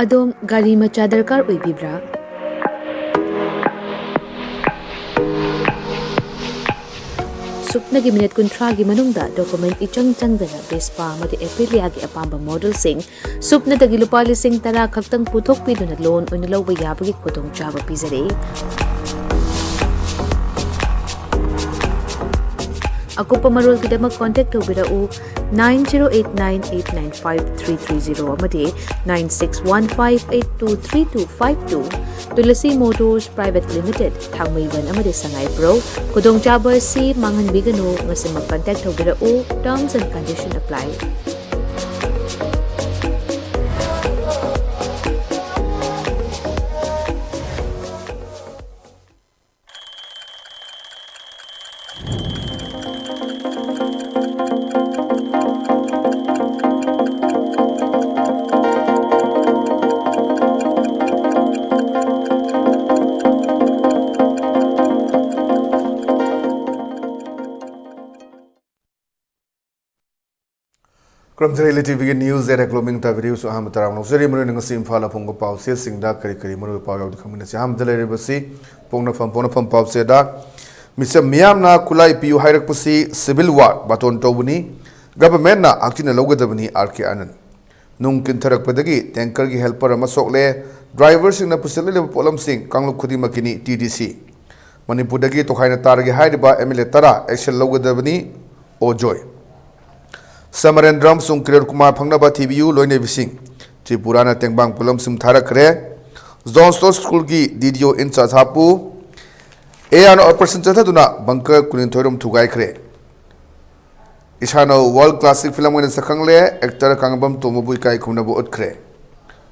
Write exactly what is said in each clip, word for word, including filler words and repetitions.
ꯑꯗꯣꯝ ꯒꯥꯔꯤ ꯃꯆꯥ ꯗꯔꯀꯥꯔ ꯑꯣꯏꯕꯤꯕ꯭ꯔꯥ? ꯁꯨꯞꯅꯒꯤ ꯃꯤꯅꯤꯠ ꯀꯨꯟꯊ꯭ꯔꯥꯒꯤ ꯃꯅꯨꯡꯗ ꯗꯣꯀꯨꯃꯦꯟꯠ ꯏꯆꯪ ꯆꯪꯗꯅ ꯚꯦꯁꯄꯥ ꯑꯃꯗꯤ ꯑꯦꯄꯤꯂꯤꯌꯥꯒꯤ ꯑꯄꯥꯝꯕ ꯃꯣꯗꯦꯜꯁꯤꯡ ꯁꯨꯞꯅꯗꯒꯤ ꯂꯨꯄꯥ ꯂꯤꯁꯤꯡ ꯇꯔꯥ ꯈꯛꯇꯪ ꯄꯨꯊꯣꯛꯄꯤꯗꯨꯅ ꯂꯣꯟ ꯑꯣꯏꯅ ꯂꯧꯕ ꯌꯥꯕꯒꯤ ꯈꯨꯗꯣꯡꯆꯥꯕ ꯄꯤꯖꯔꯤ꯫ ꯑꯀꯨꯞꯄ ꯃꯔꯣꯜꯒꯤꯗꯃꯛ ꯀꯣꯟꯇꯦꯛ ꯇꯧꯕꯤꯔꯛꯎ, nine zero eight nine eight nine five three three zero ꯑꯃꯗꯤ nine six one five eight two three two five two꯫ Tulsi motors private limited, Thangmeiband ꯑꯃꯗꯤ ꯁꯉꯥꯏꯄ꯭ꯔꯧ꯫ ꯈꯨꯗꯣꯡꯆꯥꯕ ꯑꯁꯤ ꯃꯥꯡꯍꯟꯕꯤꯒꯅꯨ꯫ ꯉꯁꯤꯃꯛ ꯀꯟꯇꯦꯛ ꯇꯧꯕꯤꯔꯛꯎ꯫ Terms and condition apply꯫ ꯈꯨꯔꯨꯝꯖꯔꯤ, ꯏꯂꯤ ꯇꯤꯚꯤꯒꯤ news at gloaming ꯇꯥꯕꯤꯔꯤꯕꯁꯨ ꯑꯍꯥꯟꯕ ꯇꯔꯥꯝꯅ ꯑꯣꯛꯆꯔꯤ꯫ ꯃꯔꯨꯑꯣꯏꯅ ꯉꯁꯤ ꯏꯝꯐꯥꯜꯗ ꯐꯣꯡꯕ ꯄꯥꯎꯆꯦꯁꯤꯡꯗ ꯀꯔꯤ ꯀꯔꯤ ꯃꯔꯨꯑꯣꯏꯕ ꯄꯥꯎ ꯌꯥꯎꯕꯗꯣ ꯈꯪꯃꯤꯟꯅꯁꯤ꯫ ꯑꯍꯥꯟꯕꯗ ꯂꯩꯔꯤꯕꯁꯤ ꯄꯣꯛꯅꯐꯝ, ꯄꯣꯛꯅꯐꯝ ꯄꯥꯎꯆꯦꯗ ꯃꯤꯆꯝ ꯃꯤꯌꯥꯝꯅ ꯈꯨꯠꯂꯥꯏ ꯄꯤꯌꯨ ꯍꯥꯏꯔꯛꯄꯁꯤ civil war ꯕꯥꯇꯣꯟ ꯇꯧꯕꯅꯤ, governmentꯅ ꯍꯛꯆꯤꯟꯅ ꯂꯧꯒꯗꯕꯅꯤ, ꯑꯥꯔ ꯀꯦ ꯑꯥꯅꯟ꯫ ꯅꯨꯡ ꯀꯤꯟꯊꯔꯛꯄꯗꯒꯤ tankerꯒꯤ helper ꯑꯃ ꯁꯣꯛꯂꯦ, driverꯁꯤꯡꯅ ꯄꯨꯁꯤꯜꯂꯛꯂꯤꯕ ꯄꯣꯠꯂꯝꯁꯤꯡ ꯀꯥꯡꯂꯨꯞ ꯈꯨꯗꯤꯡꯃꯛꯀꯤꯅꯤ, ꯇꯤ ꯗꯤ ꯁꯤ꯫ ꯃꯅꯤꯄꯨꯔꯗꯒꯤ ꯇꯣꯈꯥꯏꯅ ꯇꯥꯔꯒꯦ ꯍꯥꯏꯔꯤꯕ ꯑꯦꯝ ꯑꯦꯜ ꯑꯦ ꯇꯔꯥ action ꯂꯧꯒꯗꯕꯅꯤ, ꯑꯣ ꯖꯣꯏ꯫ ꯁꯃꯔꯦꯟꯗ꯭ꯔ ꯑꯃꯁꯨꯡ ꯀꯤꯔꯣꯟ ꯀꯨꯃꯥꯔ ꯐꯪꯅꯕ ꯊꯤꯕꯤꯌꯨ, ꯂꯣꯏꯅꯕꯤꯁꯤꯡ꯫ ꯇ꯭ꯔꯤꯄꯨꯔꯥꯅ ꯇꯦꯡꯕꯥꯡ ꯄꯣꯠꯂꯝꯁꯤꯡ ꯊꯥꯔꯛꯈ꯭ꯔꯦ꯫ John Stock Schoolꯒꯤ D D O in charge ꯍꯥꯞꯄꯨ꯫ A ꯑꯥꯔꯅ operation ꯆꯠꯊꯗꯨꯅ bunker ꯀꯨꯟꯅꯤꯊꯣꯏ ꯔꯣꯝ ꯊꯨꯒꯥꯏꯈ꯭ꯔꯦ꯫ ꯏꯁꯥꯅ world classic film ꯑꯣꯏꯅ ꯁꯛꯈꯪꯂꯦ꯫ Actor ꯀꯥꯡꯉꯕꯝ ꯇꯣꯝꯕꯕꯨ ꯏꯀꯥꯏ ꯈꯨꯝꯅꯕ ꯎꯠꯈ꯭ꯔꯦ꯫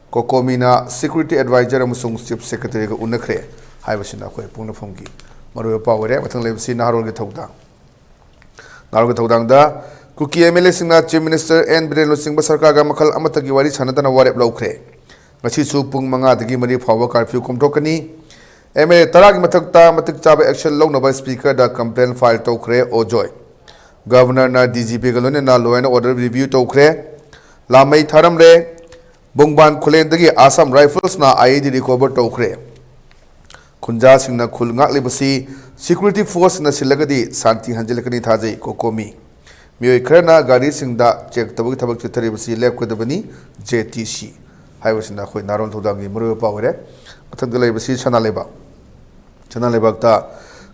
ꯀꯣꯀꯣꯃꯤꯅ security advisor ꯑꯃꯁꯨꯡ chief secretaryꯒ ꯎꯅꯈ꯭ꯔꯦ꯫ ꯍꯥꯏꯕꯁꯤꯅ ꯑꯩꯈꯣꯏ ꯄꯣꯛꯅꯐꯝꯒꯤ ꯃꯔꯨꯑꯣꯏꯕ ꯄꯥꯎ ꯑꯣꯏꯔꯦ꯫ ꯃꯊꯪ ꯂꯩꯕꯁꯤ ꯅꯍꯥꯔꯣꯜꯒꯤ ꯊꯧꯗꯥꯡ꯫ ꯅꯍꯥꯔꯣꯜꯒꯤ ꯊꯧꯗꯥꯡꯗ ꯀꯨꯀꯤ ꯑꯦꯝ ꯑꯦꯜ ꯑꯦꯁꯤꯡꯅ Chief Minister N Biren ꯂꯨꯆꯤꯡꯕ ꯁꯔꯀꯥꯔꯒ ꯃꯈꯜ ꯑꯃꯠꯇꯒꯤ ꯋꯥꯔꯤ ꯁꯥꯟꯅꯗꯅ ꯋꯥꯔꯦꯞ ꯂꯧꯈ꯭ꯔꯦ꯫ ꯉꯁꯤꯁꯨ ꯄꯨꯡ ꯃꯉꯥꯗꯒꯤ ꯃꯔꯤ ꯐꯥꯎꯕ curfew ꯀꯣꯝꯊꯣꯛꯀꯅꯤ꯫ ꯑꯦꯝ ꯑꯦꯜ ꯑꯦ ꯇꯔꯥꯒꯤ ꯃꯊꯛꯇ ꯃꯇꯤꯛ ꯆꯥꯕ action ꯂꯧꯅꯕ speakerꯗ complaint file ꯇꯧꯈ꯭ꯔꯦ ꯑꯣ ꯖꯣꯏ꯫ Governorꯅ D G Pꯒ ꯂꯣꯏꯅꯅ law and order review ꯇꯧꯈ꯭ꯔꯦ꯫ ꯂꯥꯃꯩ ꯊꯥꯔꯝꯂꯦ꯫ ꯕꯨꯡꯕꯥꯟ ꯈꯨꯂꯦꯟꯗꯒꯤ Assam Riflesꯅ I E D recover ꯇꯧꯈ꯭ꯔꯦ꯫ ꯈꯨꯟꯖꯥꯁꯤꯡꯅ ꯈꯨꯜ ꯉꯥꯛꯂꯤꯕꯁꯤ security forceꯅ ꯁꯤꯜꯂꯒꯗꯤ ꯁꯥꯟꯇꯤ ꯍꯟꯖꯤꯜꯂꯛꯀꯅꯤ ꯊꯥꯖꯩ, ꯀꯣꯀꯣꯃꯤ꯫ ꯃꯤꯑꯣꯏ ꯈꯔꯅ ꯒꯥꯔꯤꯁꯤꯡꯗ check ꯇꯧꯕꯒꯤ ꯊꯕꯛ ꯆꯠꯊꯔꯤꯕꯁꯤ ꯂꯦꯞꯀꯗꯕꯅꯤ, J T C꯫ ꯍꯥꯏꯕꯁꯤꯅ ꯑꯩꯈꯣꯏ ꯅꯥꯔꯣꯟ ꯊꯧꯗꯥꯡꯒꯤ ꯃꯔꯨꯑꯣꯏꯕ ꯄꯥꯎ ꯑꯣꯏꯔꯦ꯫ ꯃꯊꯪꯗ ꯂꯩꯔꯤꯕꯁꯤ ꯁꯅꯥ ꯂꯩꯕꯥꯛ꯫ ꯁꯅꯥ ꯂꯩꯕꯥꯛꯇ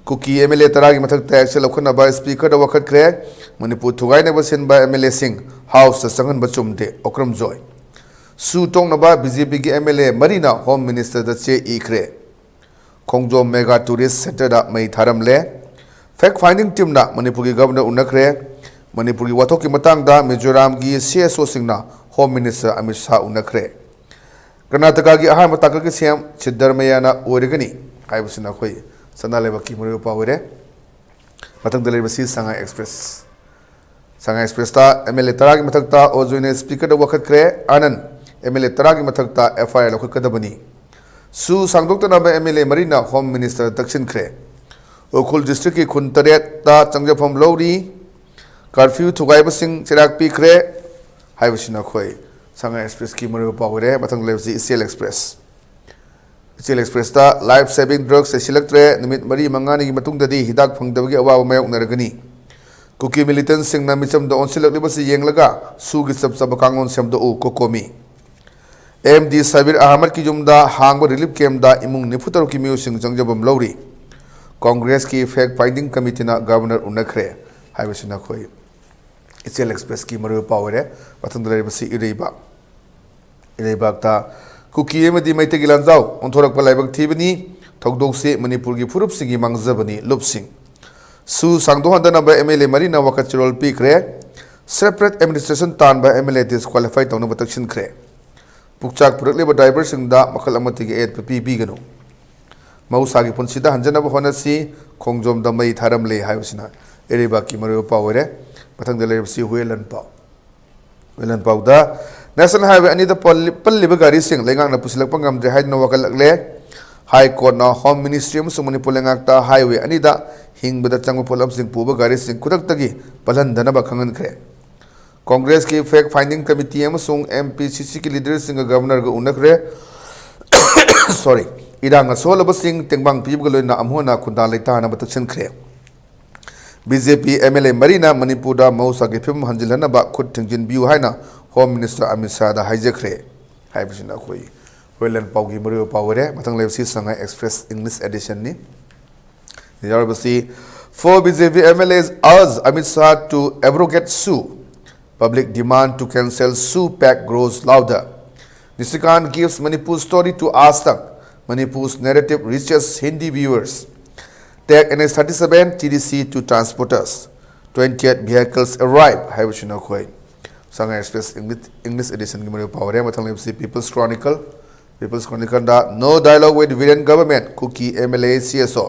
ꯀꯨꯀꯤ M L A ꯇꯔꯥꯒꯤ ꯃꯊꯛꯇ action ꯂꯧꯈꯠꯅꯕ Speakerꯗ ꯋꯥꯀꯠꯈ꯭ꯔꯦ꯫ ꯃꯅꯤꯄꯨꯔ ꯊꯨꯒꯥꯏꯅꯕ ꯁꯤꯟꯕ M L Aꯁꯤꯡ Houseꯇ ꯆꯪꯍꯟꯕ ꯆꯨꯝꯗꯦ, ꯑꯣꯀ꯭ꯔꯝ ꯖꯣꯏ꯫ ꯁꯨ ꯇꯣꯛꯅꯕ B J Pꯒꯤ M L A ꯃꯔꯤꯅ Home Ministerꯗ ꯆꯦ ꯏꯈ꯭ꯔꯦ꯫ ꯈꯣꯡꯖꯣꯝ mega tourist centreꯗ ꯃꯩ ꯊꯥꯔꯝꯂꯦ꯫ Fact finding teamꯅ ꯃꯅꯤꯄꯨꯔꯒꯤ Governor ꯎꯅꯈ꯭ꯔꯦ꯫ ꯃꯅꯤꯄꯨꯔꯒꯤ ꯋꯥꯊꯣꯛꯀꯤ ꯃꯇꯥꯡꯗ ꯃꯤꯖꯣꯔꯥꯝꯒꯤ C S Oꯁꯤꯡꯅ Home Minister Amit Shah ꯎꯅꯈ꯭ꯔꯦ꯫ ꯀꯔꯅꯥꯇꯀꯥꯒꯤ ꯑꯍꯥꯟꯕ ꯇꯥꯡꯀꯛꯀꯤ C M ꯁꯤꯗ꯭ꯗꯔꯃꯩꯌꯥꯅ ꯑꯣꯏꯔꯒꯅꯤ ꯍꯥꯏꯕꯁꯤꯅ ꯑꯩꯈꯣꯏ ꯁꯅꯥ ꯂꯩꯕꯥꯛꯀꯤ ꯃꯔꯨꯑꯣꯏꯕ ꯄꯥꯎ ꯑꯣꯏꯔꯦ꯫ ꯃꯊꯪꯗ ꯂꯩꯔꯤꯕꯁꯤ ꯁꯉꯥꯏ Express꯫ Sangai Expressꯇ M L A ꯇꯔꯥꯒꯤ ꯃꯊꯛꯇ ꯑꯣ ꯖꯣꯏꯅ Speakerꯗ ꯋꯥꯀꯠꯈ꯭ꯔꯦ꯫ ꯑꯥꯅꯟ M L A ꯇꯔꯥꯒꯤ ꯃꯊꯛꯇ F I R ꯂꯧꯈꯠꯀꯗꯕꯅꯤ꯫ ꯁꯨ ꯁꯥꯡꯗꯣꯛꯇꯅꯕ M L A ꯃꯔꯤꯅ Home Ministerꯗ ꯇꯛꯁꯤꯟꯈ꯭ꯔꯦ꯫ ꯎꯈ꯭ꯔꯨꯜ districtꯀꯤ ꯈꯨꯟ ꯇꯔꯦꯠꯇ ꯆꯪꯖꯐꯝ ꯂꯧꯔꯤ꯫ Curfew ꯊꯨꯒꯥꯏꯕꯁꯤꯡ ꯆꯩꯔꯥꯛ ꯄꯤꯈ꯭ꯔꯦ ꯍꯥꯏꯕꯁꯤꯅ ꯑꯩꯈꯣꯏ ꯁꯉꯥꯏ Expressꯀꯤ ꯃꯔꯨꯑꯣꯏꯕ ꯄꯥꯎ ꯑꯣꯏꯔꯦ꯫ ꯃꯊꯪꯗ ꯂꯩꯕꯁꯤ ꯏꯆꯦꯜ Express꯫ ꯏꯆꯦꯜ Expressꯇ life saving drugs ꯂꯩꯁꯤꯜꯂꯛꯇ꯭ꯔꯦ, ꯅꯨꯃꯤꯠ ꯃꯔꯤ ꯃꯉꯥꯅꯤꯒꯤ ꯃꯇꯨꯡꯗꯗꯤ ꯍꯤꯗꯥꯛ ꯐꯪꯗꯕꯒꯤ ꯑꯋꯥꯕ ꯃꯥꯌꯣꯛꯅꯔꯒꯅꯤ꯫ ꯀꯨꯀꯤ militantꯁꯤꯡꯅ ꯃꯤꯆꯝꯗ ꯑꯣꯟꯁꯤꯜꯂꯛꯂꯤꯕꯁꯤ ꯌꯦꯡꯂꯒ ꯁꯨꯒꯤ ꯆꯞ ꯆꯥꯕ ꯀꯥꯡꯂꯣꯟ ꯁꯦꯝꯗꯣꯛꯎ, ꯀꯣꯀꯣꯃꯤ꯫ M D ꯁꯕꯤꯔ ꯑꯍꯃꯗꯀꯤ ꯌꯨꯝꯗ ꯍꯥꯡꯕ relief campꯇ ꯏꯃꯨꯡ ꯅꯤꯐꯨ ꯇꯔꯨꯛꯀꯤ ꯃꯤꯑꯣꯏꯁꯤꯡ ꯆꯪꯖꯐꯝ ꯂꯧꯔꯤ꯫ Congressꯀꯤ fact finding committeeꯅ Governor ꯎꯅꯈ꯭ꯔꯦ ꯍꯥꯏꯕꯁꯤꯅ ꯑꯩꯈꯣꯏ ꯏꯆꯦꯜ Expressꯀꯤ ꯃꯔꯨꯑꯣꯏꯕ ꯄꯥꯎ ꯑꯣꯏꯔꯦ꯫ ꯃꯊꯪꯗ ꯂꯩꯔꯤꯕꯁꯤ ꯏꯔꯩꯕꯥꯛ꯫ ꯏꯔꯩꯕꯥꯛꯇ ꯀꯨꯀꯤ ꯑꯃꯗꯤ ꯃꯩꯇꯩꯒꯤ ꯂꯥꯟꯖꯥꯎ ꯑꯣꯟꯊꯣꯔꯛꯄ ꯂꯥꯏꯕꯛ ꯊꯤꯕꯅꯤ꯫ ꯊꯧꯗꯣꯛꯁꯤ ꯃꯅꯤꯄꯨꯔꯒꯤ ꯐꯨꯔꯨꯞꯁꯤꯡꯒꯤ ꯃꯥꯡꯖꯕꯅꯤ, ꯂꯨꯞꯁꯤꯡ꯫ ꯁꯨ ꯁꯥꯡꯗꯣꯛꯍꯟꯗꯅꯕ M L A ꯃꯔꯤꯅ ꯋꯥꯀꯠ ꯆꯦꯔꯣꯜ ꯄꯤꯈ꯭ꯔꯦ꯫ Separate administration ꯇꯥꯟꯕ M L A disqualify ꯇꯧꯅꯕ ꯇꯛꯁꯤꯟꯈ꯭ꯔꯦ꯫ ꯄꯨꯛꯆꯥꯛ ꯄꯨꯔꯛꯂꯤꯕ driverꯁꯤꯡꯗ ꯃꯈꯜ ꯑꯃꯠꯇꯒꯤ ꯑꯌꯦꯠꯄ ꯄꯤꯕꯤꯒꯅꯨ꯫ ꯃꯍꯧꯁꯥꯒꯤ ꯄꯨꯟꯁꯤꯗ ꯍꯟꯖꯅꯕ ꯍꯣꯠꯅꯁꯤ, ꯈꯣꯡꯖꯣꯝꯗ ꯃꯩ ꯊꯥꯔꯝꯂꯦ ꯍꯥꯏꯕꯁꯤꯅ ꯏꯔꯩꯕꯥꯛꯀꯤ ꯃꯔꯨꯑꯣꯏꯕ ꯄꯥꯎ ꯑꯣꯏꯔꯦ꯫ ꯃꯊꯪꯗ ꯂꯩꯔꯤꯕꯁꯤ ꯍꯨꯏꯌꯦꯟ ꯂꯥꯟꯄꯥꯎ꯫ ꯍꯨꯏꯌꯦꯟ ꯂꯥꯟꯄꯥꯎꯗ National Highway ꯑꯅꯤꯗ ꯄꯜꯂꯤ-, ꯄꯜꯂꯤꯕ ꯒꯥꯔꯤꯁꯤꯡ ꯂꯩꯉꯥꯛꯅ ꯄꯨꯁꯤꯜꯂꯛꯄ ꯉꯝꯗ꯭ꯔꯦ ꯍꯥꯏꯗꯨꯅ ꯋꯥꯀꯠꯂꯛꯂꯦ꯫ High Courtꯅ Home Ministry ꯑꯃꯁꯨꯡ ꯃꯅꯤꯄꯨꯔ ꯂꯩꯉꯥꯛꯇ highway ꯑꯅꯤꯗ ꯍꯤꯡꯕꯗ ꯆꯪꯕ ꯄꯣꯠꯂꯝꯁꯤꯡ ꯄꯨꯕ ꯒꯥꯔꯤꯁꯤꯡ ꯈꯨꯗꯛꯇꯒꯤ ꯄꯜꯍꯟꯗꯅꯕ ꯈꯪꯍꯟꯈ꯭ꯔꯦ꯫ ꯀꯣꯡꯒ꯭ꯔꯦꯁꯀꯤ fact finding committee ꯑꯃꯁꯨꯡ M P C C ꯒꯤ leaderꯁꯤꯡꯒ governorꯒ ꯎꯅꯈ꯭ꯔꯦ꯫ Sorry, ꯏꯔꯥꯡꯅ ꯁꯣꯛꯍꯜꯂꯕꯁꯤꯡ ꯇꯦꯡꯕꯥꯡ ꯄꯤꯕꯒ ꯂꯣꯏꯅꯅ ꯑꯃꯨꯛ ꯍꯟꯅ ꯈꯨꯟꯗꯥ ꯂꯩꯇꯥꯅꯕ ꯇꯛꯁꯤꯟꯈ꯭ꯔꯦ꯫ B J P M L A ꯃꯔꯤꯅ ꯃꯅꯤꯄꯨꯔꯗ ꯃꯍꯧꯁꯥꯒꯤ ꯐꯤꯕꯝ ꯍꯟꯖꯤꯜꯍꯟꯅꯕ ꯈꯨꯠ ꯊꯤꯡꯖꯤꯟꯕꯤꯌꯨ ꯍꯥꯏꯅ Home Minister ꯑꯃꯤꯠ ꯁꯥꯍꯗ ꯍꯥꯏꯖꯈ꯭ꯔꯦ ꯍꯥꯏꯕꯁꯤꯅ ꯑꯩꯈꯣꯏ ꯍꯣꯏꯂꯦꯟ ꯄꯥꯎꯒꯤ ꯃꯔꯨꯑꯣꯏꯕ ꯄꯥꯎ ꯑꯣꯏꯔꯦ꯫ ꯃꯊꯪ ꯂꯩꯕꯁꯤ Sangai Express English editionꯅꯤ꯫ ꯌꯥꯎꯔꯤꯕꯁꯤ, four B J P M L As urge Amit Shah to abrogate SoO. Public demand to cancel SoO Pact grows louder. Nishikant gives Manipur story to Aaj Tak. Manipur's narrative reaches Hindi viewers. Take N H thirty-seven T D C to transporters. Twentieth vehicles arrive ꯍꯥꯏꯕꯁꯤꯅ ꯑꯩꯈꯣꯏ Sangai Express English, English editionꯒꯤ ꯃꯔꯨꯑꯣꯏꯕ ꯄꯥꯎ ꯑꯣꯏꯔꯦ꯫ ꯃꯊꯪ ꯂꯩꯕꯁꯤ People's Chronicle꯫ People's Chronicleꯗ no dialogue with Biren government, Kuki M L A C S O.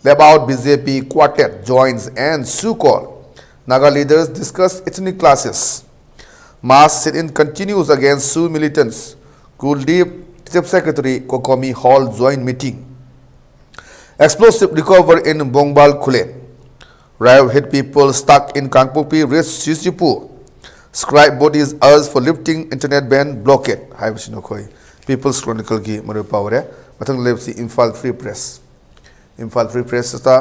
Left out B J P quartet joins and SoO call. Naga leaders discuss ethnic clashes. Mass sit-in continues against SoO militants. Kuldeep, Chief Secretary, COCOMI hold joint meeting. Explosive recover in Bongbal Khullen. Riot hit people stuck in Kangpokpi reach Sisjipu. Scribe bodies urged for lifting internet ban blockade ꯍꯥꯏꯕꯁꯤꯅ ꯑꯩꯈꯣꯏ People's Chronicleꯒꯤ ꯃꯔꯨꯑꯣꯏꯕ ꯄꯥꯎ ꯑꯣꯏꯔꯦ꯫ ꯃꯊꯪꯗ ꯂꯩꯕꯁꯤ Imphal Free Press꯫ Imphal Free Pressꯇ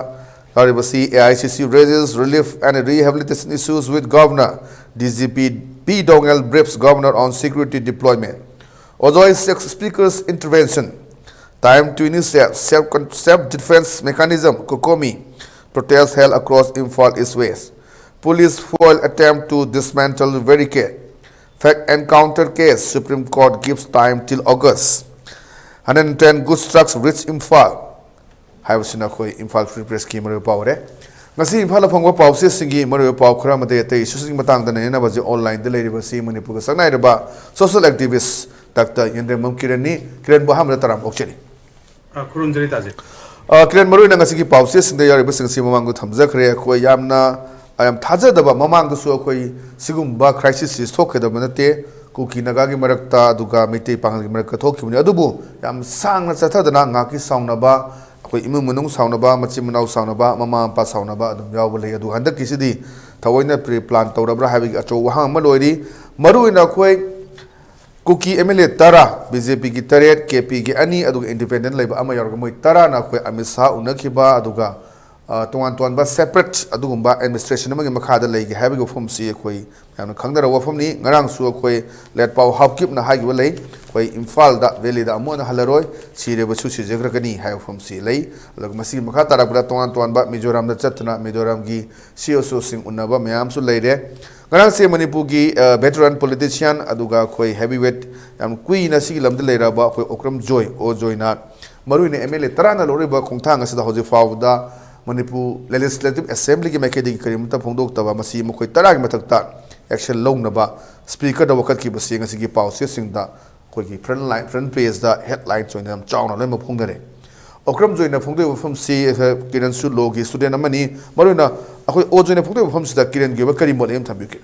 ꯌꯥꯎꯔꯤꯕꯁꯤ, A I C C raises relief and rehabilitation issues with Governor, D G P P Doungel briefs Governor on security deployment. Ojoi seeks Speaker's intervention. Time to initiate self, self-defense mechanism, COCOMI. Protest held across Imphal East West. Police foil attempt to dismantle barricade. Fake encounter case, Supreme Court gives time till August. Hundred and ten goods trucks reach Imphal. ꯍꯥꯏꯕꯁꯤꯅ ꯑꯩꯈꯣꯏ Imphal Free Pressꯀꯤ ꯃꯔꯨꯑꯣꯏꯕ ꯄꯥꯎ ꯑꯣꯏꯔꯦ꯫ ꯉꯁꯤ ꯏꯝꯐꯥꯜꯗ ꯐꯪꯕ ꯄꯥꯎꯆꯦꯁꯤꯡꯒꯤ ꯃꯔꯨꯑꯣꯏꯕ ꯄꯥꯎ ꯈꯔ ꯑꯃꯗꯤ ꯑꯇꯩ ꯏꯁꯨꯁꯤꯡꯒꯤ ꯃꯇꯥꯡꯗ ꯅꯩꯅꯅꯕꯁꯦ onlineꯗ ꯂꯩꯔꯤꯕꯁꯤ ꯃꯅꯤꯄꯨꯔꯒ ꯁꯛꯅꯥꯏꯔꯕ social activist Doctor ꯌꯦꯟꯗ꯭ꯔꯦꯝꯕꯝ ꯀꯤꯔꯟꯅꯤ꯫ ꯀꯤꯔꯟꯕꯨ ꯑꯍꯥꯟꯕꯗ ꯇꯔꯥꯝ ꯑꯣꯛꯆꯔꯤ꯫ ꯑ, ꯈꯨꯔꯨꯝꯖꯔꯤ ꯇꯥꯖꯩ꯫ ꯑ, ꯀꯤꯔꯟ, ꯃꯔꯨꯑꯣꯏꯅ ꯉꯁꯤꯒꯤ ꯄꯥꯎꯆꯦꯁꯤꯡꯗ ꯌꯥꯎꯔꯤꯕꯁꯤꯡ ꯑꯁꯤ ꯃꯃꯥꯡꯗ ꯊꯝꯖꯈ꯭ꯔꯦ꯫ ꯑꯩꯈꯣꯏ ꯌꯥꯝꯅ, ꯑ, ꯌꯥꯝ ꯊꯥꯖꯗꯕ, ꯃꯃꯥꯡꯗꯁꯨ ꯑꯩꯈꯣꯏ ꯁꯤꯒꯨꯝꯕ crisisꯁꯤ ꯊꯣꯛꯈꯤꯗꯕ ꯅꯠꯇꯦ꯫ ꯀꯨꯀꯤ ꯅꯥꯒꯥꯒꯤ ꯃꯔꯛꯇ ꯑꯗꯨꯒ ꯃꯩꯇꯩ ꯄꯥꯉꯜꯒꯤ ꯃꯔꯛꯇ ꯊꯣꯛꯈꯤꯕꯅꯤ꯫ ꯑꯗꯨꯕꯨ ꯌꯥꯝ ꯁꯥꯡꯅ ꯆꯠꯊꯗꯅ ꯉꯥꯏꯍꯥꯛꯀꯤ ꯁꯥꯎꯅꯕ, ꯑꯩꯈꯣꯏ ꯏꯃꯨꯡ ꯃꯅꯨꯡ ꯁꯥꯎꯅꯕ, ꯃꯆꯤꯟ ꯃꯅꯥꯎ ꯁꯥꯎꯅꯕ, ꯃꯃꯥ ꯃꯄꯥ ꯁꯥꯎꯅꯕ ꯑꯗꯨꯝ ꯌꯥꯎꯕ ꯂꯩ꯫ ꯑꯗꯨꯒ ꯍꯟꯗꯛꯀꯤꯁꯤꯗꯤ ꯊꯑꯣꯏꯅ ꯄ꯭ꯔꯤ ꯄ꯭ꯂꯥꯟ ꯇꯧꯔꯕ꯭ꯔꯥ ꯍꯥꯏꯕꯒꯤ ꯑꯆꯧꯕ ꯋꯥꯍꯪ ꯑꯃ ꯂꯣꯏꯔꯤ꯫ ꯃꯔꯨꯑꯣꯏꯅ ꯑꯩꯈꯣꯏ ꯀꯨꯀꯤ ꯑꯦꯝ ꯑꯦꯜ ꯑꯦ ꯇꯔꯥ, ꯕꯤ ꯖꯦ ꯄꯤꯒꯤ ꯇꯔꯦꯠ, ꯀꯦ ꯄꯤꯒꯤ ꯑꯅꯤ, ꯑꯗꯨꯒ ꯏꯟꯗꯤꯄꯦꯟꯗꯦꯟ ꯂꯩꯕ ꯑꯃ ꯌꯥꯎꯔꯒ ꯃꯣꯏ ꯇꯔꯥꯅ ꯑꯩꯈꯣꯏ ꯑꯃꯤꯠ ꯁꯥꯍ ꯎꯅꯈꯤꯕ, ꯑꯗꯨꯒ ꯑ, ꯇꯣꯉꯥꯟ ꯇꯣꯉꯥꯟꯕ ꯁꯦꯄꯔꯦꯠ ꯑꯗꯨꯒꯨꯝꯕ ꯑꯦꯗꯃꯤꯅꯤꯁꯇ꯭ꯔꯦꯁꯟ ꯑꯃꯒꯤ ꯃꯈꯥꯗ ꯂꯩꯒꯦ ꯍꯥꯏꯕꯒꯤ ꯋꯥꯐꯝꯁꯤ ꯑꯩꯈꯣꯏ ꯃꯌꯥꯝꯅ ꯈꯪꯅꯔꯕ ꯋꯥꯐꯝꯅꯤ꯫ ꯉꯔꯥꯡꯁꯨ ꯑꯩꯈꯣꯏ ꯂꯦꯠꯄꯥꯎ ꯍꯥꯎꯀꯤꯞꯅ ꯍꯥꯏꯈꯤꯕ ꯂꯩ, ꯑꯩꯈꯣꯏ ꯏꯝꯐꯥꯜꯗ, ꯚꯦꯂꯤꯗ ꯑꯃꯨꯛ ꯍꯟꯅ ꯍꯜꯂꯔꯣꯏ, ꯁꯤꯔꯕꯁꯨ ꯁꯤꯖꯈ꯭ꯔꯒꯅꯤ ꯍꯥꯏꯕ ꯋꯥꯐꯝꯁꯤ ꯂꯩ꯫ ꯑꯗꯨꯒ ꯃꯁꯤꯒꯤ ꯃꯈꯥ ꯇꯥꯔꯛꯄꯗ ꯇꯣꯉꯥꯟ ꯇꯣꯉꯥꯟꯕ ꯃꯤꯖꯣꯔꯥꯝꯗ ꯆꯠꯇꯨꯅ ꯃꯤꯖꯣꯔꯥꯝꯒꯤ ꯁꯤ ꯑꯦꯁ ꯑꯣꯁꯤꯡ ꯎꯅꯕ ꯃꯌꯥꯝꯁꯨ ꯂꯩꯔꯦ꯫ ꯉꯔꯥꯡꯁꯦ ꯃꯅꯤꯄꯨꯔꯒꯤ, ꯑ, ꯚꯦꯇꯔꯥꯟ ꯄꯣꯂꯤꯇꯤꯁꯤꯌꯥꯟ, ꯑꯗꯨꯒ ꯑꯩꯈꯣꯏ ꯍꯦꯚꯤ ꯋꯦꯠ, ꯌꯥꯝ ꯀꯨꯏꯅ ꯁꯤꯒꯤ ꯂꯝꯗ ꯂꯩꯔꯕ ꯑꯩꯈꯣꯏ ꯑꯣꯀ꯭ꯔꯝ ꯖꯣꯏ, ꯑꯣ ꯖꯣꯏꯅ, ꯃꯔꯨꯑꯣꯏꯅ ꯑꯦꯝ ꯑꯦꯜ ꯑꯦ ꯇꯔꯥꯅ ꯂꯧꯔꯤꯕ ꯈꯣꯡꯊꯥꯡ ꯑꯁꯤꯗ ꯍꯧꯖꯤꯛ ꯐꯥꯎꯕꯗ ꯃꯅꯤꯄꯨꯔ ꯂꯦꯖꯤꯁꯂꯦꯇꯤꯚ ꯑꯦꯁꯦꯝꯕ꯭ꯂꯤꯒꯤ ꯃꯥꯏꯀꯩꯗꯒꯤ ꯀꯔꯤꯃꯠꯇ ꯐꯣꯡꯗꯣꯛꯇꯕ, ꯃꯁꯤ ꯃꯈꯣꯏ ꯇꯔꯥꯒꯤ ꯃꯊꯛꯇ ꯑꯦꯛꯁꯟ ꯂꯧꯅꯕ ꯁ꯭ꯄꯤꯀꯔꯗ ꯋꯥꯀꯠꯈꯤꯕꯁꯤ ꯉꯁꯤꯒꯤ ꯄꯥꯎꯆꯦꯁꯤꯡꯗ ꯑꯩꯈꯣꯏꯒꯤ ꯐ꯭ꯔꯟ ꯂꯥꯏꯟ, ꯐ꯭ꯔꯟ ꯄꯦꯖꯇ ꯍꯦꯗꯂꯥꯏꯟꯁ ꯑꯣꯏꯅ ꯌꯥꯝ ꯆꯥꯎꯅ ꯂꯣꯏꯅꯃꯛ ꯐꯣꯡꯅꯔꯦ꯫ ꯑꯣꯀ꯭ꯔꯝ ꯖꯣꯏꯅ ꯐꯣꯡꯗꯣꯛꯏꯕ ꯋꯥꯐꯝꯁꯤ, ꯑ, ꯀꯤꯔꯟꯁꯨ ꯂꯣꯒꯤ ꯁ꯭ꯇꯨꯗꯦꯟ ꯑꯃꯅꯤ꯫ ꯃꯔꯨꯑꯣꯏꯅ ꯑꯩꯈꯣꯏ ꯑꯣ ꯖꯣꯏꯅ ꯐꯣꯡꯗꯣꯛꯏꯕ ꯋꯥꯐꯝꯁꯤꯗ ꯀꯤꯔꯟꯒꯤ ꯑꯣꯏꯕ ꯀꯔꯤ ꯃꯣꯠ ꯑꯃ ꯊꯝꯕꯤꯒꯦ?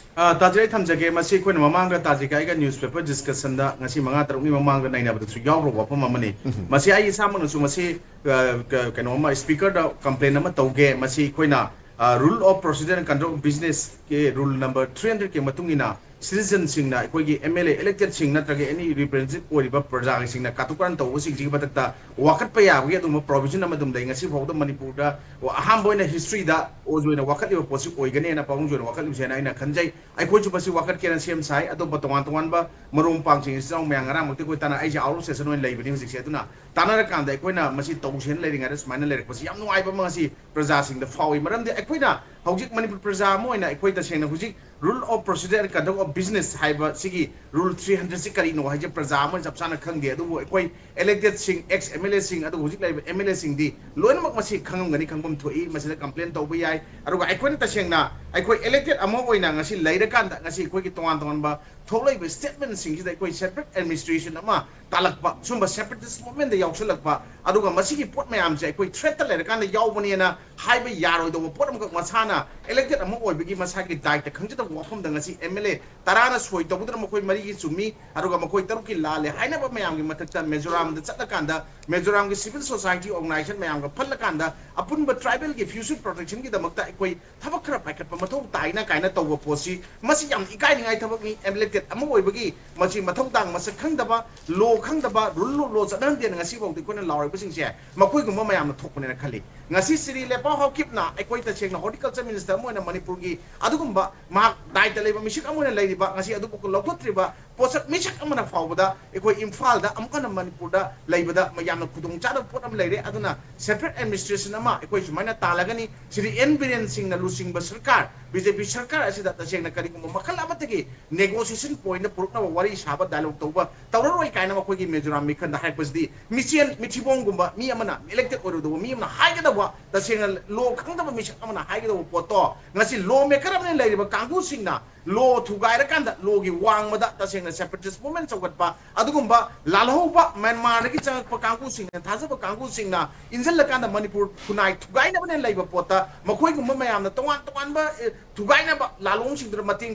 ꯑ, ꯇꯥꯖꯩ, ꯑꯩ ꯊꯝꯖꯒꯦ꯫ ꯃꯁꯤ ꯑꯩꯈꯣꯏꯅ ꯃꯃꯥꯡꯗ ꯇꯥꯖꯤꯒ ꯑꯩꯒ ꯅ꯭ꯌꯨꯁꯄꯦꯄꯔ ꯗꯤꯁꯀꯁꯟꯗ ꯉꯁꯤ ꯃꯉꯥ ꯇꯔꯨꯛꯅꯤ ꯃꯃꯥꯡꯗ ꯅꯩꯅꯕꯗꯁꯨ ꯌꯥꯎꯈ꯭ꯔꯕ ꯋꯥꯐꯝ ꯑꯃꯅꯤ꯫ ꯃꯁꯤ ꯑꯩ ꯏꯁꯥꯃꯛꯅꯁꯨ ꯃꯁꯤ, ꯑ, ꯀ-, ꯀꯩꯅꯣ ꯑꯃ, ꯁ꯭ꯄꯤꯀꯔꯗ ꯀꯝꯄ꯭ꯂꯦꯟ ꯑꯃ ꯇꯧꯒꯦ꯫ ꯃꯁꯤ ꯑꯩꯈꯣꯏꯅ, ꯑ, Rule of Procedure and Conduct of Businessꯀꯤ ꯔꯨꯜ ꯅꯝꯕꯔ ꯊ꯭ꯔꯤ ꯍꯟꯗ꯭ꯔꯦꯗꯀꯤ ꯃꯇꯨꯡ ꯏꯟꯅ ꯁꯤꯇꯤꯖꯟꯁꯤꯡꯅ, ꯑꯩꯈꯣꯏꯒꯤ ꯑꯦꯝ ꯑꯦꯜ ꯑꯦ ꯏꯂꯦꯛꯇꯦꯗꯁꯤꯡ ꯅꯠꯇ꯭ꯔꯒ ꯑꯦꯅꯤ ꯔꯤꯄ꯭ꯔꯦꯖꯦꯟꯇꯦꯇꯤꯚ ꯑꯣꯏꯔꯤꯕ ꯄ꯭ꯔꯖꯥꯁꯤꯡꯅ ꯀꯥꯇꯨ ꯀꯥꯔꯟ ꯇꯧꯕꯁꯤꯡꯁꯤꯒꯤ ꯃꯊꯛꯇ ꯋꯥꯀꯠꯄ ꯌꯥꯕꯒꯤ ꯑꯗꯨꯒꯨꯝꯕ ꯄ꯭ꯔꯣꯚꯤꯖꯟ ꯑꯃ ꯑꯗꯨꯝ ꯂꯩ꯫ ꯉꯁꯤ ꯐꯥꯎꯕꯗ ꯃꯅꯤꯄꯨꯔꯗ ꯑꯍꯥꯟꯕ ꯑꯣꯏꯅ ꯍꯤꯁꯇ꯭ꯔꯤꯗ ꯑꯣ ꯖꯣꯏꯅ ꯋꯥꯀꯠꯂꯤꯕ ꯄꯣꯠꯁꯤ ꯑꯣꯏꯒꯅꯦꯅ, ꯄꯥꯕꯨꯡ ꯖꯣꯏꯅ ꯋꯥꯀꯠꯂꯤꯕꯁꯦꯅ ꯑꯩꯅ ꯈꯟꯖꯩ꯫ ꯑꯩꯈꯣꯏꯁꯨ ꯃꯁꯤ ꯋꯥꯀꯠꯀꯦꯅ ꯁꯦꯝ ꯁꯥꯏ꯫ ꯑꯇꯣꯞꯄ ꯇꯣꯉꯥꯟ ꯇꯣꯉꯥꯟꯕ ꯃꯔꯨꯞ ꯃꯄꯥꯡꯁꯤꯡ, ꯏꯆꯤꯜ ꯏꯅꯥꯎ ꯃꯌꯥꯝ, ꯉꯔꯥꯡꯃꯛꯇꯤ ꯑꯩꯈꯣꯏ ꯇꯥꯟꯅ, ꯑꯩꯁꯦ ꯑꯥꯎꯠ ꯑꯣꯐ ꯁꯦꯁꯟ ꯑꯣꯏꯅ ꯂꯩꯕꯅꯤ ꯍꯧꯖꯤꯛꯁꯦ, ꯑꯗꯨꯅ ꯇꯥꯟꯅꯔꯀꯥꯟꯗ ꯑꯩꯈꯣꯏꯅ ꯃꯁꯤ ꯇꯧꯁꯦꯅ ꯂꯩꯔꯤꯉꯩꯗ ꯁꯨꯃꯥꯏꯅ ꯂꯩꯔꯛꯄꯁꯤ ꯌꯥꯝ ꯅꯨꯡꯉꯥꯏꯕ ꯑꯃ ꯉꯁꯤ ꯄ꯭ꯔꯖꯥꯁꯤꯡꯗ ꯐꯥꯎꯏ꯫ ꯃꯔꯝꯗꯤ ꯑꯩꯈꯣꯏꯅ ꯍꯧꯖꯤꯛ ꯃꯅꯤꯄꯨꯔ ꯄ꯭ꯔꯖꯥ ꯑꯃ ꯑꯣꯏꯅ ꯑꯩꯈꯣꯏ ꯇꯁꯦꯡꯅ ꯍꯧꯖꯤꯛ Rule of Procedure and Conduct of Business ꯍꯥꯏꯕ ꯁꯤꯒꯤ ꯔꯨꯜ ꯊ꯭ꯔꯤ ꯍꯟꯗ꯭ꯔꯦꯗꯁꯤ ꯀꯔꯤꯅꯣ ꯍꯥꯏꯁꯦ ꯄ꯭ꯔꯖꯥ ꯑꯃ ꯆꯞ ꯆꯥꯅ ꯈꯪꯗꯦ꯫ ꯑꯗꯨꯕꯨ ꯑꯩꯈꯣꯏ ꯏꯂꯦꯛꯇꯦꯗꯁꯤꯡ, ꯑꯦꯛꯁ ꯑꯦꯝ ꯑꯦꯜ ꯑꯦꯁꯤꯡ, ꯑꯗꯨꯒ ꯍꯧꯖꯤꯛ ꯂꯩꯔꯤꯕ ꯑꯦꯝ ꯑꯦꯜ ꯑꯦꯁꯤꯡꯗꯤ ꯂꯣꯏꯅꯃꯛ ꯃꯁꯤ ꯈꯪꯉꯝꯒꯅꯤ, ꯈꯪꯐꯝ ꯊꯣꯛꯏ, ꯃꯁꯤꯗ ꯀꯝꯄ꯭ꯂꯦꯟ ꯇꯧꯕ ꯌꯥꯏ꯫ ꯑꯗꯨꯒ ꯑꯩꯈꯣꯏꯅ ꯇꯁꯦꯡꯅ ꯑꯩꯈꯣꯏ ꯏꯂꯦꯛꯇꯦꯗ ꯑꯃ ꯑꯣꯏꯅ ꯉꯁꯤ ꯂꯩꯔꯀꯥꯟꯗ ꯉꯁꯤ ꯑꯩꯈꯣꯏꯒꯤ ꯇꯣꯉꯥꯟ ꯇꯣꯉꯥꯟꯕ ꯊꯣꯛꯂꯛꯏꯕ ꯁ꯭ꯇꯦꯠꯃꯦꯟꯁꯤꯡꯁꯤꯗ ꯑꯩꯈꯣꯏ ꯁꯦꯄꯔꯦꯠ ꯑꯦꯗꯃꯤꯅꯤꯁꯇ꯭ꯔꯦꯁꯟ ꯑꯃ ꯇꯥꯜꯂꯛꯄ, ꯁꯨꯝꯕ ꯁꯦꯄꯔꯦꯇꯤꯁ ꯃꯨꯚꯃꯦꯟꯗ ꯌꯥꯎꯁꯜꯂꯛꯄ, ꯑꯗꯨꯒ ꯃꯁꯤꯒꯤ ꯄꯣꯠ ꯃꯌꯥꯝꯁꯦ ꯑꯩꯈꯣꯏ ꯊ꯭ꯔꯦꯠꯇ ꯂꯩꯔꯀꯥꯟꯗ ꯌꯥꯎꯕꯅꯦꯅ ꯍꯥꯏꯕ ꯌꯥꯔꯣꯏꯗꯧꯕ ꯄꯣꯠ ꯑꯃꯈꯛ ꯃꯁꯥꯅ ꯏꯂꯦꯛꯇꯦꯗ ꯑꯃ ꯑꯣꯏꯕꯒꯤ ꯃꯁꯥꯒꯤ ꯗꯥꯏꯇ ꯈꯪꯖꯗꯕ ꯋꯥꯐꯝꯗ ꯉꯁꯤ ꯑꯦꯝ ꯑꯦꯜ ꯑꯦ ꯇꯔꯥꯅ ꯁꯣꯏ ꯇꯧꯗꯨꯅ ꯃꯈꯣꯏ ꯃꯔꯤꯒꯤ ꯆꯨꯝꯃꯤ, ꯑꯗꯨꯒ ꯃꯈꯣꯏ ꯇꯔꯨꯛꯀꯤ ꯂꯥꯜꯂꯦ ꯍꯥꯏꯅꯕ ꯃꯌꯥꯝꯒꯤ ꯃꯊꯛꯇ ꯃꯤꯖꯣꯔꯥꯝꯗ ꯆꯠꯂꯀꯥꯟꯗ ꯃꯤꯖꯣꯔꯥꯝꯒꯤ civil society organization ꯃꯌꯥꯝꯒ ꯐꯜꯂꯀꯥꯟꯗ ꯑꯄꯨꯟꯕ tribal ꯒꯤ future protection ꯒꯤꯗꯃꯛꯇ ꯑꯩꯈꯣꯏ ꯊꯕꯛ ꯈꯔ ꯄꯥꯏꯈꯠꯄ ꯃꯊꯧ ꯇꯥꯏꯅ ꯀꯥꯏꯅ ꯇꯧꯕ ꯄꯣꯠꯁꯤ, ꯃꯁꯤ ꯌꯥꯝ ꯏꯀꯥꯏꯅꯤꯡꯉꯥꯏ ꯊꯕꯛꯅꯤ꯫ Elected ꯑꯃ ꯑꯣꯏꯕꯒꯤ ꯃꯁꯤ ꯃꯊꯧ ꯇꯥꯡ ꯃꯁꯛ ꯈꯪꯗꯕ, law ꯈꯪꯗꯕ, rule of law ꯆꯠꯅꯍꯟꯗꯦꯅ ꯉꯁꯤꯐꯥꯎꯗ ꯑꯩꯈꯣꯏꯅ ꯂꯥꯎꯔꯤꯕꯁꯤꯡꯁꯦ ꯃꯈꯣꯏꯒꯨꯝꯕ ꯃꯌꯥꯝꯅ ꯊꯣꯛꯄꯅꯦꯅ ꯈꯜꯂꯤ꯫ ꯉꯁꯤ ꯁ꯭ꯔꯤ ꯂꯦꯄꯥꯎ ꯍꯥꯎꯀꯤꯞꯅ ꯑꯩꯈꯣꯏ ꯇꯁꯦꯡꯅ horticulture minister ꯑꯃ ꯑꯣꯏꯅ ꯃꯅꯤꯄꯨꯔꯒꯤ ꯑꯗꯨꯒꯨꯝꯕ ꯃꯍꯥꯛ ꯗꯥꯏꯇ ꯂꯩꯕ ꯃꯤꯁꯛ ꯑꯃ ꯑꯣꯏꯅ ꯂꯩꯔꯤꯕ, ꯉꯁꯤ ꯑꯗꯨꯕꯨ ꯂꯧꯊꯣꯛꯇ꯭ꯔꯤꯕ ꯄꯣꯠꯁꯛ ꯃꯤꯁꯛ ꯑꯃꯅ ꯐꯥꯎꯕꯗ ꯑꯩꯈꯣꯏ ꯏꯝꯐꯥꯜꯗ ꯑꯃꯨꯛ ꯍꯟꯅ ꯃꯅꯤꯄꯨꯔꯗ ꯂꯩꯕꯗ ꯌꯥꯝꯅ ꯈꯨꯗꯣꯡꯆꯥꯗꯕ ꯄꯣꯠ ꯑꯃ ꯂꯩꯔꯦ꯫ ꯑꯗꯨꯅ separate administration ꯑꯃ ꯑꯩꯈꯣꯏ ꯁꯨꯃꯥꯏꯅ ꯇꯥꯜꯂꯒꯅꯤ꯫ ꯁ꯭ꯔꯤ ꯑꯦꯟ ꯕꯤꯔꯦꯟ ꯁꯤꯡꯅ ꯂꯨꯆꯤꯡꯕ ꯁꯔꯀꯥꯔ, ꯕꯤ ꯖꯦ ꯄꯤ ꯁꯔꯀꯥꯔ ꯑꯁꯤꯗ ꯇꯁꯦꯡꯅ ꯀꯔꯤꯒꯨꯝꯕ ꯃꯈꯜ ꯑꯃꯠꯇꯒꯤ negotiation point ꯄꯨꯔꯛꯅꯕ ꯋꯥꯔꯤ ꯁꯥꯕ, dialogue ꯇꯧꯕ ꯇꯧꯔꯔꯣꯏ ꯀꯥꯏꯅ ꯃꯈꯣꯏꯒꯤ ꯃꯤꯖꯣꯔꯥꯝ ꯃꯤꯈꯜꯗ ꯍꯥꯏꯔꯛꯄꯁꯤꯗꯤ ꯃꯤꯆꯦꯟ ꯃꯤꯊꯤꯕꯣꯡꯒꯨꯝꯕ ꯃꯤ ꯑꯃꯅ, elected ꯑꯣꯏꯔꯨꯗꯕ ꯃꯤ ꯑꯃꯅ ꯍꯥꯏꯒꯗꯧꯕ, ꯇꯁꯦꯡꯅ law ꯈꯪꯗꯕ ꯃꯤꯁꯛ ꯑꯃꯅ ꯍꯥꯏꯒꯗꯧꯕ ꯄꯣꯠꯇꯣ ꯉꯁꯤ law maker ꯑꯃꯅ ꯂꯩꯔꯤꯕ ꯀꯥꯡꯕꯨꯁꯤꯡꯅ law ꯊꯨꯒꯥꯏꯔꯀꯥꯟꯗ law ꯒꯤ ꯋꯥꯡꯃꯗ ꯇꯁꯦꯡꯅ separatist movement ꯆꯥꯎꯈꯠꯄ, ꯑꯗꯨꯒꯨꯝꯕ ꯂꯥꯜꯍꯧꯕ ꯃ꯭ꯌꯥꯟꯃꯥꯔꯗꯒꯤ ꯆꯪꯉꯛꯄ ꯀꯥꯡꯕꯨꯁꯤꯡꯅ, ꯊꯥꯖꯕ ꯀꯥꯡꯕꯨꯁꯤꯡꯅ ꯏꯟꯁꯤꯜꯂꯀꯥꯟꯗ ꯃꯅꯤꯄꯨꯔ ꯈꯨꯟꯅꯥꯏ ꯊꯨꯒꯥꯏꯅꯕꯅꯦꯅ ꯂꯩꯕ ꯄꯣꯠꯇ ꯃꯈꯣꯏꯒꯨꯝꯕ ꯃꯌꯥꯝꯅ ꯇꯣꯉꯥꯟ ꯇꯣꯉꯥꯟꯕ, ꯑꯦ, ꯊꯨꯒꯥꯏꯅꯕ ꯂꯥꯂꯣꯡꯁꯤꯡꯗꯨꯗ ꯃꯇꯦꯡ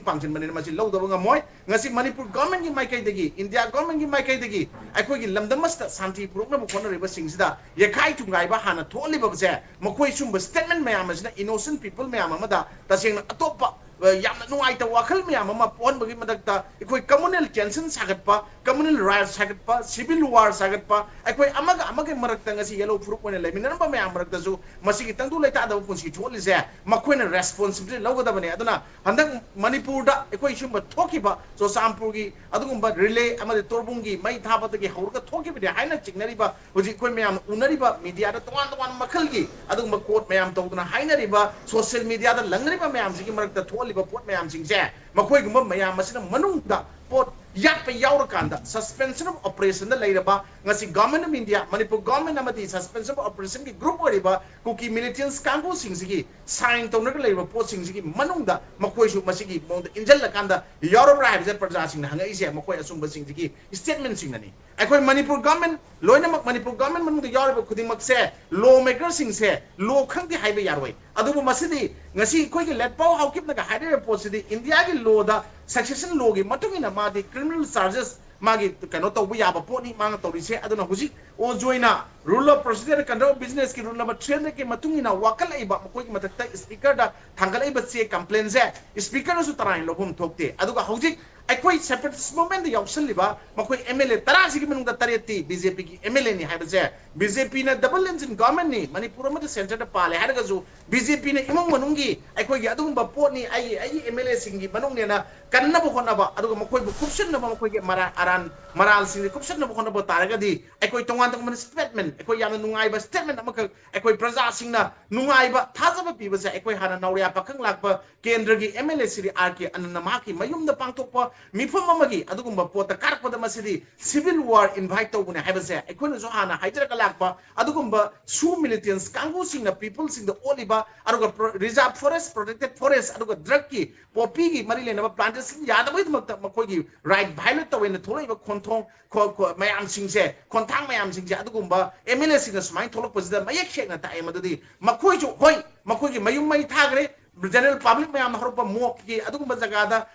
ꯄꯥꯡꯁꯤꯟꯕꯅꯤꯅ ꯃꯁꯤ ꯂꯧꯗꯕ ꯉꯝꯃꯣꯏ꯫ ꯉꯁꯤ ꯃꯅꯤꯄꯨꯔ government ꯀꯤ ꯃꯥꯏꯀꯩꯗꯒꯤ, ꯏꯟꯗꯤꯌꯥ government ꯀꯤ ꯃꯥꯏꯀꯩꯗꯒꯤ ꯑꯩꯈꯣꯏꯒꯤ ꯂꯝꯗꯝ ꯑꯁꯤꯗ ꯁꯥꯟꯇꯤ ꯄꯨꯔꯛꯅꯕ ꯍꯣꯠꯅꯔꯤꯕꯁꯤꯡꯁꯤꯗ ꯌꯦꯈꯥꯏ ꯊꯨꯒꯥꯏꯕ ꯍꯥꯟꯅ ꯊꯣꯛꯍꯜꯂꯤꯕꯁꯦ, ꯃꯈꯣꯏ ꯁꯨꯝꯕ statement ꯃꯌꯥꯝ ꯑꯁꯤꯅ innocent people ꯃꯌꯥꯝ ꯑꯃꯗ ꯇꯁꯦꯡꯅ ꯑꯇꯣꯞꯄ, ꯑ, ꯌꯥꯝꯅ ꯅꯨꯡꯉꯥꯏꯇꯕ ꯋꯥꯈꯜ ꯃꯌꯥꯝ ꯑꯃ ꯄꯣꯛꯍꯟꯕꯒꯤ ꯃꯊꯛꯇ ꯑꯩꯈꯣꯏ communal tension ꯁꯥꯒꯠꯄ, communal riot ꯁꯥꯒꯠꯄ, civil war ꯁꯥꯒꯠꯄ, ꯑꯩꯈꯣꯏ ꯑꯃꯒ ꯑꯃꯒꯤ ꯃꯔꯛꯇ ꯉꯁꯤ ꯌꯦꯜꯂꯣ ꯐꯨꯔꯨꯞ ꯑꯣꯏꯅ ꯂꯩꯃꯤꯟꯅꯔꯝꯕ ꯃꯌꯥꯝ ꯃꯔꯛꯇꯁꯨ ꯃꯁꯤꯒꯤ ꯇꯪꯗꯨ ꯂꯩꯇꯥꯗꯕ ꯄꯨꯟꯁꯤ ꯊꯣꯛꯍꯜꯂꯤꯁꯦ ꯃꯈꯣꯏꯅ responsibility ꯂꯧꯒꯗꯕꯅꯦ꯫ ꯑꯗꯨꯅ ꯍꯟꯗꯛ ꯃꯅꯤꯄꯨꯔꯗ ꯑꯩꯈꯣꯏ ꯁꯤꯒꯨꯝꯕ ꯊꯣꯛꯈꯤꯕ ꯆꯨꯔꯆꯥꯟꯄꯨꯔꯒꯤ ꯑꯗꯨꯒꯨꯝꯕ ꯔꯤꯂꯦ ꯑꯃꯗꯤ ꯇꯣꯔꯕꯨꯡꯒꯤ ꯃꯩ ꯊꯥꯕꯗꯒꯤ ꯍꯧꯔꯒ ꯊꯣꯛꯈꯤꯕꯅꯤ ꯍꯥꯏꯅ ꯆꯤꯡꯅꯔꯤꯕ, ꯍꯧꯖꯤꯛ ꯑꯩꯈꯣꯏ ꯃꯌꯥꯝꯅ ꯎꯅꯔꯤꯕ ꯃꯤꯗꯤꯌꯥꯗ ꯇꯣꯉꯥꯟ ꯇꯣꯉꯥꯟꯕ ꯃꯈꯜꯒꯤ ꯑꯗꯨꯒꯨꯝꯕ ꯀꯣꯠ ꯃꯌꯥꯝ ꯇꯧꯗꯨꯅ ꯍꯥꯏꯅꯔꯤꯕ, social media ꯗ ꯂꯪꯅꯔꯤꯕ ꯃꯌꯥꯝꯁꯤꯒꯤ ꯃꯔꯛꯇ ꯊꯣꯛꯍꯜꯂꯤꯕ ꯄꯣꯠ ꯃꯌꯥꯝꯁꯤꯡꯁꯦ, ꯃꯈꯣꯏꯒꯨꯝꯕ ꯃꯌꯥꯝ ꯑꯁꯤꯅ ꯃꯅꯨꯡꯗ ꯄꯣꯠ ꯌꯥꯠꯄ ꯌꯥꯎꯔꯀꯥꯟꯗ suspension of operation ꯗ ꯂꯩꯔꯕ ꯉꯁꯤ Government of India, Manipur government ꯑꯃꯗꯤ suspension of operation ꯒꯤ group ꯑꯣꯏꯔꯤꯕ ꯀꯨꯀꯤ militants ꯀꯥꯡꯕꯨꯁꯤꯡꯁꯤꯒꯤ sign ꯇꯧꯅꯔꯒ ꯂꯩꯔꯤꯕ ꯄꯣꯠꯁꯤꯡꯁꯤꯒꯤ ꯃꯅꯨꯡꯗ ꯃꯈꯣꯏꯁꯨ ꯃꯁꯤꯒꯤ ꯃꯑꯣꯡꯗ ꯏꯟꯁꯤꯜꯂꯀꯥꯟꯗ ꯌꯥꯎꯔꯕ꯭ꯔꯥ ꯍꯥꯏꯕꯁꯦ ꯄ꯭ꯔꯖꯥꯁꯤꯡꯅ ꯍꯪꯉꯛꯏꯁꯦ ꯃꯈꯣꯏ ꯑꯁꯨꯝꯕꯁꯤꯡꯁꯤꯒꯤ statement ꯁꯤꯡꯅꯅꯤ꯫ ꯑꯩꯈꯣꯏ ꯃꯅꯤꯄꯨꯔ government, ꯂꯣꯏꯅꯃꯛ ꯃꯅꯤꯄꯨꯔ government ꯃꯅꯨꯡꯗ ꯌꯥꯎꯔꯤꯕ ꯈꯨꯗꯤꯡꯃꯛꯁꯦ law maker ꯁꯤꯡꯁꯦ law ꯈꯪꯗꯦ ꯍꯥꯏꯕ ꯌꯥꯔꯣꯏ꯫ ꯑꯗꯨꯕꯨ ꯃꯁꯤꯗꯤ ꯉꯁꯤ ꯑꯩꯈꯣꯏꯒꯤ ꯂꯦꯠꯄꯥꯎ ꯍꯥꯎꯀꯤꯞꯅꯒ ꯍꯥꯏꯔꯤꯕ ꯄꯣꯠꯁꯤꯗꯤ ꯏꯟꯗꯤꯌꯥꯒꯤ law ꯗ, succession law ꯒꯤ ꯃꯇꯨꯡ ꯏꯟꯅ ꯃꯥꯗꯤ criminal charges ꯃꯥꯒꯤ ꯀꯩꯅꯣ ꯇꯧꯕ ꯌꯥꯕ ꯄꯣꯠꯅꯤ ꯃꯥꯅ ꯇꯧꯔꯤꯁꯦ꯫ ꯑꯗꯨꯅ ꯍꯧꯖꯤꯛ ꯑꯣꯖꯣꯏꯅ rule of procedure conduct businessꯀꯤ rule number three hundredꯀꯤ ꯃꯇꯨꯡ ꯏꯟꯅ ꯋꯥꯀꯠꯂꯛꯏꯕ ꯃꯈꯣꯏꯒꯤ ꯃꯊꯛꯇ speakerꯗ ꯊꯥꯡꯒꯠꯂꯛꯏꯕ ꯆꯦ complaintꯁꯦ speakerꯅꯁꯨ ꯇꯔꯥꯏꯅ ꯂꯧꯐꯝ ꯊꯣꯛꯇꯦ꯫ ꯑꯗꯨꯒ ꯍꯧꯖꯤꯛ ꯑꯩꯈꯣꯏ separatist movementꯇ ꯌꯥꯎꯁꯜꯂꯤꯕ ꯃꯈꯣꯏ MLA ꯇꯔꯥꯁꯤꯒꯤ ꯃꯅꯨꯡꯗ ꯇꯔꯦꯠꯇꯤ BJPꯒꯤ MLAꯅꯤ ꯍꯥꯏꯕꯁꯦ, BJPꯅ double engine governmentꯅꯤ, ꯃꯅꯤꯄꯨꯔ ꯑꯃꯗ centreꯗ ꯄꯥꯜꯂꯦ ꯍꯥꯏꯔꯒꯁꯨ BJPꯅ ꯏꯃꯨꯡ ꯃꯅꯨꯡꯒꯤ ꯑꯩꯈꯣꯏꯒꯤ ꯑꯗꯨꯒꯨꯝꯕ ꯄꯣꯠꯅꯤ, ꯑꯩꯒꯤ ꯑꯩꯒꯤ MLAꯁꯤꯡꯒꯤ ꯃꯅꯨꯡꯅꯦꯅ ꯀꯟꯅꯕ ꯍꯣꯠꯅꯕ, ꯑꯗꯨꯒ ꯃꯈꯣꯏꯕꯨ ꯀꯨꯞꯁꯟꯅꯕ ꯃꯈꯣꯏꯒꯤ ꯃꯔꯥ ꯑꯔꯥꯟ ꯃꯔꯥꯜꯁꯤꯡꯁꯦ ꯀꯨꯞꯁꯟꯅꯕ ꯍꯣꯠꯅꯕ ꯇꯥꯔꯒꯗꯤ ꯑꯩꯈꯣꯏ ꯇꯣꯉꯥꯟ ꯇꯣꯉꯥꯟꯕ statement, ꯑꯩꯈꯣꯏ ꯌꯥꯝꯅ ꯅꯨꯡꯉꯥꯏꯕ statement ꯑꯃꯈꯛ ꯑꯩꯈꯣꯏ ꯄ꯭ꯔꯖꯥꯁꯤꯡꯅ ꯅꯨꯡꯉꯥꯏꯕ ꯊꯥꯖꯕ ꯄꯤꯕꯁꯦ ꯑꯩꯈꯣꯏ ꯍꯥꯟꯅ ꯅꯧꯔꯤꯌꯥ ꯄꯥꯈꯪ ꯂꯥꯛꯄ ꯀꯦꯟꯗ꯭ꯔꯒꯤ MLA ꯁ꯭ꯔꯤ R K ꯑꯅꯟꯅ ꯃꯍꯥꯛꯀꯤ ꯃꯌꯨꯝꯗ ꯄꯥꯡꯊꯣꯛꯄ ꯃꯤꯐꯝ ꯑꯃꯒꯤ ꯑꯗꯨꯒꯨꯝꯕ ꯄꯣꯠꯇ ꯀꯥꯔꯛꯄꯗ ꯃꯁꯤꯗꯤ civil war invite ꯇꯧꯕꯅꯦ ꯍꯥꯏꯕꯁꯦ ꯑꯩꯈꯣꯏꯅꯁꯨ ꯍꯥꯟꯅ ꯍꯥꯏꯖꯔꯒ ꯂꯥꯛꯄ ꯑꯗꯨꯒꯨꯝꯕ SoO militants ꯀꯥꯡꯕꯨꯁꯤꯡꯅ peopleꯁꯤꯡꯗ ꯑꯣꯠꯂꯤꯕ, ꯑꯗꯨꯒ pro-, reserve forest, protected forest, ꯑꯗꯨꯒ drugꯀꯤ, poppyꯒꯤ ꯃꯔꯤ ꯂꯩꯅꯕ plantation ꯌꯥꯗꯕꯒꯤꯗꯃꯛꯇ ꯃꯈꯣꯏꯒꯤ right violate ꯇꯧꯋꯦꯅ ꯊꯣꯛꯂꯛꯏꯕ ꯈꯣꯟꯊꯣꯡ ꯈꯣ-, ꯈꯣ-, ꯃꯌꯥꯝꯁꯤꯡꯁꯦ, ꯈꯣꯟꯊꯥꯡ ꯃꯌꯥꯝꯁꯤꯡꯁꯦ, ꯑꯗꯨꯒꯨꯝꯕ MLAꯁꯤꯡꯅ ꯁꯨꯃꯥꯏꯅ ꯊꯣꯛꯂꯛꯄꯁꯤꯗ ꯃꯌꯦꯛ ꯁꯦꯡꯅ ꯇꯥꯛꯑꯦ ꯃꯗꯨꯗꯤ ꯃꯈꯣꯏꯁꯨ, ꯍꯣꯏ, ꯃꯈꯣꯏꯒꯤ ꯃꯌꯨꯝ ꯃꯩ ꯊꯥꯈ꯭ꯔꯦ, general public ꯃꯌꯥꯝꯅ ꯍꯧꯔꯛꯄ mockꯀꯤ ꯑꯗꯨꯒꯨꯝꯕ ꯖꯒꯥꯗ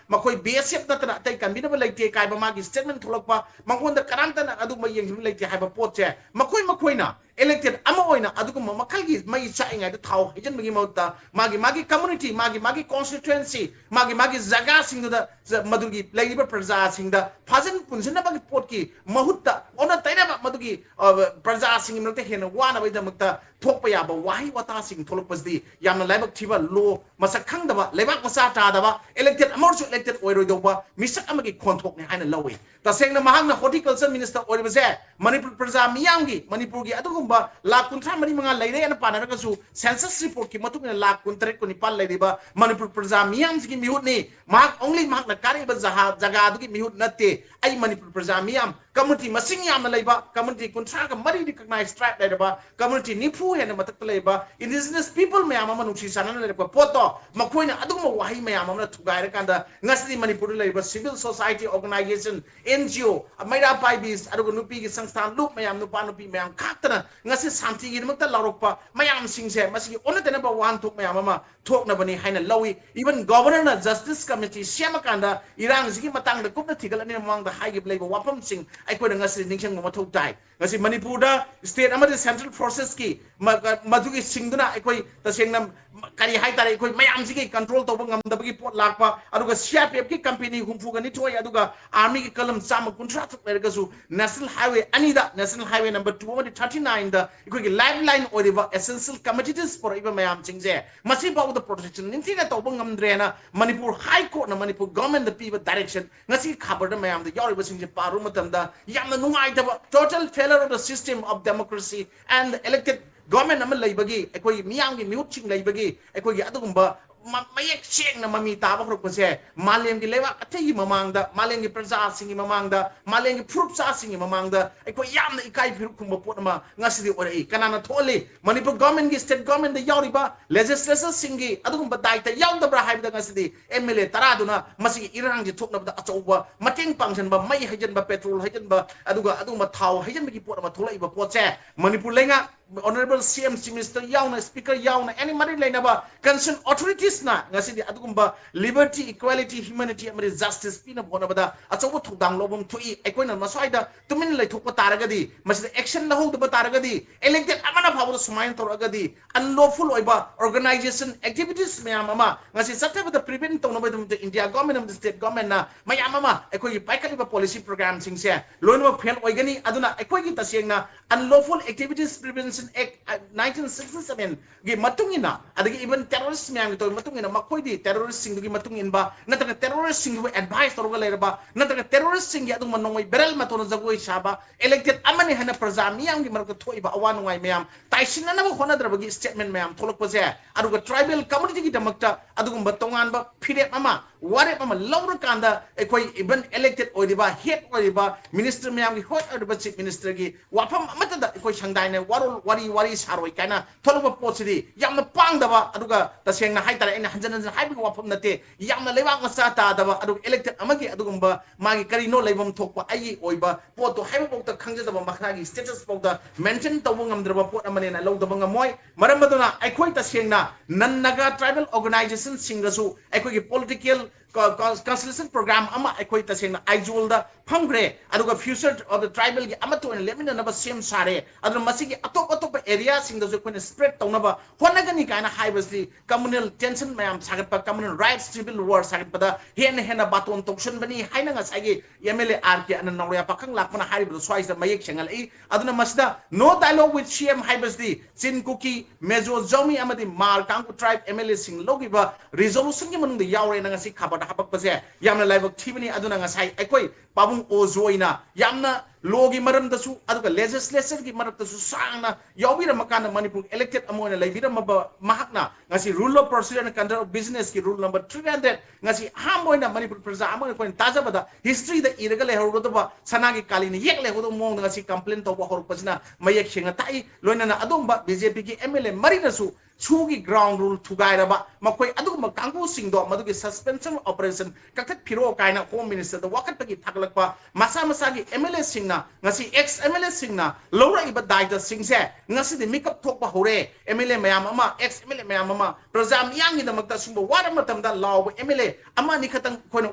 ꯃꯈꯣꯏ BSF ꯅꯠꯇꯅ ꯑꯇꯩ ꯀꯟꯕꯤꯅꯕ ꯂꯩꯇꯦ ꯀꯥꯏꯕ ꯃꯥꯒꯤ statement ꯊꯣꯛꯂꯛꯄ, ꯃꯉꯣꯟꯗ ꯀꯅꯥꯝꯇꯅ ꯑꯗꯨꯒꯨꯝꯕ ꯌꯦꯡꯁꯤꯟꯕ ꯂꯩꯇꯦ ꯍꯥꯏꯕ ꯄꯣꯠꯁꯦ ꯃꯈꯣꯏ ꯃꯈꯣꯏꯅ elected ꯑꯃ ꯑꯣꯏꯅ ꯑꯗꯨꯒꯨꯝꯕ ꯃꯈꯜꯒꯤ ꯃꯩ ꯆꯥꯛꯏꯉꯩꯗ ꯊꯥꯎ ꯍꯩꯖꯤꯟꯕꯒꯤ ꯃꯍꯨꯠꯇ ꯃꯥꯒꯤ ꯃꯥꯒꯤ community, ꯃꯥꯒꯤ ꯃꯥꯒꯤ constituency, ꯃꯥꯒꯤ ꯃꯥꯒꯤ ꯖꯒꯥꯁꯤꯡꯗꯨꯗ ꯖ-, ꯃꯗꯨꯒꯤ ꯂꯩꯔꯤꯕ ꯄ꯭ꯔꯖꯥꯁꯤꯡꯗ ꯐꯥꯖꯤꯟ ꯄꯨꯟꯁꯤꯟꯅꯕꯒꯤ ꯄꯣꯠꯀꯤ ꯃꯍꯨꯠꯇ ꯑꯣꯟꯅ ꯇꯩꯅꯕ ꯃꯗꯨꯒꯤ, ꯑ, ꯄ꯭ꯔꯖꯥꯁꯤꯡꯒꯤ ꯃꯔꯛꯇ ꯍꯦꯟꯅ ꯋꯥꯅꯕꯒꯤꯗꯃꯛꯇ ꯊꯣꯛꯄ ꯌꯥꯕ ꯋꯥꯍꯩ ꯋꯥꯇꯥꯁꯤꯡ ꯊꯣꯛꯂꯛꯄꯁꯤꯗꯤ ꯌꯥꯝꯅ ꯂꯥꯏꯕꯛ ꯊꯤꯕ, ꯂꯣ, ꯃꯁꯛ ꯈꯪꯗꯕ, ꯂꯩꯕꯥꯛ ꯃꯆꯥ ꯇꯥꯗꯕ, elected ꯑꯃ ꯑꯣꯏꯔꯁꯨ elected ꯑꯣꯏꯔꯣꯏꯗꯧꯕ ꯃꯤꯁꯛ ꯑꯃꯒꯤ ꯈꯣꯟꯊꯣꯛꯅꯤ ꯍꯥꯏꯅ ꯂꯧꯏ꯫ ꯇꯁꯦꯡꯅ ꯃꯍꯥꯛꯅ horticulture minister ꯑꯣꯏꯔꯤꯕꯁꯦ ꯃꯅꯤꯄꯨꯔ ꯄ꯭ꯔꯖꯥ ꯃꯤꯌꯥꯝꯒꯤ, ꯃꯅꯤꯄꯨꯔꯒꯤ ꯑꯗꯨꯒꯨꯝꯕ ꯂꯥꯈ ꯀꯨꯟꯊ꯭ꯔꯥ ꯃꯔꯤ ꯃꯉꯥ ꯂꯩꯔꯦꯅ ꯄꯥꯅꯔꯒꯁꯨ census reportꯀꯤ ꯃꯇꯨꯡ ꯏꯟꯅ ꯂꯥꯈ ꯀꯨꯟꯇꯔꯦꯠ ꯀꯨꯟꯅꯤꯄꯥꯜ ꯂꯩꯔꯤꯕ ꯃꯅꯤꯄꯨꯔ ꯄ꯭ꯔꯖꯥ ꯃꯤꯌꯥꯝꯁꯤꯒꯤ ꯃꯤꯍꯨꯠꯅꯤ꯫ ꯃꯍꯥꯛ only ꯃꯍꯥꯛꯅ ꯀꯥꯔꯛꯏꯕ ꯖꯍꯥ-, ꯖꯒꯥ ꯑꯗꯨꯒꯤ ꯃꯤꯍꯨꯠ ꯅꯠꯇꯦ꯫ ꯑꯩ ꯃꯅꯤꯄꯨꯔ ꯄ꯭ꯔꯖꯥ ꯃꯤꯌꯥꯝ community ꯃꯁꯤꯡ ꯌꯥꯝꯅ ꯂꯩꯕ, community ꯀꯨꯟꯊ꯭ꯔꯥꯒ ꯃꯔꯤ recognized tribe ꯂꯩꯔꯕ, community ꯅꯤꯐꯨ ꯍꯦꯟꯅ ꯃꯊꯛꯇ ꯂꯩꯕ indigenous people ꯃꯌꯥꯝ ꯑꯃ ꯅꯨꯡꯁꯤ ꯆꯥꯟꯅꯅ ꯂꯩꯔꯛꯄ ꯄꯣꯠꯇꯣ ꯃꯈꯣꯏꯅ ꯑꯗꯨꯒꯨꯝꯕ ꯋꯥꯍꯩ ꯃꯌꯥꯝ ꯑꯃꯅ ꯊꯨꯒꯥꯏꯔꯀꯥꯟꯗ ꯉꯁꯤꯗꯤ ꯃꯅꯤꯄꯨꯔꯗ ꯂꯩꯔꯤꯕ civil society organization, NGO, ꯃꯩꯔꯥ ꯄꯥꯏꯕꯤ, ꯑꯗꯨꯒ ꯅꯨꯄꯤꯒꯤ ꯁꯪꯁꯊꯥꯟ, ꯂꯨꯞ ꯃꯌꯥꯝ, ꯅꯨꯄꯥ ꯅꯨꯄꯤ ꯃꯌꯥꯝ ꯈꯥꯛꯇꯅ ꯉꯁꯤ ꯁꯥꯟꯇꯤꯒꯤꯗꯃꯛꯇ ꯂꯥꯎꯔꯛꯄ ꯃꯌꯥꯝꯁꯤꯡꯁꯦ ꯃꯁꯤꯒꯤ ꯑꯣꯟꯅ ꯇꯩꯅꯕ ꯋꯥꯍꯟꯊꯣꯛ ꯃꯌꯥꯝ ꯑꯃ ꯊꯣꯛꯅꯕꯅꯤ ꯍꯥꯏꯅ ꯂꯧꯏ꯫ Even Governor ꯅ Justice Committee ꯁꯦꯝꯃꯀꯥꯟꯗ ꯏꯔꯥꯡꯁꯤꯒꯤ ꯃꯇꯥꯡꯗ ꯀꯨꯞꯅ ꯊꯤꯒꯠꯂꯅꯤ ꯃꯃꯥꯡꯗ ꯍꯥꯏꯈꯤꯕ ꯂꯩꯕ ꯋꯥꯐꯝꯁꯤꯡ ꯑꯩꯈꯣꯏꯅ ꯉꯁꯤ ꯅꯤꯡꯁꯤꯡꯕ ꯃꯊꯧ ꯇꯥꯏ꯫ ꯉꯁꯤ ꯃꯅꯤꯄꯨꯔꯗ state ꯑꯃꯗꯤ central forces ꯀꯤ ꯃ-, ꯃꯗꯨꯒꯤ ꯁꯤꯡꯗꯨꯅ ꯑꯩꯈꯣꯏ ꯇꯁꯦꯡꯅ ꯀꯔꯤ ꯍꯥꯏꯇꯥꯔꯦ, ꯑꯩꯈꯣꯏ ꯃꯌꯥꯝꯁꯤꯒꯤ control ꯇꯧꯕ ꯉꯝꯗꯕꯒꯤ ꯄꯣꯠ ꯂꯥꯛꯄ, ꯑꯗꯨꯒ C R P F ꯀꯤ company ꯍꯨꯝꯐꯨꯒ ꯅꯤꯊꯣꯏ, ꯑꯗꯨꯒ army ꯒꯤ ꯀꯂꯝ ꯆꯥꯝꯃ ꯀꯨꯟꯊ꯭ꯔꯥ ꯇꯔꯨꯛ ꯂꯩꯔꯒꯁꯨ national highway ꯑꯅꯤꯗ, national highway number two ꯑꯃꯗꯤ thirty nine ꯗ ꯑꯩꯈꯣꯏꯒꯤ lifeline ꯑꯣꯏꯔꯤꯕ essential commodities ꯄꯨꯔꯛꯏꯕ ꯃꯌꯥꯝꯁꯤꯡꯁꯦ ꯃꯁꯤ ꯐꯥꯎꯕꯗ protection ꯅꯤꯡꯊꯤꯅ ꯇꯧꯕ ꯉꯝꯗ꯭ꯔꯦꯅ ꯃꯅꯤꯄꯨꯔ High Court ꯅ ꯃꯅꯤꯄꯨꯔ government ꯗ ꯄꯤꯕ direction ꯉꯁꯤ ꯈꯕꯔꯗ ꯃꯌꯥꯝꯗ ꯌꯥꯎꯔꯤꯕꯁꯤꯡꯁꯦ ꯄꯥꯔꯨꯕ ꯃꯇꯝꯗ ꯌꯥꯝꯅ ꯅꯨꯡꯉꯥꯏꯇꯕ, total failure of the system of democracy and elected government ꯑꯃ ꯂꯩꯕꯒꯤ, ꯑꯩꯈꯣꯏꯒꯤ ꯃꯤꯌꯥꯝꯒꯤ ꯃꯤꯍꯨꯠꯁꯤꯡ ꯂꯩꯕꯒꯤ, ꯑꯩꯈꯣꯏꯒꯤ ꯑꯗꯨꯒꯨꯝꯕ ꯃ-, ꯃꯌꯦꯛ ꯁꯦꯡꯅ ꯃꯃꯤ ꯇꯥꯕ ꯍꯧꯔꯛꯄꯁꯦ ꯃꯥꯂꯦꯝꯒꯤ ꯂꯩꯕꯥꯛ ꯑꯇꯩꯒꯤ ꯃꯃꯥꯡꯗ, ꯃꯥꯂꯦꯝꯒꯤ ꯄ꯭ꯔꯖꯥꯁꯤꯡꯒꯤ ꯃꯃꯥꯡꯗ, ꯃꯥꯂꯦꯝꯒꯤ ꯐꯨꯔꯨꯞ ꯆꯥꯁꯤꯡꯒꯤ ꯃꯃꯥꯡꯗ ꯑꯩꯈꯣꯏ ꯌꯥꯝꯅ ꯏꯀꯥꯏ ꯐꯤꯔꯨꯛ ꯈꯨꯝꯕ ꯄꯣꯠ ꯑꯃ ꯉꯁꯤꯗꯤ ꯑꯣꯏꯔꯛꯏ꯫ ꯀꯅꯥꯅ ꯊꯣꯛꯍꯜꯂꯤ? ꯃꯅꯤꯄꯨꯔ government ꯀꯤ, state government ꯗ ꯌꯥꯎꯔꯤꯕ legislature ꯁꯤꯡꯒꯤ ꯑꯗꯨꯒꯨꯝꯕ ꯗꯥꯏꯇ ꯌꯥꯎꯗꯕ꯭ꯔꯥ ꯍꯥꯏꯕꯗ ꯉꯁꯤꯗꯤ M L A ꯇꯔꯥꯗꯨꯅ ꯃꯁꯤꯒꯤ ꯏꯔꯥꯡꯁꯤ ꯊꯣꯛꯅꯕꯗ ꯑꯆꯧꯕ ꯃꯇꯦꯡ ꯄꯥꯡꯁꯤꯟꯕ, ꯃꯩ ꯍꯩꯖꯤꯟꯕ, petrol ꯍꯩꯖꯤꯟꯕ, ꯑꯗꯨꯒ ꯑꯗꯨꯒꯨꯝꯕ ꯊꯥꯎ ꯍꯩꯖꯤꯟꯕꯒꯤ ꯄꯣꯠ ꯑꯃ ꯊꯣꯛꯂꯛꯏꯕ ꯄꯣꯠꯁꯦ ꯃꯅꯤꯄꯨꯔ ꯂꯩꯉꯥꯛ, Honourable C M, Chief Minister ꯌꯥꯎꯅ, Speaker ꯌꯥꯎꯅ, any ꯃꯔꯤ ꯂꯩꯅꯕ concerned authorities ꯅ ꯉꯁꯤꯗꯤ ꯑꯗꯨꯒꯨꯝꯕ liberty, equality, humanity ꯑꯃꯗꯤ justice ꯄꯤꯅꯕ ꯍꯣꯠꯅꯕꯗ ꯑꯆꯧꯕ ꯊꯧꯗꯥꯡ ꯂꯧꯐꯝ ꯊꯣꯛꯏ꯫ ꯑꯩꯈꯣꯏꯅ ꯃꯁ꯭ꯋꯥꯏꯗ ꯇꯨꯃꯤꯟꯅ ꯂꯩꯊꯣꯛꯄ ꯇꯥꯔꯒꯗꯤ, ꯃꯁꯤꯗ action ꯂꯧꯍꯧꯗꯕ ꯇꯥꯔꯒꯗꯤ, elected ꯑꯃꯅ ꯐꯥꯎꯕꯗ ꯁꯨꯃꯥꯏꯅ ꯇꯧꯔꯛꯑꯒꯗꯤ, unlawful ꯑꯣꯏꯕ organisation activities ꯃꯌꯥꯝ ꯑꯃ ꯉꯁꯤ ꯆꯠꯊꯕꯗ prevent ꯇꯧꯅꯕꯒꯤꯗꯃꯛꯇ India government ꯑꯃꯗꯤ state government ꯅ ꯃꯌꯥꯝ ꯑꯃ ꯑꯩꯈꯣꯏꯒꯤ ꯄꯥꯏꯈꯠꯂꯤꯕ policy program ꯁꯤꯡꯁꯦ ꯂꯣꯏꯅꯃꯛ fail ꯑꯣꯏꯒꯅꯤ꯫ ꯑꯗꯨꯅ ꯑꯩꯈꯣꯏꯒꯤ ꯇꯁꯦꯡꯅ Unlawful Activities Prevention Act, ꯑ, nineteen sixty seven ꯒꯤ ꯃꯇꯨꯡ ꯏꯟꯅ, ꯑꯗꯒꯤ even terrorist ꯃꯌꯥꯝꯒꯤ ꯇꯧꯔꯤꯕ ꯃꯇꯨꯡ ꯏꯟꯅ, ꯃꯈꯣꯏꯗꯤ terrorist ꯁꯤꯡꯗꯨꯒꯤ ꯃꯇꯨꯡ ꯏꯟꯕ, ꯅꯠꯇ꯭ꯔꯒ terrorist ꯁꯤꯡꯗꯨꯕꯨ advice ꯇꯧꯔꯒ ꯂꯩꯔꯕ, ꯅꯠꯇ꯭ꯔꯒ terrorist ꯁꯤꯡꯒꯤ ꯑꯗꯨꯒꯨꯝꯕ ꯅꯣꯡꯃꯩ barrel ꯃꯇꯣꯟꯗ ꯖꯒꯣꯏ ꯁꯥꯕ, elected ꯑꯃꯅꯤ ꯍꯥꯏꯅ ꯄ꯭ꯔꯖꯥ ꯃꯤꯌꯥꯝꯒꯤ ꯃꯔꯛꯇ ꯊꯣꯛꯏꯕ ꯑꯋꯥ ꯅꯨꯡꯉꯥꯏ ꯃꯌꯥꯝ ꯇꯥꯏꯁꯤꯟꯅꯅꯕ ꯍꯣꯠꯅꯗ꯭ꯔꯕꯒꯤ statement ꯃꯌꯥꯝ ꯊꯣꯛꯂꯛꯄꯁꯦ, ꯑꯗꯨꯒ tribal community ꯒꯤꯗꯃꯛꯇ ꯑꯗꯨꯒꯨꯝꯕ ꯇꯣꯉꯥꯟꯕ ꯐꯤꯔꯦꯞ ꯑꯃ, ꯋꯥꯔꯦꯞ ꯑꯃ ꯂꯧꯔꯀꯥꯟꯗ ꯑꯩꯈꯣꯏ even elected ꯑꯣꯏꯔꯤꯕ, head ꯑꯣꯏꯔꯤꯕ minister ꯃꯌꯥꯝꯒꯤ head ꯑꯣꯏꯔꯤꯕ Chief Minister ꯒꯤ ꯋꯥꯐꯝ ꯑꯃꯠꯇꯗ ꯑꯩꯈꯣꯏ ꯁꯪꯗꯥꯏꯅ ꯋꯥꯔꯣꯜ ꯋꯥꯔꯤ ꯋꯥꯔꯤ ꯁꯥꯔꯣꯏ ꯀꯥꯏꯅ ꯊꯣꯛꯂꯛꯄ ꯄꯣꯠꯁꯤꯗꯤ ꯌꯥꯝꯅ ꯄꯥꯡꯗꯕ, ꯑꯗꯨꯒ ꯇꯁꯦꯡꯅ ꯍꯥꯏꯇꯥꯔꯦ, ꯑꯩꯅ ꯍꯟꯖꯤꯟ ꯍꯟꯖꯤꯟ ꯍꯥꯏꯕꯒꯤ ꯋꯥꯐꯝ ꯅꯠꯇꯦ, ꯌꯥꯝꯅ ꯂꯩꯕꯥꯛ ꯃꯆꯥ ꯇꯥꯗꯕ, ꯑꯗꯨꯒ elected ꯑꯃꯒꯤ ꯑꯗꯨꯒꯨꯝꯕ ꯃꯥꯒꯤ ꯀꯔꯤꯅꯣ ꯂꯩꯐꯝ ꯊꯣꯛꯄ ꯑꯩꯒꯤ ꯑꯣꯏꯕ ꯄꯣꯠꯇꯣ ꯍꯥꯏꯕꯐꯥꯎꯗ ꯈꯪꯖꯗꯕ, ꯃꯈꯥꯒꯤ status ꯐꯥꯎꯗ mention ꯇꯧꯕ ꯉꯝꯗ꯭ꯔꯕ ꯄꯣꯠ ꯑꯃꯅꯦꯅ ꯂꯧꯗꯕ ꯉꯝꯃꯣꯏ꯫ ꯃꯔꯝ ꯑꯗꯨꯅ ꯑꯩꯈꯣꯏ ꯇꯁꯦꯡꯅ non Naga tribal organization ꯁꯤꯡꯗꯁꯨ ꯑꯩꯈꯣꯏꯒꯤ political co-, co-, consultation program ꯑꯃ ꯑꯩꯈꯣꯏ ꯇꯁꯦꯡꯅ ꯑꯥꯏꯖꯣꯜꯗ ꯐꯝꯈ꯭ꯔꯦ, ꯑꯗꯨꯒ future of the tribal ꯒꯤ ꯑꯃꯠꯇ ꯑꯣꯏꯅ ꯂꯦꯞꯃꯤꯟꯅꯅꯕ ꯁꯦꯝ ꯁꯥꯔꯦ꯫ ꯑꯗꯨꯅ ꯃꯁꯤꯒꯤ ꯑꯇꯣꯞ ꯑꯇꯣꯞꯄ area ꯁꯤꯡꯗꯁꯨ ꯑꯩꯈꯣꯏꯅ spread ꯇꯧꯅꯕ ꯍꯣꯠꯅꯒꯅꯤ ꯀꯥꯏꯅ ꯍꯥꯏꯕꯁꯤ communal tension ꯃꯌꯥꯝ ꯁꯥꯒꯠꯄ, communal rights civil war ꯁꯥꯒꯠꯄꯗ ꯍꯦꯟꯅ ꯍꯦꯟꯅ ꯕꯥꯇꯣꯟ ꯇꯧꯁꯟꯕꯅꯤ ꯍꯥꯏꯅ ꯉꯁꯥꯏꯒꯤ M L A R K ꯑꯅꯟ ꯅꯧꯔꯤꯌꯥ ꯄꯥꯈꯪ ꯂꯥꯛꯄꯅ ꯍꯥꯏꯔꯤꯕꯗꯨ ꯁ꯭ꯋꯥꯏꯁꯤꯗ ꯃꯌꯦꯛ ꯁꯦꯡꯍꯜꯂꯛꯏ꯫ ꯑꯗꯨꯅ ꯃꯁꯤꯗ no dialogue with C M ꯍꯥꯏꯕꯁꯤꯗꯤ ꯆꯤꯟ, ꯀꯨꯀꯤ, ꯃꯦꯖꯣ, ꯖꯥꯎꯃꯤ ꯑꯃꯗꯤ ꯃꯥꯔ ꯀꯥꯡꯕꯨ tribe M L A ꯁꯤꯡ ꯂꯧꯈꯤꯕ resolution ꯒꯤ ꯃꯅꯨꯡꯗ ꯌꯥꯎꯔꯦꯅ ꯉꯁꯤ ꯈꯕꯔꯗ ꯍꯥꯄꯛꯄꯁꯦ ꯌꯥꯝꯅ ꯂꯥꯏꯕꯛ ꯊꯤꯕꯅꯤ꯫ ꯑꯗꯨꯅ ꯉꯁꯥꯏ ꯑꯩꯈꯣꯏ ꯄꯥꯕꯨꯡ ꯑꯣ ꯖꯣꯏꯅ ꯌꯥꯝꯅ law ꯒꯤ ꯃꯔꯝꯗꯁꯨ ꯑꯗꯨꯒ legislature ꯒꯤ ꯃꯔꯛꯇꯁꯨ ꯁꯥꯡꯅ ꯌꯥꯎꯕꯤꯔꯝꯃꯀꯥꯟꯗ ꯃꯅꯤꯄꯨꯔ elected ꯑꯃ ꯑꯣꯏꯅ ꯂꯩꯕꯤꯔꯝꯃꯕ ꯃꯍꯥꯛꯅ ꯉꯁꯤ rule of procedure and conduct of business ꯀꯤ rule number three hundred ꯉꯁꯤ ꯑꯍꯥꯟꯕ ꯑꯣꯏꯅ ꯃꯅꯤꯄꯨꯔ ꯄ꯭ꯔꯖꯥ ꯑꯃ ꯑꯣꯏꯅ ꯑꯩꯈꯣꯏꯅ ꯇꯥꯖꯕꯗ history ꯗ ꯏꯔꯒ ꯂꯩꯍꯧꯔꯒꯗꯕ ꯁꯅꯥꯒꯤ ꯀꯥꯂꯤꯅ ꯌꯦꯛ ꯂꯩꯍꯧꯗꯕ ꯃꯑꯣꯡꯗ ꯉꯁꯤ complain ꯇꯧꯕ ꯍꯧꯔꯛꯄꯁꯤꯅ ꯃꯌꯦꯛ ꯁꯦꯡꯅ ꯇꯥꯛꯏ꯫ ꯂꯣꯏꯅꯅ ꯑꯗꯨꯒꯨꯝꯕ B J P ꯒꯤ M L A ꯃꯔꯤꯅꯁꯨ ꯁꯨꯒꯤ ground rule ꯊꯨꯒꯥꯏꯔꯕ, ꯃꯈꯣꯏ ꯑꯗꯨꯒꯨꯝꯕ ꯀꯥꯡꯕꯨꯁꯤꯡꯗꯣ ꯃꯗꯨꯒꯤ suspension operation ꯀꯛꯊꯠꯄꯤꯔꯣ ꯀꯥꯏꯅ Home Minister ꯗ ꯋꯥꯀꯠꯄꯒꯤ ꯊꯥꯒꯠꯂꯛꯄ, ꯃꯁꯥ ꯃꯁꯥꯒꯤ M L A ꯁꯤꯡꯅ, ꯉꯁꯤ ex M L A ꯁꯤꯡꯅ ꯂꯧꯔꯛꯏꯕ ꯗꯥꯏꯇ ꯁꯤꯡꯁꯦ ꯉꯁꯤꯗꯤ ꯃꯤꯀꯞ ꯊꯣꯛꯄ ꯍꯧꯔꯦ꯫ M L A ꯃꯌꯥꯝ ꯑꯃ, ex M L A ꯃꯌꯥꯝ ꯑꯃ, ꯄ꯭ꯔꯖꯥ ꯃꯤꯌꯥꯝꯒꯤꯗꯃꯛꯇ ꯁꯨꯝꯕ ꯋꯥꯔꯕ ꯃꯇꯝꯗ ꯂꯥꯎꯕ M L A ꯑꯃ ꯑꯅꯤ ꯈꯛꯇꯪ ꯑꯩꯈꯣꯏꯅ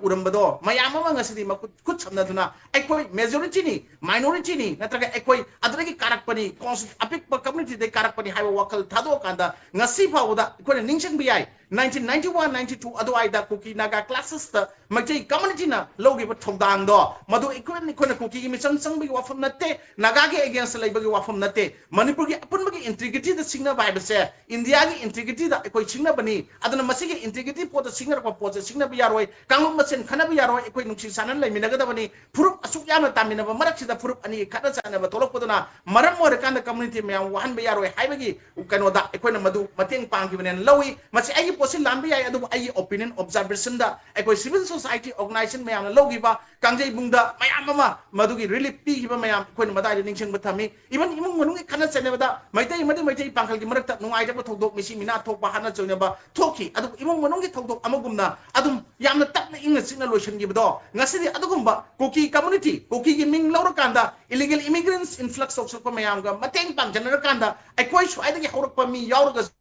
ꯎꯔꯝꯕꯗꯣ, ꯃꯌꯥꯝ ꯑꯃ ꯉꯁꯤꯗꯤ ꯃꯈꯨꯠ ꯈꯨꯠ ꯁꯝꯅꯗꯨꯅ ꯑꯩꯈꯣꯏ majority ꯅꯤ, minority ꯅꯤ, ꯅꯠꯇ꯭ꯔꯒ ꯑꯩꯈꯣꯏ ꯑꯗꯨꯗꯒꯤ ꯀꯥꯔꯛꯄꯅꯤ, consti-, ꯑꯄꯤꯛꯄ community ꯗꯒꯤ ꯀꯥꯔꯛꯄꯅꯤ ꯍꯥꯏꯕ ꯋꯥꯈꯜ ꯊꯥꯗꯣꯛꯑꯀꯥꯟꯗ ꯉꯁꯤ ꯐꯥꯎꯕꯗ ꯑꯩꯈꯣꯏꯅ ꯅꯤꯡꯁꯤꯡꯕ ꯌꯥꯏ, nineteen ninety one ninety two ꯑꯗꯨꯋꯥꯏꯗ ꯀꯨꯀꯤ ꯅꯥꯒꯥ clashes ꯇ ꯃꯩꯇꯩ community ꯅ ꯂꯧꯈꯤꯕ ꯊꯧꯗꯥꯡꯗꯣ, ꯃꯗꯨ ꯑꯩꯈꯣꯏ, ꯑꯩꯈꯣꯏꯅ ꯀꯨꯀꯤꯒꯤ ꯃꯤꯆꯪ ꯆꯪꯕꯒꯤ ꯋꯥꯐꯝ ꯅꯠꯇꯦ, ꯅꯥꯒꯥꯒꯤ against ꯇ ꯂꯩꯕꯒꯤ ꯋꯥꯐꯝ ꯅꯠꯇꯦ, ꯃꯅꯤꯄꯨꯔꯒꯤ ꯑꯄꯨꯟꯕꯒꯤ integrity ꯗ ꯁꯤꯡꯅꯕ ꯍꯥꯏꯕꯁꯦ India ꯒꯤ integrity ꯗ ꯑꯩꯈꯣꯏ ꯁꯤꯡꯅꯕꯅꯤ꯫ ꯑꯗꯨꯅ ꯃꯁꯤꯒꯤ integrity ꯄꯣꯠꯇ ꯁꯤꯡꯅꯔꯛꯄ ꯄꯣꯠꯁꯦ ꯁꯤꯡꯅꯕ ꯌꯥꯔꯣꯏ, ꯀꯥꯡꯂꯨꯞ ꯃꯁꯦꯟ ꯈꯟꯅꯕ ꯌꯥꯔꯣꯏ, ꯑꯩꯈꯣꯏ ꯅꯨꯡꯁꯤ ꯆꯥꯟꯅꯅ ꯂꯩꯃꯤꯟꯅꯒꯗꯕꯅꯤ꯫ ꯐꯨꯔꯨꯞ ꯑꯁꯨꯛ ꯌꯥꯝꯅ ꯇꯥꯃꯤꯟꯅꯕ ꯃꯔꯛꯁꯤꯗ ꯐꯨꯔꯨꯞ ꯑꯅꯤꯒꯤ ꯈꯠꯅ ꯆꯩꯅꯕ ꯊꯣꯛꯂꯛꯄꯗꯨꯅ ꯃꯔꯝ ꯑꯣꯏꯔꯀꯥꯟꯗ community ꯃꯌꯥꯝ ꯋꯥꯍꯟꯕ ꯌꯥꯔꯣꯏ ꯍꯥꯏꯕꯒꯤ ꯀꯩꯅꯣꯗ ꯑꯩꯈꯣꯏꯅ ꯃꯗꯨ ꯃꯇꯦꯡ ꯄꯥꯡꯈꯤꯕꯅꯦꯅ ꯂꯧꯏ꯫ ꯃꯁꯤ ꯑꯩꯒꯤ ꯄꯣꯠꯁꯤ ꯂꯥꯟꯕ ꯌꯥꯏ, ꯑꯗꯨꯕꯨ ꯑꯩꯒꯤ opinion, observation ꯗ ꯑꯩꯈꯣꯏ civil society organization ꯃꯌꯥꯝꯅ ꯂꯧꯈꯤꯕ ꯀꯥꯡꯖꯩꯕꯨꯡꯗ ꯃꯌꯥꯝ ꯑꯃ ꯃꯗꯨꯒꯤ relief ꯄꯤꯈꯤꯕ ꯃꯌꯥꯝ ꯑꯩꯈꯣꯏꯅ ꯃꯗꯥꯏꯗ ꯅꯤꯡꯁꯤꯡꯕ ꯊꯝꯃꯤ꯫ Even ꯏꯃꯨꯡ ꯃꯅꯨꯡꯒꯤ ꯈꯠꯅ ꯆꯩꯅꯕꯗ ꯃꯩꯇꯩ ꯑꯃꯗꯤ ꯃꯩꯇꯩ ꯄꯥꯡꯒꯜꯒꯤ ꯃꯔꯛꯇ ꯅꯨꯡꯉꯥꯏꯇꯕ ꯊꯧꯗꯣꯛ, ꯃꯤꯁꯤ ꯃꯤꯅꯥ ꯊꯣꯛꯄ, ꯍꯥꯠꯅ ꯆꯩꯅꯕ ꯊꯣꯛꯈꯤ꯫ ꯑꯗꯨꯕꯨ ꯏꯃꯨꯡ ꯃꯅꯨꯡꯒꯤ ꯊꯧꯗꯣꯛ ꯑꯃꯒꯨꯝꯅ ꯑꯗꯨꯝ ꯌꯥꯝꯅ ꯇꯞꯅ ꯏꯪꯅ ꯆꯤꯛꯅ ꯂꯣꯏꯁꯤꯟꯈꯤꯕꯗꯣ ꯉꯁꯤꯗꯤ ꯑꯗꯨꯒꯨꯝꯕ ꯀꯨꯀꯤ community, ꯀꯨꯀꯤꯒꯤ ꯃꯤꯡ ꯂꯧꯔꯀꯥꯟꯗ illegal immigrants influx ꯇꯧꯁꯜꯂꯛꯄ ꯃꯌꯥꯝꯒ ꯃꯇꯦꯡ ꯄꯥꯡꯖꯅꯔꯀꯥꯟꯗ ꯑꯩꯈꯣꯏ ꯁ꯭ꯋꯥꯏꯗꯒꯤ ꯍꯧꯔꯛꯄ ꯃꯤ ꯌꯥꯎꯔꯒꯁꯨ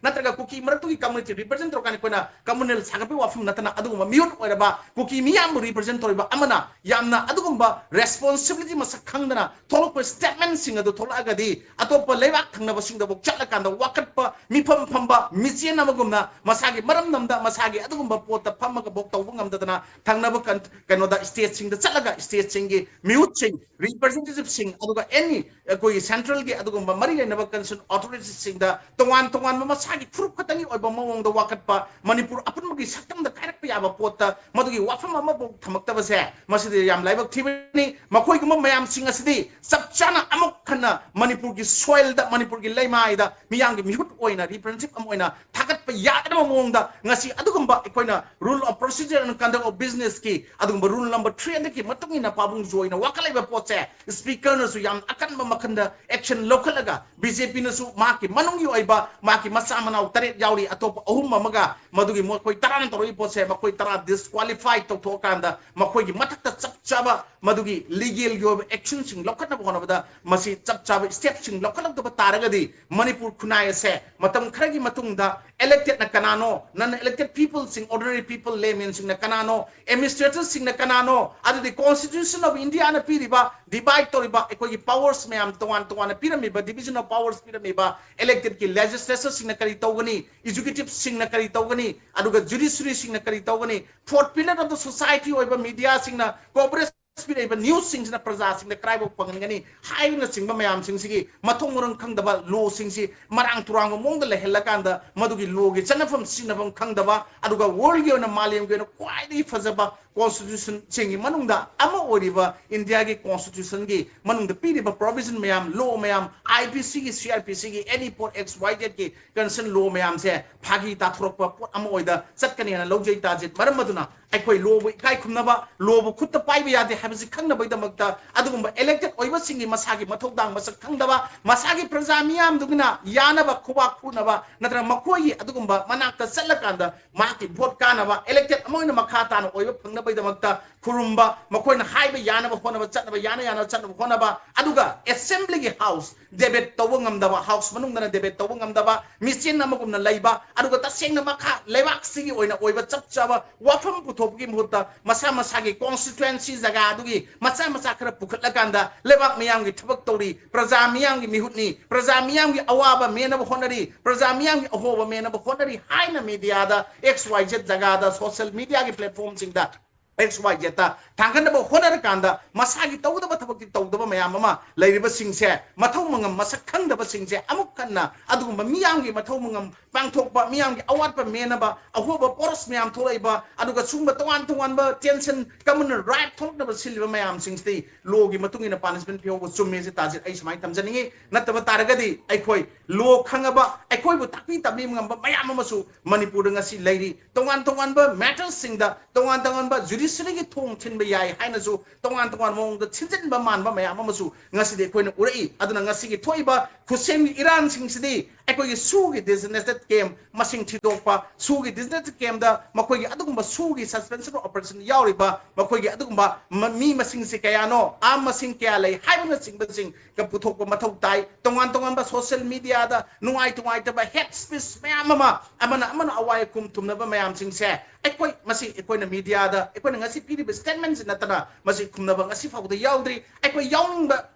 ꯅꯠꯇ꯭ꯔꯒ ꯀꯨꯀꯤ ꯃꯔꯛꯇꯨꯒꯤ community represent ꯇꯧꯔꯀꯥꯟꯗ ꯑꯩꯈꯣꯏꯅ communal ꯁꯥꯒꯠꯄꯒꯤ ꯋꯥꯐꯝ ꯅꯠꯇꯅ ꯑꯗꯨꯒꯨꯝꯕ ꯃꯤꯍꯨꯠ ꯑꯣꯏꯔꯕ ꯀꯨꯀꯤ ꯃꯤꯌꯥꯝꯕꯨ represent ꯇꯧꯔꯤꯕ ꯑꯃꯅ ꯌꯥꯝꯅ ꯑꯗꯨꯒꯨꯝꯕ responsibility ꯃꯁꯛ ꯈꯪꯗꯅ ꯊꯣꯛꯂꯛꯄ statement ꯁꯤꯡ ꯑꯗꯨ ꯊꯣꯛꯂꯛꯑꯒꯗꯤ ꯑꯇꯣꯞꯄ ꯂꯩꯕꯥꯛ ꯊꯪꯅꯕꯁꯤꯡꯗꯐꯥꯎ ꯆꯠꯂꯀꯥꯟꯗ ꯋꯥꯀꯠꯄ, ꯃꯤꯐꯝ ꯐꯝꯕ ꯃꯤꯆꯦꯟ ꯑꯃꯒꯨꯝꯅ ꯃꯁꯥꯒꯤ ꯃꯔꯝꯗꯝꯗ ꯃꯁꯥꯒꯤ ꯑꯗꯨꯒꯨꯝꯕ ꯄꯣꯠꯇ ꯐꯝꯃꯒꯐꯥꯎ ꯇꯧꯕ ꯉꯝꯗꯗꯅ ꯊꯪꯅꯕ ꯀꯟ-, ꯀꯩꯅꯣꯗ state ꯁꯤꯡꯗ ꯆꯠꯂꯒ state ꯁꯤꯡꯒꯤ ꯃꯤꯍꯨꯠꯁꯤꯡ, representative ꯁꯤꯡ, ꯑꯗꯨꯒ any ꯑꯩꯈꯣꯏꯒꯤ central ꯒꯤ ꯑꯗꯨꯒꯨꯝꯕ ꯃꯔꯤ ꯂꯩꯅꯕ concerned authority ꯁꯤꯡꯗ ꯇꯣꯉꯥꯟ ꯇꯣꯉꯥꯟꯕ ꯃꯁꯥꯒꯤ ꯐꯨꯔꯨꯞ ꯈꯛꯇꯪꯒꯤ ꯑꯣꯏꯕ ꯃꯑꯣꯡꯗ ꯋꯥꯀꯠꯄ, ꯃꯅꯤꯄꯨꯔ ꯑꯄꯨꯟꯕꯒꯤ ꯁꯛꯇꯝꯗ ꯀꯥꯏꯔꯛꯄ ꯌꯥꯕ ꯄꯣꯠꯇ ꯃꯗꯨꯒꯤ ꯋꯥꯐꯝ ꯑꯃꯐꯥꯎ ꯊꯝꯃꯛꯇꯕꯁꯦ ꯃꯁꯤꯗꯤ ꯌꯥꯝ ꯂꯥꯏꯕꯛ ꯊꯤꯕꯅꯤ꯫ ꯃꯈꯣꯏꯒꯨꯝꯕ ꯃꯌꯥꯝꯁꯤꯡ ꯑꯁꯤꯗꯤ ꯆꯞ ꯆꯥꯅ ꯑꯃꯨꯛ ꯍꯟꯅ ꯃꯅꯤꯄꯨꯔꯒꯤ soil ꯗ, ꯃꯅꯤꯄꯨꯔꯒꯤ ꯂꯩꯃꯥꯏꯗ ꯃꯤꯌꯥꯝꯒꯤ ꯃꯤꯍꯨꯠ ꯑꯣꯏꯅ, representative ꯑꯃ ꯑꯣꯏꯅ ꯊꯥꯒꯠꯄ ꯌꯥꯒꯗꯕ ꯃꯑꯣꯡꯗ ꯉꯁꯤ ꯑꯗꯨꯒꯨꯝꯕ ꯑꯩꯈꯣꯏꯅ rule of procedure and conduct of business ꯀꯤ ꯑꯗꯨꯒꯨꯝꯕ rule number three hundred ꯀꯤ ꯃꯇꯨꯡ ꯏꯟꯅ ꯄꯥꯕꯨꯡ ꯖꯣꯏꯅ ꯋꯥꯀꯠꯂꯛꯏꯕ ꯄꯣꯠꯁꯦ Speaker ꯅꯁꯨ ꯌꯥꯝ ꯑꯀꯟꯕ ꯃꯈꯜꯗ action ꯂꯧꯈꯠꯂꯒ B J P ꯅꯁꯨ ꯃꯍꯥꯛꯀꯤ ꯃꯅꯨꯡꯒꯤ ꯑꯣꯏꯕ ꯃꯍꯥꯛꯀꯤ ꯃꯆꯥ ꯃꯅꯥꯎ ꯇꯔꯦꯠ ꯌꯥꯎꯔꯤ, ꯑꯇꯣꯞꯄ ꯑꯍꯨꯝ ꯑꯃꯒ, ꯃꯗꯨꯒꯤ ꯃꯈꯣꯏ ꯇꯔꯥꯅ ꯇꯧꯔꯛꯏ ꯄꯣꯠꯁꯦ ꯃꯈꯣꯏ ꯇꯔꯥ disqualify ꯇꯧꯊꯣꯛꯑꯀꯥꯟꯗ ꯃꯈꯣꯏꯒꯤ ꯃꯊꯛꯇ ꯆꯞ ꯆꯥꯕ ꯃꯗꯨꯒꯤ legal ꯒꯤ ꯑꯣꯏꯕ action ꯁꯤꯡ ꯂꯧꯈꯠꯅꯕ ꯍꯣꯠꯅꯕꯗ ꯃꯁꯤ ꯆꯞ ꯆꯥꯕ step ꯁꯤꯡ ꯂꯧꯈꯠꯂꯛꯇꯕ ꯇꯥꯔꯒꯗꯤ ꯃꯅꯤꯄꯨꯔ ꯈꯨꯟꯅꯥꯏ ꯑꯁꯦ ꯃꯇꯝ ꯈꯔꯒꯤ ꯃꯇꯨꯡꯗ elected ꯅ ꯀꯅꯥꯅꯣ, non elected people ꯁꯤꯡ, ordinary people, laymen ꯁꯤꯡꯅ ꯀꯅꯥꯅꯣ, administrator ꯁꯤꯡꯅ ꯀꯅꯥꯅꯣ, ꯑꯗꯨꯗꯤ Constitution of India ꯅ ꯄꯤꯔꯤꯕ, divide ꯇꯧꯔꯤꯕ ꯑꯩꯈꯣꯏꯒꯤ powers ꯃꯌꯥꯝ, ꯇꯣꯉꯥꯟ ꯇꯣꯉꯥꯟꯅ ꯄꯤꯔꯝꯃꯤꯕ division of powers ꯄꯤꯔꯝꯃꯤꯕ elected ꯀꯤ legislature ꯁꯤꯡꯅ ꯀꯔꯤ ꯇꯧꯒꯅꯤ, executive ꯁꯤꯡꯅ ꯀꯔꯤ ꯇꯧꯒꯅꯤ, ꯑꯗꯨꯒ judiciary ꯁꯤꯡꯅ ꯀꯔꯤ ꯇꯧꯒꯅꯤ, fourth pillar of the society ꯑꯣꯏꯕ media ꯁꯤꯡꯅ coverage ꯄꯤꯔꯛꯏꯕ news ꯁꯤꯡꯁꯤꯅ ꯄ꯭ꯔꯖꯥꯁꯤꯡꯗ ꯀꯗꯥꯏꯐꯥꯎ ꯐꯪꯍꯟꯒꯅꯤ ꯍꯥꯏꯕꯅꯆꯤꯡꯕ ꯃꯌꯥꯝꯁꯤꯡꯁꯤꯒꯤ ꯃꯊꯣꯡ ꯃꯔꯝ ꯈꯪꯗꯕ law ꯁꯤꯡꯁꯤ ꯃꯔꯥꯡ ꯇꯨꯔꯥꯡꯕ ꯃꯑꯣꯡꯗ ꯂꯩꯍꯜꯂꯀꯥꯟꯗ ꯃꯗꯨꯒꯤ law ꯒꯤ ꯆꯠꯅꯐꯝ ꯁꯤꯖꯤꯟꯅꯐꯝ ꯈꯪꯗꯕ, ꯑꯗꯨꯒ world ꯒꯤ ꯑꯣꯏꯅ, ꯃꯥꯂꯦꯝꯒꯤ ꯑꯣꯏꯅ ꯈ꯭ꯋꯥꯏꯗꯒꯤ ꯐꯖꯕ constitution ꯁꯤꯡꯒꯤ ꯃꯅꯨꯡꯗ ꯑꯃ ꯑꯣꯏꯔꯤꯕ ꯏꯟꯗꯤꯌꯥꯒꯤ constitution ꯒꯤ ꯃꯅꯨꯡꯗ ꯄꯤꯔꯤꯕ provision ꯃꯌꯥꯝ, law ꯃꯌꯥꯝ, IPC ꯒꯤ, CRPC ꯒꯤ, any four X Y Z ꯒꯤ concern law ꯃꯌꯥꯝꯁꯦ ꯐꯥꯒꯤ ꯇꯥꯊꯣꯔꯛꯄ ꯄꯣꯠ ꯑꯃ ꯑꯣꯏꯗ ꯆꯠꯀꯅꯤ ꯍꯥꯏꯅ ꯂꯧꯖꯩ ꯇꯥꯖꯤꯠ꯫ ꯃꯔꯝ ꯑꯗꯨꯅ ꯑꯩꯈꯣꯏ law ꯕꯨ ꯏꯀꯥꯏ ꯈꯨꯝꯅꯕ, law ꯕꯨ ꯈꯨꯠꯇ ꯄꯥꯏꯕ ꯌꯥꯗꯦ ꯍꯥꯏꯕꯁꯤ ꯈꯪꯅꯕꯒꯤꯗꯃꯛꯇ, ꯑꯗꯨꯒꯨꯝꯕ elected ꯑꯣꯏꯕꯁꯤꯡꯒꯤ ꯃꯁꯥꯒꯤ ꯃꯊꯧꯗꯥꯡ ꯃꯁꯛ ꯈꯪꯗꯕ, ꯃꯁꯥꯒꯤ ꯄ꯭ꯔꯖꯥ ꯃꯤꯌꯥꯝꯗꯨꯒꯤꯅ ꯌꯥꯅꯕ ꯈꯨꯕꯥꯛ ꯈꯨꯅꯕ, ꯅꯠꯇ꯭ꯔꯒ ꯃꯈꯣꯏꯒꯤ ꯑꯗꯨꯒꯨꯝꯕ ꯃꯅꯥꯛꯇ ꯆꯠꯂꯀꯥꯟꯗ ꯃꯍꯥꯛꯀꯤ vote ꯀꯥꯅꯕ, elected ꯑꯃ ꯑꯣꯏꯅ ꯃꯈꯥ ꯇꯥꯅ ꯑꯣꯏꯕ ꯐꯪꯅꯕꯒꯤꯗꯃꯛꯇ ꯈꯨꯔꯨꯝꯕ, ꯃꯈꯣꯏꯅ ꯍꯥꯏꯕ ꯌꯥꯅꯕ ꯍꯣꯠꯅꯕ, ꯆꯠꯅꯕ ꯌꯥꯅ ꯌꯥꯅ ꯆꯠꯅꯕ ꯍꯣꯠꯅꯕ, ꯑꯗꯨꯒ assembly ꯒꯤ house debate ꯇꯧꯕ ꯉꯝꯗꯕ, house ꯃꯅꯨꯡꯗꯅ debate ꯇꯧꯕ ꯉꯝꯗꯕ, ꯃꯤꯆꯦꯟ ꯑꯃꯒꯨꯝꯅ ꯂꯩꯕ, ꯑꯗꯨꯒ ꯇꯁꯦꯡꯅ ꯃꯈꯥ ꯂꯩꯕꯥꯛꯁꯤꯒꯤ ꯑꯣꯏꯅ ꯑꯣꯏꯕ ꯆꯞ ꯆꯥꯕ ꯋꯥꯐꯝ ꯄꯨꯊꯣꯛꯄꯒꯤ ꯃꯍꯨꯠꯇ ꯃꯁꯥ ꯃꯁꯥꯒꯤ constituency ꯖꯒꯥ ꯑꯗꯨꯒꯤ ꯃꯆꯥ ꯃꯆꯥ ꯈꯔ ꯄꯨꯈꯠꯂꯀꯥꯟꯗ ꯂꯩꯕꯥꯛ ꯃꯤꯌꯥꯝꯒꯤ ꯊꯕꯛ ꯇꯧꯔꯤ, ꯄ꯭ꯔꯖꯥ ꯃꯤꯌꯥꯝꯒꯤ ꯃꯤꯍꯨꯠꯅꯤ, ꯄ꯭ꯔꯖꯥ ꯃꯤꯌꯥꯝꯒꯤ ꯑꯋꯥꯕ ꯃꯦꯟꯅꯕ ꯍꯣꯠꯅꯔꯤ, ꯄ꯭ꯔꯖꯥ ꯃꯤꯌꯥꯝꯒꯤ ꯑꯍꯣꯕ ꯃꯦꯟꯅꯕ ꯍꯣꯠꯅꯔꯤ ꯍꯥꯏꯅ media ꯗ, X Y Z ꯖꯒꯥꯗ, social media ꯒꯤ platform ꯁꯤꯡꯗ X Y Z ꯇ ꯊꯥꯡꯒꯠꯅꯕ ꯍꯣꯠꯅꯔꯀꯥꯟꯗ ꯃꯁꯥꯒꯤ ꯇꯧꯒꯗꯕ ꯊꯕꯛꯇꯤ ꯇꯧꯗꯕ ꯃꯌꯥꯝ ꯑꯃ ꯂꯩꯔꯤꯕꯁꯤꯡꯁꯦ, ꯃꯊꯧ ꯃꯉꯝ ꯃꯁꯛ ꯈꯪꯗꯕꯁꯤꯡꯁꯦ ꯑꯃꯨꯛ ꯍꯟꯅ ꯑꯗꯨꯒꯨꯝꯕ ꯃꯤꯌꯥꯝꯒꯤ ꯃꯊꯧ ꯃꯉꯝ ꯄꯥꯡꯊꯣꯛꯄ, ꯃꯤꯌꯥꯝꯒꯤ ꯑꯋꯥꯠꯄ ꯃꯦꯟꯅꯕ, ꯑꯍꯣꯕ ꯄꯣꯔꯁ ꯃꯌꯥꯝ ꯊꯣꯛꯂꯛꯏꯕ, ꯑꯗꯨꯒ ꯁꯤꯒꯨꯝꯕ ꯇꯣꯉꯥꯟ ꯇꯣꯉꯥꯟꯕ tension, communal riot ꯊꯣꯛꯅꯕ ꯁꯤꯜꯂꯤꯕ ꯃꯌꯥꯝꯁꯤꯡꯁꯤꯗꯤ law ꯒꯤ ꯃꯇꯨꯡ ꯏꯟꯅ punishment ꯄꯤꯍꯧꯕ ꯆꯨꯝꯃꯦꯁꯦ ꯇꯥꯖꯤꯠ ꯑꯩ ꯁꯨꯃꯥꯏꯅ ꯊꯝꯖꯅꯤꯡꯉꯤ꯫ ꯅꯠꯇꯕ ꯇꯥꯔꯒꯗꯤ ꯑꯩꯈꯣꯏ law ꯈꯪꯉꯕ, ꯑꯩꯈꯣꯏꯕꯨ ꯇꯥꯛꯄꯤ ꯇꯝꯕꯤꯕ ꯉꯝꯕ ꯃꯌꯥꯝ ꯑꯃꯁꯨ ꯃꯅꯤꯄꯨꯔꯗ ꯉꯁꯤ ꯂꯩꯔꯤ꯫ ꯇꯣꯉꯥꯟ ꯇꯣꯉꯥꯟꯕ matters ꯁꯤꯡꯗ, ꯇꯣꯉꯥꯟ ꯇꯣꯉꯥꯟꯕ judiciary ꯒꯤ ꯊꯣꯡ ꯊꯤꯟꯕ ꯌꯥꯏ ꯍꯥꯏꯅꯁꯨ ꯇꯣꯉꯥꯟ ꯇꯣꯉꯥꯟꯕ ꯃꯑꯣꯡꯗ ꯊꯤꯟꯖꯤꯟꯕ ꯃꯥꯟꯕ ꯃꯌꯥꯝ ꯑꯃꯁꯨ ꯉꯁꯤꯗꯤ ꯑꯩꯈꯣꯏꯅ ꯎꯔꯛꯏ꯫ ꯑꯗꯨꯅ ꯉꯁꯤꯒꯤ ꯊꯣꯛꯏꯕ ꯈꯨꯠꯁꯦꯝꯒꯤ ꯏꯔꯥꯡꯁꯤꯡꯁꯤꯗꯤ ꯑꯩꯈꯣꯏꯒꯤ ꯁꯨꯒꯤ designated camp ꯃꯁꯤꯡ ꯊꯤꯗꯣꯛꯄ, ꯁꯨꯒꯤ designated camp ꯇ ꯃꯈꯣꯏꯒꯤ ꯑꯗꯨꯒꯨꯝꯕ ꯁꯨꯒꯤ suspension of operation ꯌꯥꯎꯔꯤꯕ ꯃꯈꯣꯏꯒꯤ ꯑꯗꯨꯒꯨꯝꯕ ꯃ-, ꯃꯤ ꯃꯁꯤꯡꯁꯤ ꯀꯌꯥꯅꯣ, arm ꯃꯁꯤꯡ ꯀꯌꯥ ꯂꯩ ꯍꯥꯏꯕꯅꯆꯤꯡꯕꯁꯤꯡ ꯄꯨꯊꯣꯛꯄ ꯃꯊꯧ ꯇꯥꯏ꯫ ꯇꯣꯉꯥꯟ ꯇꯣꯉꯥꯟꯕ social media ꯗ ꯅꯨꯡꯉꯥꯏ ꯅꯨꯡꯉꯥꯏꯇꯕ hate speech ꯃꯌꯥꯝ ꯑꯃ, ꯑꯃꯅ ꯑꯃꯅ ꯑꯋꯥ ꯑꯈꯨꯝ ꯊꯨꯝꯅꯕ ꯃꯌꯥꯝꯁꯤꯡꯁꯦ ꯑꯩꯈꯣꯏ, ꯃꯁꯤ ꯑꯩꯈꯣꯏꯅ media ꯗ ꯑꯩꯈꯣꯏꯅ ꯉꯁꯤ ꯄꯤꯔꯤꯕ statement ꯁꯤ ꯅꯠꯇꯅ ꯃꯁꯤ ꯈꯨꯝꯅꯕ ꯉꯁꯤ ꯐꯥꯎꯕꯗ ꯌꯥꯎꯗ꯭ꯔꯤ꯫ ꯑꯩꯈꯣꯏ ꯌꯥꯎꯅꯤꯡꯕ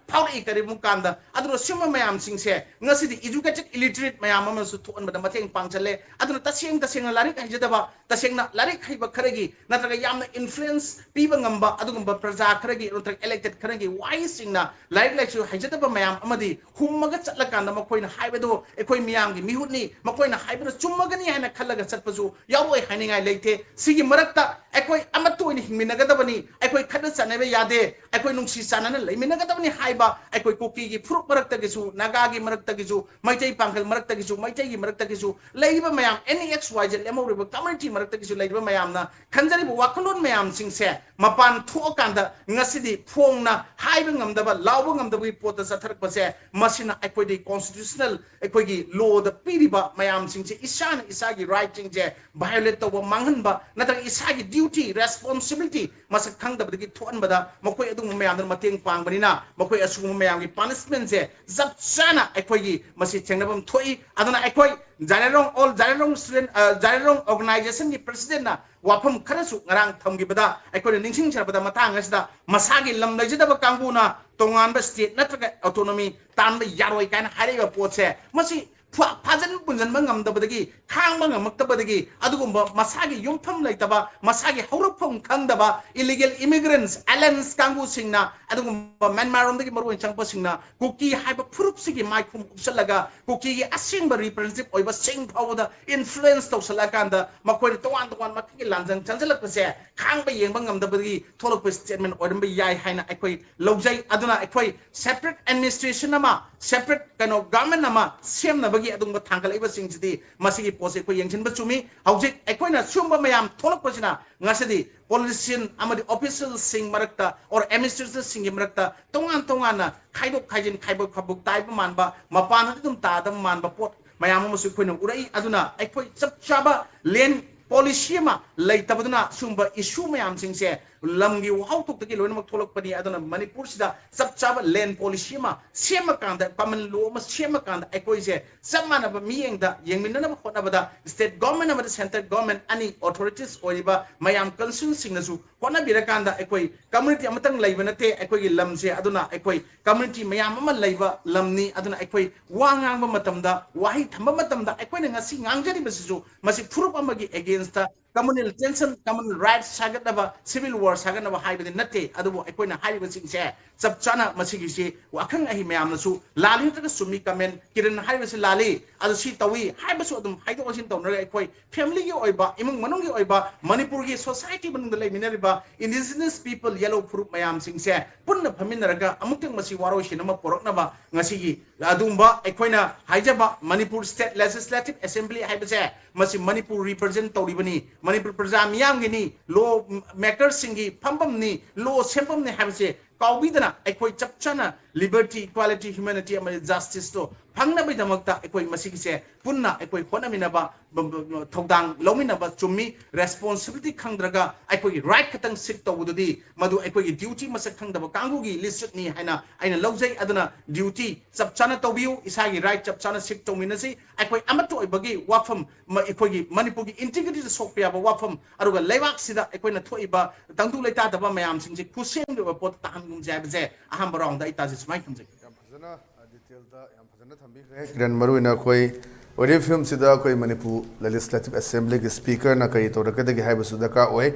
ꯐꯥꯎꯔꯛꯏ꯫ ꯀꯔꯤꯒꯨꯝꯕ ꯀꯥꯟꯗ ꯑꯗꯨꯅ ꯁꯤꯒꯨꯝꯕ ꯃꯌꯥꯝꯁꯤꯡꯁꯦ ꯉꯁꯤꯗꯤ educated illiterate ꯃꯌꯥꯝ ꯑꯃꯁꯨ ꯊꯣꯛꯍꯟꯕꯗ ꯃꯇꯦꯡ ꯄꯥꯡꯁꯤꯜꯂꯦ꯫ ꯑꯗꯨꯅ ꯇꯁꯦꯡ ꯇꯁꯦꯡꯅ ꯂꯥꯏꯔꯤꯛ ꯍꯩꯖꯗꯕ, ꯇꯁꯦꯡꯅ ꯂꯥꯏꯔꯤꯛ ꯍꯩꯕ ꯈꯔꯒꯤ ꯅꯠꯇ꯭ꯔꯒ ꯌꯥꯝꯅ influence ꯄꯤꯕ ꯉꯝꯕ ꯑꯗꯨꯒꯨꯝꯕ ꯄ꯭ꯔꯖꯥ ꯈꯔꯒꯤ ꯅꯠꯇ꯭ꯔꯒ elected ꯈꯔꯒꯤ ꯋꯥꯍꯩꯁꯤꯡꯅ ꯂꯥꯏꯔꯤꯛ ꯂꯥꯏꯁꯨ ꯍꯩꯖꯗꯕ ꯃꯌꯥꯝ ꯑꯃꯗꯤ ꯍꯨꯝꯃꯒ ꯆꯠꯂꯀꯥꯟꯗ ꯃꯈꯣꯏꯅ ꯍꯥꯏꯕꯗꯣ ꯑꯩꯈꯣꯏ ꯃꯤꯌꯥꯝꯒꯤ ꯃꯤꯍꯨꯠꯅꯤ, ꯃꯈꯣꯏꯅ ꯍꯥꯏꯕꯗ ꯆꯨꯝꯃꯒꯅꯤ ꯍꯥꯏꯅ ꯈꯜꯂꯒ ꯆꯠꯄꯁꯨ ꯌꯥꯎꯔꯣꯏ ꯍꯥꯏꯅꯤꯡꯉꯥꯏ ꯂꯩꯇꯦ꯫ ꯁꯤꯒꯤ ꯃꯔꯛꯇ ꯑꯩꯈꯣꯏ ꯑꯃꯠꯇ ꯑꯣꯏꯅ ꯍꯤꯡꯃꯤꯟꯅꯒꯗꯕꯅꯤ, ꯑꯩꯈꯣꯏ ꯈꯠꯅ ꯆꯠꯅꯕ ꯌꯥꯗꯦ, ꯑꯩꯈꯣꯏ ꯅꯨꯡꯁꯤ ꯆꯥꯟꯅꯅ ꯂꯩꯃꯤꯟꯅꯒꯗꯕꯅꯤ ꯍꯥꯏꯕ ꯑꯩꯈꯣꯏ ꯀꯨꯀꯤꯒꯤ ꯐꯨꯔꯨꯞ ꯃꯔꯛꯇꯒꯤꯁꯨ, ꯅꯥꯒꯥꯒꯤ ꯃꯔꯛꯇꯒꯤꯁꯨ, ꯃꯩꯇꯩ ꯄꯥꯡꯒꯜ ꯃꯔꯛꯇꯒꯤꯁꯨ, ꯃꯩꯇꯩꯒꯤ ꯃꯔꯛꯇꯒꯤꯁꯨ ꯂꯩꯔꯤꯕ ꯃꯌꯥꯝ, any X Y Z ꯂꯦꯝꯍꯧꯔꯤꯕ community ꯃꯔꯛꯇꯒꯤꯁꯨ ꯂꯩꯔꯤꯕ ꯃꯌꯥꯝꯅ ꯈꯟꯖꯔꯤꯕ ꯋꯥꯈꯜꯂꯣꯟ ꯃꯌꯥꯝꯁꯤꯡꯁꯦ ꯃꯄꯥꯟ ꯊꯣꯛꯑꯀꯥꯟꯗ ꯉꯁꯤꯗꯤ ꯐꯣꯡꯅ ꯍꯥꯏꯕ ꯉꯝꯗꯕ, ꯂꯥꯎꯕ ꯉꯝꯗꯕꯒꯤ ꯄꯣꯠꯇ ꯆꯠꯊꯔꯛꯄꯁꯦ, ꯃꯁꯤꯅ ꯑꯩꯈꯣꯏꯗꯤ constitutional ꯑꯩꯈꯣꯏꯒꯤ ꯂꯣꯗ ꯄꯤꯔꯤꯕ ꯃꯌꯥꯝꯁꯤꯡꯁꯦ, ꯏꯁꯥꯅ ꯏꯁꯥꯒꯤ rightꯁꯤꯡꯁꯦ violate ꯇꯧꯕ, ꯃꯥꯡꯍꯟꯕ, ꯅꯠꯇ꯭ꯔꯒ ꯏꯁꯥꯒꯤ duty, responsibility ꯃꯁꯛ ꯈꯪꯗꯕꯗꯒꯤ ꯊꯣꯛꯍꯟꯕꯗ ꯃꯈꯣꯏ ꯑꯗꯨꯒꯨꯝꯕ ꯃꯌꯥꯝꯗꯨꯅ ꯃꯇꯦꯡ ꯄꯥꯡꯕꯅꯤꯅ ꯃꯈꯣꯏ ꯑꯁꯤꯒꯨꯝꯕ ꯃꯌꯥꯝꯒꯤ punishmentꯁꯦ ꯆꯞ ꯆꯥꯅ ꯑꯩꯈꯣꯏꯒꯤ ꯃꯁꯤ ꯊꯦꯡꯅꯐꯝ ꯊꯣꯛꯏ꯫ ꯑꯗꯨꯅ ꯑꯩꯈꯣꯏ ꯖꯥꯔꯦꯔꯣꯡ, all ꯖꯥꯔꯦꯔꯣꯡ student, ꯑ, ꯖꯥꯔꯦꯔꯣꯡ organizationꯒꯤ presidentꯅ ꯋꯥꯐꯝ ꯈꯔꯁꯨ ꯉꯔꯥꯡ ꯊꯝꯈꯤꯕꯗ ꯑꯩꯈꯣꯏꯅ ꯅꯤꯡꯁꯤꯡꯖꯔꯕꯗ ꯃꯇꯥꯡ ꯑꯁꯤꯗ ꯃꯁꯥꯒꯤ ꯂꯝ ꯂꯩꯖꯗꯕ ꯀꯥꯡꯕꯨꯅ ꯇꯣꯉꯥꯟꯕ state ꯅꯠꯇ꯭ꯔꯒ autonomy ꯇꯥꯟꯕ ꯌꯥꯔꯣꯏ ꯀꯥꯏꯅ ꯍꯥꯏꯔꯛꯏꯕ ꯄꯣꯠꯁꯦ, ꯃꯁꯤ ꯐꯥ-, ꯐꯥꯖꯤꯟ ꯄꯨꯟꯁꯤꯟꯕ ꯉꯝꯗꯕꯗꯒꯤ, ꯈꯥꯡꯕ ꯉꯝꯃꯛꯇꯕꯗꯒꯤ, ꯑꯗꯨꯒꯨꯝꯕ ꯃꯁꯥꯒꯤ ꯌꯨꯝꯐꯝ ꯂꯩꯇꯕ, ꯃꯁꯥꯒꯤ ꯍꯧꯔꯛꯐꯝ ꯈꯪꯗꯕ illegal immigrants, aliens ꯀꯥꯡꯕꯨꯁꯤꯡꯅ ꯑꯗꯨꯒꯨꯝꯕ ꯃ꯭ꯌꯥꯟꯃꯥꯔꯔꯣꯝꯗꯒꯤ ꯃꯔꯨꯑꯣꯏꯅ ꯆꯪꯉꯛꯄꯁꯤꯡꯅ ꯀꯨꯀꯤ ꯍꯥꯏꯕ ꯐꯨꯔꯨꯞꯁꯤꯒꯤ ꯃꯥꯏꯈꯨꯝ ꯎꯞꯁꯜꯂꯒ ꯀꯨꯀꯤꯒꯤ ꯑꯁꯦꯡꯕ representative ꯑꯣꯏꯕꯁꯤꯡ ꯐꯥꯎꯕꯗ influence ꯇꯧꯁꯜꯂꯛꯑꯀꯥꯟꯗ ꯃꯈꯣꯏꯅ ꯇꯣꯉꯥꯟ ꯇꯣꯉꯥꯟꯕ ꯃꯈꯜꯒꯤ ꯂꯥꯟꯖꯪ ꯆꯪꯁꯤꯜꯂꯛꯄꯁꯦ ꯈꯥꯡꯕ ꯌꯦꯡꯕ ꯉꯝꯗꯕꯗꯒꯤ ꯊꯣꯛꯂꯛꯄ statement ꯑꯣꯏꯔꯝꯕ ꯌꯥꯏ ꯍꯥꯏꯅ ꯑꯩꯈꯣꯏ ꯂꯧꯖꯩ꯫ ꯑꯗꯨꯅ ꯑꯩꯈꯣꯏ separate administration ꯑꯃ, separate ꯀꯩꯅꯣ government ꯑꯃ ꯁꯦꯝꯅꯕꯒꯤ ꯑꯗꯨꯒꯨꯝꯕ ꯊꯥꯡꯒꯠꯂꯛꯏꯕꯁꯤꯡꯁꯤꯗꯤ ꯃꯁꯤꯒꯤ ꯄꯣꯠꯁꯦ ꯑꯩꯈꯣꯏ ꯌꯦꯡꯁꯤꯟꯕ ꯆꯨꯝꯃꯤ꯫ ꯍꯧꯖꯤꯛ ꯑꯩꯈꯣꯏꯅ ꯁꯤꯒꯨꯝꯕ ꯃꯌꯥꯝ ꯊꯣꯛꯂꯛꯄꯁꯤꯅ ꯉꯁꯤꯗꯤ politician ꯑꯃꯗꯤ officialꯁꯤꯡ ꯃꯔꯛꯇ or administratorꯁꯤꯡꯒꯤ ꯃꯔꯛꯇ ꯇꯣꯉꯥꯟ ꯇꯣꯉꯥꯟꯅ ꯈꯥꯏꯗꯣꯛ ꯈꯥꯏꯖꯤꯟ, ꯈꯥꯏꯕꯣꯛ ꯈꯥꯏꯕꯣꯛ ꯇꯥꯏꯕ ꯃꯥꯟꯕ, ꯃꯄꯥꯟꯗꯗꯤ ꯑꯗꯨꯝ ꯇꯥꯗꯕ ꯃꯥꯟꯕ ꯄꯣꯠ ꯃꯌꯥꯝ ꯑꯃꯁꯨ ꯑꯩꯈꯣꯏꯅ ꯎꯔꯛꯏ꯫ ꯑꯗꯨꯅ ꯑꯩꯈꯣꯏ ꯆꯞ ꯆꯥꯕ land ꯄꯣꯂꯤꯁꯤ ꯑꯃ ꯂꯩꯇꯕꯗꯨꯅ ꯁꯤꯒꯨꯝꯕ ꯏꯁꯨ ꯃꯌꯥꯝꯁꯤꯡꯁꯦ ꯂꯝꯒꯤ ꯋꯥꯍꯧ ꯊꯣꯛꯇꯒꯤ ꯂꯣꯏꯅꯃꯛ ꯊꯣꯛꯂꯛꯄꯅꯤ꯫ ꯑꯗꯨꯅ ꯃꯅꯤꯄꯨꯔꯁꯤꯗ ꯆꯞ ꯆꯥꯕ ꯂꯦꯟ ꯄꯣꯂꯤꯁꯤ ꯑꯃ ꯁꯦꯝꯃꯀꯥꯟꯗ, ꯀꯃꯟ ꯂꯣ ꯑꯃ ꯁꯦꯝꯃꯀꯥꯟꯗ, ꯑꯩꯈꯣꯏꯁꯦ ꯆꯞ ꯃꯥꯟꯅꯕ ꯃꯤꯠꯌꯦꯡꯗ ꯌꯦꯡꯃꯤꯟꯅꯅꯕ ꯍꯣꯠꯅꯕꯗ ꯁ꯭ꯇꯦꯠ ꯒꯣꯔꯃꯦꯟ ꯑꯃꯗꯤ ꯁꯦꯟꯇ꯭ꯔꯦꯜ ꯒꯣꯔꯃꯦꯟ ꯑꯅꯤ ꯑꯣꯊꯣꯔꯤꯇꯤꯁ ꯑꯣꯏꯔꯤꯕ ꯃꯌꯥꯝ ꯀꯟꯁꯇꯤꯇ꯭ꯌꯨꯟꯁꯤꯡꯅꯁꯨ ꯍꯣꯠꯅꯕꯤꯔꯀꯥꯟꯗ ꯑꯩꯈꯣꯏ ꯀꯝꯃ꯭ꯌꯨꯅꯤꯇꯤ ꯑꯃꯇꯪ ꯂꯩꯕ ꯅꯠꯇꯦ ꯑꯩꯈꯣꯏꯒꯤ ꯂꯝꯁꯦ꯫ ꯑꯗꯨꯅ ꯑꯩꯈꯣꯏ ꯀꯝꯃ꯭ꯌꯨꯅꯤꯇꯤ ꯃꯌꯥꯝ ꯑꯃ ꯂꯩꯕ ꯂꯝꯅꯤ꯫ ꯑꯗꯨꯅ ꯑꯩꯈꯣꯏ ꯋꯥ ꯉꯥꯡꯕ ꯃꯇꯝꯗ, ꯋꯥꯍꯩ ꯊꯝꯕ ꯃꯇꯝꯗ ꯑꯩꯈꯣꯏꯅ ꯉꯁꯤ ꯉꯥꯡꯖꯔꯤꯕꯁꯤꯁꯨ ꯃꯁꯤ ꯐꯨꯔꯨꯞ ꯑꯃꯒꯤ ꯑꯦꯒꯦꯟꯁꯇ ꯀꯝꯃꯨꯅꯦꯜ ꯇꯦꯟꯁꯟ, ꯀꯃꯟ ꯔꯥꯏꯠ ꯁꯥꯒꯠꯅꯕ, ꯁꯤꯚꯤꯜ ꯋꯥꯔ ꯁꯥꯒꯠꯅꯕ ꯍꯥꯏꯕꯗꯤ ꯅꯠꯇꯦ꯫ ꯑꯗꯨꯕꯨ ꯑꯩꯈꯣꯏꯅ ꯍꯥꯏꯔꯤꯕꯁꯤꯡꯁꯦ ꯆꯞ ꯆꯥꯅ ꯃꯁꯤꯒꯤꯁꯤ ꯑꯈꯪ ꯑꯍꯩ ꯃꯌꯥꯝꯅꯁꯨ ꯂꯥꯜꯂꯤ ꯅꯠꯇ꯭ꯔꯒ ꯆꯨꯝꯃꯤ, ꯀꯃꯦꯟ ꯀꯤꯔꯟ ꯍꯥꯏꯔꯤꯕꯁꯤ ꯂꯥꯜꯂꯤ, ꯑꯗꯨ ꯁꯤ ꯇꯧꯏ ꯍꯥꯏꯕꯁꯨ ꯑꯗꯨꯝ ꯍꯥꯏꯗꯣꯛ ꯍꯥꯏꯖꯤꯟ ꯇꯧꯅꯔꯒ ꯑꯩꯈꯣꯏ ꯐꯦꯃꯤꯂꯤꯒꯤ ꯑꯣꯏꯕ, ꯏꯃꯨꯡ ꯃꯅꯨꯡꯒꯤ ꯑꯣꯏꯕ, ꯃꯅꯤꯄꯨꯔꯒꯤ ꯁꯣꯁꯥꯏꯇꯤ ꯃꯅꯨꯡꯗ ꯂꯩꯃꯤꯟꯅꯔꯤꯕ ꯏꯟꯗꯤꯖꯤꯅꯁ ꯄꯤꯄꯜ, ꯌꯦꯂꯣ ꯐꯨꯔꯨꯞ ꯃꯌꯥꯝꯁꯤꯡꯁꯦ ꯄꯨꯟꯅ ꯐꯝꯃꯤꯟꯅꯔꯒ ꯑꯃꯨꯛꯇꯪ ꯃꯁꯤ ꯋꯥꯔꯣꯏꯁꯤꯟ ꯑꯃ ꯄꯨꯔꯛꯅꯕ ꯉꯁꯤꯒꯤ ꯑꯗꯨꯒꯨꯝꯕ ꯑꯩꯈꯣꯏꯅ ꯍꯥꯏꯖꯕ ꯃꯅꯤꯄꯨꯔ ꯁ꯭ꯇꯦꯠ ꯂꯦꯖꯤꯁꯂꯦꯇꯤꯚ ꯑꯦꯁꯦꯝꯕ꯭ꯂꯤ ꯍꯥꯏꯕꯁꯦ, ꯃꯁꯤ ꯃꯅꯤꯄꯨꯔ ꯔꯤꯄ꯭ꯔꯖꯦꯟ ꯇꯧꯔꯤꯕꯅꯤ, ꯃꯅꯤꯄꯨꯔ ꯄ꯭ꯔꯖꯥ ꯃꯤꯌꯥꯝꯒꯤꯅꯤ, ꯂꯣ ꯃꯦꯀꯔꯁꯤꯡꯒꯤ ꯐꯝꯐꯝꯅꯤ, ꯂꯣ ꯁꯦꯝꯐꯝꯅꯤ ꯍꯥꯏꯕꯁꯦ ꯀꯥꯎꯕꯤꯗꯅ ꯑꯩꯈꯣꯏ ꯆꯞ ꯆꯥꯅ ꯂꯤꯕꯔꯇꯤ, ꯏꯀ꯭ꯋꯥꯂꯤꯇꯤ, ꯍ꯭ꯌꯨꯃꯦꯅꯤꯇꯤ ꯑꯃꯗꯤ ꯖꯁꯇꯤꯁꯇꯣ ꯐꯪꯅꯕꯒꯤꯗꯃꯛꯇ ꯑꯩꯈꯣꯏ ꯃꯁꯤꯒꯤꯁꯦ ꯄꯨꯟꯅ ꯑꯩꯈꯣꯏ ꯍꯣꯠꯅꯃꯤꯟꯅꯕ, ꯕ-, ꯕ-, ꯕ-, ꯊꯧꯗꯥꯡ ꯂꯧꯃꯤꯟꯅꯕ ꯆꯨꯝꯃꯤ꯫ ꯔꯦꯁꯄꯣꯟꯁꯤꯕꯤꯂꯤꯇꯤ ꯈꯪꯗ꯭ꯔꯒ ꯑꯩꯈꯣꯏꯒꯤ ꯔꯥꯏꯠ ꯈꯛꯇꯪ ꯁꯤꯛ ꯇꯧꯕꯗꯨꯗꯤ ꯃꯗꯨ ꯑꯩꯈꯣꯏꯒꯤ ꯗ꯭ꯌꯨꯇꯤ ꯃꯁꯛ ꯈꯪꯗꯕ ꯀꯥꯡꯕꯨꯒꯤ ꯂꯤꯁꯠꯅꯤ ꯍꯥꯏꯅ ꯑꯩꯅ ꯂꯧꯖꯩ꯫ ꯑꯗꯨꯅ ꯗ꯭ꯌꯨꯇꯤ ꯆꯞ ꯆꯥꯅ ꯇꯧꯕꯤꯌꯨ, ꯏꯁꯥꯒꯤ ꯔꯥꯏꯠ ꯆꯞ ꯆꯥꯅ ꯁꯤꯛ ꯇꯧꯃꯤꯟꯅꯁꯤ꯫ ꯑꯩꯈꯣꯏ ꯑꯃꯠꯇ ꯑꯣꯏꯕꯒꯤ ꯋꯥꯐꯝ, ꯃ-, ꯑꯩꯈꯣꯏꯒꯤ ꯃꯅꯤꯄꯨꯔꯒꯤ ꯏꯟꯇꯤꯒ꯭ꯔꯤꯇꯤꯗ ꯁꯣꯛꯄ ꯌꯥꯕ ꯋꯥꯐꯝ, ꯑꯗꯨꯒ ꯂꯩꯕꯥꯛꯁꯤꯗ ꯑꯩꯈꯣꯏꯅ ꯊꯣꯛꯏꯕ ꯇꯪꯗꯨ ꯂꯩꯇꯥꯗꯕ ꯃꯌꯥꯝꯁꯤꯡꯁꯤ ꯈꯨꯠꯁꯦꯝꯒꯤ ꯑꯣꯏꯕ ꯄꯣꯠꯇ ꯇꯥꯍꯟꯒꯨꯝꯁꯦ ꯍꯥꯏꯕꯁꯦ ꯑꯍꯥꯟꯕ ꯔꯥꯎꯟꯗ ꯑꯩ ꯇꯥꯖꯩ, ꯁꯨꯃꯥꯏꯅ ꯊꯝꯖꯒꯦ꯫ ꯌꯥꯝ ꯐꯖꯅ, ꯑ, ꯗꯤꯇꯦꯜꯗ ꯌꯥꯝ ꯐꯖꯅ ꯊꯝꯕꯤꯈ꯭ꯔꯦ꯫ ꯀꯤꯔꯟ, ꯃꯔꯨꯑꯣꯏꯅ ꯑꯩꯈꯣꯏ ꯑꯣꯏꯔꯤꯕ ꯐꯤꯕꯝꯁꯤꯗ ꯑꯩꯈꯣꯏ ꯃꯅꯤꯄꯨꯔ ꯂꯦꯖꯤꯁꯂꯦꯇꯤꯚ ꯑꯦꯁꯦꯝꯕ꯭ꯂꯤꯒꯤ ꯁ꯭ꯄꯤꯀꯔꯅ ꯀꯔꯤ ꯇꯧꯔꯛꯀꯗꯒꯦ ꯍꯥꯏꯕꯁꯨ ꯗꯔꯀꯥꯔ ꯑꯣꯏ꯫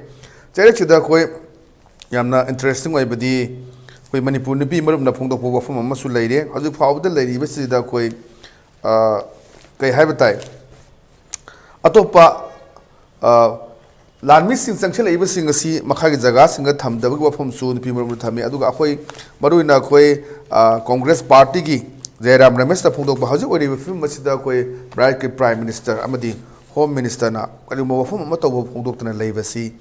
ꯆꯩꯔꯛꯁꯤꯗ ꯑꯩꯈꯣꯏ ꯌꯥꯝꯅ ꯏꯟꯇꯔꯦꯁꯇꯤꯡ ꯑꯣꯏꯕꯗꯤ ꯑꯩꯈꯣꯏ ꯃꯅꯤꯄꯨꯔ ꯅꯨꯄꯤ ꯃꯔꯨꯞꯅ ꯐꯣꯡꯗꯣꯛꯄ ꯋꯥꯐꯝ ꯑꯃꯁꯨ ꯂꯩꯔꯦ꯫ ꯍꯧꯖꯤꯛ ꯐꯥꯎꯕꯗ ꯂꯩꯔꯤꯕꯁꯤꯗ ꯑꯩꯈꯣꯏ, ꯑ, ꯀꯩ ꯍꯥꯏꯕ ꯇꯥꯏ, ꯑꯇꯣꯞꯄ, ꯑ, ꯂꯥꯟꯃꯤꯁꯤꯡ ꯆꯪꯁꯤꯜꯂꯛꯏꯕꯁꯤꯡ ꯑꯁꯤ ꯃꯈꯥꯒꯤ ꯖꯒꯥꯁꯤꯡꯗ ꯊꯝꯗꯕꯒꯤ ꯋꯥꯐꯝꯁꯨ ꯅꯨꯄꯤ ꯃꯔꯨꯞꯅ ꯊꯝꯃꯤ꯫ ꯑꯗꯨꯒ ꯑꯩꯈꯣꯏ ꯃꯔꯨꯑꯣꯏꯅ ꯑꯩꯈꯣꯏ, ꯑ, ꯀꯣꯡꯒ꯭ꯔꯦꯁ ꯄꯥꯔꯇꯤꯒꯤ ꯖꯌꯔꯥꯝ ꯔꯃꯦꯁꯅ ꯐꯣꯡꯗꯣꯛꯄ ꯍꯧꯖꯤꯛ ꯑꯣꯏꯔꯤꯕ ꯐꯤꯕꯝ ꯑꯁꯤꯗ ꯑꯩꯈꯣꯏ ꯚꯥꯔꯠꯀꯤ ꯄ꯭ꯔꯥꯏꯝ ꯃꯤꯅꯤꯁꯇꯔ ꯑꯃꯗꯤ ꯍꯣꯝ ꯃꯤꯅꯤꯁꯇꯔꯅ ꯀꯔꯤꯒꯨꯝꯕ ꯋꯥꯐꯝ ꯑꯃ ꯇꯧꯕ ꯐꯣꯡꯗꯣꯛꯇꯅ ꯂꯩꯕꯁꯤ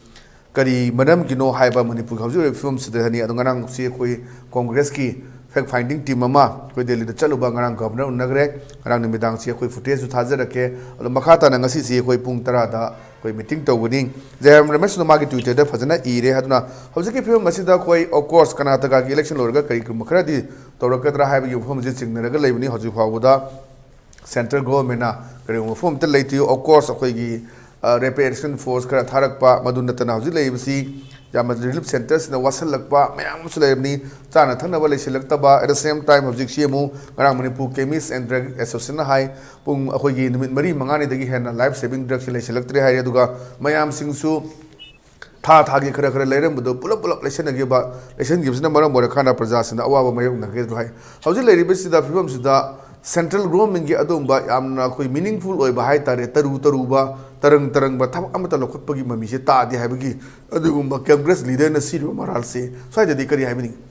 ꯀꯔꯤ ꯃꯔꯝꯒꯤꯅꯣ ꯍꯥꯏꯕ ꯃꯅꯤꯄꯨꯔꯒꯤ ꯍꯧꯖꯤꯛ ꯑꯣꯏꯔꯤꯕ ꯐꯤꯕꯝꯁꯤꯗꯅꯤ꯫ ꯑꯗꯣ ꯉꯔꯥꯡꯁꯤ ꯑꯩꯈꯣꯏ ꯀꯣꯡꯒ꯭ꯔꯦꯁꯀꯤ ꯐꯦꯛ ꯐꯥꯏꯟꯗꯤꯡ ꯇꯤꯝ ꯑꯃ ꯑꯩꯈꯣꯏ ꯗꯦꯜꯂꯤꯗ ꯆꯠꯂꯨꯕ, ꯉꯔꯥꯡ ꯒꯚꯔꯅꯔ ꯎꯅꯈ꯭ꯔꯦ꯫ ꯉꯔꯥꯡ ꯅꯨꯃꯤꯗꯥꯡꯁꯤ ꯑꯩꯈꯣꯏ ꯐꯨꯇꯦꯖꯁꯨ ꯊꯥꯖꯔꯛꯀꯦ꯫ ꯑꯗꯣ ꯃꯈꯥ ꯇꯥꯅ ꯉꯁꯤꯁꯤ ꯑꯩꯈꯣꯏ ꯄꯨꯡ ꯇꯔꯥꯗ ꯑꯩꯈꯣꯏ ꯃꯤꯇꯤꯡ ꯇꯧꯒꯅꯤ꯫ ꯖꯌꯔꯥꯝ ꯔꯃꯦꯁꯅ ꯃꯥꯒꯤ ꯇ꯭ꯋꯤꯇꯔꯗ ꯐꯖꯅ ꯏꯔꯦ꯫ ꯑꯗꯨꯅ ꯍꯧꯖꯤꯛꯀꯤ ꯐꯤꯕꯝ ꯑꯁꯤꯗ ꯑꯩꯈꯣꯏ, of course, ꯀꯔꯅꯥꯇꯀꯥꯒꯤ ꯏꯂꯦꯛꯁꯟ ꯂꯣꯏꯔꯒ ꯀꯔꯤꯒꯨꯝꯕ ꯈꯔꯗꯤ ꯇꯧꯔꯛꯀꯗ꯭ꯔꯥ ꯍꯥꯏꯕꯒꯤ ꯋꯥꯐꯝ ꯑꯁꯤ ꯆꯤꯡꯅꯔꯒ ꯂꯩꯕꯅꯤ ꯍꯧꯖꯤꯛ ꯐꯥꯎꯕꯗ꯫ ꯁꯦꯟꯇ꯭ꯔꯦꯜ ꯒꯣꯚꯔꯟꯃꯦꯟꯅ ꯀꯔꯤꯒꯨꯝꯕ ꯃꯐꯝ ꯑꯃꯠꯇ ꯂꯩꯇꯦ꯫ Of course, ꯑꯩꯈꯣꯏꯒꯤ, ꯑ, ꯔꯦꯄꯤꯗ ꯑꯦꯛꯁꯟ ꯐꯣꯔꯁ ꯈꯔ ꯊꯥꯔꯛꯄ, ꯃꯗꯨ ꯅꯠꯇꯅ ꯍꯧꯖꯤꯛ ꯂꯩꯔꯤꯕꯁꯤ ꯌꯥꯝꯅ ꯔꯤꯂꯤꯐ ꯁꯦꯟꯇꯔꯁꯤꯡꯅ ꯋꯥꯁꯤꯜꯂꯛꯄ ꯃꯌꯥꯝ ꯑꯃꯁꯨ ꯂꯩꯔꯕꯅꯤ꯫ ꯆꯥꯅ ꯊꯛꯅꯕ ꯂꯩꯁꯤꯜꯂꯛꯇꯕ꯫ At the same time, ꯍꯧꯖꯤꯛꯁꯤ ꯑꯃꯨꯛ ꯉꯔꯥꯡ ꯃꯅꯤꯄꯨꯔ ꯀꯦꯃꯤꯁ ꯑꯦꯟ ꯗ꯭ꯔꯒ ꯑꯦꯁꯣꯁꯤꯌꯦꯁꯟꯅ ꯍꯥꯏ, ꯄꯨꯡ, ꯑꯩꯈꯣꯏꯒꯤ ꯅꯨꯃꯤꯠ ꯃꯔꯤ ꯃꯉꯥꯅꯤꯗꯒꯤ ꯍꯦꯟꯅ ꯂꯥꯏꯐ ꯁꯦꯚꯤꯡ ꯗ꯭ꯔꯒꯁꯤ ꯂꯩꯁꯤꯜꯂꯛꯇ꯭ꯔꯦ ꯍꯥꯏꯔꯦ꯫ ꯑꯗꯨꯒ ꯃꯌꯥꯝꯁꯤꯡꯁꯨ ꯊꯥ ꯊꯥꯒꯤ ꯈꯔ ꯈꯔ ꯂꯩꯔꯝꯕꯗꯣ ꯄꯨꯂꯞ ꯄꯨꯂꯞ ꯂꯩꯁꯟꯅꯈꯤꯕ, ꯂꯩꯁꯟꯈꯤꯕꯁꯤꯅ ꯃꯔꯝ ꯑꯣꯏꯔꯀꯥꯟꯗ ꯄ꯭ꯔꯖꯥꯁꯤꯡꯗ ꯑꯋꯥꯕ ꯃꯥꯌꯣꯛꯅꯈ꯭ꯔꯦ ꯑꯗꯨ ꯍꯥꯏ꯫ ꯍꯧꯖꯤꯛ ꯂꯩꯔꯤꯕꯁꯤꯗ, ꯐꯤꯕꯝꯁꯤꯗ ꯁꯦꯟꯇ꯭ꯔꯦꯜ ꯒꯣꯚꯔꯟꯃꯦꯟꯒꯤ ꯑꯗꯨꯒꯨꯝꯕ ꯌꯥꯝꯅ ꯑꯩꯈꯣꯏ ꯃꯤꯅꯤꯡꯐꯨꯜ ꯑꯣꯏꯕ ꯍꯥꯏ ꯇꯥꯔꯦ, ꯇꯔꯨ ꯇꯔꯨꯕ, ꯇꯔꯪ ꯇꯔꯪꯕ ꯊꯕꯛ ꯑꯃꯠꯇ ꯂꯧꯈꯠꯄꯒꯤ ꯃꯃꯤꯁꯦ ꯇꯥꯗꯦ ꯍꯥꯏꯕꯒꯤ ꯑꯗꯨꯒꯨꯝꯕ ꯀꯪꯒ꯭ꯔꯦꯁ ꯂꯤꯗꯔꯅ ꯁꯤꯔꯤꯕ ꯃꯔꯥꯜꯁꯦ ꯁ꯭ꯋꯥꯏꯗꯗꯤ ꯀꯔꯤ ꯍꯥꯏꯕꯤꯅꯤꯡꯉꯤ?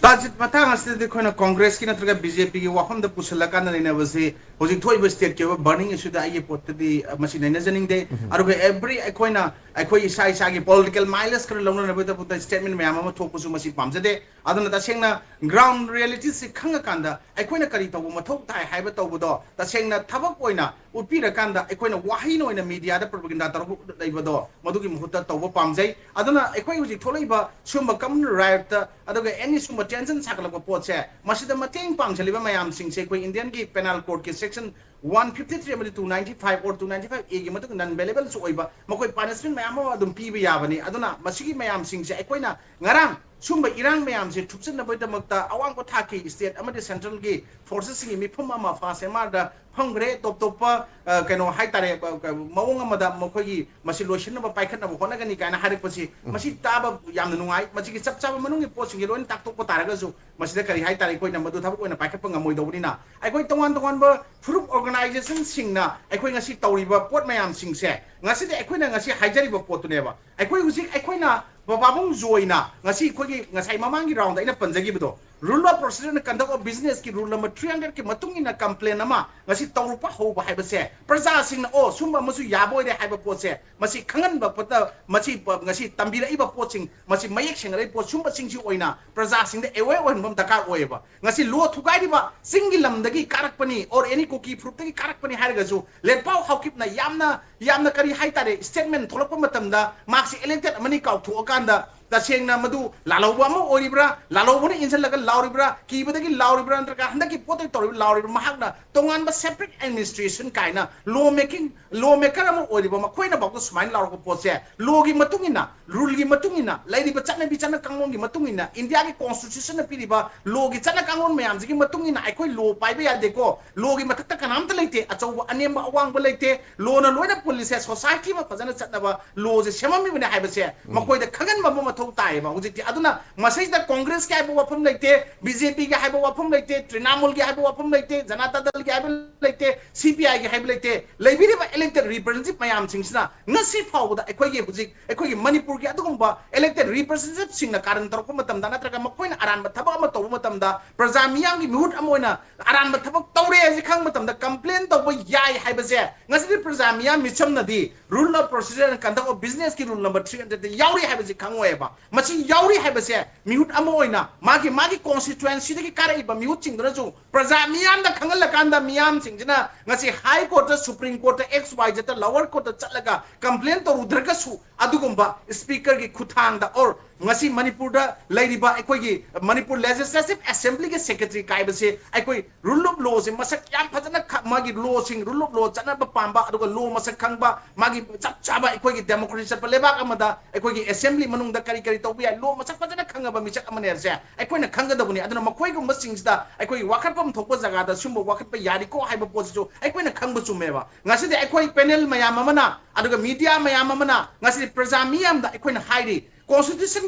ꯇꯥꯖꯤꯠ, ꯃꯇꯥꯡ ꯑꯁꯤꯗꯗꯤ ꯑꯩꯈꯣꯏꯅ ꯀꯣꯡꯒ꯭ꯔꯦꯁꯀꯤ ꯅꯠꯇ꯭ꯔꯒ ꯕꯤ ꯖꯦ ꯄꯤꯒꯤ ꯋꯥꯐꯝꯗ ꯄꯨꯁꯤꯜꯂꯀꯥꯟꯗ ꯅꯩꯅꯕꯁꯤ ꯍꯧꯖꯤꯛ ꯊꯣꯛꯏꯕ ꯁ꯭ꯇꯦꯠꯀꯤ ꯑꯣꯏꯕ ꯕꯔꯅꯤꯡ ꯏꯁꯨꯗ ꯑꯩꯒꯤ ꯄꯣꯠꯇꯗꯤ, ꯑ, ꯃꯁꯤ ꯅꯩꯅꯖꯅꯤꯡꯗꯦ꯫ ꯑꯗꯨꯒ ꯑꯦꯕ꯭ꯔꯤ ꯑꯩꯈꯣꯏꯅ ꯑꯩꯈꯣꯏ ꯏꯁꯥ ꯏꯁꯥꯒꯤ ꯄꯣꯂꯤꯇꯤꯀꯦꯜ ꯃꯥꯏꯂꯦꯖ ꯈꯔ ꯂꯧꯅꯅꯕꯒꯤꯗꯃꯛꯇ ꯁ꯭ꯇꯦꯠꯃꯦꯟ ꯃꯌꯥꯝ ꯑꯃ ꯊꯣꯛꯄꯁꯨ ꯃꯁꯤ ꯄꯥꯝꯖꯗꯦ꯫ ꯑꯗꯨꯅ ꯇꯁꯦꯡꯅ ꯒ꯭ꯔꯥꯎꯟ ꯔꯤꯌꯦꯂꯤꯇꯤꯁꯤ ꯈꯪꯉꯀꯥꯟꯗ ꯑꯩꯈꯣꯏꯅ ꯀꯔꯤ ꯇꯧꯕ ꯃꯊꯧ ꯇꯥꯏ ꯍꯥꯏꯕ ꯇꯧꯕꯗꯣ ꯇꯁꯦꯡꯅ ꯊꯕꯛ ꯑꯣꯏꯅ ꯎꯠꯄꯤꯔꯀꯥꯟꯗ ꯑꯩꯈꯣꯏꯅ ꯋꯥꯍꯩꯅ ꯑꯣꯏꯅ ꯃꯤꯗꯤꯌꯥꯗ ꯄ꯭ꯔꯣꯄꯒꯦꯟꯗꯥ ꯇꯧꯔꯛꯄ ꯂꯩꯕꯗꯣ ꯃꯗꯨꯒꯤ ꯃꯍꯨꯠꯇ ꯇꯧꯕ ꯄꯥꯝꯖꯩ꯫ ꯑꯗꯨꯅ ꯑꯩꯈꯣꯏ ꯍꯧꯖꯤꯛ ꯊꯣꯛꯂꯛꯏꯕ ꯁꯤꯒꯨꯝꯕ ꯀꯃꯟ ꯔꯥꯏꯠꯇ ꯑꯗꯨꯒ ꯑꯦꯅꯤ ꯁꯤꯒꯨꯝꯕ ꯇꯦꯟꯁꯟ ꯁꯥꯒꯠꯂꯛꯄ ꯄꯣꯠꯁꯦ, ꯃꯁꯤꯗ ꯃꯇꯦꯡ ꯄꯥꯡꯖꯜꯂꯤꯕ ꯃꯌꯥꯝꯁꯤꯡꯁꯦ ꯑꯩꯈꯣꯏ ꯏꯟꯗꯤꯌꯟꯒꯤ ꯄꯦꯅꯥꯜ ꯀꯣꯗꯀꯤ ꯁꯦꯛꯁꯟ ꯋꯥꯟ ꯐꯤꯐꯇꯤ ꯊ꯭ꯔꯤ ꯑꯃꯗꯤ two ninety five or two ninety five ꯑꯦꯒꯤ ꯃꯇꯨꯡ ꯏꯟꯅ ꯅꯟ ꯕꯦꯂꯦꯕꯜꯁꯨ ꯑꯣꯏꯕ ꯃꯈꯣꯏ ꯄꯥꯅꯤꯁꯃꯦꯟ ꯃꯌꯥꯝ ꯑꯃ ꯑꯗꯨꯝ ꯄꯤꯕ ꯌꯥꯕꯅꯤ꯫ ꯑꯗꯨꯅ ꯃꯁꯤꯒꯤ ꯃꯌꯥꯝꯁꯤꯡꯁꯦ ꯑꯩꯈꯣꯏꯅ ꯉꯔꯥꯡ ꯁꯤꯒꯨꯝꯕ ꯏꯔꯥꯡ ꯃꯌꯥꯝꯁꯦ ꯊꯨꯞꯆꯟꯅꯕꯒꯤꯗꯃꯛꯇ ꯑꯋꯥꯡꯕ ꯊꯥꯛꯀꯤ ꯁ꯭ꯇꯦꯠ ꯑꯃꯗꯤ ꯁꯦꯟꯇ꯭ꯔꯦꯜꯒꯤ ꯐꯣꯔꯁꯦꯁꯁꯤꯡꯒꯤ ꯃꯤꯐꯝ ꯑꯃ ꯐꯥꯁ ꯑꯦꯝ ꯑꯥꯔꯗ ꯐꯝꯈ꯭ꯔꯦ꯫ ꯇꯣꯞ ꯇꯣꯞꯄ, ꯑ, ꯀꯩꯅꯣ ꯍꯥꯏꯇꯥꯔꯦ, ꯑ, ꯑ, ꯃꯑꯣꯡ ꯑꯃꯗ ꯃꯈꯣꯏꯒꯤ ꯃꯁꯤ ꯂꯣꯏꯁꯤꯟꯅꯕ ꯄꯥꯏꯈꯠꯅꯕ ꯍꯣꯠꯅꯒꯅꯤ ꯀꯥꯏꯅ ꯍꯥꯏꯔꯛꯄꯁꯤ, ꯃꯁꯤ ꯇꯥꯕ ꯌꯥꯝꯅ ꯅꯨꯡꯉꯥꯏ꯫ ꯃꯁꯤꯒꯤ ꯆꯞ ꯆꯥꯕ ꯃꯅꯨꯡꯒꯤ ꯄꯣꯠꯁꯤꯡꯁꯦ ꯂꯣꯏꯅ ꯇꯥꯛꯊꯣꯛꯄ ꯇꯥꯔꯒꯁꯨ, ꯃꯁꯤꯗ ꯀꯔꯤ ꯍꯥꯏꯇꯥꯔꯦ, ꯑꯩꯈꯣꯏꯅ ꯃꯗꯨ ꯊꯕꯛ ꯑꯣꯏꯅ ꯄꯥꯏꯈꯠꯄ ꯉꯝꯃꯣꯏꯗꯧꯕꯅꯤꯅ, ꯑꯩꯈꯣꯏ ꯇꯣꯉꯥꯟ ꯇꯣꯉꯥꯟꯕ ꯐꯨꯔꯨꯞ ꯑꯣꯔꯒꯅꯥꯏꯖꯦꯁꯟꯁꯤꯡꯅ ꯑꯩꯈꯣꯏ ꯉꯁꯤ ꯇꯧꯔꯤꯕ ꯄꯣꯠ ꯃꯌꯥꯝꯁꯤꯡꯁꯦ, ꯉꯁꯤꯗꯤ ꯑꯩꯈꯣꯏꯅ ꯉꯁꯤ ꯍꯥꯏꯖꯔꯤꯕ ꯄꯣꯠꯇꯨꯅꯦꯕ꯫ ꯑꯩꯈꯣꯏ ꯍꯧꯖꯤꯛ ꯑꯩꯈꯣꯏꯅ ꯕꯕꯥꯕꯨꯡ ꯖꯣꯏꯅ ꯉꯁꯤ ꯑꯩꯈꯣꯏꯒꯤ ꯉꯁꯥꯏ ꯃꯃꯥꯡꯒꯤ ꯔꯥꯎꯟꯗ ꯑꯩꯅ ꯄꯟꯖꯈꯤꯕꯗꯣ, Rule of Procedure and Conduct of Business ꯀꯤ rule number three hundred ꯀꯤ ꯃꯇꯨꯡ ꯏꯟꯅ complaint ꯑꯃ ꯉꯁꯤ ꯇꯧꯔꯛꯄ ꯍꯧꯕ ꯍꯥꯏꯕꯁꯦ, ꯄ꯭ꯔꯖꯥꯁꯤꯡꯅ ꯑꯣ ꯁꯨꯝꯕ ꯑꯃꯁꯨ ꯌꯥꯕ ꯑꯣꯏꯔꯦ ꯍꯥꯏꯕ ꯄꯣꯠꯁꯦ ꯃꯁꯤ ꯈꯪꯍꯟꯕ ꯄꯣꯠꯇ, ꯃꯁꯤ ꯄ-, ꯉꯁꯤ ꯇꯝꯕꯤꯔꯛꯏꯕ ꯄꯣꯠꯁꯤꯡ, ꯃꯁꯤ ꯃꯌꯦꯛ ꯁꯦꯡꯅꯔꯛꯏꯕ ꯄꯣꯠ ꯁꯨꯝꯕꯁꯤꯡꯁꯤ ꯑꯣꯏꯅ ꯄ꯭ꯔꯖꯥꯁꯤꯡꯗ aware ꯑꯣꯏꯍꯟꯕ ꯑꯃ ꯗꯔꯀꯥꯔ ꯑꯣꯏꯌꯦꯕ꯫ ꯉꯁꯤ law ꯊꯨꯒꯥꯏꯔꯤꯕ ꯆꯤꯡꯒꯤ ꯂꯝꯗꯒꯤ ꯀꯥꯔꯛꯄꯅꯤ or any ꯀꯨꯀꯤ ꯐꯨꯔꯨꯞꯇꯒꯤ ꯀꯥꯔꯛꯄꯅꯤ ꯍꯥꯏꯔꯒꯁꯨ, ꯂꯦꯟꯄꯥꯎ ꯍꯥꯎꯀꯤꯞꯅ ꯌꯥꯝꯅ, ꯌꯥꯝꯅ ꯀꯔꯤ ꯍꯥꯏꯇꯥꯔꯦ, statement ꯊꯣꯛꯂꯛꯄ ꯃꯇꯝꯗ ꯃꯍꯥꯛꯁꯤ elected ꯑꯃꯅꯤ ꯀꯥꯎꯊꯣꯛꯑꯀꯥꯟꯗ ꯇꯁꯦꯡꯅ ꯃꯗꯨ ꯂꯥꯜꯍꯧꯕ ꯑꯃ ꯑꯣꯏꯔꯤꯕ꯭ꯔꯥ, ꯂꯥꯜꯍꯧꯕꯅ ꯏꯟꯁꯤꯜꯂꯒ ꯂꯥꯎꯔꯤꯕ꯭ꯔꯥ, ꯀꯤꯕꯗꯒꯤ ꯂꯥꯎꯔꯤꯕ꯭ꯔꯥ, ꯅꯠꯇ꯭ꯔꯒ ꯍꯟꯗꯛꯀꯤ ꯄꯣꯠꯇꯒꯤ ꯇꯧꯔꯤꯕ ꯂꯥꯎꯔꯤꯕ꯭ꯔꯥ, ꯃꯍꯥꯛꯅ ꯇꯣꯉꯥꯟꯕ separate administration ꯀꯥꯏꯅ law making, law maker ꯑꯃ ꯑꯣꯏꯔꯤꯕ ꯃꯈꯣꯏꯅ ꯐꯥꯎꯗ ꯁꯨꯃꯥꯏꯅ ꯂꯥꯎꯔꯛꯄ ꯄꯣꯠꯁꯦ law ꯒꯤ ꯃꯇꯨꯡ ꯏꯟꯅ, rule ꯒꯤ ꯃꯇꯨꯡ ꯏꯟꯅ, ꯂꯩꯔꯤꯕ ꯆꯠꯅꯕꯤ ꯆꯠꯅ ꯀꯥꯡꯂꯣꯟꯒꯤ ꯃꯇꯨꯡ ꯏꯟꯅ, ꯏꯟꯗꯤꯌꯥꯒꯤ constitution ꯅ ꯄꯤꯔꯤꯕ law ꯒꯤ ꯆꯠꯅ ꯀꯥꯡꯂꯣꯟ ꯃꯌꯥꯝꯁꯤꯒꯤ ꯃꯇꯨꯡ ꯏꯟꯅ ꯑꯩꯈꯣꯏ law ꯄꯥꯏꯕ ꯌꯥꯗꯦꯀꯣ, law ꯒꯤ ꯃꯊꯛꯇ ꯀꯅꯥꯝꯇ ꯂꯩꯇꯦ, ꯑꯆꯧꯕ ꯑꯅꯦꯝꯕ ꯑꯋꯥꯡꯕ ꯂꯩꯇꯦ, law ꯅ ꯂꯣꯏꯅ ꯄꯨꯜꯂꯤꯁꯦ society ꯑꯃ ꯐꯖꯅ ꯆꯠꯅꯕ law ꯁꯦ ꯁꯦꯝꯃꯝꯃꯤꯕꯅꯦ ꯍꯥꯏꯕꯁꯦ ꯃꯈꯣꯏꯗ ꯈꯪꯍꯟꯕ ꯑꯃ ꯃꯊꯧ ꯇꯥꯏꯌꯦꯕ ꯍꯧꯖꯤꯛꯇꯤ꯫ ꯑꯗꯨꯅ ꯃꯁꯤꯗ Congress ꯀꯤ ꯍꯥꯏꯕ ꯋꯥꯐꯝ ꯂꯩꯇꯦ, ꯕꯤ ꯖꯦ ꯄꯤ ꯒꯤ ꯍꯥꯏꯕ ꯋꯥꯐꯝ ꯂꯩꯇꯦ, ꯇ꯭ꯔꯤꯅꯥꯃꯨꯜ ꯒꯤ ꯍꯥꯏꯕ ꯋꯥꯐꯝ ꯂꯩꯇꯦ, ꯖꯅꯇꯥ ꯗꯜ ꯒꯤ ꯍꯥꯏꯕ ꯂꯩꯇꯦ, ꯁꯤ ꯄꯤ ꯑꯥꯏ ꯒꯤ ꯍꯥꯏꯕ ꯂꯩꯇꯦ꯫ ꯂꯩꯕꯤꯔꯤꯕ elected representative ꯃꯌꯥꯝꯁꯤꯡꯁꯤꯅ ꯉꯁꯤ ꯐꯥꯎꯕꯗ ꯑꯩꯈꯣꯏꯒꯤ ꯍꯧꯖꯤꯛ ꯑꯩꯈꯣꯏꯒꯤ ꯃꯅꯤꯄꯨꯔꯒꯤ ꯑꯗꯨꯒꯨꯝꯕ elected representative ꯁꯤꯡꯅ ꯀꯥꯔꯟ ꯇꯧꯔꯛꯄ ꯃꯇꯝꯗ, ꯅꯠꯇ꯭ꯔꯒ ꯃꯈꯣꯏꯅ ꯑꯔꯥꯟꯕ ꯊꯕꯛ ꯑꯃ ꯇꯧꯕ ꯃꯇꯝꯗ, ꯄ꯭ꯔꯖꯥ ꯃꯤꯌꯥꯝꯒꯤ ꯃꯤꯍꯨꯠ ꯑꯃ ꯑꯣꯏꯅ ꯑꯔꯥꯟꯕ ꯊꯕꯛ ꯇꯧꯔꯦ ꯍꯥꯏꯁꯤ ꯈꯪꯕ ꯃꯇꯝꯗ complain ꯇꯧꯕ ꯌꯥꯏ ꯍꯥꯏꯕꯁꯦ ꯉꯁꯤꯗꯤ ꯄ꯭ꯔꯖꯥ ꯃꯤꯌꯥꯝ ꯃꯤꯆꯝꯅꯗꯤ rule of procedure and conduct of business ꯀꯤ rule number three hundred ꯇ ꯌꯥꯎꯔꯤ ꯍꯥꯏꯕꯁꯤ ꯈꯪꯉꯣꯏꯕ꯫ ꯃꯁꯤ ꯌꯥꯎꯔꯤ ꯍꯥꯏꯕꯁꯦ ꯃꯤꯍꯨꯠ ꯑꯃ ꯑꯣꯏꯅ ꯃꯥꯒꯤ, ꯃꯥꯒꯤ constituency ꯗꯒꯤ ꯀꯥꯔꯛꯏꯕ ꯃꯤꯍꯨꯠꯁꯤꯡꯗꯨꯅꯁꯨ ꯄ꯭ꯔꯖꯥ ꯃꯤꯌꯥꯝꯗ ꯈꯪꯍꯜꯂꯀꯥꯟꯗ ꯃꯤꯌꯥꯝꯁꯤꯡꯁꯤꯅ ꯉꯁꯤ High Court ꯇ, Supreme Court ꯇ, X Y Z ꯇ, lower court ꯇ ꯆꯠꯂꯒ complain ꯇꯧꯔꯨꯗ꯭ꯔꯒꯁꯨ ꯑꯗꯨꯒꯨꯝꯕ speaker ꯒꯤ ꯈꯨꯠꯊꯥꯡꯗ or ꯉꯁꯤ ꯃꯅꯤꯄꯨꯔꯗ ꯂꯩꯔꯤꯕ ꯑꯩꯈꯣꯏꯒꯤ ꯃꯅꯤꯄꯨꯔ Legislative Assembly ꯒꯤ secretary ꯀꯥꯏꯕꯁꯦ ꯑꯩꯈꯣꯏ rule of law ꯁꯦ ꯃꯁꯛ ꯌꯥꯝ ꯐꯖꯅ ꯈ-, ꯃꯥꯒꯤ law ꯁꯤꯡ, rule of law ꯆꯠꯅꯕ ꯄꯥꯝꯕ, ꯑꯗꯨꯒ law ꯃꯁꯛ ꯈꯪꯕ, ꯃꯥꯒꯤ ꯆꯞ ꯆꯥꯕ ꯑꯩꯈꯣꯏꯒꯤ democracy ꯆꯠꯄ ꯂꯩꯕꯥꯛ ꯑꯃꯗ ꯑꯩꯈꯣꯏꯒꯤ assembly ꯃꯅꯨꯡꯗ ꯀꯔꯤ ꯀꯔꯤ ꯇꯧꯕ ꯌꯥꯏ, law ꯃꯁꯛ ꯐꯖꯅ ꯈꯪꯉꯕ ꯃꯤꯁꯛ ꯑꯃꯅꯦ ꯍꯥꯏꯕꯁꯦ ꯑꯩꯈꯣꯏꯅ ꯈꯪꯒꯗꯕꯅꯤ꯫ ꯑꯗꯨꯅ ꯃꯈꯣꯏꯒꯨꯝꯕꯁꯤꯡꯁꯤꯗ ꯑꯩꯈꯣꯏꯒꯤ ꯋꯥꯀꯠꯐꯝ ꯊꯣꯛꯄ ꯖꯒꯥꯗ ꯁꯨꯝꯕ ꯋꯥꯀꯠꯄ ꯌꯥꯔꯤꯀꯣ ꯍꯥꯏꯕ ꯄꯣꯠꯁꯤꯁꯨ ꯑꯩꯈꯣꯏꯅ ꯈꯪꯕ ꯆꯨꯝꯃꯦꯕ꯫ ꯉꯁꯤꯗꯤ ꯑꯩꯈꯣꯏ panel ꯃꯌꯥꯝ ꯑꯃꯅ, ꯑꯗꯨꯒ media ꯃꯌꯥꯝ ꯑꯃꯅ ꯉꯁꯤꯗꯤ ꯄ꯭ꯔꯖꯥ ꯃꯤꯌꯥꯝꯗ ꯑꯩꯈꯣꯏꯅ ꯍꯥꯏꯔꯤ, constitution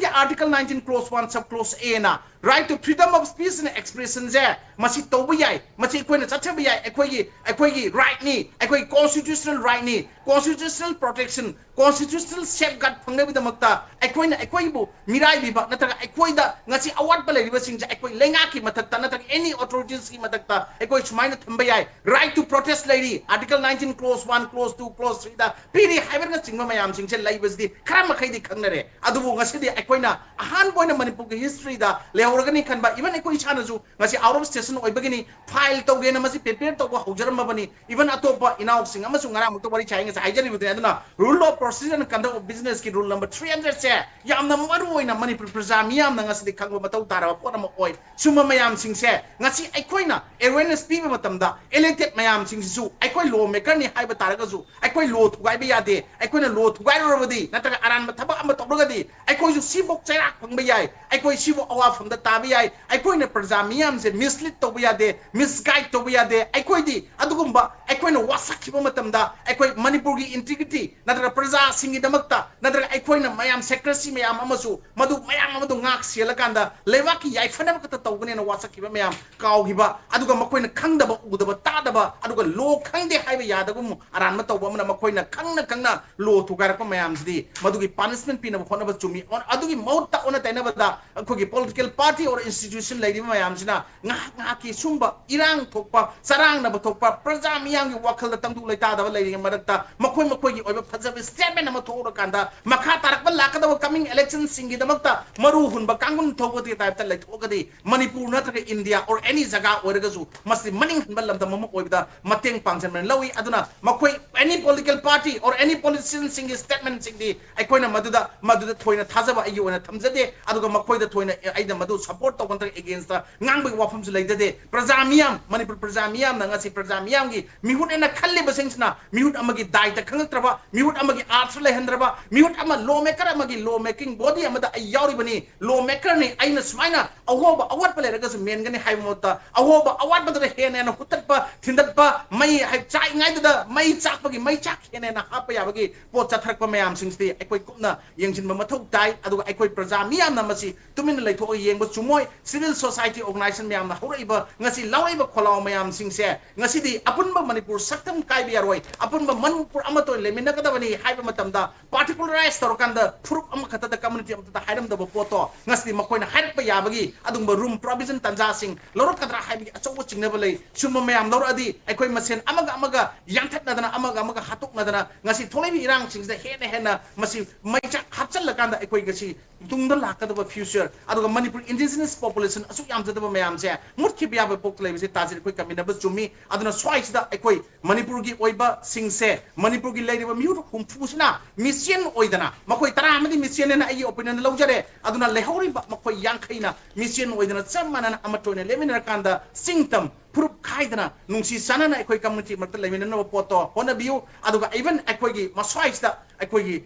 ꯒꯤ article nineteen clause one sub clause A ꯅ Right to freedom of speech and expression ꯁꯦ ꯃꯁꯤ ꯇꯧꯕ ꯌꯥꯏ, ꯃꯁꯤ ꯑꯩꯈꯣꯏꯅ ꯆꯠꯊꯕ ꯌꯥꯏ, ꯑꯩꯈꯣꯏꯒꯤ ꯑꯩꯈꯣꯏꯒꯤ right ꯅꯤ, ꯑꯩꯈꯣꯏꯒꯤ constitutional right ꯅꯤ, constitutional protection, constitutional safeguard ꯐꯪꯅꯕꯒꯤꯗꯃꯛꯇ ꯑꯩꯈꯣꯏꯅ ꯑꯩꯈꯣꯏꯕꯨ ꯃꯤꯔꯥꯏꯕꯤꯕ ꯅꯠꯇ꯭ꯔꯒ ꯑꯩꯈꯣꯏꯗ ꯉꯁꯤ ꯑꯋꯥꯠꯄ ꯂꯩꯔꯤꯕꯁꯤꯡꯁꯦ ꯑꯩꯈꯣꯏ ꯂꯩꯉꯥꯛꯀꯤ ꯃꯊꯛꯇ ꯅꯠꯇ꯭ꯔꯒ any authorities ꯀꯤ ꯃꯊꯛꯇ ꯑꯩꯈꯣꯏ ꯁꯨꯃꯥꯏꯅ ꯊꯝꯕ ꯌꯥꯏ꯫ Right to protest ꯂꯩꯔꯤ, Article nineteen clause one, clause two, clause three ꯗ ꯄꯤꯔꯤ ꯍꯥꯏꯕꯅꯆꯤꯡꯕ ꯃꯌꯥꯝꯁꯤꯡꯁꯦ ꯂꯩꯕꯁꯤꯗꯤ ꯈꯔ ꯃꯈꯩꯗꯤ ꯈꯪꯅꯔꯦ꯫ ꯑꯗꯨꯕꯨ ꯉꯁꯤꯗꯤ ꯑꯩꯈꯣꯏꯅ ꯑꯍꯥꯟꯕ ꯑꯣꯏꯅ ꯃꯅꯤꯄꯨꯔꯒꯤ history ꯗ ꯂꯩꯍꯧꯔꯒꯅꯤ ꯈꯟꯕ, even ꯑꯩꯈꯣꯏ ꯏꯁꯥꯅꯁꯨ ꯉꯁꯤ out of session ꯑꯣꯏꯕꯒꯤꯅꯤ, file ꯇꯧꯒꯦꯅ ꯃꯁꯤ prepare ꯇꯧꯕ ꯍꯧꯖꯔꯝꯃꯕꯅꯤ꯫ Even ꯑꯇꯣꯞꯄ ꯏꯅꯥꯎꯁꯤꯡ ꯑꯃꯁꯨ ꯉꯔꯥꯡꯃꯛꯇ ꯋꯥꯔꯤ ꯁꯥꯏ, ꯉꯁꯥꯏ ꯍꯥꯏꯖꯔꯤꯕꯗꯨꯅꯤ꯫ ꯑꯗꯨꯅ rule of procedure and conduct of business ꯀꯤ rule number three hundred ꯁꯦ ꯌꯥꯝꯅ ꯃꯔꯨ ꯑꯣꯏꯅ ꯃꯅꯤꯄꯨꯔ ꯄ꯭ꯔꯖꯥ ꯃꯤꯌꯥꯝꯅ ꯉꯁꯤꯗꯤ ꯈꯪꯕ ꯃꯊꯧ ꯇꯥꯔꯕ ꯄꯣꯠ ꯑꯃ ꯑꯣꯏ꯫ ꯁꯨꯝꯕ ꯃꯌꯥꯝꯁꯤꯡꯁꯦ ꯉꯁꯤ ꯑꯩꯈꯣꯏꯅ awareness ꯄꯤꯕ ꯃꯇꯝꯗ elected ꯃꯌꯥꯝꯁꯤꯡꯁꯤꯁꯨ ꯑꯩꯈꯣꯏ law maker ꯅꯤ ꯍꯥꯏꯕ ꯇꯥꯔꯒꯁꯨ ꯑꯩꯈꯣꯏ law ꯊꯨꯒꯥꯏꯕ ꯌꯥꯗꯦ꯫ ꯑꯩꯈꯣꯏꯅ law ꯊꯨꯒꯥꯏꯔꯨꯔꯕꯗꯤ ꯅꯠꯇ꯭ꯔꯒ ꯑꯔꯥꯟꯕ ꯊꯕꯛ ꯑꯃ ꯇꯧꯔꯒꯗꯤ ꯑꯩꯈꯣꯏꯁꯨ ꯁꯤꯐꯧ ꯆꯩꯔꯥꯛ ꯐꯪꯕ ꯌꯥꯏ, ꯑꯩꯈꯣꯏ ꯁꯤꯕꯨ ꯑꯋꯥꯐꯝꯗ ꯇꯥꯕ ꯌꯥꯏ꯫ ꯑꯩꯈꯣꯏꯅ ꯄ꯭ꯔꯖꯥ ꯃꯤꯌꯥꯝꯁꯦ mislead ꯇꯧꯕ ꯌꯥꯗꯦ, misguide ꯇꯧꯕ ꯌꯥꯗꯦ꯫ ꯑꯩꯈꯣꯏꯗꯤ ꯑꯗꯨꯒꯨꯝꯕ ꯑꯩꯈꯣꯏꯅ ꯋꯥꯁꯛꯈꯤꯕ ꯃꯇꯝꯗ ꯑꯩꯈꯣꯏ ꯃꯅꯤꯄꯨꯔꯒꯤ integrity ꯅꯠꯇ꯭ꯔꯒ ꯄ꯭ꯔꯖꯥꯁꯤꯡꯒꯤꯗꯃꯛꯇ ꯅꯠꯇ꯭ꯔꯒ ꯑꯩꯈꯣꯏꯅ ꯃꯌꯥꯝ secrecy ꯃꯌꯥꯝ ꯑꯃꯁꯨ ꯃꯗꯨ ꯃꯌꯥꯝ ꯑꯃꯗꯨ ꯉꯥꯛ ꯁꯦꯜꯂꯀꯥꯟꯗ ꯂꯩꯕꯥꯛꯀꯤ ꯌꯥꯏꯐꯅꯕ ꯈꯛꯇ ꯇꯧꯒꯅꯦꯅ ꯋꯥꯁꯛꯈꯤꯕ ꯃꯌꯥꯝ ꯀꯥꯎꯈꯤꯕ, ꯑꯗꯨꯒ ꯃꯈꯣꯏꯅ ꯈꯪꯗꯕ, ꯎꯗꯕ, ꯇꯥꯗꯕ, ꯑꯗꯨꯒ law ꯈꯪꯗꯦ ꯍꯥꯏꯕ ꯌꯥꯗꯒꯨꯝ ꯑꯔꯥꯟꯕ ꯇꯧꯕ ꯑꯃꯅ ꯃꯈꯣꯏꯅ ꯈꯪꯅ ꯈꯪꯅ law ꯊꯨꯒꯥꯏꯔꯛꯄ ꯃꯌꯥꯝꯁꯤꯗꯤ ꯃꯗꯨꯒꯤ punishment ꯄꯤꯅꯕ ꯍꯣꯠꯅꯕ ꯆꯨꯝꯃꯤ꯫ ꯑꯣꯟ-, ꯑꯗꯨꯒꯤ ꯃꯍꯨꯠꯇ ꯑꯣꯟꯅ ꯇꯩꯅꯕꯗ ꯑꯩꯈꯣꯏꯒꯤ political party or institution ꯂꯩꯔꯤꯕ ꯃꯌꯥꯝꯁꯤꯅ ꯉꯥꯏꯍꯥꯛ ꯉꯥꯏꯍꯥꯛꯀꯤ ꯁꯨꯝꯕ ꯏꯔꯥꯡ ꯊꯣꯛꯄ, ꯆꯔꯥꯡꯅꯕ ꯊꯣꯛꯄ, ꯄ꯭ꯔꯖꯥ ꯃꯤꯌꯥꯝꯒꯤ ꯋꯥꯈꯜꯗ ꯇꯪꯗꯨ ꯂꯩꯇꯥꯗꯕ ꯂꯩꯔꯤꯉꯩ ꯃꯔꯛꯇ ꯃꯈꯣꯏ ꯃꯈꯣꯏꯒꯤ ꯑꯣꯏꯕ ꯐꯖꯕ statement ꯑꯃ ꯊꯣꯛꯂꯀꯥꯟꯗ ꯃꯈꯥ ꯇꯥꯔꯛꯄ ꯂꯥꯛꯀꯗꯕ coming election ꯁꯤꯡꯒꯤꯗꯃꯛꯇ ꯃꯔꯨ ꯍꯨꯟꯕ ꯀꯥꯡꯒꯨꯟ ꯊꯧꯕꯒꯤ type ꯇ ꯂꯩꯊꯣꯛꯑꯒꯗꯤ ꯃꯅꯤꯄꯨꯔ ꯅꯠꯇ꯭ꯔꯒ India or any ꯖꯒꯥ ꯑꯣꯏꯔꯒꯁꯨ ꯃꯁꯤ ꯃꯅꯤꯡ ꯍꯟꯕ ꯂꯝꯗꯝ ꯑꯃ ꯑꯣꯏꯕꯗ ꯃꯇꯦꯡ ꯄꯥꯡꯁꯤꯟꯕꯅ ꯂꯧꯏ꯫ ꯑꯗꯨꯅ ꯃꯈꯣꯏ any political party or any politician ꯁꯤꯡꯒꯤ statement ꯁꯤꯡꯗꯤ ꯑꯩꯈꯣꯏꯅ ꯃꯗꯨꯗ, ꯃꯗꯨꯗ ꯊꯣꯏꯅ ꯊꯥꯖꯕ ꯑꯩꯒꯤ ꯑꯣꯏꯅ ꯊꯝꯖꯗꯦ꯫ ꯑꯗꯨꯒ ꯃꯈꯣꯏꯗ ꯊꯣꯏꯅ ꯑꯩꯅ ꯃꯗꯨ support ꯇꯧꯕ ꯅꯠꯇ꯭ꯔꯒ against ꯇ ꯉꯥꯡꯕꯒꯤ ꯋꯥꯐꯝꯁꯨ ꯂꯩꯖꯗꯦ꯫ ꯄ꯭ꯔꯖꯥ ꯃꯤꯌꯥꯝ, ꯃꯅꯤꯄꯨꯔ ꯄ꯭ꯔꯖꯥ ꯃꯤꯌꯥꯝꯅ ꯉꯁꯤ ꯄ꯭ꯔꯖꯥ ꯃꯤꯌꯥꯝꯒꯤ ꯃꯤꯍꯨꯠ ꯍꯥꯏꯅ ꯈꯜꯂꯤꯕꯁꯤꯡꯁꯤꯅ ꯃꯤꯍꯨꯠ ꯑꯃꯒꯤ ꯗꯥꯏꯇ ꯈꯪꯉꯛꯇ꯭ꯔꯕ, ꯃꯤꯍꯨꯠ ꯑꯃꯒꯤ ꯑꯥꯔꯊ ꯂꯩꯍꯟꯗ꯭ꯔꯕ, ꯃꯤꯍꯨꯠ ꯑꯃ ꯂꯣ ꯃꯦꯀꯔ ꯑꯃꯒꯤ ꯂꯣ ꯃꯦꯀꯤꯡ ꯕꯣꯗꯤ ꯑꯃꯗ ꯑꯩ ꯌꯥꯎꯔꯤꯕꯅꯤ, ꯂꯣ ꯃꯦꯀꯔꯅꯤ, ꯑꯩꯅ ꯁꯨꯃꯥꯏꯅ ꯑꯍꯣꯕ ꯑꯋꯥꯠꯄ ꯂꯩꯔꯒꯁꯨ ꯃꯦꯟꯒꯅꯤ ꯍꯥꯏꯕ ꯃꯍꯨꯠꯇ ꯑꯍꯣꯕ ꯑꯋꯥꯠꯄꯗꯨꯗ ꯍꯦꯟꯅ ꯍꯦꯟꯅ ꯍꯨꯠꯇꯠꯄ, ꯊꯤꯟꯗꯠꯄ, ꯃꯩ ꯍꯥꯏ ꯆꯥꯛꯏꯉꯩꯗꯨꯗ ꯃꯩ ꯆꯥꯛꯄꯒꯤ ꯃꯩ ꯆꯥꯛ ꯍꯦꯟꯅ ꯍꯦꯟꯅ ꯍꯥꯞꯄ ꯌꯥꯕꯒꯤ ꯄꯣꯠ ꯆꯠꯊꯔꯛꯄ ꯃꯌꯥꯝꯁꯤꯡꯁꯤꯗꯤ ꯑꯩꯈꯣꯏ ꯀꯨꯞꯅ ꯌꯦꯡꯁꯤꯟꯕ ꯃꯊꯧ ꯇꯥꯏ꯫ ꯑꯗꯨꯒ ꯑꯩꯈꯣꯏ ꯄ꯭ꯔꯖꯥ ꯃꯤꯌꯥꯝꯅ ꯃꯁꯤ ꯇꯨꯃꯤꯟꯅ ꯂꯩꯊꯣꯛꯑꯒ ꯌꯦꯡꯕ ꯆꯨꯝꯃꯣꯏ꯫ ꯁꯤꯚꯤꯜ ꯁꯣꯁꯥꯏꯇꯤ ꯑꯣꯔꯒꯅꯥꯏꯖꯦꯁꯟ ꯃꯌꯥꯝꯅ ꯍꯧꯔꯛꯏꯕ, ꯉꯁꯤ ꯂꯥꯎꯔꯛꯏꯕ ꯈꯣꯜꯂꯥꯎ ꯃꯌꯥꯝꯁꯤꯡꯁꯦ ꯉꯁꯤꯗꯤ ꯑꯄꯨꯟꯕ ꯃꯅꯤꯄꯨꯔ ꯁꯛꯇꯝ ꯀꯥꯏꯕ ꯌꯥꯔꯣꯏ, ꯑꯄꯨꯟꯕ ꯃꯅꯤꯄꯨꯔ ꯑꯃꯠꯇ ꯑꯣꯏꯅ ꯂꯩꯃꯤꯟꯅꯒꯗꯕꯅꯤ ꯍꯥꯏꯕ ꯃꯇꯝꯗ, ꯄꯥꯔꯇꯤꯀꯨꯂꯔꯥꯏꯁ ꯇꯧꯔꯀꯥꯟꯗ ꯐꯨꯔꯨꯞ ꯑꯃꯈꯛꯇꯗ, ꯀꯝꯃꯨꯅꯤꯇꯤ ꯑꯃꯈꯛꯇꯗ ꯍꯥꯏꯔꯝꯗꯕ ꯄꯣꯠꯇꯣ ꯉꯁꯤꯗꯤ ꯃꯈꯣꯏꯅ ꯍꯥꯏꯔꯛꯄ ꯌꯥꯕꯒꯤ ꯑꯗꯨꯒꯨꯝꯕ ꯔꯨꯝ ꯄ꯭ꯔꯣꯚꯤꯖꯟ ꯇꯥꯟꯖꯥꯁꯤꯡ ꯂꯧꯔꯛꯀꯗ꯭ꯔꯥ ꯍꯥꯏꯕꯒꯤ ꯑꯆꯧꯕ ꯆꯤꯡꯅꯕ ꯂꯩ꯫ ꯁꯨꯝꯕ ꯃꯌꯥꯝ ꯂꯧꯔꯛꯑꯗꯤ ꯑꯩꯈꯣꯏ ꯃꯁꯦꯟ ꯑꯃꯒ ꯑꯃꯒ ꯌꯥꯟꯊꯠꯅꯗꯅ, ꯑꯃꯒ ꯑꯃꯒ ꯍꯥꯠꯇꯣꯛꯅꯗꯅ ꯉꯁꯤ ꯊꯣꯛꯂꯛꯏꯕ ꯏꯔꯥꯡꯁꯤꯡꯁꯤꯗ ꯍꯦꯟꯅ ꯍꯦꯟꯅ ꯃꯁꯤ ꯃꯩꯆꯥꯛ ꯍꯥꯞꯆꯤꯜꯂꯀꯥꯟꯗ ꯑꯩꯈꯣꯏ ꯉꯁꯤ ꯇꯨꯡꯗ ꯂꯥꯛꯀꯗꯕ ꯐ꯭ꯌꯨꯆꯔ, ꯑꯗꯨꯒ ꯃꯅꯤꯄꯨꯔ ꯏꯟꯗꯤꯖꯤꯅꯁ ꯄꯣꯄꯨꯂꯦꯁꯟ ꯑꯁꯨꯛ ꯌꯥꯝꯖꯗꯕ ꯃꯌꯥꯝꯁꯦ ꯃꯨꯠꯈꯤꯕ ꯌꯥꯕ ꯄꯣꯛꯇ ꯂꯩꯕꯁꯦ ꯇꯥꯖꯤꯠ ꯑꯩꯈꯣꯏ ꯀꯃꯤꯟꯅꯕ ꯆꯨꯝꯃꯤ꯫ ꯑꯗꯨꯅ ꯁ꯭ꯋꯥꯏꯁꯤꯗ ꯑꯩꯈꯣꯏ ꯃꯅꯤꯄꯨꯔꯒꯤ ꯑꯣꯏꯕꯁꯤꯡꯁꯦ, ꯃꯅꯤꯄꯨꯔꯒꯤ ꯂꯩꯔꯤꯕ ꯃꯤꯍꯨꯠ ꯍꯨꯝꯐꯨꯁꯤꯅ ꯃꯤꯆꯦꯟ ꯑꯣꯏꯗꯅ, ꯃꯈꯣꯏ ꯇꯔꯥ ꯑꯃꯗꯤ ꯃꯤꯆꯦꯟꯅꯦꯅ ꯑꯩꯒꯤ ꯑꯣꯄꯤꯅꯤꯌꯟ ꯂꯧꯖꯔꯦ, ꯑꯗꯨꯅ ꯂꯩꯍꯧꯔꯤꯕ ꯃꯈꯣꯏ ꯌꯥꯡꯈꯩꯅ ꯃꯤꯆꯦꯟ ꯑꯣꯏꯗꯅ ꯆꯞ ꯃꯥꯟꯅꯅ ꯑꯃꯠꯇ ꯑꯣꯏꯅ ꯂꯦꯞꯃꯤꯟꯅꯔꯀꯥꯟꯗ ꯆꯤꯡꯇꯝ ꯐꯨꯔꯨꯞ ꯈꯥꯏꯗꯅ ꯅꯨꯡꯁꯤ ꯆꯥꯟꯅꯅ ꯑꯩꯈꯣꯏ ꯀꯝꯃꯨꯅꯤꯇꯤ ꯃꯔꯛꯇ ꯂꯩꯃꯤꯟꯅꯅꯕ ꯄꯣꯠꯇꯣ ꯍꯣꯠꯅꯕꯤꯌꯨ꯫ ꯑꯗꯨꯒ ꯏꯚꯟ ꯑꯩꯈꯣꯏꯒꯤ ꯃꯁ꯭ꯋꯥꯏꯁꯤꯗ ꯑꯩꯈꯣꯏꯒꯤ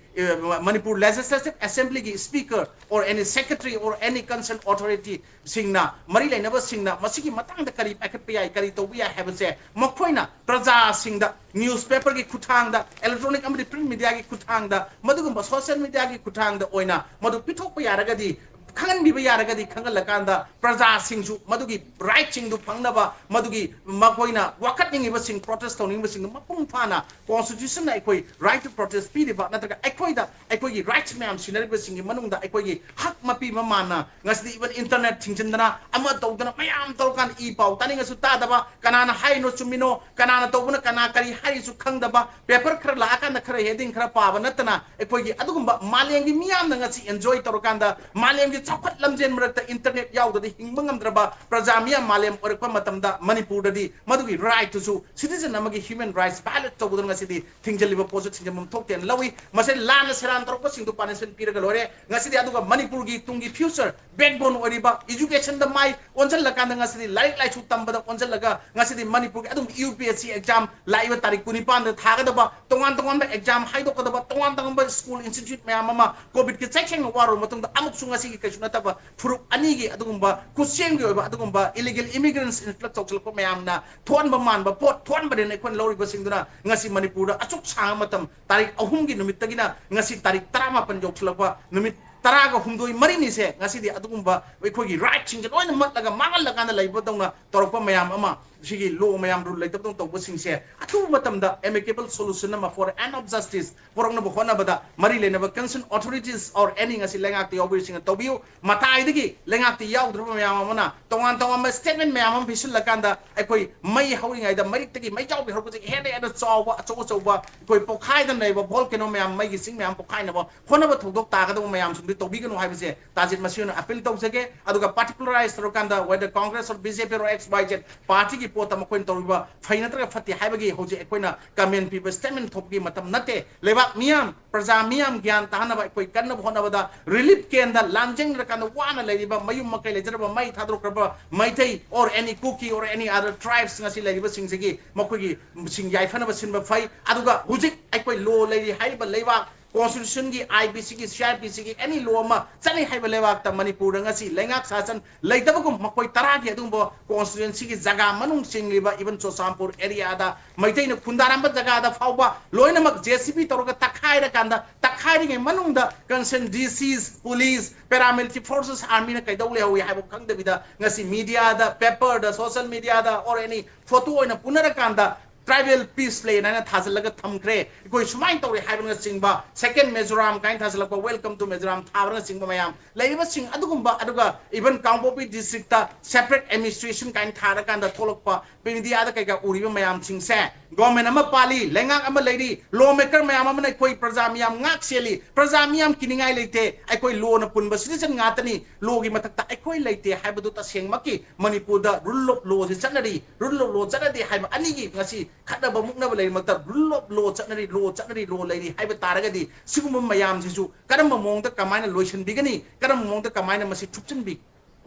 ꯑ, ꯃꯅꯤꯄꯨꯔ ꯂꯦꯖꯤꯁꯂꯦꯇꯤꯚ ꯑꯦꯁꯦꯝꯕ꯭ꯂꯤꯒꯤ speaker or any secretary or any concerned authority ꯁꯤꯡꯅ, ꯃꯔꯤ ꯂꯩꯅꯕꯁꯤꯡꯅ ꯃꯁꯤꯒꯤ ꯃꯇꯥꯡꯗ ꯀꯔꯤ ꯄꯥꯏꯈꯠꯄ ꯌꯥꯏ, ꯀꯔꯤ ꯇꯧꯕ ꯌꯥꯏ ꯍꯥꯏꯕꯁꯦ ꯃꯈꯣꯏꯅ ꯄ꯭ꯔꯖꯥꯁꯤꯡꯗ ꯅ꯭ꯌꯨꯁꯄꯦꯄꯔꯒꯤ ꯈꯨꯠꯊꯥꯡꯗ, ꯏꯂꯦꯛꯇ꯭ꯔꯣꯅꯤꯛ ꯑꯃꯗꯤ ꯄ꯭ꯔꯤꯟꯠ ꯃꯤꯗꯤꯌꯥꯒꯤ ꯈꯨꯠꯊꯥꯡꯗ, ꯃꯗꯨꯒꯨꯝꯕ ꯁꯣꯁꯤꯌꯦꯜ ꯃꯤꯗꯤꯌꯥꯒꯤ ꯈꯨꯠꯊꯥꯡꯗ ꯑꯣꯏꯅ ꯃꯗꯨ ꯄꯤꯊꯣꯛꯄ ꯌꯥꯔꯒꯗꯤ, ꯈꯪꯍꯟꯕꯤꯕ ꯌꯥꯔꯒꯗꯤ, ꯈꯪꯍꯜꯂꯀꯥꯟꯗ ꯄ꯭ꯔꯖꯥꯁꯤꯡꯁꯨ ꯃꯗꯨꯒꯤ ꯔꯥꯏꯠꯁꯤꯡꯗꯨ ꯐꯪꯅꯕ, ꯃꯗꯨꯒꯤ ꯃꯈꯣꯏꯅ ꯋꯥꯀꯠꯅꯤꯡꯉꯤꯕꯁꯤꯡ, ꯄ꯭ꯔꯣꯇꯦꯁ ꯇꯧꯅꯤꯡꯕꯁꯤꯡꯗꯨ ꯃꯄꯨꯡ ꯐꯥꯅ ꯀꯣꯟꯁꯇꯤꯇ꯭ꯌꯨꯁꯟꯅ ꯑꯩꯈꯣꯏ ꯔꯥꯏꯠ ꯇꯨ ꯄ꯭ꯔꯣꯇꯦꯁ ꯄꯤꯔꯤꯕ, ꯅꯠꯇ꯭ꯔꯒ ꯑꯩꯈꯣꯏꯗ, ꯑꯩꯈꯣꯏꯒꯤ ꯔꯥꯏꯠꯁ ꯃꯌꯥꯝ ꯁꯤꯟꯅꯔꯤꯕꯁꯤꯡꯒꯤ ꯃꯅꯨꯡꯗ ꯑꯩꯈꯣꯏꯒꯤ ꯍꯛ ꯃꯄꯤ ꯃꯃꯥꯟꯅ ꯉꯁꯤꯗꯤ ꯏꯚꯟ ꯏꯟꯇꯔꯅꯦꯠ ꯊꯤꯡꯖꯤꯟꯗꯅ ꯑꯃ ꯇꯧꯗꯅ ꯃꯌꯥꯝ ꯇꯧꯔꯀꯥꯟꯗ ꯏ ꯄꯥꯎ ꯇꯥꯅꯤꯡꯉꯁꯨ ꯇꯥꯗꯕ, ꯀꯅꯥꯅ ꯍꯥꯏꯔꯤꯅꯣ ꯆꯨꯝꯃꯤꯅꯣ, ꯀꯅꯥꯅ ꯇꯧꯕꯅ ꯀꯅꯥ ꯀꯔꯤ ꯍꯥꯏꯔꯤꯁꯨ ꯈꯪꯗꯕ, ꯄꯦꯄꯔ ꯈꯔ ꯂꯥꯛꯑꯀꯥꯟꯗ ꯈꯔ ꯍꯦꯗꯤꯡ ꯈꯔ ꯄꯥꯕ ꯅꯠꯇꯅ ꯑꯩꯈꯣꯏꯒꯤ ꯑꯗꯨꯒꯨꯝꯕ ꯃꯥꯂꯦꯝꯒꯤ ꯃꯤꯌꯥꯝꯅ ꯉꯁꯤ ꯑꯦꯟꯖꯣꯏ ꯇꯧꯔꯀꯥꯟꯗ, ꯃꯥꯂꯦꯝꯒꯤ ꯆꯥꯎꯈꯠ ꯂꯝꯖꯦꯟ ꯃꯔꯛꯇ internet ꯌꯥꯎꯗ꯭ꯔꯗꯤ ꯍꯤꯡꯕ ꯉꯝꯗ꯭ꯔꯕ ꯄ꯭ꯔꯖꯥ ꯃꯤꯌꯥꯝ ꯃꯥꯂꯦꯝ ꯑꯣꯏꯔꯛꯄ ꯃꯇꯝꯗ ꯃꯅꯤꯄꯨꯔꯗꯗꯤ ꯃꯗꯨꯒꯤ right ꯇꯨꯁꯨ citizen ꯑꯃꯒꯤ human rights violate ꯇꯧꯕꯗꯨꯅ ꯉꯁꯤꯗꯤ ꯊꯤꯡꯖꯤꯜꯂꯤꯕ ꯄꯣꯠꯁꯨ ꯊꯤꯡꯖꯤꯟꯐꯝ ꯊꯣꯛꯇꯦꯅ ꯂꯧꯏ꯫ ꯃꯁꯤ ꯂꯥꯟꯅ ꯁꯦꯔꯥꯟ ꯇꯧꯔꯛꯄꯁꯤꯡꯗꯨ punishment ꯄꯤꯔꯒ ꯂꯣꯏꯔꯦ꯫ ꯉꯁꯤꯗꯤ ꯑꯗꯨꯒ ꯃꯅꯤꯄꯨꯔꯒꯤ ꯇꯨꯡꯒꯤ future backbone ꯑꯣꯏꯔꯤꯕ education ꯗ ꯃꯥꯏ ꯑꯣꯟꯁꯤꯜꯂꯀꯥꯟꯗ ꯉꯁꯤꯗꯤ ꯂꯥꯏꯔꯤꯛ ꯂꯥꯏꯁꯨ ꯇꯝꯕꯗ ꯑꯣꯟꯁꯤꯜꯂꯒ ꯉꯁꯤꯗꯤ ꯃꯅꯤꯄꯨꯔꯒꯤ ꯑꯗꯨꯝ UPSC exam ꯂꯥꯛꯏꯕ ꯇꯥꯔꯤꯛ ꯀꯨꯟꯅꯤꯄꯥꯟꯗ ꯊꯥꯒꯗꯕ, ꯇꯣꯉꯥꯟ ꯇꯣꯉꯥꯟꯕ exam ꯍꯥꯏꯗꯣꯛꯀꯗꯕ, ꯇꯣꯉꯥꯟ ꯇꯣꯉꯥꯟꯕ school institute ꯃꯌꯥꯝ ꯑꯃ COVID ꯀꯤ ꯆꯩꯊꯦꯡꯅ ꯋꯥꯔꯨꯕ ꯃꯇꯨꯡꯗ ꯑꯃꯨꯛꯁꯨ ꯉꯁꯤꯒꯤ ꯀꯩꯁꯨ ꯅꯠꯇꯕ ꯐꯨꯔꯨꯞ ꯑꯅꯤꯒꯤ ꯑꯗꯨꯒꯨꯝꯕ ꯈꯨꯠꯁꯦꯝꯒꯤ ꯑꯣꯏꯕ ꯑꯗꯨꯒꯨꯝꯕ illegal immigrants influx ꯇꯧꯁꯤꯜꯂꯛꯄ ꯃꯌꯥꯝꯅ ꯊꯣꯛꯍꯟꯕ ꯃꯥꯟꯕ ꯄꯣꯠ ꯊꯣꯛꯍꯟꯕꯅꯦꯅ ꯑꯩꯈꯣꯏꯅ ꯂꯧꯔꯤꯕꯁꯤꯡꯗꯨꯅ ꯉꯁꯤ ꯃꯅꯤꯄꯨꯔꯗ ꯑꯁꯨꯛ ꯁꯥꯡꯕ ꯃꯇꯝ, ꯇꯥꯔꯤꯛ ꯑꯍꯨꯝꯒꯤ ꯅꯨꯃꯤꯠꯇꯒꯤꯅ ꯉꯁꯤ ꯇꯥꯔꯤꯛ ꯇꯔꯥꯃꯥꯄꯟ ꯌꯧꯁꯤꯜꯂꯛꯄ ꯅꯨꯃꯤꯠ ꯇꯔꯥꯒ ꯍꯨꯝꯗꯣꯏ ꯃꯔꯤꯅꯤꯁꯦ ꯉꯁꯤꯗꯤ ꯑꯗꯨꯒꯨꯝꯕ ꯑꯩꯈꯣꯏꯒꯤ right ꯁꯤꯡꯁꯦ ꯂꯣꯏꯅ ꯃꯠꯂꯒ ꯃꯥꯡꯍꯜꯂꯀꯥꯟꯗ ꯂꯩꯕꯗꯧꯅ ꯇꯧꯔꯛꯄ ꯃꯌꯥꯝ ꯑꯃ, ꯁꯤꯒꯤ law ꯃꯌꯥꯝ rule ꯂꯩꯇꯕꯗꯧꯅ ꯇꯧꯕꯁꯤꯡꯁꯦ ꯑꯊꯨꯕ ꯃꯇꯝꯗ amicable solution ꯑꯃ for end of justice ꯄꯨꯔꯛꯅꯕ ꯍꯣꯠꯅꯕꯗ ꯃꯔꯤ ꯂꯩꯅꯕ concerned authorities or any ꯉꯁꯤ ꯂꯩꯉꯥꯛꯇ ꯌꯥꯎꯕꯁꯤꯡꯅ ꯇꯧꯕꯤꯌꯨ꯫ ꯃꯇꯥꯏꯗꯒꯤ ꯂꯩꯉꯥꯛꯇ ꯌꯥꯎꯗ꯭ꯔꯕ ꯃꯌꯥꯝ ꯑꯃꯅ ꯇꯣꯉꯥꯟ ꯇꯣꯉꯥꯟꯕ statement ꯃꯌꯥꯝ ꯑꯃ ꯄꯤꯁꯤꯜꯂꯀꯥꯟꯗ ꯑꯩꯈꯣꯏ ꯃꯩ ꯍꯧꯔꯤꯉꯩꯗ ꯃꯔꯤꯛꯇꯒꯤ ꯃꯩꯖꯥꯎꯕꯤ ꯍꯧꯔꯛꯄꯁꯦ ꯍꯦꯟꯅ ꯍꯦꯟꯅ ꯆꯥꯎꯕ, ꯑꯆꯧ ꯑꯆꯧꯕ ꯑꯩꯈꯣꯏ ꯄꯣꯛꯈꯥꯏꯗꯅ ꯂꯩꯕ volcano ꯃꯌꯥꯝ, ꯃꯩꯒꯤ ꯆꯤꯡ ꯃꯌꯥꯝ ꯄꯣꯛꯈꯥꯏꯅꯕ ꯍꯣꯠꯅꯕ ꯊꯧꯗꯣꯛ ꯇꯥꯒꯗꯕ ꯃꯌꯥꯝꯁꯤꯡꯗꯨ ꯇꯧꯕꯤꯒꯅꯨ ꯍꯥꯏꯕꯁꯦ ꯇꯥꯖꯤꯠ ꯃꯁꯤ ꯑꯣꯏꯅ appeal ꯇꯧꯖꯒꯦ꯫ ꯑꯗꯨꯒ particularized ꯇꯧꯔꯀꯥꯟꯗ whether Congress or BJP or XYZ party ꯒꯤ ꯄꯣꯠꯇ ꯃꯈꯣꯏꯅ ꯇꯧꯔꯤꯕ ꯐꯩ ꯅꯠꯇ꯭ꯔꯒ ꯐꯠꯇꯦ ꯍꯥꯏꯕꯒꯤ ꯍꯧꯖꯤꯛ ꯑꯩꯈꯣꯏꯅ comment ꯄꯤꯕ, statement ꯊꯣꯛꯄꯒꯤ ꯃꯇꯝ ꯅꯠꯇꯦ꯫ ꯂꯩꯕꯥꯛ ꯃꯤꯌꯥꯝ, ꯄ꯭ꯔꯖꯥ ꯃꯤꯌꯥꯝ ꯒ꯭ꯌꯥꯟ ꯇꯥꯍꯟꯅꯕ ꯑꯩꯈꯣꯏ ꯀꯟꯅꯕ ꯍꯣꯠꯅꯕꯗ relief camp ꯇ ꯂꯥꯟꯖꯦꯡꯅꯔꯀꯥꯟꯗ ꯋꯥꯅ ꯂꯩꯔꯤꯕ ꯃꯌꯨꯝ ꯃꯀꯩ ꯂꯩꯖꯔꯕ ꯃꯩ ꯊꯥꯗꯣꯛꯈ꯭ꯔꯕ Meitei or any Kuki or any other tribes ꯉꯁꯤ ꯂꯩꯔꯤꯕꯁꯤꯡꯁꯤꯒꯤ ꯃꯈꯣꯏꯒꯤ ꯁꯤꯡ ꯌꯥꯏꯐꯅꯕ ꯁꯤꯟꯕ ꯐꯩ꯫ ꯑꯗꯨꯒ ꯍꯧꯖꯤꯛ ꯑꯩꯈꯣꯏ law ꯂꯩꯔꯤ ꯍꯥꯏꯔꯤꯕ ꯂꯩꯕꯥꯛ constitution ꯒꯤ, IBC ꯒꯤ, CrPC ꯒꯤ any law ꯑꯃ ꯆꯠꯅꯩ ꯍꯥꯏꯕ ꯂꯩꯕꯥꯛꯇ ꯃꯅꯤꯄꯨꯔꯗ ꯉꯁꯤ ꯂꯩꯉꯥꯛ ꯁꯥꯁꯟ ꯂꯩꯇꯕꯒꯨꯝ ꯃꯈꯣꯏ ꯇꯔꯥꯒꯤ ꯑꯗꯨꯒꯨꯝꯕ constituency ꯒꯤ ꯖꯒꯥ ꯃꯅꯨꯡ ꯆꯤꯡꯂꯤꯕ even ꯆꯨꯔꯆꯥꯟꯄꯨꯔ area ꯗ ꯃꯩꯇꯩꯅ ꯈꯨꯟꯗꯥꯔꯝꯕ ꯖꯒꯥꯗ ꯐꯥꯎꯕ ꯂꯣꯏꯅꯃꯛ JCB ꯇꯧꯔꯒ ꯇꯛꯈꯥꯏꯔꯀꯥꯟꯗ, ꯇꯛꯈꯥꯏꯔꯤꯉꯩ ꯃꯅꯨꯡꯗ concerned DCs, police, paramilitary forces, army ꯅ ꯀꯩꯗꯧ ꯂꯩꯍꯧꯏ ꯍꯥꯏꯕ ꯈꯪꯗꯕꯤꯗ ꯉꯁꯤ media the, paper the, social media the or any photo ꯑꯣꯏꯅ ꯄꯨꯅꯔꯀꯥꯟꯗ tribal peace ꯂꯩꯅ ꯍꯥꯏꯅ ꯊꯥꯖꯤꯜꯂꯒ ꯊꯝꯈ꯭ꯔꯦ, ꯑꯩꯈꯣꯏ ꯁꯨꯃꯥꯏꯅ ꯇꯧꯔꯦ ꯍꯥꯏꯕꯅꯆꯤꯡꯕ, second Mizoram ꯀꯥꯏꯅ ꯊꯥꯖꯤꯜꯂꯛꯄ, welcome to Mizoram ꯊꯥꯕꯅꯆꯤꯡꯕ ꯃꯌꯥꯝ ꯂꯩꯔꯤꯕꯁꯤꯡ ꯑꯗꯨꯒꯨꯝꯕ, ꯑꯗꯨꯒ even ꯀꯥꯡꯄꯣꯛꯄꯤ district separate administration ꯀꯥꯏꯅ ꯊꯥꯔꯀꯥꯟꯗ ꯊꯣꯛꯂꯛꯄ ꯃꯤꯗꯤꯌꯥꯗ ꯀꯩꯀꯥ ꯎꯔꯤꯕ ꯃꯌꯥꯝꯁꯤꯡꯁꯦ, government ꯑꯃ ꯄꯥꯜꯂꯤ, ꯂꯩꯉꯥꯛ ꯑꯃ ꯂꯩꯔꯤ, law maker ꯃꯌꯥꯝ ꯑꯃꯅ ꯑꯩꯈꯣꯏ ꯄ꯭ꯔꯖꯥ ꯃꯤꯌꯥꯝ ꯉꯥꯛ ꯁꯦꯜꯂꯤ, ꯄ꯭ꯔꯖꯥ ꯃꯤꯌꯥꯝ ꯀꯤꯅꯤꯡꯉꯥꯏ ꯂꯩꯇꯦ, ꯑꯩꯈꯣꯏ lawꯅ ꯄꯨꯟꯕ citizen ꯉꯥꯛꯇꯅꯤ, lawꯒꯤ ꯃꯊꯛꯇ ꯑꯩꯈꯣꯏ ꯂꯩꯇꯦ ꯍꯥꯏꯕꯗꯨ ꯇꯁꯦꯡꯃꯛꯀꯤ ꯃꯅꯤꯄꯨꯔꯗ rule of lawꯁꯤ ꯆꯠꯅꯔꯤ, rule of law ꯆꯠꯅꯗꯦ ꯍꯥꯏꯕ ꯑꯅꯤꯒꯤ ꯉꯁꯤ ꯈꯠꯅꯕ ꯃꯨꯛꯅꯕ ꯂꯩꯔꯤꯃꯛꯇ rule of law ꯆꯠꯅꯔꯤ, law ꯆꯠꯅꯔꯤ, law ꯂꯩꯔꯤ ꯍꯥꯏꯕ ꯇꯥꯔꯒꯗꯤ ꯁꯤꯒꯨꯝꯕ ꯃꯌꯥꯝꯁꯤꯁꯨ ꯀꯔꯝꯕ ꯃꯑꯣꯡꯗ ꯀꯃꯥꯏꯅ ꯂꯣꯏꯁꯤꯟꯕꯤꯒꯅꯤ, ꯀꯔꯝꯕ ꯃꯑꯣꯡꯗ ꯀꯃꯥꯏꯅ ꯃꯁꯤ ꯊꯨꯞꯆꯤꯟꯕꯤ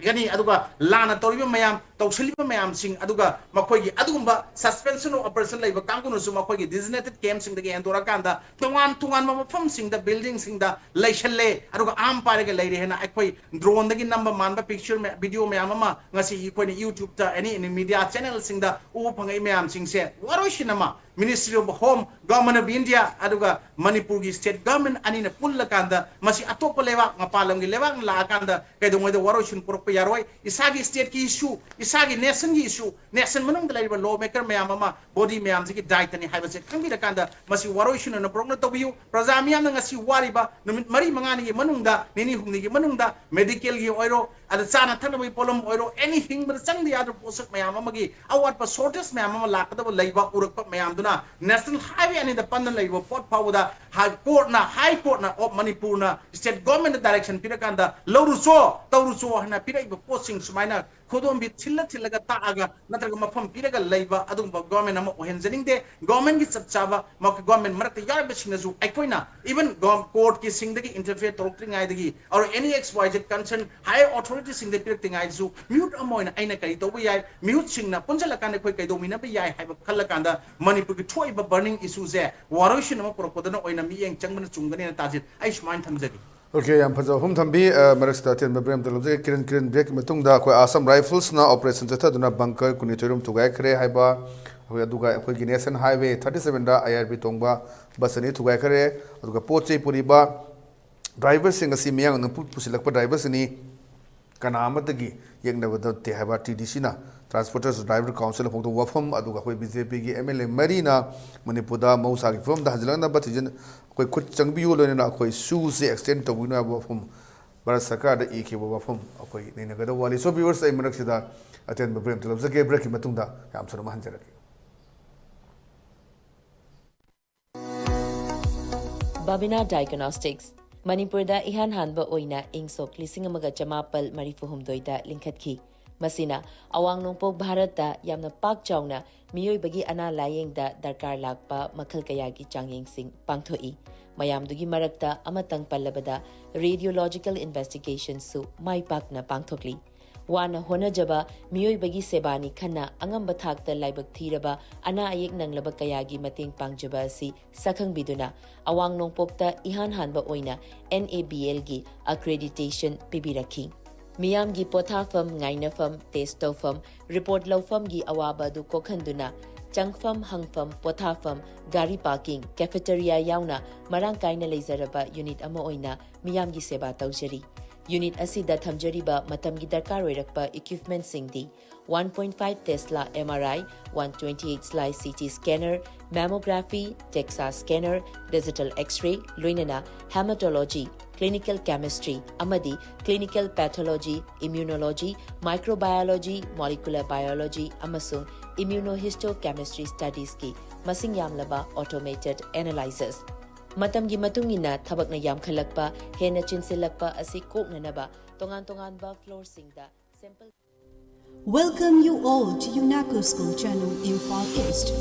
ꯒꯅꯤ, ꯑꯗꯨꯒ ꯂꯥꯟꯅ ꯇꯧꯔꯤꯕ ꯃꯌꯥꯝ, ꯇꯧꯁꯤꯜꯂꯤꯕ ꯃꯌꯥꯝꯁꯤꯡ, ꯑꯗꯨꯒ ꯃꯈꯣꯏꯒꯤ ꯑꯗꯨꯒꯨꯝꯕ suspension of operation ꯂꯩꯕ ꯀꯥꯡꯕꯨꯅꯁꯨ ꯃꯈꯣꯏꯒꯤ designated campꯁꯤꯡꯗꯒꯤ ꯍꯦꯟꯗꯣꯔꯛꯑꯀꯥꯟꯗ ꯇꯣꯉꯥꯟ ꯇꯣꯉꯥꯟꯕ ꯃꯐꯝꯁꯤꯡꯗ, buildingꯁꯤꯡꯗ ꯂꯩꯁꯜꯂꯦ, ꯑꯗꯨꯒ arm ꯄꯥꯏꯔꯒ ꯂꯩꯔꯦ ꯍꯥꯏꯅ ꯑꯩꯈꯣꯏ droneꯗꯒꯤ ꯅꯝꯕ ꯃꯥꯟꯕ picture ꯃꯌꯥꯝ, video ꯃꯌꯥꯝ ꯑꯃ ꯉꯁꯤ ꯑꯩꯈꯣꯏꯅ YouTubeꯇ, any, any media channelꯁꯤꯡꯗ ꯎꯕ ꯐꯪꯉꯛꯏ ꯃꯌꯥꯝꯁꯤꯡꯁꯦ ꯋꯥꯔꯣꯏꯁꯤꯟ ꯑꯃ Ministry of Home, Government of India, ꯑꯗꯨꯒ ꯃꯅꯤꯄꯨꯔꯒꯤ state government ꯑꯅꯤꯅ ꯄꯨꯜꯂꯀꯥꯟꯗ ꯃꯁꯤ ꯑꯇꯣꯞꯄ ꯂꯩꯕꯥꯛ, ꯃꯄꯥꯟ ꯂꯝꯒꯤ ꯂꯩꯕꯥꯛꯅ ꯂꯥꯛꯑꯀꯥꯟꯗ ꯀꯩꯗꯧꯉꯩꯗ ꯋꯥꯔꯣꯏꯁꯤꯟ ꯄꯨꯔꯛꯄ ꯌꯥꯔꯣꯏ꯫ ꯏꯁꯥꯒꯤ stateꯀꯤ issue, ꯏꯁꯥꯒꯤ nationꯒꯤ issue, nation ꯃꯅꯨꯡꯗ ꯂꯩꯔꯤꯕ law maker ꯃꯌꯥꯝ ꯑꯃ, body ꯃꯌꯥꯝꯁꯤꯒꯤ ꯗꯥꯏꯇꯅꯤ ꯍꯥꯏꯕꯁꯦ ꯈꯪꯕꯤꯔꯀꯥꯟꯗ ꯃꯁꯤ ꯋꯥꯔꯣꯏꯁꯤꯟ ꯑꯣꯏꯅ ꯄꯨꯔꯛꯅ ꯇꯧꯕꯤꯌꯨ꯫ ꯄ꯭ꯔꯖꯥ ꯃꯤꯌꯥꯝꯅ ꯉꯁꯤ ꯋꯥꯔꯤꯕ ꯅꯨꯃꯤꯠ ꯃꯔꯤ ꯃꯉꯥꯅꯤꯒꯤ ꯃꯅꯨꯡꯗ, ꯅꯤꯅꯤ ꯍꯨꯝꯅꯤꯒꯤ ꯃꯅꯨꯡꯗ medicalꯒꯤ ꯑꯣꯏꯔꯣ, ꯑꯗ ꯆꯥꯅ ꯊꯛꯅꯕꯒꯤ ꯄꯣꯠꯂꯝ ꯑꯣꯏꯔꯣ, any ꯍꯤꯡꯕꯗ ꯆꯪꯗ ꯌꯥꯗ꯭ꯔꯕ ꯄꯣꯠꯁꯛ ꯃꯌꯥꯝ ꯑꯃꯒꯤ ꯑꯋꯥꯠꯄ, shortage ꯃꯌꯥꯝ ꯑꯃ ꯂꯥꯛꯀꯗꯕ ꯂꯩꯕ ꯎꯔꯛꯄ ꯃꯌꯥꯝꯗꯨꯅ national highway ꯑꯅꯤꯗ ꯄꯟꯅ ꯂꯩꯕ ꯄꯣꯠ ꯐꯥꯎꯕꯗ High Courtꯅ, High Courtꯅ of ꯃꯅꯤꯄꯨꯔꯅ state governmentꯗ direction ꯄꯤꯔꯀꯥꯟꯗ ꯂꯧꯔꯨꯆꯣ, ꯇꯧꯔꯨꯆꯣ ꯍꯥꯏꯅ ꯄꯤꯔꯛꯏꯕ ꯄꯣꯠꯁꯤꯡ ꯁꯨꯃꯥꯏꯅ ꯈꯨꯗꯣꯝꯕꯤ ꯊꯤꯜꯂ ꯊꯤꯜꯂꯒ ꯇꯥꯛꯑꯒ ꯅꯠꯇ꯭ꯔꯒ ꯃꯐꯝ ꯄꯤꯔꯒ ꯂꯩꯕ ꯑꯗꯨꯒꯨꯝꯕ government ꯑꯃ ꯑꯣꯏꯍꯟꯖꯅꯤꯡꯗꯦ꯫ Governmentꯀꯤ ꯆꯞ ꯆꯥꯕ ꯃ-, government ꯃꯔꯛꯇ ꯌꯥꯎꯔꯤꯕꯁꯤꯡꯅꯁꯨ ꯑꯩꯈꯣꯏꯅ even ꯒꯣ-, courtꯀꯤ ꯁꯤꯡꯗꯒꯤ interfere ꯇꯧꯔꯛꯇ꯭ꯔꯤꯉꯩꯗꯒꯤ, or any X Y Z concern higher authorityꯁꯤꯡꯗ ꯄꯤꯔꯛꯇ꯭ꯔꯤꯉꯩꯗꯁꯨ ꯃꯤꯍꯨꯠ ꯑꯃ ꯑꯣꯏꯅ ꯑꯩꯅ ꯀꯔꯤ ꯇꯧꯕ ꯌꯥꯏ, ꯃꯤꯍꯨꯠꯁꯤꯡꯅ ꯄꯨꯟꯁꯤꯜꯂꯀꯥꯟꯗ ꯑꯩꯈꯣꯏ ꯀꯩꯗꯧꯃꯤꯟꯅꯕ ꯌꯥꯏ ꯍꯥꯏꯕ ꯈꯜꯂꯀꯥꯟꯗ ꯃꯅꯤꯄꯨꯔꯒꯤ ꯊꯣꯛꯏꯕ burning issueꯁꯦ ꯋꯥꯔꯣꯏꯁꯤꯟ ꯑꯃ ꯄꯨꯔꯛꯄꯗꯅ ꯑꯣꯏꯅ ꯃꯤꯠꯌꯦꯡ ꯆꯪꯕꯅ ꯆꯨꯝꯒꯅꯤꯅ ꯇꯥꯖꯩ꯫ ꯑꯩ ꯁꯨꯃꯥꯏꯅ ꯊꯝꯖꯒꯦ꯫ OK, ꯌꯥꯝ ꯐꯖꯕ ꯋꯥꯐꯝ ꯊꯝꯕꯤ꯫ ꯑ, ꯃꯔꯛꯁꯤꯗ ꯑꯇꯦꯟꯕ break ꯑꯃꯇ ꯂꯧꯖꯒꯦ꯫ ꯀꯤꯔꯟ, ꯀꯤꯔꯟ, breakꯀꯤ ꯃꯇꯨꯡꯗ ꯑꯩꯈꯣꯏ Assam Riflesꯅ operation ꯆꯠꯊꯗꯨꯅ bunker ꯀꯨꯟꯅꯤꯊꯣꯏ ꯔꯣꯝ ꯊꯨꯒꯥꯏꯈ꯭ꯔꯦ ꯍꯥꯏꯕ, ꯑꯩꯈꯣꯏ ꯑꯗꯨꯒ ꯑꯩꯈꯣꯏꯒꯤ National Highway thirty sevenꯗ I R B ꯇꯣꯡꯕ bus ꯑꯅꯤ ꯊꯨꯒꯥꯏꯈ꯭ꯔꯦ꯫ ꯑꯗꯨꯒ ꯄꯣꯠ ꯆꯩ ꯄꯨꯔꯤꯕ driverꯁꯤꯡ ꯑꯁꯤ ꯃꯤꯌꯥꯝꯅ ꯄꯨ-, ꯄꯨꯁꯤꯜꯂꯛꯄ driverꯁꯤꯡꯅꯤ, ꯀꯅꯥ ꯑꯃꯠꯇꯒꯤ ꯌꯦꯛꯅꯕ ꯅꯠꯇꯦ ꯍꯥꯏꯕ TDCꯅ Transporters Driver Council ꯍꯧꯗꯣꯛꯄ ꯋꯥꯐꯝ, ꯑꯗꯨꯒ ꯑꯩꯈꯣꯏ ꯕꯤ ꯖꯦ ꯄꯤꯒꯤ ꯑꯦꯝ ꯑꯦꯜ ꯑꯦ ꯃꯔꯤꯅ ꯃꯅꯤꯄꯨꯔꯗ ꯃꯍꯧꯁꯥꯒꯤ ꯐꯤꯕꯝꯗ ꯍꯟꯖꯤꯜꯂꯛꯅꯕ ꯊꯤꯖꯤꯟ, ꯑꯩꯈꯣꯏ ꯈꯨꯠ ꯆꯪꯕꯤꯌꯨ, ꯂꯣꯏꯅꯅ ꯑꯩꯈꯣꯏ ꯁꯨꯁꯦ ꯑꯦꯛꯁꯇꯦꯟ ꯇꯧꯕꯤꯅꯕ ꯋꯥꯐꯝ, ꯚꯥꯔꯠ ꯁꯔꯀꯥꯔꯗ ꯏꯈꯤꯕ ꯋꯥꯐꯝ ꯑꯩꯈꯣꯏ ꯅꯩꯅꯒꯗꯕ ꯋꯥꯠꯂꯤ꯫ So viewers, ꯑꯩ ꯃꯔꯛꯁꯤꯗ ꯑꯇꯦꯟꯕ break ꯑꯃꯇ ꯂꯧꯖꯒꯦ꯫ Breakꯀꯤ ꯃꯇꯨꯡꯗ ꯌꯥꯝ ꯊꯨꯅ ꯑꯃꯨꯛ ꯍꯟꯖꯔꯛꯀꯦ꯫ ꯕꯥꯕꯤꯅꯥ ꯗꯥꯏꯒꯅꯣꯁꯇꯤꯛꯁ, ꯃꯅꯤꯄꯨꯔꯗ ꯏꯍꯥꯟ ꯍꯥꯟꯕ ꯑꯣꯏꯅ ꯏꯪ ꯁꯣꯛ ꯂꯤꯁꯤꯡ ꯑꯃꯒ ꯆꯃꯥꯄꯜ ꯃꯔꯤꯐꯨ ꯍꯨꯝꯗꯣꯏꯗ ꯂꯤꯡꯈꯠꯈꯤ꯫ ꯃꯁꯤꯅ ꯑꯋꯥꯡ ꯅꯣꯡꯄꯣꯛ ꯚꯥꯔꯠꯇ ꯌꯥꯝꯅ ꯄꯥꯛ ꯆꯥꯎꯅ ꯃꯤꯑꯣꯏꯕꯒꯤ ꯑꯅꯥ ꯂꯥꯌꯦꯡꯗ ꯗꯔꯀꯥꯔ ꯂꯥꯛꯄ ꯃꯈꯜ ꯀꯌꯥꯒꯤ ꯆꯥꯡꯌꯦꯡꯁꯤꯡ ꯄꯥꯡꯊꯣꯛꯏ꯫ ꯃꯌꯥꯝꯗꯨꯒꯤ ꯃꯔꯛꯇ ꯑꯃꯇꯪ ꯄꯜꯂꯕꯗ, radiological investigationꯁꯨ ꯃꯥꯏ ꯄꯥꯛꯅ ꯄꯥꯡꯊꯣꯛꯂꯤ꯫ ꯋꯥꯅ ꯍꯣꯠꯅꯖꯕ ꯃꯤꯑꯣꯏꯕꯒꯤ ꯁꯦꯕꯥꯅꯤ ꯈꯟꯅ ꯑꯉꯝꯕ ꯊꯥꯛꯇ ꯂꯥꯏꯕꯛ ꯊꯤꯔꯕ ꯑꯅꯥ ꯑꯌꯦꯛ ꯅꯪꯂꯕ ꯀꯌꯥꯒꯤ ꯃꯇꯦꯡ ꯄꯥꯡꯖꯕ ꯑꯁꯤ ꯁꯛꯈꯪꯕꯤꯗꯨꯅ, ꯑꯋꯥꯡ ꯅꯣꯡꯄꯣꯛꯇ ꯏꯍꯥꯟ ꯍꯥꯟꯕ ꯑꯣꯏꯅ N A B Lꯒꯤ accreditation ꯄꯤꯕꯤꯔꯛꯈꯤ꯫ ꯃꯤꯌꯥꯝꯒꯤ ꯄꯣꯊꯥꯐꯝ, ꯉꯥꯏꯅꯐꯝ, test ꯇꯧꯐꯝ, report ꯂꯧꯐꯝꯒꯤ ꯑꯋꯥꯕ ꯑꯗꯨ ꯀꯣꯛꯍꯟꯗꯨꯅ, ꯆꯪꯐꯝ, ꯍꯪꯐꯝ, ꯄꯣꯊꯥꯐꯝ, ꯒꯥꯔꯤ parking, cafeteria ꯌꯥꯎꯅ ꯃꯔꯥꯡ ꯀꯥꯏꯅ ꯂꯩꯖꯔꯕ unit ꯑꯃ ꯑꯣꯏꯅ ꯃꯤꯌꯥꯝꯒꯤ ꯁꯦꯕꯥ ꯇꯧꯖꯔꯤ꯫ Unit ꯑꯁꯤꯗ ꯊꯝꯖꯔꯤꯕ ꯃꯇꯝꯒꯤ ꯗꯔꯀꯥꯔ ꯑꯣꯏꯔꯛꯄ equipmentꯁꯤꯡꯗꯤ: one point five Tesla M R I, one twenty-eight slice C T scanner, mammography, DEXA scanner, digital X-ray, ꯂꯣꯏꯅꯅ hematology, clinical chemistry ꯑꯃꯗꯤ clinical pathology, immunology, microbiology, molecular biology ꯑꯃꯁꯨꯡ immunohistochemistry studiesꯀꯤ ꯃꯁꯤꯡ ꯌꯥꯝꯂꯕ automated analyzers꯫ ꯃꯇꯝꯒꯤ ꯃꯇꯨꯡ ꯏꯟꯅ ꯊꯕꯛꯅ ꯌꯥꯝꯈꯠꯂꯛꯄ, ꯍꯦꯟꯅ ꯆꯤꯟꯁꯤꯜꯂꯛꯄ ꯑꯁꯤ ꯀꯣꯛꯅꯅꯕ ꯇꯣꯉꯥꯟ ꯇꯣꯉꯥꯟꯕ floorꯁꯤꯡꯗ sample Welcome you all to UNACO School Chanung, Imphal East,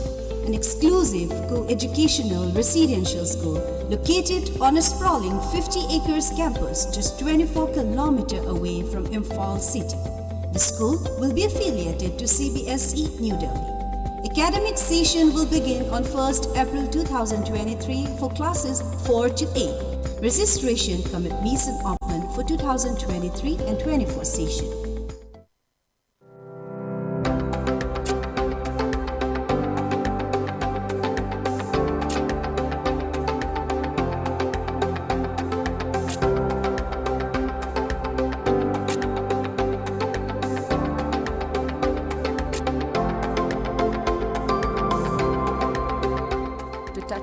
an exclusive co-educational residential school located on a sprawling fifty acres campus just twenty-four kilometer away from Imphal city. The school will be affiliated to C B S E New Delhi. Academic session will begin on first April two thousand twenty-three for classes four to eight. Registration cum admission open for two thousand twenty-three and twenty-four session.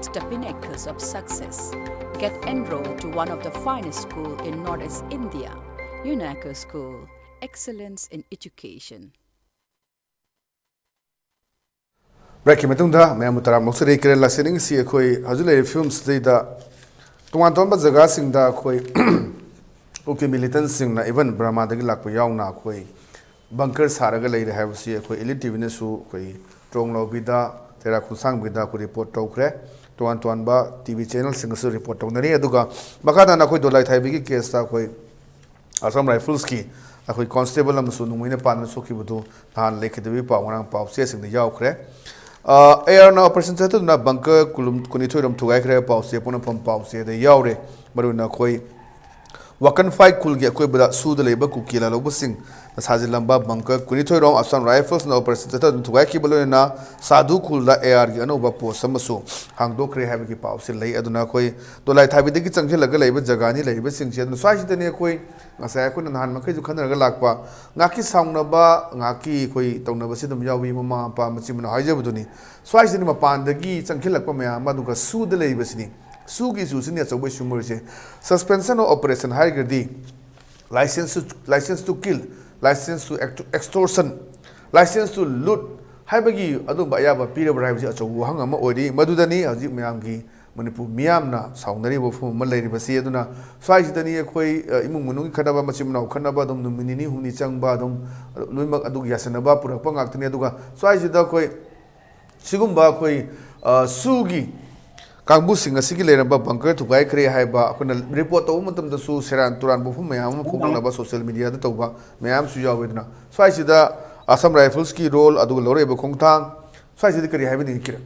the pinnacles of success. Get enrolled to one of the finest school in Northeast India, UNACO School, excellence in education. ꯕ꯭ꯔꯦꯛꯀꯤ ꯃꯇꯨꯡꯗ ꯃꯌꯥꯝꯕꯨ ꯇꯔꯥꯝꯅ ꯑꯣꯛꯆꯔꯤ꯫ ꯀꯦꯔꯦꯂꯥ ꯁꯤꯅꯤꯡꯁꯤ ꯑꯩꯈꯣꯏ ꯍꯧꯖꯤꯛ ꯂꯩꯔꯤꯕ ꯐꯤꯕꯝꯁꯤꯗꯩꯗ ꯇꯣꯉꯥꯟ ꯇꯣꯉꯥꯟꯕ ꯖꯒꯥꯁꯤꯡꯗ ꯑꯩꯈꯣꯏ ꯀꯨꯀꯤ ꯃꯤꯂꯤꯇꯟꯁꯤꯡꯅ, even ꯕꯔꯃꯥꯗꯒꯤ ꯂꯥꯛꯄ ꯌꯥꯎꯅ, ꯑꯩꯈꯣꯏ ꯕꯪꯀꯔ ꯁꯥꯔꯒ ꯂꯩꯔꯦ ꯍꯥꯏꯕꯁꯤ ꯑꯩꯈꯣꯏ ꯏꯂꯤꯠ ꯇꯤꯚꯤꯅꯁꯨ ꯑꯩꯈꯣꯏ ꯇ꯭ꯔꯣꯡꯂꯥꯎꯕꯤꯗ, ꯇꯦꯔꯥ ꯈꯨꯟꯁꯥꯡꯕꯤꯗ ꯑꯩꯈꯣꯏ ꯔꯤꯄꯣꯔꯠ ꯇꯧꯈ꯭ꯔꯦ꯫ ꯇꯣꯉꯥꯟ ꯇꯣꯉꯥꯟꯕ ꯇꯤꯚꯤ ꯆꯦꯅꯦꯜꯁꯤꯡꯅꯁꯨ ꯔꯤꯄꯣꯔꯠ ꯇꯧꯅꯔꯤ꯫ ꯑꯗꯨꯒ ꯃꯈꯥ ꯇꯥꯅ ꯑꯩꯈꯣꯏ ꯗꯣꯂꯥꯏ ꯊꯥꯏꯕꯤꯒꯤ ꯀꯦꯁꯇ ꯑꯩꯈꯣꯏ ꯑꯁꯥꯝ ꯔꯥꯏꯐꯜꯁꯀꯤ ꯑꯩꯈꯣꯏ ꯀꯣꯟꯁꯇꯦꯕꯜ ꯑꯃꯁꯨ ꯅꯣꯡꯃꯩꯅ ꯄꯥꯟꯗꯨꯅ ꯁꯣꯛꯈꯤꯕꯗꯨ ꯅꯍꯥꯟ ꯂꯩꯈꯤꯗꯕꯒꯤ ꯄꯥꯎ ꯉꯔꯥꯡ ꯄꯥꯎ ꯆꯦꯁꯤꯡꯗ ꯌꯥꯎꯈ꯭ꯔꯦ꯫ ꯑꯦ ꯑꯥꯔꯅ ꯑꯣꯄꯔꯦꯁꯟ ꯆꯠꯊꯗꯨꯅ ꯕꯪꯀꯔ ꯀꯨꯟꯅꯤꯊꯣꯏ ꯔꯣꯝ ꯊꯨꯒꯥꯏꯈ꯭ꯔꯦ ꯍꯥꯏꯕ ꯄꯥꯎꯆꯦ, ꯄꯣꯛꯅꯐꯝ ꯄꯥꯎꯆꯦꯗ ꯌꯥꯎꯔꯦ꯫ ꯃꯔꯨꯑꯣꯏꯅ ꯑꯩꯈꯣꯏ ꯋꯥꯀꯟꯐꯥꯏ ꯈꯨꯜꯒꯤ ꯑꯀꯣꯏꯕꯗ ꯁꯨꯗ ꯂꯩꯕ ꯀꯨꯀꯤ ꯂꯥꯂꯧꯕꯁꯤꯡꯅ ꯁꯥꯖꯤꯜꯂꯝꯕ ꯕꯪꯀꯔ ꯀꯨꯟꯅꯤꯊꯣꯏ ꯔꯣꯝ ꯑꯁꯥꯝ ꯔꯥꯏꯐꯜꯁꯅ ꯑꯣꯄꯔꯦꯁꯟ ꯆꯠꯊꯗꯨꯅ ꯊꯨꯒꯥꯏꯈꯤꯕ, ꯂꯣꯏꯅꯅ ꯁꯥꯙꯨ ꯈꯨꯜꯗ ꯑꯦ ꯑꯥꯔꯒꯤ ꯑꯅꯧꯕ ꯄꯣꯁ ꯑꯃꯁꯨ ꯍꯥꯡꯗꯣꯛꯈ꯭ꯔꯦ ꯍꯥꯏꯕꯒꯤ ꯄꯥꯎꯁꯦ ꯂꯩ꯫ ꯑꯗꯨꯅ ꯑꯩꯈꯣꯏ ꯗꯣꯂꯥꯏ ꯊꯥꯕꯤꯗꯒꯤ ꯆꯪꯁꯤꯜꯂꯒ ꯂꯩꯕ ꯖꯒꯥꯅꯤ ꯂꯩꯔꯤꯕꯁꯤꯡꯁꯦ꯫ ꯑꯗꯨꯅ ꯁ꯭ꯋꯥꯏꯁꯤꯗꯅꯦ ꯑꯩꯈꯣꯏ ꯉꯁꯥꯏ ꯑꯩꯈꯣꯏꯅ ꯅꯍꯥꯟ ꯃꯈꯩꯁꯨ ꯈꯟꯅꯔꯒ ꯂꯥꯛꯄ, ꯉꯥꯏꯍꯥꯛꯀꯤ ꯁꯥꯎꯅꯕ, ꯉꯥꯏꯍꯥꯛꯀꯤ ꯑꯩꯈꯣꯏ ꯇꯧꯅꯕꯁꯤ ꯑꯗꯨꯝ ꯌꯥꯎꯏ, ꯃꯃꯥ ꯃꯄꯥ ꯃꯆꯤꯟ ꯃꯅꯥꯎ ꯍꯥꯏꯖꯕꯗꯨꯅꯤ꯫ ꯁ꯭ꯋꯥꯏꯁꯤꯅ ꯃꯄꯥꯟꯗꯒꯤ ꯆꯪꯁꯤꯜꯂꯛꯄ ꯃꯌꯥꯝ ꯑꯃ, ꯑꯗꯨꯒ ꯁꯨꯗ ꯂꯩꯔꯤꯕꯁꯤꯅꯤ꯫ ꯁꯨꯒꯤ ꯏꯁꯨꯁꯤꯅꯤ ꯑꯆꯧꯕ ꯏꯁꯨ ꯑꯣꯏꯔꯤꯁꯦ꯫ Suspension of operation ꯍꯥꯏꯔꯒꯗꯤ license to, license to kill, license to extortion, license to loot ꯍꯥꯏꯕꯒꯤ ꯑꯗꯨꯝꯕ ꯑꯌꯥꯕ ꯄꯤꯔꯕ꯭ꯔꯥ ꯍꯥꯏꯕꯁꯤ ꯑꯆꯧꯕ ꯋꯥꯍꯪ ꯑꯃ ꯑꯣꯏꯔꯤ꯫ ꯃꯗꯨꯗꯅꯤ ꯍꯧꯖꯤꯛ ꯃꯌꯥꯝꯒꯤ, ꯃꯅꯤꯄꯨꯔ ꯃꯤꯌꯥꯝꯅ ꯁꯥꯎꯅꯔꯤꯕ ꯋꯥꯐꯝ ꯑꯃ ꯂꯩꯔꯤꯕꯁꯤ꯫ ꯑꯗꯨꯅ ꯁ꯭ꯋꯥꯏꯁꯤꯗꯅꯤ ꯑꯩꯈꯣꯏ, ꯑ, ꯏꯃꯨꯡ ꯃꯅꯨꯡꯒꯤ ꯈꯠꯅꯕ, ꯃꯆꯤꯟ ꯃꯅꯥꯎ ꯈꯠꯅꯕ ꯑꯗꯨꯝ ꯅꯨꯃꯤꯠ ꯅꯤꯅꯤ ꯍꯨꯝꯅꯤ ꯆꯪꯕ, ꯑꯗꯨꯝ ꯂꯣꯏꯅꯃꯛ ꯑꯗꯨꯒꯤ ꯌꯥꯁꯟꯅꯕ ꯄꯨꯔꯛꯄ ꯉꯥꯛꯇꯅꯤ꯫ ꯑꯗꯨꯒ ꯁ꯭ꯋꯥꯏꯁꯤꯗ ꯑꯩꯈꯣꯏ ꯁꯤꯒꯨꯝꯕ ꯑꯩꯈꯣꯏ, ꯑ, ꯁꯨꯒꯤ ꯀꯥꯡꯕꯨꯁꯤꯡ ꯑꯁꯤꯒꯤ ꯂꯩꯔꯝꯕ ꯕꯪꯀꯔ ꯊꯨꯒꯥꯏꯈ꯭ꯔꯦ ꯍꯥꯏꯕ ꯑꯩꯈꯣꯏꯅ ꯔꯤꯄꯣꯔꯠ ꯇꯧꯕ ꯃꯇꯝꯗꯁꯨ ꯁꯦꯔꯥꯟ ꯇꯨꯔꯥꯟꯕ ꯋꯥꯐꯝ ꯃꯌꯥꯝ ꯑꯃ ꯐꯣꯡꯗꯣꯛꯅꯕ ꯁꯣꯁꯤꯌꯦꯜ ꯃꯤꯗꯤꯌꯥꯗ ꯇꯧꯕ ꯃꯌꯥꯝꯁꯨ ꯌꯥꯎꯋꯦ꯫ ꯑꯗꯨꯅ ꯁ꯭ꯋꯥꯏꯁꯤꯗ ꯑꯁꯥꯝ ꯔꯥꯏꯐꯜꯁꯀꯤ ꯔꯣꯜ, ꯑꯗꯨꯒ ꯂꯧꯔꯛꯏꯕ ꯈꯣꯡꯊꯥꯡ, ꯁ꯭ꯋꯥꯏꯁꯤꯗ ꯀꯔꯤ ꯍꯥꯏꯕꯤꯅꯤꯡꯉꯤ, ꯀꯤꯔꯟ?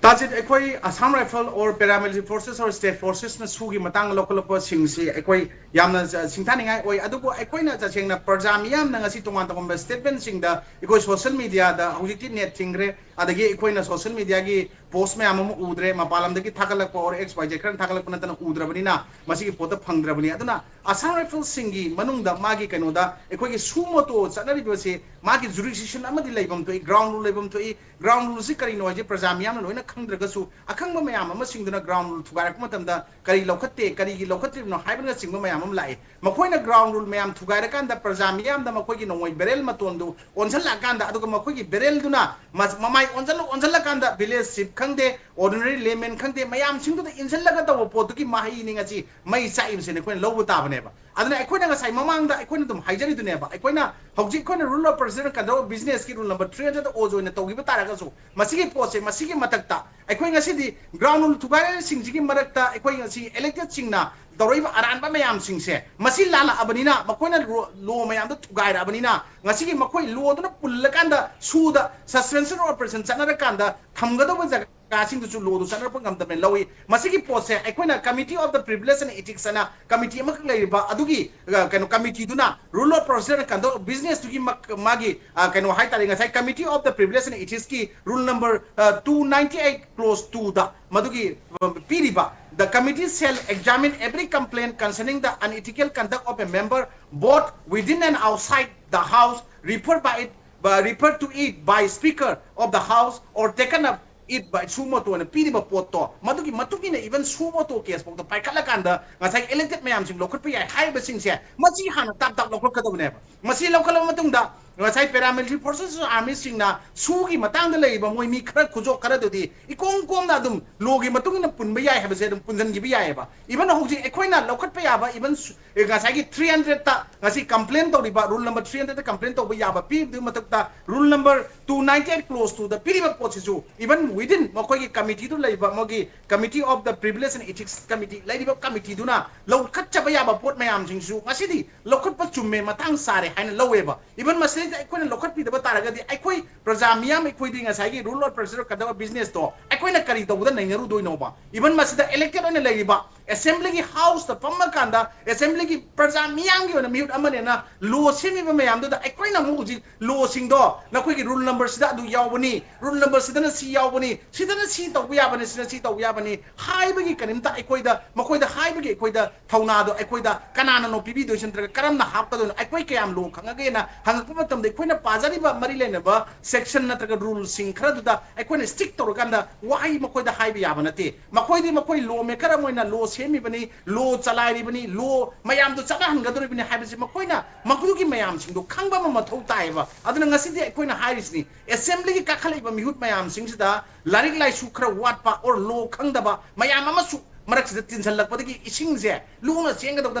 ꯇꯥꯖꯤꯠ, ꯑꯩꯈꯣꯏ Assam Rifle or paramilitary forces or state forcesꯅ ꯁꯨꯒꯤ ꯃꯇꯥꯡꯗ ꯂꯧꯈꯠꯂꯛꯄꯁꯤꯡꯁꯤ ꯑꯩꯈꯣꯏ ꯌꯥꯝꯅ ꯆ-, ꯁꯤꯡꯊꯥꯅꯤꯡꯉꯥꯏ ꯑꯣꯏ꯫ ꯑꯗꯨꯕꯨ ꯑꯩꯈꯣꯏꯅ ꯇꯁꯦꯡꯅ ꯄ꯭ꯔꯖꯥ ꯃꯤꯌꯥꯝꯅ ꯉꯁꯤ ꯇꯣꯉꯥꯟ ꯇꯣꯉꯥꯟꯕ statementꯁꯤꯡꯗ ꯑꯩꯈꯣꯏ social mediaꯗ ꯍꯧꯖꯤꯛꯇꯤ net ꯊꯤꯡꯈ꯭ꯔꯦ, ꯑꯗꯒꯤ ꯑꯩꯈꯣꯏꯅ social mediaꯒꯤ post ꯃꯌꯥꯝ ꯑꯃ ꯎꯗ꯭ꯔꯦ, ꯃꯄꯥꯟ ꯂꯝꯗꯒꯤ ꯊꯥꯒꯠꯂꯛꯄ or X Y Z ꯈꯔꯅ ꯊꯥꯒꯠꯂꯛꯄ ꯅꯠꯇꯅ ꯎꯗ꯭ꯔꯕꯅꯤꯅ ꯃꯁꯤꯒꯤ ꯄꯣꯠꯇ ꯐꯪꯗ꯭ꯔꯕꯅꯤ꯫ ꯑꯗꯨꯅ Assam Riflesꯁꯤꯡꯒꯤ ꯃꯅꯨꯡꯗ ꯃꯥꯒꯤ ꯀꯩꯅꯣꯗ ꯑꯩꯈꯣꯏꯒꯤ suo moto ꯆꯠꯅꯔꯤꯕꯁꯤ ꯃꯥꯒꯤ ꯖꯨꯔꯤꯁꯗꯤꯛꯁꯟ ꯑꯃꯗꯤ ꯂꯩꯐꯝ ꯊꯣꯛꯏ, ꯒ꯭ꯔꯥꯎꯟ ꯔꯨꯜ ꯂꯩꯐꯝ ꯊꯣꯛꯏ꯫ ꯒ꯭ꯔꯥꯎꯟ ꯔꯨꯜꯁꯤ ꯀꯔꯤꯅꯣ ꯍꯥꯏꯁꯦ ꯄ꯭ꯔꯖꯥ ꯃꯤꯌꯥꯝꯅ ꯂꯣꯏꯅ ꯈꯪꯗ꯭ꯔꯒꯁꯨ, ꯑꯈꯪꯕ ꯃꯌꯥꯝ ꯑꯃ ꯁꯤꯡꯗꯨꯅ ꯒ꯭ꯔꯥꯎꯟ ꯔꯨꯜ ꯊꯨꯒꯥꯏꯔꯛꯄ ꯃꯇꯝꯗ ꯀꯔꯤ ꯂꯧꯈꯠꯇꯦ, ꯀꯔꯤꯒꯤ ꯂꯧꯈꯠꯇ꯭ꯔꯤꯕꯅꯣ ꯍꯥꯏꯕꯅꯆꯤꯡꯕ ꯃꯌꯥꯝ ꯑꯃ ꯂꯥꯛꯏ꯫ ꯃꯈꯣꯏꯅ ꯒ꯭ꯔꯥꯎꯟ ꯔꯨꯜ ꯃꯌꯥꯝ ꯊꯨꯒꯥꯏꯔꯀꯥꯟꯗ ꯄ꯭ꯔꯖꯥ ꯃꯤꯌꯥꯝꯗ ꯃꯈꯣꯏꯒꯤ ꯅꯣꯡꯃꯩ ꯕꯦꯔꯦꯜ ꯃꯇꯣꯟꯗꯨ ꯑꯣꯟꯁꯤꯜꯂꯛꯑꯀꯥꯟꯗ, ꯑꯗꯨꯒ ꯃꯈꯣꯏꯒꯤ ꯕꯦꯔꯦꯜꯗꯨꯅ ꯃ-, ꯃꯃꯥꯏ ꯑꯣꯟꯁꯤꯜꯂ ꯑꯣꯟꯁꯤꯜꯂꯀꯥꯟꯗ ꯚꯤꯂꯦꯖ ꯆꯤꯐ ꯈꯪꯗꯦ, ꯑꯣꯔꯗꯤꯅꯔꯤ ꯂꯦꯃꯦꯟ ꯈꯪꯗꯦ, ꯃꯌꯥꯝꯁꯤꯡꯗꯨꯗ ꯏꯟꯁꯤꯜꯂꯒ ꯇꯧꯕ ꯄꯣꯠꯇꯨꯒꯤ ꯃꯍꯩꯅꯤ ꯉꯁꯤ ꯃꯩ ꯆꯥꯛꯏꯕꯁꯤꯅ ꯑꯩꯈꯣꯏꯅ ꯂꯧꯕ ꯇꯥꯕꯅꯦꯕ꯫ ꯑꯗꯨꯅ ꯑꯩꯈꯣꯏꯅ ꯉꯁꯥꯏ ꯃꯃꯥꯡꯗ ꯑꯩꯈꯣꯏꯅ ꯑꯗꯨꯝ ꯍꯥꯏꯖꯔꯤꯗꯨꯅꯦꯕ, ꯑꯩꯈꯣꯏꯅ ꯍꯧꯖꯤꯛ ꯑꯩꯈꯣꯏꯅ rule of procedure conduct of ꯕꯤꯖꯤꯅꯦꯁꯀꯤ ꯔꯨꯜ ꯅꯝꯕꯔ ꯊ꯭ꯔꯤ ꯍꯟꯗ꯭ꯔꯦꯗ ꯑꯣ ꯑꯣꯏꯅ ꯇꯧꯈꯤꯕ ꯇꯥꯔꯒꯁꯨ, ꯃꯁꯤꯒꯤ ꯄꯣꯠꯁꯦ, ꯃꯁꯤꯒꯤ ꯃꯊꯛꯇ ꯑꯩꯈꯣꯏ ꯉꯁꯤꯗꯤ ꯒ꯭ꯔꯥꯎꯟ ꯔꯨꯜ ꯊꯨꯒꯥꯏꯔꯤꯕꯁꯤꯡꯁꯤꯒꯤ ꯃꯔꯛꯇ ꯑꯩꯈꯣꯏ ꯉꯁꯤ ꯏꯂꯦꯛꯇꯦꯗꯁꯤꯡꯅ ꯇꯧꯔꯛꯏꯕ ꯑꯔꯥꯟꯕ ꯃꯌꯥꯝꯁꯤꯡꯁꯦ, ꯃꯁꯤ ꯂꯥꯜꯂꯛꯑꯕꯅꯤꯅ, ꯃꯈꯣꯏꯅ ꯂꯣ, ꯂꯣ ꯃꯌꯥꯝꯗꯣ ꯊꯨꯒꯥꯏꯔꯛꯑꯕꯅꯤꯅ, ꯉꯁꯤꯒꯤ ꯃꯈꯣꯏ ꯂꯣꯗꯨꯅ ꯄꯨꯜꯂꯀꯥꯟꯗ ꯁꯨꯗ ꯁꯁꯄꯦꯟꯁꯟ ꯑꯣꯄꯔꯦꯁꯟ ꯆꯠꯅꯔꯀꯥꯟꯗ ꯊꯝꯒꯗꯧꯕ ꯖꯒꯥꯁꯤꯡꯗꯨꯁꯨ ꯂꯣꯗꯨ ꯆꯠꯅꯔꯛꯄ ꯉꯝꯗꯕꯅ ꯂꯧꯏ꯫ ꯃꯁꯤꯒꯤ ꯄꯣꯠꯁꯦ ꯑꯩꯈꯣꯏꯅ Committee of the Privilege and Ethics ꯑꯅ ꯀꯃꯤꯇꯤ ꯑꯃꯈꯛ ꯂꯩꯔꯤꯕ ꯑꯗꯨꯒꯤ, ꯑ, ꯀꯩꯅꯣ, ꯀꯃꯤꯇꯤꯗꯨꯅ ꯔꯨꯜ ꯑꯣꯐ ꯄ꯭ꯔꯣꯁꯤꯖꯔ ꯀꯟꯗꯛ ꯕꯤꯖꯤꯅꯦꯁꯇꯨꯒꯤ ꯃꯥꯒꯤ, ꯑ, ꯀꯩꯅꯣ ꯍꯥꯏꯇꯥꯔꯦ, ꯉꯁꯥꯏ Committee of the Privilege and Ethicsꯀꯤ ꯔꯨꯜ ꯅꯝꯕꯔ, ꯑ, two ninety eight clause twoꯗ ꯃꯗꯨꯒꯤ, ꯑ, ꯄꯤꯔꯤꯕ, "The committee shall examine every complaint concerning the unethical conduct of a member, both within and outside the House, referred by it, by, referred to it by Speaker of the House or taken up it by suo motu" ꯑꯅ ꯄꯤꯔꯤꯕ ꯄꯣꯠꯇꯣ, ꯃꯗꯨꯒꯤ ꯃꯇꯨꯡ ꯏꯟꯅ even suo motu case ꯐꯥꯎꯗ ꯄꯥꯏꯈꯠꯂꯀꯥꯟꯗ ꯉꯁꯥꯏ ꯏꯂꯦꯛꯇꯦꯗ ꯃꯌꯥꯝꯁꯤꯡ ꯂꯧꯈꯠꯄ ꯌꯥꯏ ꯍꯥꯏꯔꯤꯕꯁꯤꯡꯁꯦ, ꯃꯁꯤ ꯍꯥꯟꯅ ꯇꯥꯞ ꯇꯥꯞ ꯂꯧꯈꯠꯀꯗꯕꯅꯦꯕ꯫ ꯃꯁꯤ ꯂꯧꯈꯠꯂꯕ ꯃꯇꯨꯡꯗ ꯉꯁꯥꯏ paramilitary forces ꯑꯃꯁꯨꯡ armyꯁꯤꯡꯅ ꯁꯨꯒꯤ ꯃꯇꯥꯡꯗ ꯂꯩꯔꯤꯕ ꯃꯣꯏ ꯃꯤ ꯈꯔ, ꯈꯨꯖꯣꯛ ꯈꯔꯗꯨꯗꯤ ꯏꯀꯣꯝ ꯀꯣꯝꯅ ꯑꯗꯨꯝ ꯂꯣꯒꯤ ꯃꯇꯨꯡ ꯏꯟꯅ ꯄꯨꯟꯕ ꯌꯥꯏ ꯍꯥꯏꯕꯁꯦ ꯑꯗꯨꯝ ꯄꯨꯟꯁꯤꯟꯈꯤꯕ ꯌꯥꯏꯑꯕ꯫ Even ꯍꯧꯖꯤꯛ ꯑꯩꯈꯣꯏꯅ ꯂꯧꯈꯠꯄ ꯌꯥꯕ, even ꯁꯨ-, ꯑꯦ, ꯉꯁꯥꯏꯒꯤ ꯊ꯭ꯔꯤ ꯍꯟꯗ꯭ꯔꯦꯗꯇ ꯉꯁꯤ ꯀꯝꯄ꯭ꯂꯦꯟ ꯇꯧꯔꯤꯕ, ꯔꯨꯜ ꯅꯝꯕꯔ ꯊ꯭ꯔꯤ ꯍꯟꯗ꯭ꯔꯦꯗꯇ ꯀꯝꯄ꯭ꯂꯦꯟ ꯇꯧꯕ ꯌꯥꯕ ꯄꯤꯔꯤꯕꯗꯨꯒꯤ ꯃꯊꯛꯇ, rule number two ninety eight clause twoꯗ ꯄꯤꯔꯤꯕ ꯄꯣꯠꯁꯤꯁꯨ even within ꯃꯈꯣꯏꯒꯤ ꯀꯃꯤꯇꯤꯗꯨ ꯂꯩꯕ, ꯃꯣꯏꯒꯤ Committee of the Privilege and Ethics Committee ꯂꯩꯔꯤꯕ ꯀꯃꯤꯇꯤꯗꯨꯅ ꯂꯧꯈꯠꯆꯕ ꯌꯥꯕ ꯄꯣꯠ ꯃꯌꯥꯝꯁꯤꯡꯁꯨ ꯉꯁꯤꯗꯤ ꯂꯧꯈꯠꯄ ꯆꯨꯝꯃꯦ, ꯃꯇꯥꯡ ꯆꯥꯔꯦ ꯍꯥꯏꯅ ꯂꯧꯋꯦꯕ꯫ Even ꯃꯁꯤꯗꯩꯗ ꯑꯩꯈꯣꯏꯅ ꯂꯧꯈꯠꯄꯤꯗꯕ ꯇꯥꯔꯒꯗꯤ, ꯑꯩꯈꯣꯏ ꯄ꯭ꯔꯖꯥ ꯃꯤꯌꯥꯝ, ꯑꯩꯈꯣꯏꯗꯤ ꯉꯁꯥꯏꯒꯤ rule of procedure of conduct of businessꯇꯣ ꯑꯩꯈꯣꯏꯅ ꯀꯔꯤ ꯇꯧꯕꯗ ꯅꯩꯅꯔꯨꯗꯣꯏꯅꯣꯕ? Even ꯃꯁꯤꯗ elected ꯑꯣꯏꯅ ꯂꯩꯔꯤꯕ ꯑꯦꯁꯦꯝꯕ꯭ꯂꯤꯒꯤ ꯍꯥꯎꯁꯇ ꯐꯝꯃꯀꯥꯟꯗ ꯑꯦꯁꯦꯝꯕ꯭ꯂꯤꯒꯤ ꯄ꯭ꯔꯖꯥ ꯃꯤꯌꯥꯝꯒꯤ ꯑꯣꯏꯅ ꯃꯤꯍꯨꯠ ꯑꯃꯅꯦꯅ ꯂꯣ ꯁꯦꯝꯃꯤꯕ ꯃꯌꯥꯝꯗꯨꯗ ꯑꯩꯈꯣꯏꯅ ꯑꯃꯨꯛ ꯍꯧꯖꯤꯛ ꯂꯣꯁꯤꯡꯗꯣ ꯅꯈꯣꯏꯒꯤ ꯔꯨꯜ ꯅꯝꯕꯔꯁꯤꯗ ꯑꯗꯨ ꯌꯥꯎꯕꯅꯤ, ꯔꯨꯜ ꯅꯝꯕꯔꯁꯤꯗꯅ ꯁꯤ ꯌꯥꯎꯕꯅꯤ, ꯁꯤꯗꯅ ꯁꯤ ꯇꯧꯕ ꯌꯥꯕꯅꯤ, ꯁꯤꯗ ꯁꯤ ꯇꯧꯕ ꯌꯥꯕꯅꯤ ꯍꯥꯏꯕꯒꯤ ꯀꯔꯤꯝꯇ ꯑꯩꯈꯣꯏꯗ, ꯃꯈꯣꯏꯗ ꯍꯥꯏꯕꯒꯤ ꯑꯩꯈꯣꯏꯗ ꯊꯧꯅꯥꯗꯣ ꯑꯩꯈꯣꯏꯗ ꯀꯅꯥꯅꯅꯣ ꯄꯤꯕꯤꯗꯣꯏꯁꯦ ꯅꯠꯇ꯭ꯔꯒ ꯀꯔꯝꯅ ꯍꯥꯞꯀꯗꯣꯏꯅꯣ? ꯑꯩꯈꯣꯏ ꯀꯌꯥꯝ ꯂꯣ ꯈꯪꯉꯒꯦꯅ ꯍꯪꯉꯛꯄ ꯃꯇꯝꯗ ꯑꯩꯈꯣꯏꯅ ꯄꯥꯖꯔꯤꯕ ꯃꯔꯤ ꯂꯩꯅꯕ ꯁꯦꯛꯁꯟ ꯅꯠꯇ꯭ꯔꯒ ꯔꯨꯜꯁꯤꯡ ꯈꯔꯗꯨꯗ ꯑꯩꯈꯣꯏꯅ ꯁ꯭ꯇꯤꯛ ꯇꯧꯔꯀꯥꯟꯗ ꯋꯥꯍꯩ ꯃꯈꯣꯏꯗ ꯍꯥꯏꯕ ꯌꯥꯕ ꯅꯠꯇꯦ꯫ ꯃꯈꯣꯏꯗꯤ ꯃꯈꯣꯏ ꯂꯣ ꯃꯦꯀꯔ ꯑꯃ ꯑꯣꯏꯅ ꯂꯣ ꯁꯦꯝꯃꯤꯕꯅꯤ, ꯂꯣ ꯆꯂꯥꯏꯔꯤꯕꯅꯤ, ꯂꯣ ꯃꯌꯥꯝꯗꯣ ꯆꯠꯅꯍꯟꯒꯗꯧꯔꯤꯕꯅꯤ ꯍꯥꯏꯕꯁꯤ ꯃꯈꯣꯏꯅ ꯃꯈꯣꯏꯒꯤ ꯃꯌꯥꯝꯁꯤꯡꯗꯣ ꯈꯪꯕ ꯑꯃ ꯃꯊꯧ ꯇꯥꯏꯌꯦꯕ꯫ ꯑꯗꯨꯅ ꯉꯁꯤꯗꯤ ꯑꯩꯈꯣꯏꯅ ꯍꯥꯏꯔꯤꯁꯤꯅꯤ, ꯑꯦꯁꯦꯝꯕ꯭ꯂꯤꯒꯤ ꯀꯥꯈꯠꯂꯛꯏꯕ ꯃꯤꯍꯨꯠ ꯃꯌꯥꯝꯁꯤꯡꯁꯤꯗ ꯂꯥꯏꯔꯤꯛ ꯂꯥꯏꯁꯨ ꯈꯔ ꯋꯥꯠꯄ ꯑꯣꯔ ꯂꯣ ꯈꯪꯗꯕ ꯃꯌꯥꯝ ꯑꯃꯁꯨ ꯃꯔꯛꯁꯤꯗ ꯇꯤꯟꯁꯤꯜꯂꯛꯄꯗꯒꯤ ꯏꯁꯤꯡꯁꯦ ꯂꯨꯅ ꯆꯦꯟꯒꯗꯧꯗ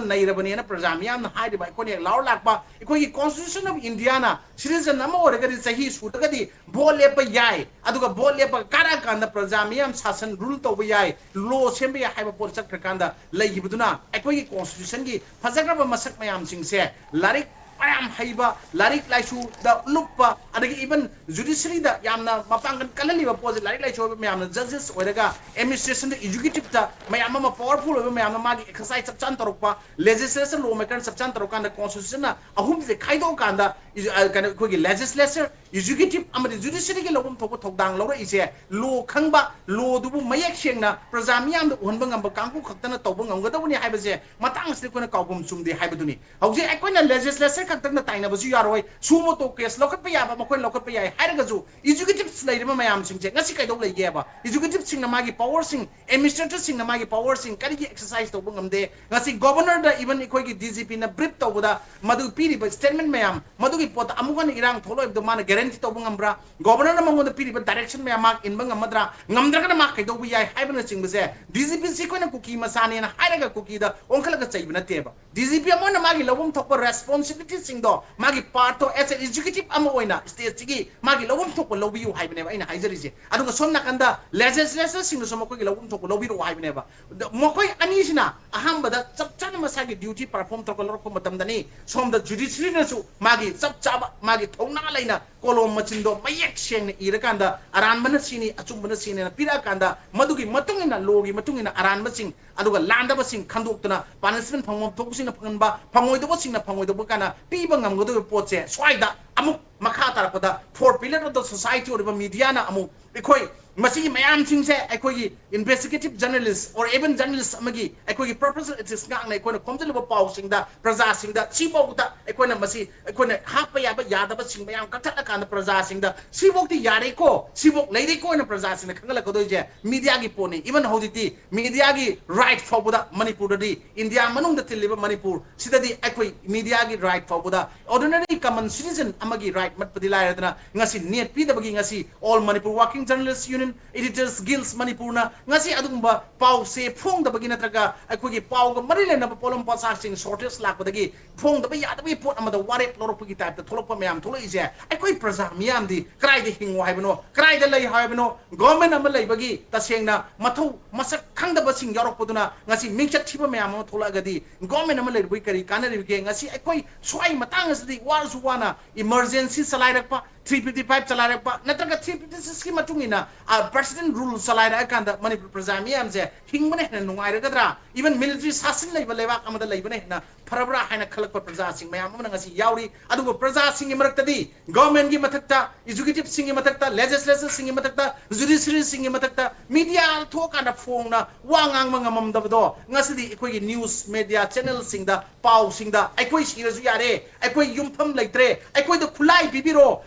ꯅꯩꯔꯕꯅꯦꯅ ꯄ꯭ꯔꯖꯥ ꯃꯤꯌꯥꯝꯅ ꯍꯥꯏꯔꯤꯕ ꯑꯩꯈꯣꯏꯅ ꯍꯦꯛ ꯂꯥꯎꯔ ꯂꯥꯛꯄ ꯑꯩꯈꯣꯏꯒꯤ Constitution of Indiaꯅ citizen ꯑꯃ ꯑꯣꯏꯔꯒꯗꯤ ꯆꯍꯤ ꯁꯨꯔꯒꯗꯤ ꯚꯣꯠ ꯂꯦꯞꯄ ꯌꯥꯏ, ꯑꯗꯨꯒ ꯚꯣꯠ ꯂꯦꯞꯄꯒ ꯀꯥꯔꯛꯑꯀꯥꯟꯗ ꯄ꯭ꯔꯖꯥ ꯃꯤꯌꯥꯝ ꯁꯥꯁꯟ ꯔꯨꯜ ꯇꯧꯕ ꯌꯥꯏ, ꯂꯣ ꯁꯦꯝꯕ ꯌꯥꯏ ꯍꯥꯏꯕ ꯄꯣꯠ ꯆꯠꯈ꯭ꯔꯀꯥꯟꯗ ꯂꯩꯈꯤꯕꯗꯨꯅ ꯑꯩꯈꯣꯏꯒꯤ Constitutionꯒꯤ ꯐꯖꯈ꯭ꯔꯕ ꯃꯁꯛ ꯃꯌꯥꯝꯁꯤꯡꯁꯦ ꯂꯥꯏꯔꯤꯛ ꯃꯌꯥꯝ ꯍꯩꯕ, ꯂꯥꯏꯔꯤꯛ ꯂꯥꯏꯁꯨꯗ ꯂꯨꯞꯄ, ꯑꯗꯒꯤ even judiciaryꯗ ꯌꯥꯝꯅ ꯃꯄꯥꯡꯒꯜ ꯀꯜꯍꯜꯂꯤꯕ ꯄꯣꯠꯁꯦ ꯂꯥꯏꯔꯤꯛ ꯂꯥꯏꯁꯨ ꯑꯣꯏꯕ ꯃꯌꯥꯝꯅ judges ꯑꯣꯏꯔꯒ administrationꯗ executiveꯇ ꯃꯌꯥꯝ ꯑꯃ powerful ꯑꯣꯏꯕ ꯃꯌꯥꯝꯅ ꯃꯥꯒꯤ exercise ꯆꯞ ꯆꯥꯅ ꯇꯧꯔꯛꯄ, legislature law maker ꯆꯞ ꯆꯥꯅ ꯇꯧꯔꯀꯥꯟꯗ Constitutionꯅ ꯑꯍꯨꯝꯁꯦ ꯈꯥꯏꯗꯣꯛꯑꯀꯥꯟꯗ ꯏꯖ-, ꯑ, ꯀꯩꯅꯣ ꯑꯩꯈꯣꯏꯒꯤ legislature, executive ꯑꯃꯗꯤ judiciaryꯒꯤ ꯂꯧꯐꯝ ꯊꯣꯛꯄ ꯊꯧꯗꯥꯡ ꯂꯧꯔꯛꯏꯁꯦ ꯂꯣ ꯈꯪꯕ, ꯂꯣꯗꯨꯕꯨ ꯃꯌꯦꯛ ꯁꯦꯡꯅ ꯄ꯭ꯔꯖꯥ ꯃꯤꯌꯥꯝꯗ ꯎꯍꯟꯕ ꯉꯝꯕ ꯀꯥꯡꯕꯨ ꯈꯛꯇꯅ ꯇꯧꯕ ꯉꯝꯒꯗꯧꯕꯅꯤ ꯍꯥꯏꯕꯁꯦ ꯃꯇꯥꯡ ꯑꯁꯤꯗ ꯑꯩꯈꯣꯏꯅ ꯀꯥꯎꯐꯝ ꯆꯨꯝꯗꯦ ꯍꯥꯏꯕꯗꯨꯅꯤ꯫ ꯍꯧꯖꯤꯛ ꯑꯩꯈꯣꯏꯅ legislature ꯈꯛꯇꯪꯗ ꯇꯥꯏꯅꯕꯁꯨ ꯌꯥꯔꯣꯏ, suo motu case ꯂꯧꯈꯠꯄ ꯌꯥꯕ ꯃꯈꯣꯏꯅ ꯂꯧꯈꯠꯄ ꯌꯥꯏ ꯍꯥꯏꯔꯒꯁꯨ executives ꯂꯩꯔꯤꯕ ꯃꯌꯥꯝꯁꯤꯡꯁꯦ ꯉꯁꯤ ꯀꯩꯗꯧ ꯂꯩꯒꯦꯕ? Executiveꯁꯤꯡꯅ ꯃꯥꯒꯤ powerꯁꯤꯡ, administratorꯁꯤꯡꯅ ꯃꯥꯒꯤ powerꯁꯤꯡ ꯀꯔꯤꯒꯤ exercise ꯇꯧꯕ ꯉꯝꯗꯦ? ꯉꯁꯤ governorꯗ even ꯑꯩꯈꯣꯏꯒꯤ DGPꯅ brief ꯇꯧꯕꯗ ꯃꯗꯨ ꯄꯤꯔꯤꯕ statement ꯃꯌꯥꯝ ꯃꯗꯨꯒꯤ ꯄꯣꯠꯇ ꯑꯃꯨꯛ ꯍꯟꯅ ꯏꯔꯥꯡ ꯊꯣꯛꯂꯛꯑꯣꯏꯕꯗꯣ ꯃꯥꯅ guarantee ꯇꯧꯕ ꯉꯝꯕ꯭ꯔꯥ? Governorꯅ ꯃꯉꯣꯟꯗ ꯄꯤꯔꯤꯕ direction ꯃꯌꯥꯝ ꯃꯥ ꯏꯟꯕ ꯉꯝꯃꯗ꯭ꯔꯥ? ꯉꯝꯗ꯭ꯔꯒꯅ ꯃꯥ ꯀꯩꯗꯧꯕ ꯌꯥꯏ ꯍꯥꯏꯕꯅꯆꯤꯡꯕꯁꯦ DGPꯁꯤ ꯑꯩꯈꯣꯏꯅ ꯀꯨꯀꯤ ꯃꯆꯥꯅꯦꯅ ꯍꯥꯏꯔꯒ ꯀꯨꯀꯤꯗ ꯑꯣꯟꯈꯠꯂꯒ ꯆꯩꯕ ꯅꯠꯇꯦꯕ꯫ DGP ꯑꯃ ꯑꯣꯏꯅ ꯃꯥꯒꯤ ꯂꯧꯐꯝ ꯊꯣꯛꯄ responsibilityꯁꯤꯡꯗꯣ ꯃꯥꯒꯤ partꯇꯣ as a executive ꯑꯃ ꯑꯣꯏꯅ stateꯁꯤꯒꯤ ꯃꯥꯒꯤ ꯂꯧꯐꯝ ꯊꯣꯛꯄ ꯂꯧꯕꯤꯌꯨ ꯍꯥꯏꯕꯅꯦꯕ ꯑꯩꯅ ꯍꯥꯏꯖꯔꯤꯁꯦ꯫ ꯑꯗꯨꯒ ꯁꯣꯝ ꯅꯥꯀꯟꯗ legislatorꯁꯤꯡꯅꯁꯨ ꯃꯈꯣꯏꯒꯤ ꯂꯧꯐꯝ ꯊꯣꯛꯄ ꯂꯧꯕꯤꯔꯛꯑꯣ ꯍꯥꯏꯕꯅꯦꯕ꯫ ꯗ-, ꯃꯈꯣꯏ ꯑꯅꯤꯁꯤꯅ ꯑꯍꯥꯟꯕꯗ ꯆꯞ ꯆꯥꯅ ꯃꯁꯥꯒꯤ duty perform ꯇꯧꯔꯒ ꯂꯧꯔꯛꯄ ꯃꯇꯝꯗꯅꯤ ꯁꯣꯝꯗ judiciaryꯅꯁꯨ ꯃꯥꯒꯤ ꯆꯞ ꯆꯥꯕ ꯃꯥꯒꯤ ꯊꯧꯅꯥ ꯂꯩꯅ ꯀꯣꯂꯣꯝ ꯃꯆꯤꯟꯗꯣ ꯃꯌꯦꯛ ꯁꯦꯡꯅ ꯏꯔꯀꯥꯟꯗ ꯑꯔꯥꯟꯕꯅ ꯁꯤꯅꯤ, ꯑꯆꯨꯝꯕꯅ ꯁꯤꯅꯤꯅ ꯄꯤꯔꯛꯑꯀꯥꯟꯗ ꯃꯗꯨꯒꯤ ꯃꯇꯨꯡ ꯏꯟꯅ, ꯂꯣꯒꯤ ꯃꯇꯨꯡ ꯏꯟꯅ ꯑꯔꯥꯟꯕꯁꯤꯡ ꯑꯗꯨꯒ ꯂꯥꯟꯗꯕꯁꯤꯡ ꯈꯟꯗꯣꯛꯇꯨꯅ ꯄꯥꯅꯤꯁꯃꯦꯟ ꯐꯪꯐꯝ ꯊꯣꯛꯄꯁꯤꯡꯅ ꯐꯪꯍꯟꯕ, ꯐꯪꯉꯣꯏꯗꯧꯕꯁꯤꯡꯅ ꯐꯪꯉꯣꯏꯗꯧꯕ ꯀꯥꯏꯅ ꯄꯤꯕ ꯉꯝꯒꯗꯧꯔꯤꯕ ꯄꯣꯠꯁꯦ ꯁ꯭ꯋꯥꯏꯗ ꯑꯃꯨꯛ ꯃꯈꯥ ꯇꯥꯔꯛꯄꯗ four pillar of the society ꯑꯣꯏꯔꯤꯕ ꯃꯤꯗꯤꯌꯥꯅ ꯑꯃꯨꯛ ꯑꯩꯈꯣꯏ ꯃꯁꯤꯒꯤ ꯃꯌꯥꯝꯁꯤꯡꯁꯦ ꯑꯩꯈꯣꯏꯒꯤ investigative journalist or even journalist ꯑꯃꯒꯤ ꯑꯩꯈꯣꯏꯒꯤ professional ethics ꯉꯥꯛꯅ ꯑꯩꯈꯣꯏꯅ ꯈꯣꯝꯖꯤꯜꯂꯤꯕ ꯄꯥꯎꯁꯤꯡꯗ ꯄ꯭ꯔꯖꯥꯁꯤꯡꯗ ꯁꯤꯐꯥꯎꯕꯗ ꯑꯩꯈꯣꯏꯅ ꯃꯁꯤ ꯑꯩꯈꯣꯏꯅ ꯍꯥꯞꯄ ꯌꯥꯕ ꯌꯥꯗꯕꯁꯤꯡ ꯃꯌꯥꯝ ꯀꯛꯊꯠꯂꯀꯥꯟꯗ ꯄ꯭ꯔꯖꯥꯁꯤꯡꯗ ꯁꯤꯐꯧꯗꯤ ꯌꯥꯔꯦꯀꯣ, ꯁꯤꯐꯧ ꯂꯩꯔꯦꯀꯣ ꯍꯥꯏꯅ ꯄ꯭ꯔꯖꯥꯁꯤꯡꯅ ꯈꯪꯍꯜꯂꯛꯀꯗꯣꯏꯁꯦ ꯃꯤꯗꯤꯌꯥꯒꯤ ꯄꯣꯠꯅꯤ꯫ Even ꯍꯧꯖꯤꯛꯇꯤ ꯃꯤꯗꯤꯌꯥꯒꯤ right ꯐꯥꯎꯕꯗ ꯃꯅꯤꯄꯨꯔꯗꯗꯤ, ꯏꯟꯗꯤꯌꯥ ꯃꯅꯨꯡꯗ ꯇꯤꯜꯂꯤꯕ ꯃꯅꯤꯄꯨꯔ ꯁꯤꯗꯗꯤ ꯑꯩꯈꯣꯏ ꯃꯤꯗꯤꯌꯥꯒꯤ right ꯐꯥꯎꯕꯗ ordinary common citizen ꯑꯃꯒꯤ right ꯃꯠꯄꯗꯤ ꯂꯥꯏꯔꯗꯅ ꯉꯁꯤ ꯅꯦꯠ ꯄꯤꯗꯕꯒꯤ ꯉꯁꯤ All Manipur Working Journalists Union, Editors Guilds ꯃꯅꯤꯄꯨꯔꯅ ꯉꯁꯤ ꯑꯗꯨꯒꯨꯝꯕ ꯄꯥꯎꯁꯦ ꯐꯣꯡꯗꯕꯒꯤ ꯅꯠꯇ꯭ꯔꯒ ꯑꯩꯈꯣꯏꯒꯤ ꯄꯥꯎꯒ ꯃꯔꯤ ꯂꯩꯅꯕ ꯄꯣꯠꯂꯝ ꯄꯣꯠꯁꯥꯛꯁꯤꯡ shortage ꯂꯥꯛꯄꯗꯒꯤ ꯐꯣꯡꯗꯕ ꯌꯥꯗꯕꯒꯤ ꯄꯣꯠ ꯑꯃꯗ ꯋꯥꯔꯦꯞ ꯂꯧꯔꯛꯄꯒꯤ type ꯇ ꯊꯣꯛꯂꯛꯄ ꯃꯌꯥꯝ ꯊꯣꯛꯂꯛꯏꯁꯦ ꯑꯩꯈꯣꯏ ꯄ꯭ꯔꯖꯥ ꯃꯤꯌꯥꯝꯗꯤ ꯀꯗꯥꯏꯗ ꯍꯤꯡꯉꯣ ꯍꯥꯏꯕꯅꯣ, ꯀꯗꯥꯏꯗ ꯂꯩ ꯍꯥꯏꯕꯅꯣ? Government ꯑꯃ ꯂꯩꯕꯒꯤ ꯇꯁꯦꯡꯅ ꯃꯊꯧ ꯃꯁꯛ ꯈꯪꯗꯕꯁꯤꯡ ꯌꯥꯎꯔꯛꯄꯗꯨꯅ ꯉꯁꯤ ꯃꯤꯡꯆꯠ ꯊꯤꯕ ꯃꯌꯥꯝ ꯑꯃ ꯊꯣꯛꯂꯛꯑꯒꯗꯤ government ꯑꯃ ꯂꯩꯔꯨꯕꯒꯤ ꯀꯔꯤ ꯀꯥꯟꯅꯔꯤꯕꯒꯦ? ꯉꯁꯤ ꯑꯩꯈꯣꯏ ꯁ꯭ꯋꯥꯏ ꯃꯇꯥꯡ ꯑꯁꯤꯗꯤ ꯋꯥꯔꯁꯨ ꯋꯥꯅ emergency ꯆꯂꯥꯏꯔꯛꯄ, three fifty five ꯆꯂꯥꯏꯔꯛꯄ, ꯅꯠꯇ꯭ꯔꯒ three fifty six ꯀꯤ ꯃꯇꯨꯡ ꯏꯟꯅ, ꯑ, President Rule ꯆꯂꯥꯏꯔꯛꯑꯀꯥꯟꯗ ꯃꯅꯤꯄꯨꯔ ꯄ꯭ꯔꯖꯥ ꯃꯤꯌꯥꯝꯁꯦ ꯍꯤꯡꯕꯅ ꯍꯦꯟꯅ ꯅꯨꯡꯉꯥꯏꯔꯒꯗ꯭ꯔꯥ? Even military ꯁꯥꯁꯟ ꯂꯩꯕ ꯂꯩꯕꯥꯛ ꯑꯃꯗ ꯂꯩꯕꯅ ꯍꯦꯟꯅ ꯐꯔꯕ꯭ꯔꯥ ꯍꯥꯏꯅ ꯈꯜꯂꯛꯄ ꯄ꯭ꯔꯖꯥꯁꯤꯡ ꯃꯌꯥꯝ ꯑꯃꯅ ꯉꯁꯤ ꯌꯥꯎꯔꯤ꯫ ꯑꯗꯨꯕꯨ ꯄ꯭ꯔꯖꯥꯁꯤꯡꯒꯤ ꯃꯔꯛꯇꯗꯤ government ꯀꯤ ꯃꯊꯛꯇ, executive ꯁꯤꯡꯒꯤ ꯃꯊꯛꯇ, legislature ꯁꯤꯡꯒꯤ ꯃꯊꯛꯇ, judiciary ꯁꯤꯡꯒꯤ ꯃꯊꯛꯇ media ꯊꯣꯛꯑꯀꯥꯟꯗ ꯐꯣꯡꯅ ꯋꯥ ꯉꯥꯡꯕ ꯉꯝꯃꯝꯗꯕꯗꯣ ꯉꯁꯤꯗꯤ ꯑꯩꯈꯣꯏꯒꯤ news media channel ꯁꯤꯡꯗ, ꯄꯥꯎꯁꯤꯡꯗ "ꯑꯩꯈꯣꯏ ꯁꯤꯔꯁꯨ ꯌꯥꯔꯦ, ꯑꯩꯈꯣꯏ ꯌꯨꯝꯐꯝ ꯂꯩꯇ꯭ꯔꯦ, ꯑꯩꯈꯣꯏꯗ ꯈꯨꯠꯂꯥꯏ ꯄꯤꯕꯤꯔꯣ,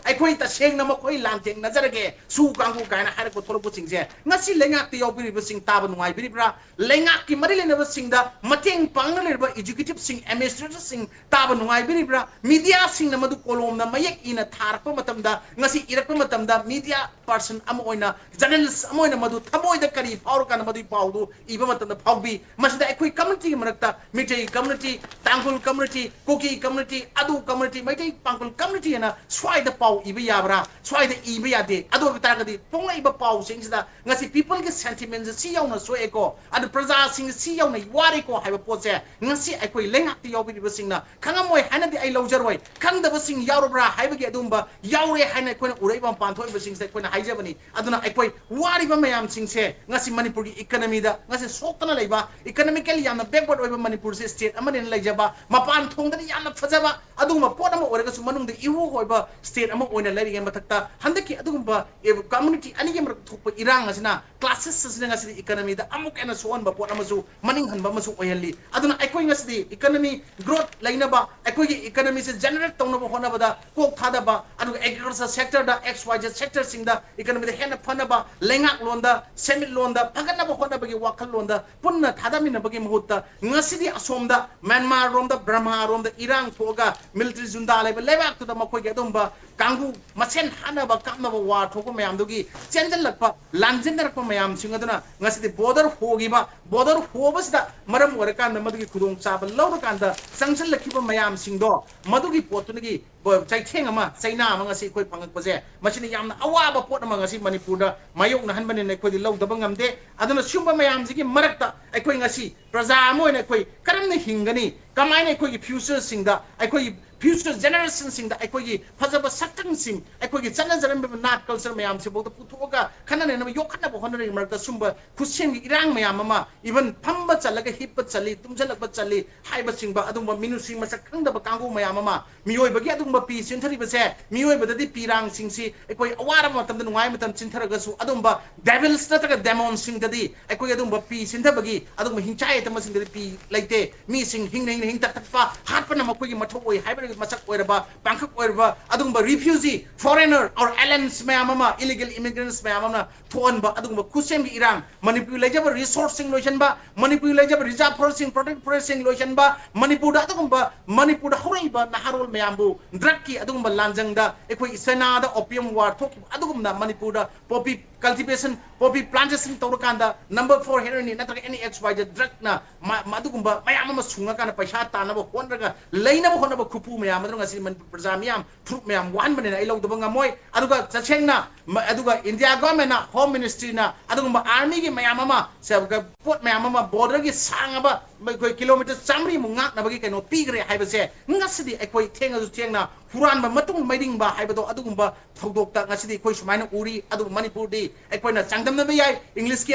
ꯑꯩꯈꯣꯏ ꯇꯁꯦꯡꯅ ꯃꯈꯣꯏ ꯂꯥꯟꯊꯦꯡꯅꯖꯔꯒꯦ, ꯁꯨ ꯀꯥꯡꯕꯨ" ꯀꯥꯏꯅ ꯍꯥꯏꯔꯛꯄ ꯊꯣꯛꯂꯛꯄꯁꯤꯡꯁꯦ ꯉꯁꯤ ꯂꯩꯉꯥꯛꯇ ꯌꯥꯎꯕꯤꯔꯤꯕꯁꯤꯡ ꯇꯥꯕ ꯅꯨꯡꯉꯥꯏꯕꯤꯔꯤꯕ꯭ꯔꯥ? ꯂꯩꯉꯥꯛꯀꯤ ꯃꯔꯤ ꯂꯩꯅꯕꯁꯤꯡꯗ ꯃꯇꯦꯡ ꯄꯥꯡꯅ ꯂꯩꯔꯤꯕ executive ꯁꯤꯡ, administrator ꯁꯤꯡ ꯇꯥꯕ ꯅꯨꯡꯉꯥꯏꯕꯤꯔꯤꯕ꯭ꯔꯥ? Media ꯁꯤꯡꯅ ꯃꯗꯨ ꯀꯣꯂꯣꯝꯅ ꯃꯌꯦꯛ ꯏꯅ ꯊꯥꯔꯛꯄ ꯃꯇꯝꯗ, ꯉꯁꯤ ꯏꯔꯛꯄ ꯃꯇꯝꯗ media person ꯑꯃ ꯑꯣꯏꯅ, journalist ꯑꯃ ꯑꯣꯏꯅ ꯃꯗꯨ ꯊꯃꯣꯏꯗ ꯀꯔꯤ ꯐꯥꯎꯔꯀꯥꯟꯗ ꯃꯗꯨꯒꯤ ꯄꯥꯎꯗꯨ ꯏꯕ ꯃꯇꯝꯗ ꯐꯥꯎꯕꯤ? ꯃꯁꯤꯗ ꯑꯩꯈꯣꯏ community ꯒꯤ ꯃꯔꯛꯇ ꯃꯤꯇꯩ community, ꯇꯥꯡꯈꯨꯜ community, ꯀꯨꯀꯤ community, ꯑꯗꯨ community, ꯃꯩꯇꯩ ꯄꯥꯡꯈꯨꯜ community ꯍꯥꯏꯅ ꯁ꯭ꯋꯥꯏꯗ ꯄꯥꯎ ꯏꯕ ꯌꯥꯕ꯭ꯔꯥ? ꯁ꯭ꯋꯥꯏꯗ ꯏꯕ ꯌꯥꯗꯦ꯫ ꯑꯗꯨ ꯑꯣꯏꯕ ꯇꯥꯔꯒꯗꯤ ꯐꯣꯡꯂꯛꯏꯕ ꯄꯥꯎꯁꯤꯡꯁꯤꯗ ꯉꯁꯤ people ꯒꯤ sentiment ꯁꯦ ꯁꯤ ꯌꯧꯅ ꯁꯣꯛꯑꯦꯀꯣ, ꯑꯗꯨ ꯄ꯭ꯔꯖꯥꯁꯤꯡ ꯁꯤ ꯌꯧꯅ ꯋꯥꯔꯦꯀꯣ ꯍꯥꯏꯕ ꯄꯣꯠꯁꯦ ꯉꯁꯤ ꯑꯩꯈꯣꯏ ꯂꯩꯉꯥꯛ ꯌꯥꯎꯕꯤꯔꯤꯕꯁꯤꯡꯅ ꯈꯪꯉꯝꯃꯣꯏ ꯍꯥꯏꯅꯗꯤ ꯑꯩ ꯂꯧꯖꯔꯣꯏ꯫ ꯈꯪꯗꯕꯁꯤꯡ ꯌꯥꯎꯔꯕ꯭ꯔꯥ ꯍꯥꯏꯕꯒꯤ ꯑꯗꯨꯒꯨꯝꯕ ꯌꯥꯎꯔꯦ ꯍꯥꯏꯅ ꯑꯩꯈꯣꯏꯅ ꯎꯔꯛꯏꯕ ꯃꯄꯥꯟ ꯊꯣꯛꯏꯕꯁꯤꯡꯁꯤꯗ ꯑꯩꯈꯣꯏꯅ ꯍꯥꯏꯖꯕꯅꯤ꯫ ꯑꯗꯨꯅ ꯑꯩꯈꯣꯏ ꯋꯥꯔꯤꯕ ꯃꯌꯥꯝꯁꯤꯡꯁꯦ ꯉꯁꯤ ꯃꯅꯤꯄꯨꯔꯒꯤ ꯏꯀꯅꯃꯤꯗ ꯉꯁꯤ ꯁꯣꯛꯇꯅ ꯂꯩꯕ, ꯏꯀꯅꯃꯤꯀꯦꯜꯂꯤ ꯌꯥꯝꯅ ꯕꯦꯛꯋꯥꯔꯗ ꯑꯣꯏꯕ ꯃꯅꯤꯄꯨꯔꯁꯦ ꯁ꯭ꯇꯦꯠ ꯑꯃꯅꯦꯅ ꯂꯩꯖꯕ, ꯃꯄꯥꯟ ꯊꯣꯡꯗꯗꯤ ꯌꯥꯝꯅ ꯐꯖꯕ ꯑꯗꯨꯒꯨꯝꯕ ꯄꯣꯠ ꯑꯃ ꯑꯣꯏꯔꯒꯁꯨ ꯃꯅꯨꯡꯗ ꯏꯍꯨ ꯑꯣꯏꯕ ꯁ꯭ꯇꯦꯠ ꯑꯃ ꯑꯣꯏꯅ ꯂꯩꯔꯤꯉꯩ ꯃꯊꯛꯇ ꯍꯟꯗꯛꯀꯤ ꯑꯗꯨꯒꯨꯝꯕ ꯀꯝꯃꯨꯅꯤꯇꯤ ꯑꯅꯤꯒꯤ ꯃꯔꯛꯇ ꯊꯣꯛꯄ ꯏꯔꯥꯡ ꯑꯁꯤꯅ ꯀ꯭ꯂꯥꯁꯦꯁ ꯑꯁꯤꯅ ꯉꯁꯤꯗꯤ ꯏꯀꯅꯃꯤꯗ ꯑꯃꯨꯛ ꯍꯦꯟꯅ ꯁꯣꯛꯍꯟꯕ ꯄꯣꯠ ꯑꯃꯁꯨ, ꯃꯅꯤꯡꯍꯟꯕ ꯑꯃꯁꯨ ꯑꯣꯏꯍꯜꯂꯤ꯫ ꯑꯗꯨꯅ ꯑꯩꯈꯣꯏ ꯉꯁꯤꯗꯤ ꯏꯀꯅꯃꯤ ꯒ꯭ꯔꯣꯠ ꯂꯩꯅꯕ, ꯑꯩꯈꯣꯏꯒꯤ ꯏꯀꯅꯃꯤꯁꯦ ꯖꯦꯅꯦꯔꯦꯠ ꯇꯧꯅꯕ ꯍꯣꯠꯅꯕꯗ ꯀꯣꯛ ꯊꯥꯗꯕ, ꯑꯗꯨꯒ ꯑꯦꯒ꯭ꯔꯤꯀꯜꯆꯔ ꯁꯦꯛꯇꯔꯗ, ꯑꯦꯛꯁ ꯋꯥꯏ ꯖꯦꯠ ꯁꯦꯛꯇꯔꯁꯤꯡꯗ ꯏꯀꯅꯃꯤꯗ ꯍꯦꯟꯅ ꯐꯅꯕ, ꯂꯩꯉꯥꯛꯂꯣꯟꯗ, ꯁꯦꯟꯃꯤꯠꯂꯣꯟꯗ ꯐꯒꯠꯅꯕ ꯍꯣꯠꯅꯕꯒꯤ ꯋꯥꯈꯜꯂꯣꯟꯗ ꯄꯨꯟꯅ ꯊꯥꯗꯃꯤꯟꯅꯕꯒꯤ ꯃꯍꯨꯠꯇ ꯉꯁꯤꯗꯤ ꯑꯁꯣꯝꯗ ꯃ꯭ꯌꯥꯟꯃꯥꯔꯔꯣꯝꯗ, ꯕꯔꯃꯥꯔꯣꯝꯗ ꯏꯔꯥꯡ ꯊꯣꯛꯑꯒ ꯃꯤꯂꯤꯇꯔꯤ ꯖꯨꯟꯗꯥ ꯂꯩꯕ ꯂꯩꯕꯥꯛꯇꯨꯗ ꯃꯈꯣꯏꯒꯤ ꯑꯗꯨꯒꯨꯝꯕ ꯀꯥꯡꯕꯨ ꯃꯁꯦꯟ ꯍꯥꯠꯅꯕ ꯀꯥꯞꯅꯕ ꯋꯥꯔ ꯊꯣꯛꯄ ꯃꯌꯥꯝꯗꯨꯒꯤ ꯆꯦꯟꯁꯤꯜꯂꯛꯄ, ꯂꯥꯟꯖꯦꯟꯅꯔꯛꯄ ꯃꯌꯥꯝꯁꯤꯡ ꯑꯗꯨꯅ ꯉꯁꯤꯗꯤ ꯕꯣꯔꯗꯔ ꯍꯣꯈꯤꯕ, ꯕꯣꯔꯗꯔ ꯍꯣꯕꯁꯤꯗ ꯃꯔꯝ ꯑꯣꯏꯔꯀꯥꯟꯗ ꯃꯗꯨꯒꯤ ꯈꯨꯗꯣꯡꯆꯥꯕ ꯂꯧꯔꯀꯥꯟꯗ ꯆꯪꯁꯤꯜꯂꯛꯈꯤꯕ ꯃꯌꯥꯝꯁꯤꯡꯗꯣ, ꯃꯗꯨꯒꯤ ꯄꯣꯠꯇꯨꯗꯒꯤ ꯕ-, ꯆꯩꯊꯦꯡ ꯑꯃ, ꯆꯩꯅꯥ ꯑꯃ ꯉꯁꯤ ꯑꯩꯈꯣꯏ ꯐꯪꯉꯛꯄꯁꯦ, ꯃꯁꯤꯅ ꯌꯥꯝꯅ ꯑꯋꯥꯕ ꯄꯣꯠ ꯑꯃ ꯉꯁꯤ ꯃꯅꯤꯄꯨꯔꯗ ꯃꯥꯌꯣꯛꯅꯍꯟꯕꯅꯤꯅ ꯑꯩꯈꯣꯏꯗꯤ ꯂꯧꯗꯕ ꯉꯝꯗꯦ꯫ ꯑꯗꯨꯅ ꯁꯤꯒꯨꯝꯕ ꯃꯌꯥꯝꯁꯤꯒꯤ ꯃꯔꯛꯇ ꯑꯩꯈꯣꯏ ꯉꯁꯤ ꯄ꯭ꯔꯖꯥ ꯑꯃ ꯑꯣꯏꯅ ꯑꯩꯈꯣꯏ ꯀꯔꯝꯅ ꯍꯤꯡꯒꯅꯤ, ꯀꯃꯥꯏꯅ ꯑꯩꯈꯣꯏꯒꯤ ꯐ꯭ꯌꯨꯆꯔꯁꯤꯡꯗ, ꯑꯩꯈꯣꯏꯒꯤ ꯐ꯭ꯌꯨꯆꯔ ꯖꯦꯅꯦꯔꯦꯁꯟꯁꯤꯡꯗ ꯑꯩꯈꯣꯏꯒꯤ ꯐꯖꯕ ꯁꯛꯇꯝꯁꯤꯡ, ꯑꯩꯈꯣꯏꯒꯤ ꯆꯠꯅꯖꯔꯝꯕ ꯅꯥꯠ ꯀꯜꯆꯔ ꯃꯌꯥꯝꯁꯤꯐꯥꯎꯗ ꯄꯨꯊꯣꯛꯑꯒ ꯈꯟꯅ ꯅꯩꯅꯕ ꯌꯣꯛꯈꯠꯅꯕ ꯍꯣꯠꯅꯔꯤꯉꯩ ꯃꯔꯛꯇ ꯁꯨꯝꯕ ꯈꯨꯠꯁꯦꯝꯒꯤ ꯏꯔꯥꯡ ꯃꯌꯥꯝ ꯑꯃ, ꯏꯚꯟ ꯐꯝꯕ ꯆꯠꯂꯒ ꯍꯤꯞꯄ ꯆꯠꯂꯤ, ꯇꯨꯝꯁꯤꯜꯂꯛꯄ ꯆꯠꯂꯤ ꯍꯥꯏꯕꯆꯤꯡꯕ ꯑꯗꯨꯒꯨꯝꯕ ꯃꯤꯅꯨꯡꯁꯤ ꯃꯁꯛ ꯈꯪꯗꯕ ꯀꯥꯡꯕꯨ ꯃꯌꯥꯝ ꯑꯃ, ꯃꯤꯑꯣꯏꯕꯒꯤ ꯑꯗꯨꯒꯨꯝꯕ ꯄꯤ ꯆꯤꯟꯊꯔꯤꯕꯁꯦ, ꯃꯤꯑꯣꯏꯕꯗꯗꯤ ꯄꯤꯔꯥꯡꯁꯤꯡꯁꯤ ꯑꯩꯈꯣꯏ ꯑꯋꯥꯔꯕ ꯃꯇꯝꯗ, ꯅꯨꯡꯉꯥꯏꯕ ꯃꯇꯝ ꯆꯤꯟꯊꯔꯒꯁꯨ ꯑꯗꯨꯒꯨꯝꯕ ꯗꯦꯚꯤꯜꯁ ꯅꯠꯇ꯭ꯔꯒ ꯗꯦꯃꯣꯟꯁꯤꯡꯗꯗꯤ ꯑꯩꯈꯣꯏ ꯑꯗꯨꯒꯨꯝꯕ ꯄꯤ ꯆꯤꯟꯊꯕꯒꯤ ꯑꯗꯨꯒꯨꯝꯕ ꯍꯤꯡꯆꯥꯏ ꯌꯥꯏꯇꯝꯕꯁꯤꯡꯗꯗꯤ ꯄꯤ ꯂꯩꯇꯦ꯫ ꯃꯤꯁꯤꯡ ꯍꯤꯡꯅ ꯍꯤꯡꯅ ꯍꯤꯡ ꯇꯛꯇꯛꯄ ꯍꯥꯠꯄꯅ ꯃꯈꯣꯏꯒꯤ ꯃꯊꯧ ꯑꯣꯏ ꯍꯥꯏꯕꯒꯤ ꯃꯁꯛ ꯑꯣꯏꯔꯕ, ꯄꯥꯡꯈꯛ ꯑꯣꯏꯔꯕ ꯑꯗꯨꯒꯨꯝꯕ ꯔꯤꯐ꯭ꯌꯨꯖꯤ, ꯐꯣꯔꯦꯅꯔ ꯑꯣꯔ ꯑꯦꯂꯦꯟꯁ ꯃꯌꯥꯝ ꯑꯃ, ꯏꯂꯤꯒꯦꯜ ꯏꯃꯤꯒ꯭ꯔꯦꯟꯁ ꯃꯌꯥꯝ ꯑꯃꯅ ꯊꯣꯛꯍꯟꯕ ꯑꯗꯨꯒꯨꯝꯕ ꯈꯨꯠꯁꯦꯝꯒꯤ ꯏꯔꯥꯡ, ꯃꯅꯤꯄꯨꯔꯒꯤ ꯂꯩꯖꯕ ꯔꯤꯁꯣꯔꯁꯁꯤꯡ ꯂꯣꯏꯁꯤꯟꯕ, ꯃꯅꯤꯄꯨꯔꯒꯤ ꯂꯩꯖꯕ ꯔꯤꯖꯥꯔꯚ ꯐꯣꯔꯦꯁꯁꯤꯡ, ꯄ꯭ꯔꯣꯇꯦꯛ ꯐꯣꯔꯦꯁꯁꯤꯡ ꯂꯣꯏꯁꯤꯟꯕ, ꯃꯅꯤꯄꯨꯔꯗ ꯑꯗꯨꯒꯨꯝꯕ ꯃꯅꯤꯄꯨꯔꯗ ꯍꯧꯔꯛꯏꯕ ꯅꯍꯥꯔꯣꯜ ꯃꯌꯥꯝꯕꯨ ꯗ꯭ꯔꯒꯀꯤ ꯑꯗꯨꯒꯨꯝꯕ ꯂꯥꯟꯖꯪꯗ, ꯑꯩꯈꯣꯏ ꯆꯩꯅꯥꯗ ꯑꯣꯄꯤꯌꯝ ꯋꯥꯔ ꯊꯣꯛꯈꯤꯕ ꯑꯗꯨꯒꯨꯝꯅ ꯃꯅꯤꯄꯨꯔꯗ ꯄꯣꯄꯤ ꯀꯜꯇꯤꯚꯦꯁꯟ, ꯄꯣꯄꯤ ꯄ꯭ꯂꯥꯟꯇꯦꯁꯟ ꯇꯧꯔꯀꯥꯟꯗ ꯅꯝꯕꯔ ꯐꯣꯔ ꯍꯦꯔꯣꯏꯟ ꯅꯠꯇ꯭ꯔꯒ ꯑꯦꯅꯤ ꯑꯦꯛꯁ ꯋꯥꯏ ꯖꯦꯠ ꯗ꯭ꯔꯒꯅ ꯃ-, ꯃ-, ꯑꯗꯨꯒꯨꯝꯕ ꯃꯌꯥꯝ ꯑꯃ ꯁꯨꯡꯉꯀꯥꯟꯗ ꯄꯩꯁꯥ ꯇꯥꯟꯅꯕ ꯍꯣꯠꯅꯔꯒ ꯂꯩꯅꯕ ꯍꯣꯠꯅꯕ ꯈꯨꯄꯨ ꯃꯌꯥꯝ ꯑꯗꯨꯅ ꯉꯁꯤ ꯃꯅꯤꯄꯨꯔ ꯄ꯭ꯔꯖꯥ ꯃꯤꯌꯥꯝ ꯐꯨꯔꯨꯞ ꯃꯌꯥꯝ ꯋꯥꯍꯟꯕꯅꯤꯅ ꯑꯩ ꯂꯧꯗꯕ ꯉꯝꯃꯣꯏ꯫ ꯑꯗꯨꯒ ꯇꯁꯦꯡꯅ ꯃ-, ꯑꯗꯨꯒ ꯏꯟꯗꯤꯌꯥ ꯒꯣꯔꯃꯦꯟꯅ, ꯍꯣꯝ ꯃꯤꯅꯤꯁꯇ꯭ꯔꯤꯅ ꯑꯗꯨꯒꯨꯝꯕ ꯑꯥꯔꯃꯤꯒꯤ ꯃꯌꯥꯝ ꯑꯃ, ꯁꯦ-, ꯄꯣꯠ ꯃꯌꯥꯝ ꯑꯃ, ꯕꯣꯔꯗꯔꯒꯤ ꯁꯥꯡꯉꯕ ꯑꯩꯈꯣꯏ ꯀꯤꯂꯣꯃꯤꯇꯔ ꯆꯥꯃꯔꯤꯃꯨꯛ ꯉꯥꯛꯅꯕꯒꯤ ꯀꯩꯅꯣ ꯄꯤꯈ꯭ꯔꯦ ꯍꯥꯏꯕꯁꯦ ꯉꯁꯤꯗꯤ ꯑꯩꯈꯣꯏ ꯊꯦꯡꯉꯁꯨ ꯊꯦꯡꯅ ꯍꯨꯔꯥꯟꯕ ꯃꯇꯨꯡ ꯃꯩꯔꯤꯡꯕ ꯍꯥꯏꯕꯗꯣ ꯑꯗꯨꯒꯨꯝꯕ ꯊꯧꯗꯣꯛꯇ ꯉꯁꯤꯗꯤ ꯑꯩꯈꯣꯏ ꯁꯨꯃꯥꯏꯅ ꯎꯔꯤ꯫ ꯑꯗꯨꯕꯨ ꯃꯅꯤꯄꯨꯔꯗꯤ ꯑꯩꯈꯣꯏꯅ ꯆꯥꯡꯗꯝꯅꯕ ꯌꯥꯏ, ꯏꯪꯂꯤꯁꯀꯤ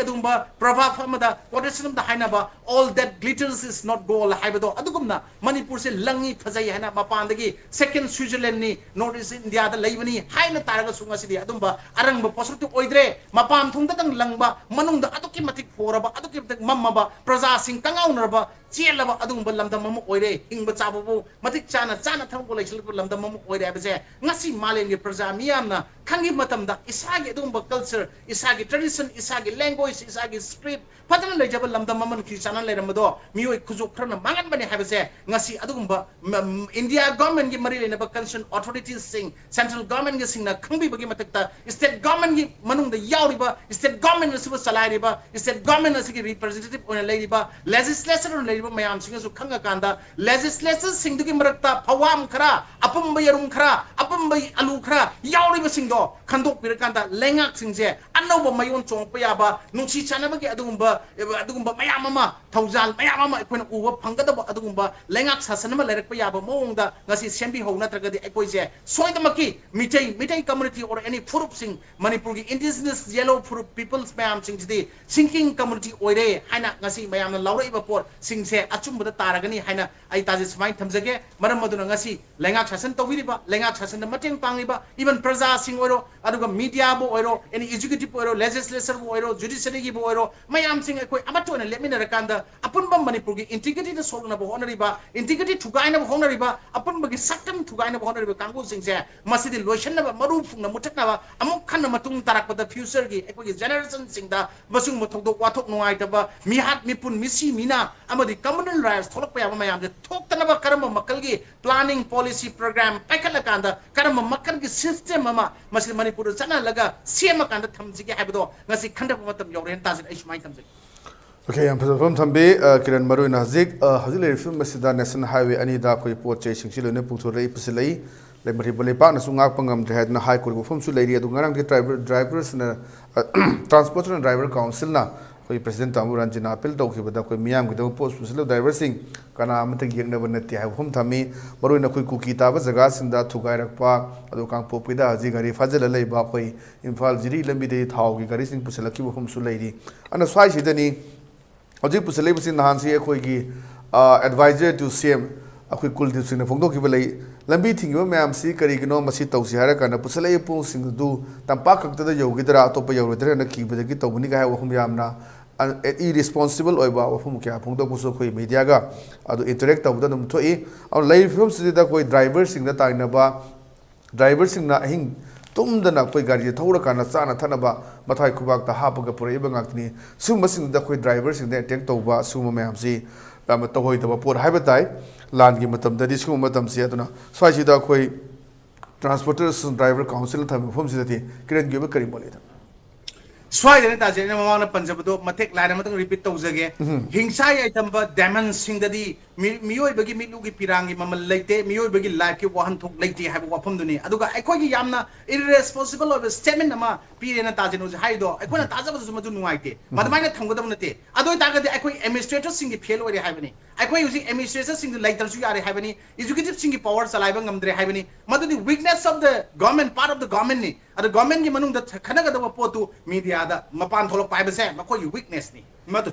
ꯑꯗꯨꯒꯨꯝꯕ proverb ꯑꯃꯗ, quotation ꯑꯃꯗ ꯍꯥꯏꯅꯕ, "All that glitters is not gold" ꯍꯥꯏꯕꯗꯣ ꯑꯗꯨꯒꯨꯝꯅ ꯃꯅꯤꯄꯨꯔꯁꯦ ꯂꯪꯉꯤ ꯐꯖꯩ ꯍꯥꯏꯅ ꯃꯄꯥꯟꯗꯒꯤ second Switzerlandꯅꯤ, North East Indiaꯗ ꯂꯩꯕꯅꯤ ꯍꯥꯏꯅ ꯇꯥꯔꯒꯁꯨ ꯉꯁꯤꯗꯤ ꯑꯗꯨꯝꯕ ꯑꯔꯪꯕ ꯄꯣꯠꯁꯛꯇꯤ ꯑꯣꯏꯗ꯭ꯔꯦ꯫ ꯃꯄꯥꯟ ꯊꯣꯡꯗꯇꯪ ꯂꯪꯕ, ꯃꯅꯨꯡꯗ ꯑꯗꯨꯛꯀꯤ ꯃꯇꯤꯛ ꯍꯣꯔꯕ, ꯑꯗꯨꯛꯀꯤ ꯃꯇꯤꯛ ꯃꯝꯃꯕ, ꯄ꯭ꯔꯖꯥꯁꯤꯡ ꯀꯉꯥꯎꯅꯔꯕ, ꯆꯦꯜꯂꯕ ꯑꯗꯨꯒꯨꯝꯕ ꯂꯝꯗꯝ ꯑꯃ ꯑꯣꯏꯔꯦ꯫ ꯍꯤꯡꯕ ꯆꯥꯕꯕꯨ ꯃꯇꯤꯛ ꯆꯥꯅ ꯆꯥꯅ ꯊꯛꯄ ꯂꯩꯁꯤꯜꯂꯛꯄ ꯂꯝꯗꯝ ꯑꯃ ꯑꯣꯏꯔꯦ ꯍꯥꯏꯕꯁꯦ ꯉꯁꯤ ꯃꯥꯂꯦꯝꯒꯤ ꯄ꯭ꯔꯖꯥ ꯃꯤꯌꯥꯝꯅ ꯈꯪꯈꯤꯕ ꯃꯇꯝꯗ ꯏꯁꯥꯒꯤ ꯑꯗꯨꯒꯨꯝꯕ culture, ꯏꯁꯥꯒꯤ tradition, ꯏꯁꯥꯒꯤ language, ꯏꯁꯥꯒꯤ script ꯐꯖꯅ ꯂꯩꯖꯕ ꯂꯝꯗꯝ ꯑꯃ ꯅꯨꯡꯁꯤ ꯆꯥꯟꯅꯅ ꯂꯩꯔꯝꯕꯗꯣ ꯃꯤꯑꯣꯏ ꯈꯨꯖꯣꯞ ꯈꯔꯅ ꯃꯥꯡꯍꯟꯕꯅꯦ ꯍꯥꯏꯕꯁꯦ ꯉꯁꯤ ꯑꯗꯨꯒꯨꯝꯕ ꯃ-, ꯏꯟꯗꯤꯌꯥ ꯒꯣꯔꯃꯦꯟꯒꯤ ꯃꯔꯤ ꯂꯩꯅꯕ concerned authoritiesꯁꯤꯡ, central ꯒꯣꯔꯃꯦꯟꯒꯤꯁꯤꯡꯅ ꯈꯪꯕꯤꯕꯒꯤ ꯃꯊꯛꯇ state ꯒꯣꯔꯃꯦꯟꯒꯤ ꯃꯅꯨꯡꯗ ꯌꯥꯎꯔꯤꯕ, state ꯒꯣꯔꯃꯦꯟ ꯑꯁꯤꯕꯨ ꯆꯂꯥꯏꯔꯤꯕ, state ꯒꯣꯔꯃꯦꯟ ꯑꯁꯤꯒꯤ representative ꯑꯣꯏꯅ ꯂꯩꯔꯤꯕ, legislature ꯑꯣꯏꯅ ꯂꯩꯔꯤꯕ ꯃꯌꯥꯝꯁꯤꯡꯅꯁꯨ ꯈꯪꯉꯀꯥꯟꯗ legislatorꯁꯤꯡꯗꯨꯒꯤ ꯃꯔꯛꯇ ꯐꯧꯍꯥꯝ ꯈꯔ, ꯑꯄꯨꯝꯕ ꯌꯦꯔꯨꯝ ꯈꯔ, ꯑꯄꯨꯝꯕ ꯑꯂꯨ ꯈꯔ ꯌꯥꯎꯔꯤꯕꯁꯤꯡꯗꯣ ꯈꯟꯗꯣꯛꯄꯤꯔꯀꯥꯟꯗ ꯂꯩꯉꯥꯛꯁꯤꯡꯁꯦ ꯑꯅꯧꯕ ꯃꯌꯣꯟ ꯆꯣꯡꯉꯛꯄ ꯌꯥꯕ, ꯅꯨꯡꯁꯤ ꯆꯥꯟꯅꯕꯒꯤ ꯑꯗꯨꯒꯨꯝꯕ, ꯑꯗꯨꯒꯨꯝꯕ ꯃꯌꯥꯝ ꯑꯃ, ꯊꯧꯖꯥꯜ ꯃꯌꯥꯝ ꯑꯃ ꯑꯩꯈꯣꯏꯅ ꯎꯕ ꯐꯪꯒꯗꯕ ꯑꯗꯨꯒꯨꯝꯕ ꯂꯩꯉꯥꯛ ꯁꯥꯁꯟ ꯑꯃ ꯂꯩꯔꯛꯄ ꯌꯥꯕ ꯃꯑꯣꯡꯗ ꯉꯁꯤ ꯁꯦꯝꯕꯤꯍꯧ, ꯅꯠꯇ꯭ꯔꯒꯗꯤ ꯑꯩꯈꯣꯏꯁꯦ ꯁꯣꯏꯗꯃꯛꯀꯤ Meitei, Meitei community or any ꯐꯨꯔꯨꯞꯁꯤꯡ, ꯃꯅꯤꯄꯨꯔꯒꯤ indigenous yellow ꯐꯨꯔꯨꯞ peoples ꯃꯌꯥꯝꯁꯤꯡꯁꯤꯗꯤ sinking community ꯑꯣꯏꯔꯦ ꯍꯥꯏꯅ ꯉꯁꯤ ꯃꯌꯥꯝꯅ ꯂꯥꯎꯔꯛꯏꯕ ꯄꯣꯠꯁꯤꯡꯁꯦ ꯑꯆꯨꯝꯕꯗ ꯇꯥꯔꯒꯅꯤ ꯍꯥꯏꯅ ꯑꯩ ꯇꯥꯖꯦ ꯁꯨꯃꯥꯏꯅ ꯊꯝꯖꯒꯦ꯫ ꯃꯔꯝ ꯑꯗꯨꯅ ꯉꯁꯤ ꯂꯩꯉꯥꯛ ꯁꯥꯁꯟ ꯇꯧꯕꯤꯔꯤꯕ, ꯂꯩꯉꯥꯛ ꯁꯥꯁꯟꯗ ꯃꯇꯦꯡ ꯄꯥꯡꯂꯤꯕ, even ꯄ꯭ꯔꯖꯥꯁꯤꯡ ꯑꯣꯏꯔꯣ, ꯑꯗꯨꯒ mediaꯕꯨ ꯑꯣꯏꯔꯣ, any executiveꯄꯨ ꯑꯣꯏꯔꯣ, legislatureꯕꯨ ꯑꯣꯏꯔꯣ, judiciaryꯒꯤꯕꯨ ꯑꯣꯏꯔꯣ, ꯃꯌꯥꯝꯁꯤꯡ ꯑꯩꯈꯣꯏ ꯑꯃꯠꯇ ꯑꯣꯏꯅ ꯂꯦꯞꯃꯤꯟꯅꯔꯀꯥꯟꯗ ꯑꯄꯨꯟꯕ ꯃꯅꯤꯄꯨꯔꯒꯤ integrityꯗ ꯁꯣꯛꯅꯕ ꯍꯣꯠꯅꯔꯤꯕ, integrity ꯊꯨꯒꯥꯏꯅꯕ ꯍꯣꯠꯅꯔꯤꯕ, ꯑꯄꯨꯟꯕꯒꯤ ꯁꯛꯇꯝ ꯊꯨꯒꯥꯏꯅꯕ ꯍꯣꯠꯅꯔꯤꯕ ꯀꯥꯡꯕꯨꯁꯤꯡꯁꯦ ꯃꯁꯤꯗꯤ ꯂꯣꯏꯁꯤꯟꯅꯕ, ꯃꯔꯨ ꯐꯨꯡꯅ ꯃꯨꯊꯠꯅꯕ, ꯑꯃꯨꯛ ꯍꯟꯅ ꯃꯇꯨꯡ ꯇꯥꯔꯛꯄꯗ futureꯒꯤ ꯑꯩꯈꯣꯏꯒꯤ generationꯁꯤꯡꯗ ꯃꯁꯤꯒꯨꯝꯕ ꯊꯧꯗꯣꯛ ꯋꯥꯊꯣꯛ ꯅꯨꯡꯉꯥꯏꯇꯕ, ꯃꯤꯍꯥꯠ ꯃꯤꯄꯨꯟ ꯃꯤꯁꯤ ꯃꯤꯅꯥ ꯑꯃꯗꯤ communal riots ꯊꯣꯛꯂꯛꯄ ꯌꯥꯕ ꯃꯌꯥꯝꯁꯦ ꯊꯣꯛꯇꯅꯕ ꯀꯔꯝꯕ ꯃꯈꯜꯒꯤ planning, policy, program ꯄꯥꯏꯈꯠꯂꯀꯥꯟꯗ ꯀꯔꯝꯕ ꯃꯈꯜꯒꯤ system ꯑꯃ ꯃꯁꯤ ꯃꯅꯤꯄꯨꯔꯗ ꯆꯠꯅꯍꯜꯂꯒ ꯁꯦꯝꯃꯀꯥꯟꯗ ꯊꯝꯁꯤꯒꯦ ꯍꯥꯏꯕꯗꯣ ꯉꯁꯤ ꯈꯟꯊꯕ ꯃꯇꯝ ꯌꯧꯔꯦꯅ ꯇꯥꯖꯩ꯫ ꯑꯩ ꯁꯨꯃꯥꯏꯅ ꯊꯝꯖꯒꯦ꯫ ꯑꯣꯀꯦ, ꯌꯥꯝ ꯐꯖꯕ ꯋꯥꯐꯝ ꯊꯝꯕꯤ꯫ ꯑ, ꯀꯤꯔꯟ, ꯃꯔꯨꯑꯣꯏꯅ ꯍꯧꯖꯤꯛ, ꯑ, ꯍꯧꯖꯤꯛ ꯂꯩꯔꯤꯕ ꯐꯤꯕꯝ ꯑꯁꯤꯗ ꯅꯦꯁꯅꯦꯜ ꯍꯥꯏꯋꯦ ꯑꯅꯤꯗ ꯑꯩꯈꯣꯏ ꯄꯣꯠ ꯆꯩꯁꯤꯡꯁꯤ ꯂꯣꯏꯅ ꯄꯨꯊꯣꯔꯛꯏ, ꯄꯨꯁꯤꯜꯂꯛꯏ꯫ ꯂꯩ-, ꯃꯅꯤꯄꯨꯔ ꯂꯩꯄꯥꯛꯅꯁꯨ ꯉꯥꯛꯄ ꯉꯝꯗ꯭ꯔꯦ ꯍꯥꯏꯗꯅ ꯍꯥꯏ ꯀꯣꯔꯠꯀꯤ ꯋꯥꯐꯝꯁꯨ ꯂꯩꯔꯤ꯫ ꯑꯗꯨ ꯉꯔꯥꯡꯗꯤ ꯗ꯭ꯔꯥꯏꯚꯔ, ꯗ꯭ꯔꯥꯏꯚꯔꯁꯤꯡꯅ, ꯑ, ꯇ꯭ꯔꯥꯟꯁꯄꯣꯔꯇꯔ ꯑꯦꯟ ꯗ꯭ꯔꯥꯏꯚꯔ ꯀꯥꯎꯟꯁꯤꯜꯅ ꯑꯩꯈꯣꯏ ꯄ꯭ꯔꯁꯤꯗꯦꯟ ꯇꯥꯃꯨ ꯔꯟꯖꯤꯅ ꯑꯄꯤꯜ ꯇꯧꯈꯤꯕꯗ ꯑꯩꯈꯣꯏ ꯃꯤꯌꯥꯝꯒꯤꯗꯃꯛ ꯄꯣꯠ ꯄꯨꯁꯤꯜꯂꯕ ꯗ꯭ꯔꯥꯏꯚꯔꯁꯤꯡ ꯀꯅꯥ ꯑꯃꯠꯇ ꯌꯦꯛꯅꯕ ꯅꯠꯇꯦ ꯍꯥꯏꯕ ꯋꯥꯐꯝ ꯊꯝꯃꯤ꯫ ꯃꯔꯨꯑꯣꯏꯅ ꯑꯩꯈꯣꯏ ꯀꯨꯀꯤ ꯇꯥꯕ ꯖꯒꯥꯁꯤꯡꯗ ꯊꯨꯒꯥꯏꯔꯛꯄ, ꯑꯗꯨ ꯀꯥꯡꯄꯣꯛꯄꯤꯗ ꯍꯧꯖꯤꯛ ꯒꯥꯔꯤ ꯐꯥꯖꯤꯜꯂ ꯂꯩꯕ, ꯑꯩꯈꯣꯏ ꯏꯝꯐꯥꯜ ꯖꯤꯔꯤ ꯂꯝꯕꯤꯗꯒꯤ ꯊꯥꯎꯒꯤ ꯒꯥꯔꯤꯁꯤꯡ ꯄꯨꯁꯤꯜꯂꯛꯈꯤꯕ ꯋꯥꯐꯝꯁꯨ ꯂꯩꯔꯤ꯫ ꯑꯗꯨꯅ ꯁ꯭ꯋꯥꯏꯁꯤꯗꯅꯤ ꯍꯧꯖꯤꯛ ꯄꯨꯁꯤꯜꯂꯛꯏꯕꯁꯤ ꯅꯍꯥꯟꯁꯤ ꯑꯩꯈꯣꯏꯒꯤ ꯑꯦꯗꯚꯥꯏꯖꯔ ꯇꯨ ꯁꯤ ꯑꯦꯝ ꯑꯩꯈꯣꯏ ꯀꯨꯜꯗꯤꯞ ꯁꯤꯡꯅ ꯐꯣꯡꯗꯣꯛꯈꯤꯕ ꯂꯩ꯫ ꯂꯝꯕꯤ ꯊꯤꯡꯉꯤꯕ ꯃꯌꯥꯝꯁꯤ ꯀꯔꯤꯒꯤꯅꯣ, ꯃꯁꯤ ꯇꯧꯁꯤ ꯍꯥꯏꯔ ꯀꯥꯟꯗ ꯄꯨꯁꯤꯜꯂꯛꯏꯕ ꯄꯣꯠꯁꯤꯡ ꯑꯗꯨ ꯇꯝꯄꯥꯛ ꯈꯛꯇꯗ ꯌꯧꯈꯤꯗ꯭ꯔꯥ, ꯑꯇꯣꯞꯄ ꯌꯧꯔꯣꯏꯗ꯭ꯔꯥ ꯍꯥꯏꯅ ꯀꯤꯕꯗꯒꯤ ꯇꯧꯕꯅꯤ ꯀꯥꯏ ꯍꯥꯏꯕ ꯋꯥꯐꯝ ꯌꯥꯝꯅ ꯏꯔꯦꯁꯄꯣꯟꯁꯤꯕꯜ ꯑꯣꯏꯕ ꯋꯥꯐꯝ ꯀꯌꯥ ꯐꯣꯡꯗꯣꯛꯄꯁꯨ ꯑꯩꯈꯣꯏ ꯃꯤꯗꯤꯌꯥꯒ ꯑꯗꯨ ꯏꯟꯇꯔꯦꯛ ꯇꯧꯕꯗ ꯑꯗꯨꯝ ꯊꯣꯛꯏ꯫ ꯑꯗꯨꯅ ꯂꯩꯔꯤꯕ ꯐꯤꯕꯝꯁꯤꯗ ꯑꯩꯈꯣꯏ ꯗ꯭ꯔꯥꯏꯚꯔꯁꯤꯡꯗ ꯇꯥꯏꯅꯕ, ꯗ꯭ꯔꯥꯏꯚꯔꯁꯤꯡꯅ ꯑꯍꯤꯡ ꯇꯨꯝꯗꯅ ꯑꯩꯈꯣꯏ ꯒꯥꯔꯤꯁꯦ ꯊꯧꯔꯀꯥꯟꯗ ꯆꯥꯅ ꯊꯛꯅꯕ ꯃꯊ꯭ꯋꯥꯏ ꯈꯨꯕꯥꯛꯇ ꯍꯥꯞꯄꯒ ꯄꯨꯔꯛꯏꯕ ꯉꯥꯛꯇꯅꯤ꯫ ꯁꯤꯒꯨꯝꯕꯁꯤꯡꯗꯨꯗ ꯑꯩꯈꯣꯏ ꯗ꯭ꯔꯥꯏꯚꯔꯁꯤꯡꯗ ꯑꯦꯇꯦꯛ ꯇꯧꯕ, ꯁꯤꯒꯨꯝꯕ ꯃꯌꯥꯝꯁꯤ ꯌꯥꯝꯅ ꯇꯧꯍꯩꯗꯕ ꯄꯣꯠ ꯍꯥꯏꯕ ꯇꯥꯏ꯫ ꯂꯥꯟꯒꯤ ꯃꯇꯝꯗꯗꯤ ꯁꯤꯒꯨꯝꯕ ꯃꯇꯝꯁꯤ꯫ ꯑꯗꯨꯅ ꯁ꯭ꯋꯥꯏꯁꯤꯗ ꯑꯩꯈꯣꯏ ꯇ꯭ꯔꯥꯟꯁꯄꯣꯔꯇꯔ ꯗ꯭ꯔꯥꯏꯚꯔ ꯀꯥꯎꯟꯁꯤꯜꯅ ꯊꯝꯃꯤꯕ ꯃꯐꯝꯁꯤꯗꯗꯤ ꯀꯤꯔꯟꯒꯤ ꯑꯣꯏꯕ ꯀꯔꯤ ꯃꯣꯠ ꯂꯩ? ꯁ꯭ꯋꯥꯏꯗꯅꯦ ꯇꯥꯖꯩ, ꯑꯩꯅ ꯃꯃꯥꯡꯗ ꯄꯟꯖꯕꯗꯣ ꯃꯇꯦꯛ ꯂꯥꯏꯟ ꯑꯃꯇꯪ ꯔꯤꯄꯤꯠ ꯇꯧꯖꯒꯦ꯫ ꯍꯤꯡꯁꯥ ꯌꯥꯏꯊꯝꯕ ꯗꯥꯏꯃꯟꯁꯤꯡꯗꯗꯤ ꯃꯤ- ꯃꯤꯑꯣꯏꯕꯒꯤ ꯃꯤꯠꯂꯨꯒꯤ ꯄꯤꯔꯥꯡꯒꯤ ꯃꯃꯜ ꯂꯩꯇꯦ, ꯃꯤꯑꯣꯏꯕꯒꯤ ꯂꯥꯏꯐꯀꯤ ꯋꯥꯍꯟꯊꯣꯛ ꯂꯩꯇꯦ ꯍꯥꯏꯕ ꯋꯥꯐꯝꯗꯨꯅꯤ꯫ ꯑꯗꯨꯒ ꯑꯩꯈꯣꯏꯒꯤ ꯌꯥꯝꯅ ꯏꯔꯦꯁꯄꯣꯟꯁꯤꯕꯜ ꯑꯣꯏꯕ ꯁ꯭ꯇꯦꯠꯃꯦꯟ ꯑꯃ ꯄꯤꯔꯦꯅ ꯇꯥꯖꯩꯅ ꯍꯧꯖꯤꯛ ꯍꯥꯏꯔꯤꯗꯣ, ꯑꯩꯈꯣꯏꯅ ꯇꯥꯖꯕꯗꯁꯨ ꯃꯗꯨ ꯅꯨꯡꯉꯥꯏꯇꯦ꯫ ꯃꯗꯨꯃꯥꯏꯅ ꯊꯝꯒꯗꯕ ꯅꯠꯇꯦ꯫ ꯑꯗꯨ ꯑꯣꯏꯇꯥꯔꯒꯗꯤ ꯑꯩꯈꯣꯏ ꯑꯦꯗꯃꯤꯅꯤꯁꯇ꯭ꯔꯦꯇꯔꯁꯤꯡꯒꯤ ꯐꯦꯜ ꯑꯣꯏꯔꯦ ꯍꯥꯏꯕꯅꯤ꯫ ꯑꯩꯈꯣꯏ ꯍꯧꯖꯤꯛ ꯑꯦꯗꯃꯤꯅꯤꯁꯇ꯭ꯔꯦꯇꯔꯁꯤꯡꯗꯨ ꯂꯩꯇ꯭ꯔꯁꯨ ꯌꯥꯔꯦ ꯍꯥꯏꯕꯅꯤ, ꯑꯦꯛꯖꯤꯀ꯭ꯌꯨꯇꯤꯚꯁꯤꯡꯒꯤ ꯄꯋꯥꯔ ꯆꯂꯥꯏꯕ ꯉꯝꯗ꯭ꯔꯦ ꯍꯥꯏꯕꯅꯤ꯫ ꯃꯗꯨꯗꯤ weakness of the government, part of the government ꯅꯤ꯫ ꯑꯗꯣ ꯒꯚꯔꯟꯃꯦꯟꯠꯀꯤ ꯃꯅꯨꯡꯗ ꯈꯟꯅꯒꯗꯕ ꯄꯣꯠꯇꯨ ꯃꯤꯗꯤꯌꯥꯗ ꯃꯄꯥꯟ ꯊꯣꯛꯂꯛꯄ ꯍꯥꯏꯕꯁꯦ ꯃꯈꯣꯏꯒꯤ ꯋꯤꯛꯅꯦꯁꯅꯤ꯫ ꯃꯗꯨ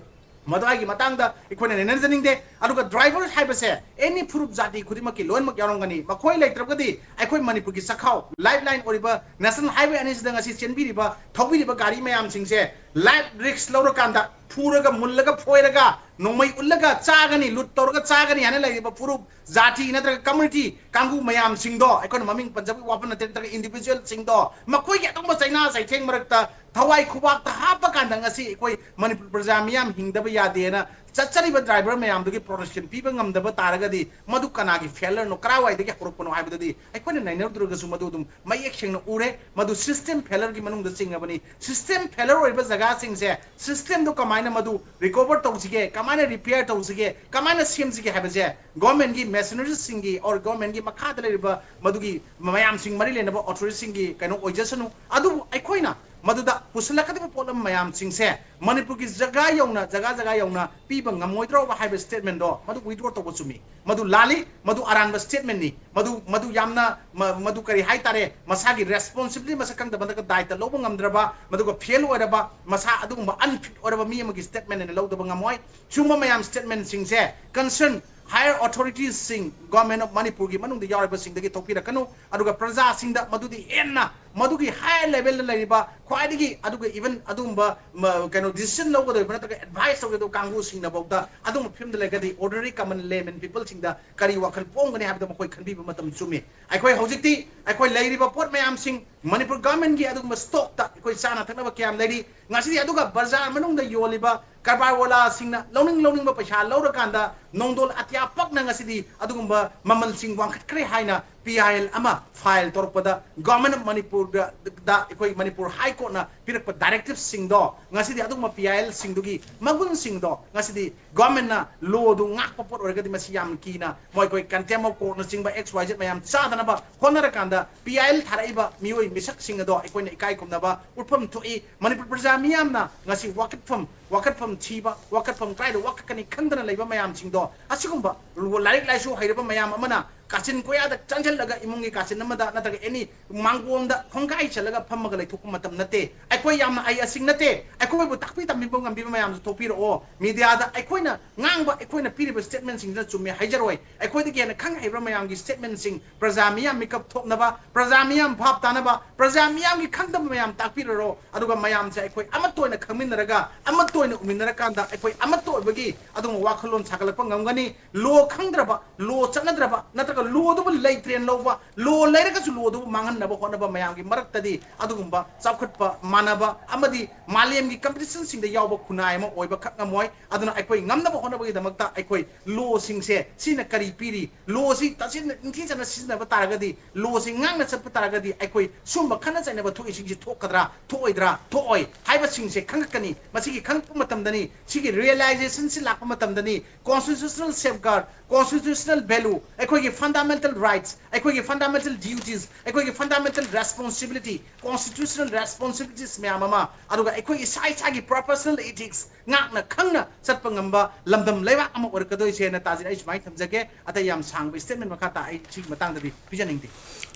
ꯃꯗꯨ ꯑꯩꯒꯤ ꯃꯇꯥꯡꯗ ꯑꯩꯈꯣꯏꯅ ꯅꯩꯅꯖꯅꯤꯡꯗꯦ꯫ ꯑꯗꯨꯒ ꯗ꯭ꯔꯥꯏꯚꯔ ꯍꯥꯏꯕꯁꯦ ꯑꯦꯅꯤ ꯐꯨꯔꯨꯞ ꯖꯥꯇꯤ ꯈꯨꯗꯤꯡꯃꯛꯀꯤ ꯂꯣꯏꯅꯃꯛ ꯌꯥꯎꯔꯝꯒꯅꯤ꯫ ꯃꯈꯣꯏ ꯂꯩꯇ꯭ꯔꯒꯗꯤ ꯑꯩꯈꯣꯏ ꯃꯅꯤꯄꯨꯔꯒꯤ ꯆꯈꯥꯎ, ꯂꯥꯏꯐ ꯂꯥꯏꯟ ꯑꯣꯏꯔꯤꯕ ꯅꯦꯁꯅꯦꯜ ꯍꯥꯏꯋꯦ ꯑꯅꯤꯁꯤꯗ ꯉꯁꯤ ꯆꯦꯟꯕꯤꯔꯤꯕ, ꯊꯧꯕꯤꯔꯤꯕ ꯒꯥꯔꯤ ꯃꯌꯥꯝꯁꯤꯡꯁꯦ ꯂꯥꯏꯐ ꯔꯤꯛꯁ ꯂꯧꯔꯀꯥꯟꯗ ꯐꯨꯔꯒ, ꯃꯨꯜꯂꯒ, ꯐꯣꯏꯔꯒ, ꯅꯣꯡꯃꯩ ꯎꯠꯂꯒ ꯆꯥꯒꯅꯤ, ꯂꯨꯠ ꯇꯧꯔꯒ ꯆꯥꯒꯅꯤ ꯍꯥꯏꯅ ꯂꯩꯔꯤꯕ ꯐꯨꯔꯨꯞ ꯖꯥꯇꯤ ꯅꯠꯇ꯭ꯔꯒ ꯀꯝꯃ꯭ꯌꯨꯅꯤꯇꯤ ꯀꯥꯡꯕꯨ ꯃꯌꯥꯝꯁꯤꯡꯗꯣ, ꯑꯩꯈꯣꯏꯅ ꯃꯃꯤꯡ ꯄꯟꯖꯕꯒꯤ ꯋꯥꯐꯝ ꯅꯠꯇꯦ, ꯅꯠꯇ꯭ꯔꯒ ꯏꯟꯗꯤꯚꯤꯖꯨꯋꯦꯜꯁꯤꯡꯗꯣ, ꯃꯈꯣꯏꯒꯤ ꯑꯗꯨꯒꯨꯝꯕ ꯆꯩꯅꯥ ꯆꯩꯊꯦꯡ ꯃꯔꯛꯇ ꯊꯋꯥꯏ ꯈꯨꯕꯥꯛꯇ ꯍꯥꯞꯄ ꯀꯥꯟꯗ ꯉꯁꯤ ꯑꯩꯈꯣꯏ ꯃꯅꯤꯄꯨꯔ ꯄ꯭ꯔꯖꯥ ꯃꯤꯌꯥꯝ ꯍꯤꯡꯗꯕ ꯌꯥꯗꯦꯅ ꯆꯠꯆꯔꯤꯕ ꯗ꯭ꯔꯥꯏꯚꯔ ꯃꯌꯥꯝꯗꯨꯒꯤ ꯄ꯭ꯔꯣꯇꯦꯛꯁꯟ ꯄꯤꯕ ꯉꯝꯗꯕ ꯇꯥꯔꯒꯗꯤ, ꯃꯗꯨ ꯀꯅꯥꯒꯤ ꯐꯦꯂꯔꯅꯣ, ꯀꯔꯥꯏꯋꯥꯏꯗꯒꯤ ꯍꯧꯔꯛꯄꯅꯣ ꯍꯥꯏꯕꯗꯨꯗꯤ ꯑꯩꯈꯣꯏꯅ ꯅꯩꯅꯔꯨꯗ꯭ꯔꯒꯁꯨ ꯃꯗꯨ ꯑꯗꯨꯝ ꯃꯌꯦꯛ ꯁꯦꯡꯅ ꯎꯔꯦ꯫ ꯃꯗꯨ ꯁꯤꯁꯇꯦꯝ ꯐꯦꯂꯔꯒꯤ ꯃꯅꯨꯡꯗ ꯆꯤꯡꯉꯕꯅꯤ꯫ ꯁꯤꯁꯇꯦꯝ ꯐꯦꯂꯔ ꯑꯣꯏꯕ ꯖꯒꯥꯁꯤꯡꯁꯦ ꯁꯤꯁꯇꯦꯝꯗꯣ ꯀꯃꯥꯏꯅ ꯃꯗꯨ ꯔꯤꯀꯣꯚꯔ ꯇꯧꯁꯤꯒꯦ, ꯀꯃꯥꯏꯅ ꯔꯤꯄꯤꯌꯔ ꯇꯧꯁꯤꯒꯦ, ꯀꯃꯥꯏꯅ ꯁꯦꯝꯁꯤꯒꯦ ꯍꯥꯏꯕꯁꯦ ꯒꯣꯔꯃꯦꯟꯒꯤ ꯃꯦꯁꯤꯅꯔꯤꯁꯤꯡꯒꯤ ꯑꯣꯔ ꯒꯣꯔꯃꯦꯟꯒꯤ ꯃꯈꯥꯗ ꯂꯩꯔꯤꯕ ꯃꯗꯨꯒꯤ ꯃꯌꯥꯝꯁꯤꯡ ꯃꯔꯤ ꯂꯩꯅꯕ ꯑꯣꯊꯣꯔꯤꯇꯤꯁꯤꯡꯒꯤ ꯀꯩꯅꯣ ꯑꯣꯏꯖꯁꯅꯨ꯫ ꯑꯗꯨꯕꯨ ꯑꯩꯈꯣꯏꯅ ꯃꯗꯨꯗ ꯄꯨꯁꯤꯜꯂꯛꯀꯗꯕ ꯄꯣꯠꯂꯝ ꯃꯌꯥꯝꯁꯤꯡꯁꯦ ꯃꯅꯤꯄꯨꯔꯒꯤ ꯖꯒꯥ ꯌꯧꯅ, ꯖꯒꯥ ꯖꯒꯥ ꯌꯧꯅ ꯄꯤꯕ ꯉꯝꯃꯣꯏꯗ꯭ꯔꯣꯕ ꯍꯥꯏꯕ statement ꯗꯣ ꯃꯗꯨ withdraw ꯇꯧꯕ ꯆꯨꯝꯃꯤ꯫ ꯃꯗꯨ ꯂꯥꯜꯂꯤ, ꯃꯗꯨ ꯑꯔꯥꯟꯕ statement ꯅꯤ, ꯃꯗꯨ, ꯃꯗꯨ ꯌꯥꯝꯅ, ꯃ-, ꯃꯗꯨ ꯀꯔꯤ ꯍꯥꯏꯇꯥꯔꯦ, ꯃꯁꯥꯒꯤ responsibility ꯃꯁꯛ ꯈꯪꯗꯕ, ꯅꯠꯇ꯭ꯔꯒ ꯗꯥꯏꯇ ꯂꯧꯕ ꯉꯝꯗ꯭ꯔꯕ, ꯃꯗꯨꯒ fail ꯑꯣꯏꯔꯕ, ꯃꯁꯥ ꯑꯗꯨꯒꯨꯝꯕ unfit ꯑꯣꯏꯔꯕ ꯃꯤ ꯑꯃꯒꯤ statement ꯍꯥꯏꯅ ꯂꯧꯗꯕ ꯉꯝꯃꯣꯏ꯫ ꯁꯤꯒꯨꯝꯕ ꯃꯌꯥꯝ statement ꯁꯤꯡꯁꯦ concern higher authorities ꯁꯤꯡ, Government of ꯃꯅꯤꯄꯨꯔꯒꯤ ꯃꯅꯨꯡꯗ ꯌꯥꯎꯔꯤꯕꯁꯤꯡꯗꯒꯤ ꯊꯣꯛꯄꯤꯔꯛꯀꯅꯨ, ꯑꯗꯨꯒ ꯄ꯭ꯔꯖꯥꯁꯤꯡꯗ ꯃꯗꯨꯗꯤ ꯍꯦꯟꯅ ꯃꯗꯨꯒꯤ higher level ꯗ ꯂꯩꯔꯤꯕ ꯈ꯭ꯋꯥꯏꯗꯒꯤ, ꯑꯗꯨꯒ even ꯑꯗꯨꯒꯨꯝꯕ ꯃ-, ꯀꯩꯅꯣ decision ꯂꯧꯒꯗꯧꯔꯤꯕ ꯅꯠꯇ꯭ꯔꯒ advice ꯇꯧꯒꯗꯧꯕ ꯀꯥꯡꯕꯨꯁꯤꯡꯅꯐꯥꯎꯗ ꯑꯗꯨꯒꯨꯝꯕ ꯐꯤꯕꯝꯗ ꯂꯩꯔꯒꯗꯤ ordinary common layman people ꯁꯤꯡꯗ ꯀꯔꯤ ꯋꯥꯈꯜ ꯄꯣꯛꯒꯅꯤ ꯍꯥꯏꯕꯗꯣ ꯃꯈꯣꯏ ꯈꯟꯕꯤꯕ ꯃꯇꯝ ꯆꯨꯝꯃꯤ꯫ ꯑꯩꯈꯣꯏ ꯍꯧꯖꯤꯛꯇꯤ ꯑꯩꯈꯣꯏ ꯂꯩꯔꯤꯕ ꯄꯣꯠ ꯃꯌꯥꯝꯁꯤꯡ ꯃꯅꯤꯄꯨꯔ government ꯀꯤ ꯑꯗꯨꯒꯨꯝꯕ stock ꯇ ꯑꯩꯈꯣꯏ ꯆꯥꯅ ꯊꯛꯅꯕ ꯀꯌꯥꯝ ꯂꯩꯔꯤ, ꯉꯁꯤꯗꯤ ꯑꯗꯨꯒ ꯕꯖꯥꯔ ꯃꯅꯨꯡꯗ ꯌꯣꯜꯂꯤꯕ ꯀꯔꯕꯥꯔ ꯋꯥꯂꯥꯁꯤꯡꯅ ꯂꯧꯅꯤꯡ ꯂꯧꯅꯤꯡꯕ ꯄꯩꯁꯥ ꯂꯧꯔꯀꯥꯟꯗ ꯅꯣꯡꯗꯣꯜ ꯑꯇꯤꯌꯥ ꯄꯛꯅ ꯉꯁꯤꯗꯤ ꯑꯗꯨꯒꯨꯝꯕ ꯃꯃꯜꯁꯤꯡ ꯋꯥꯡꯈꯠꯈ꯭ꯔꯦ ꯍꯥꯏꯅ P I L ꯑꯃ file ꯇꯧꯔꯛꯄꯗ Government of ꯃꯅꯤꯄꯨꯔꯗ ꯑꯩꯈꯣꯏ ꯃꯅꯤꯄꯨꯔ High Court ꯅ ꯄꯤꯔꯛꯄ directive ꯁꯤꯡꯗꯣ ꯉꯁꯤꯗꯤ ꯑꯗꯨꯒꯨꯝꯕ P I L ꯁꯤꯡꯗꯨꯒꯤ ꯃꯒꯨꯟꯁꯤꯡꯗꯣ ꯉꯁꯤꯗꯤ government ꯅ law ꯗꯨ ꯉꯥꯛꯄ ꯄꯣꯠ ꯑꯣꯏꯔꯒꯗꯤ ꯃꯁꯤ ꯌꯥꯝ ꯀꯤꯅ ꯃꯣꯏ ꯑꯩꯈꯣꯏ contempt of court ꯅꯆꯤꯡꯕ X Y Z ꯃꯌꯥꯝ ꯆꯥꯗꯅꯕ ꯍꯣꯠꯅꯔꯀꯥꯟꯗ P I L ꯊꯥꯔꯛꯏꯕ ꯃꯤꯑꯣꯏ ꯃꯤꯁꯛꯁꯤꯡ ꯑꯗꯣ ꯑꯩꯈꯣꯏꯅ ꯏꯀꯥꯏ ꯈꯨꯝꯅꯕ ꯎꯠꯐꯝ ꯊꯣꯛꯏ꯫ ꯃꯅꯤꯄꯨꯔ ꯄ꯭ꯔꯖꯥ ꯃꯤꯌꯥꯝꯅ ꯉꯁꯤ ꯋꯥꯀꯠꯐꯝ, ꯋꯥꯀꯠꯐꯝ ꯊꯤꯕ, ꯋꯥꯀꯠꯐꯝ ꯀꯗꯥꯏꯗ ꯋꯥꯀꯠꯀꯅꯤ ꯈꯪꯗꯅ ꯂꯩꯕ ꯃꯌꯥꯝꯁꯤꯡꯗꯣ ꯑꯁꯤꯒꯨꯝꯕ ꯂꯥꯏꯔꯤꯛ ꯂꯥꯏꯁꯨ ꯍꯩꯔꯕ ꯃꯌꯥꯝ ꯑꯃꯅ ꯀꯥꯆꯤꯟ ꯀꯣꯌꯥꯗ ꯆꯪꯁꯤꯜꯂꯒ ꯏꯃꯨꯡꯒꯤ ꯀꯥꯆꯤꯟ ꯑꯃꯗ ꯅꯠꯇ꯭ꯔꯒ any ꯃꯥꯡꯒꯣꯟꯗ ꯈꯣꯡꯒꯥꯏ ꯆꯠꯂꯒ ꯐꯝꯃꯒ ꯂꯩꯊꯣꯛꯄ ꯃꯇꯝ ꯅꯠꯇꯦ꯫ ꯑꯩꯈꯣꯏ ꯌꯥꯝꯅ ꯑꯍꯩ ꯑꯁꯤꯡ ꯅꯠꯇꯦ꯫ ꯑꯩꯈꯣꯏꯕꯨ ꯇꯥꯛꯄꯤ ꯇꯝꯕꯤꯕ ꯉꯝꯕꯤꯕ ꯃꯌꯥꯝꯁꯨ ꯊꯣꯛꯄꯤꯔꯛꯑꯣ꯫ Media ꯗ ꯑꯩꯈꯣꯏꯅ ꯉꯥꯡꯕ, ꯑꯩꯈꯣꯏꯅ ꯄꯤꯔꯤꯕ statement ꯁꯤꯡꯁꯤꯅ ꯆꯨꯝꯃꯦ ꯍꯥꯏꯖꯔꯣꯏ꯫ ꯑꯩꯈꯣꯏꯗꯒꯤ ꯍꯦꯟꯅ ꯈꯪ ꯍꯩꯕ ꯃꯌꯥꯝꯒꯤ statement ꯁꯤꯡ ꯄ꯭ꯔꯖꯥ ꯃꯤꯌꯥꯝ ꯃꯤꯀꯞ ꯊꯣꯛꯅꯕ, ꯄ꯭ꯔꯖꯥ ꯃꯤꯌꯥꯝ ꯚꯥꯞ ꯇꯥꯅꯕ, ꯄ꯭ꯔꯖꯥ ꯃꯤꯌꯥꯝꯒꯤ ꯈꯪꯗꯕ ꯃꯌꯥꯝ ꯇꯥꯛꯄꯤꯔꯔꯣ꯫ ꯑꯗꯨꯒ ꯃꯌꯥꯝꯁꯦ ꯑꯩꯈꯣꯏ ꯑꯃꯠꯇ ꯑꯣꯏꯅ ꯈꯪꯃꯤꯟꯅꯔꯒ, ꯑꯃꯠꯇ ꯑꯣꯏꯅ ꯎꯃꯤꯟꯅꯔꯀꯥꯟꯗ ꯑꯩꯈꯣꯏ ꯑꯃꯠꯇ ꯑꯣꯏꯕꯒꯤ ꯑꯗꯨꯒꯨꯝꯕ ꯋꯥꯈꯜꯂꯣꯟ ꯁꯥꯒꯠꯂꯛꯄ ꯉꯝꯒꯅꯤ꯫ Law ꯈꯪꯗ꯭ꯔꯕ, law ꯆꯠꯅꯗ꯭ꯔꯕ, ꯅꯠꯇ꯭ꯔꯒ law ꯗꯨꯕꯨ ꯂꯩꯇ꯭ꯔꯦꯅ ꯂꯧꯕ, law ꯂꯩꯔꯒꯁꯨ law ꯗꯨꯕꯨ ꯃꯥꯡꯍꯟꯅꯕ ꯍꯣꯠꯅꯕ ꯃꯌꯥꯝꯒꯤ ꯃꯔꯛꯇꯗꯤ ꯑꯗꯨꯒꯨꯝꯕ ꯆꯥꯎꯈꯠꯄ, ꯃꯥꯟꯅꯕ ꯑꯃꯗꯤ ꯃꯥꯂꯦꯝꯒꯤ competition ꯁꯤꯡꯗ ꯌꯥꯎꯕ ꯈꯨꯟꯅꯥꯏ ꯑꯃ ꯑꯣꯏꯕ ꯈꯛ ꯉꯝꯃꯣꯏ꯫ ꯑꯗꯨꯅ ꯑꯩꯈꯣꯏ ꯉꯝꯅꯕ ꯍꯣꯠꯅꯕꯒꯤꯗꯃꯛꯇ ꯑꯩꯈꯣꯏ law ꯁꯤꯡꯁꯦ ꯁꯤꯅ ꯀꯔꯤ ꯄꯤꯔꯤ, law ꯁꯤ ꯇꯁꯦꯡꯅ ꯅꯤꯡꯊꯤꯖꯅ ꯁꯤꯖꯤꯟꯅꯕ ꯇꯥꯔꯒꯗꯤ, law ꯁꯤ ꯉꯥꯛꯅ ꯆꯠꯄ ꯇꯥꯔꯒꯗꯤ ꯑꯩꯈꯣꯏ ꯁꯨꯝꯕ ꯈꯠꯅ ꯆꯩꯅꯕ ꯊꯣꯛꯏꯁꯤꯡꯁꯤ ꯊꯣꯛꯀꯗ꯭ꯔꯥ, ꯊꯣꯛꯑꯣꯏꯗ꯭ꯔꯥ, ꯊꯣꯛꯑꯣꯏ ꯍꯥꯏꯕꯁꯤꯡꯁꯦ ꯈꯪꯉꯛꯀꯅꯤ꯫ ꯃꯁꯤꯒꯤ ꯈꯪꯉꯛꯄ ꯃꯇꯝꯗꯅꯤ, ꯁꯤꯒꯤ realization ꯁꯤ ꯂꯥꯛꯄ ꯃꯇꯝꯗꯅꯤ constitutional safeguard, constitutional value, ꯑꯩꯈꯣꯏꯒꯤ ꯐꯟꯗꯥꯃꯦꯟꯇꯦꯜ ꯔꯥꯏꯠꯁ, ꯑꯩꯈꯣꯏꯒꯤ ꯐꯟꯗꯥꯃꯦꯟꯇꯦꯜ ꯗ꯭ꯌꯨꯇꯤꯁ, ꯑꯩꯈꯣꯏꯒꯤ ꯐꯟꯗꯥꯃꯦꯟꯇꯦꯜ ꯔꯦꯁꯄꯣꯟꯁꯤꯕꯤꯂꯤꯇꯤ, ꯀꯣꯟꯁꯇꯤꯇ꯭ꯌꯨꯁꯅꯦꯜ ꯔꯦꯁꯄꯣꯟꯁꯤꯕꯤꯂꯤꯇꯤꯁ ꯃꯌꯥꯝ ꯑꯃ, ꯑꯗꯨꯒ ꯑꯩꯈꯣꯏ ꯏꯁꯥ ꯏꯁꯥꯒꯤ ꯄ꯭ꯔꯣꯐꯦꯁꯅꯦꯜ ꯏꯊꯤꯛꯁ ꯉꯥꯛꯅ ꯈꯪꯅ ꯆꯠꯄ ꯉꯝꯕ ꯂꯝꯗꯝ ꯂꯩꯕꯥꯛ ꯑꯃ ꯑꯣꯏꯔꯛꯀꯗꯣꯏꯁꯦꯅ ꯇꯥꯖꯤꯟ ꯑꯩ ꯁꯨꯃꯥꯏꯅ ꯊꯝꯖꯒꯦ꯫ ꯑꯇꯩ ꯌꯥꯝ ꯁꯥꯡꯕ ꯁ꯭ꯇꯦꯠꯃꯦꯟ ꯃꯈꯥ ꯇꯥ ꯑꯩ ꯁꯤꯒꯤ ꯃꯇꯥꯡꯗꯗꯤ ꯄꯤꯖꯅꯤꯡꯗꯦ꯫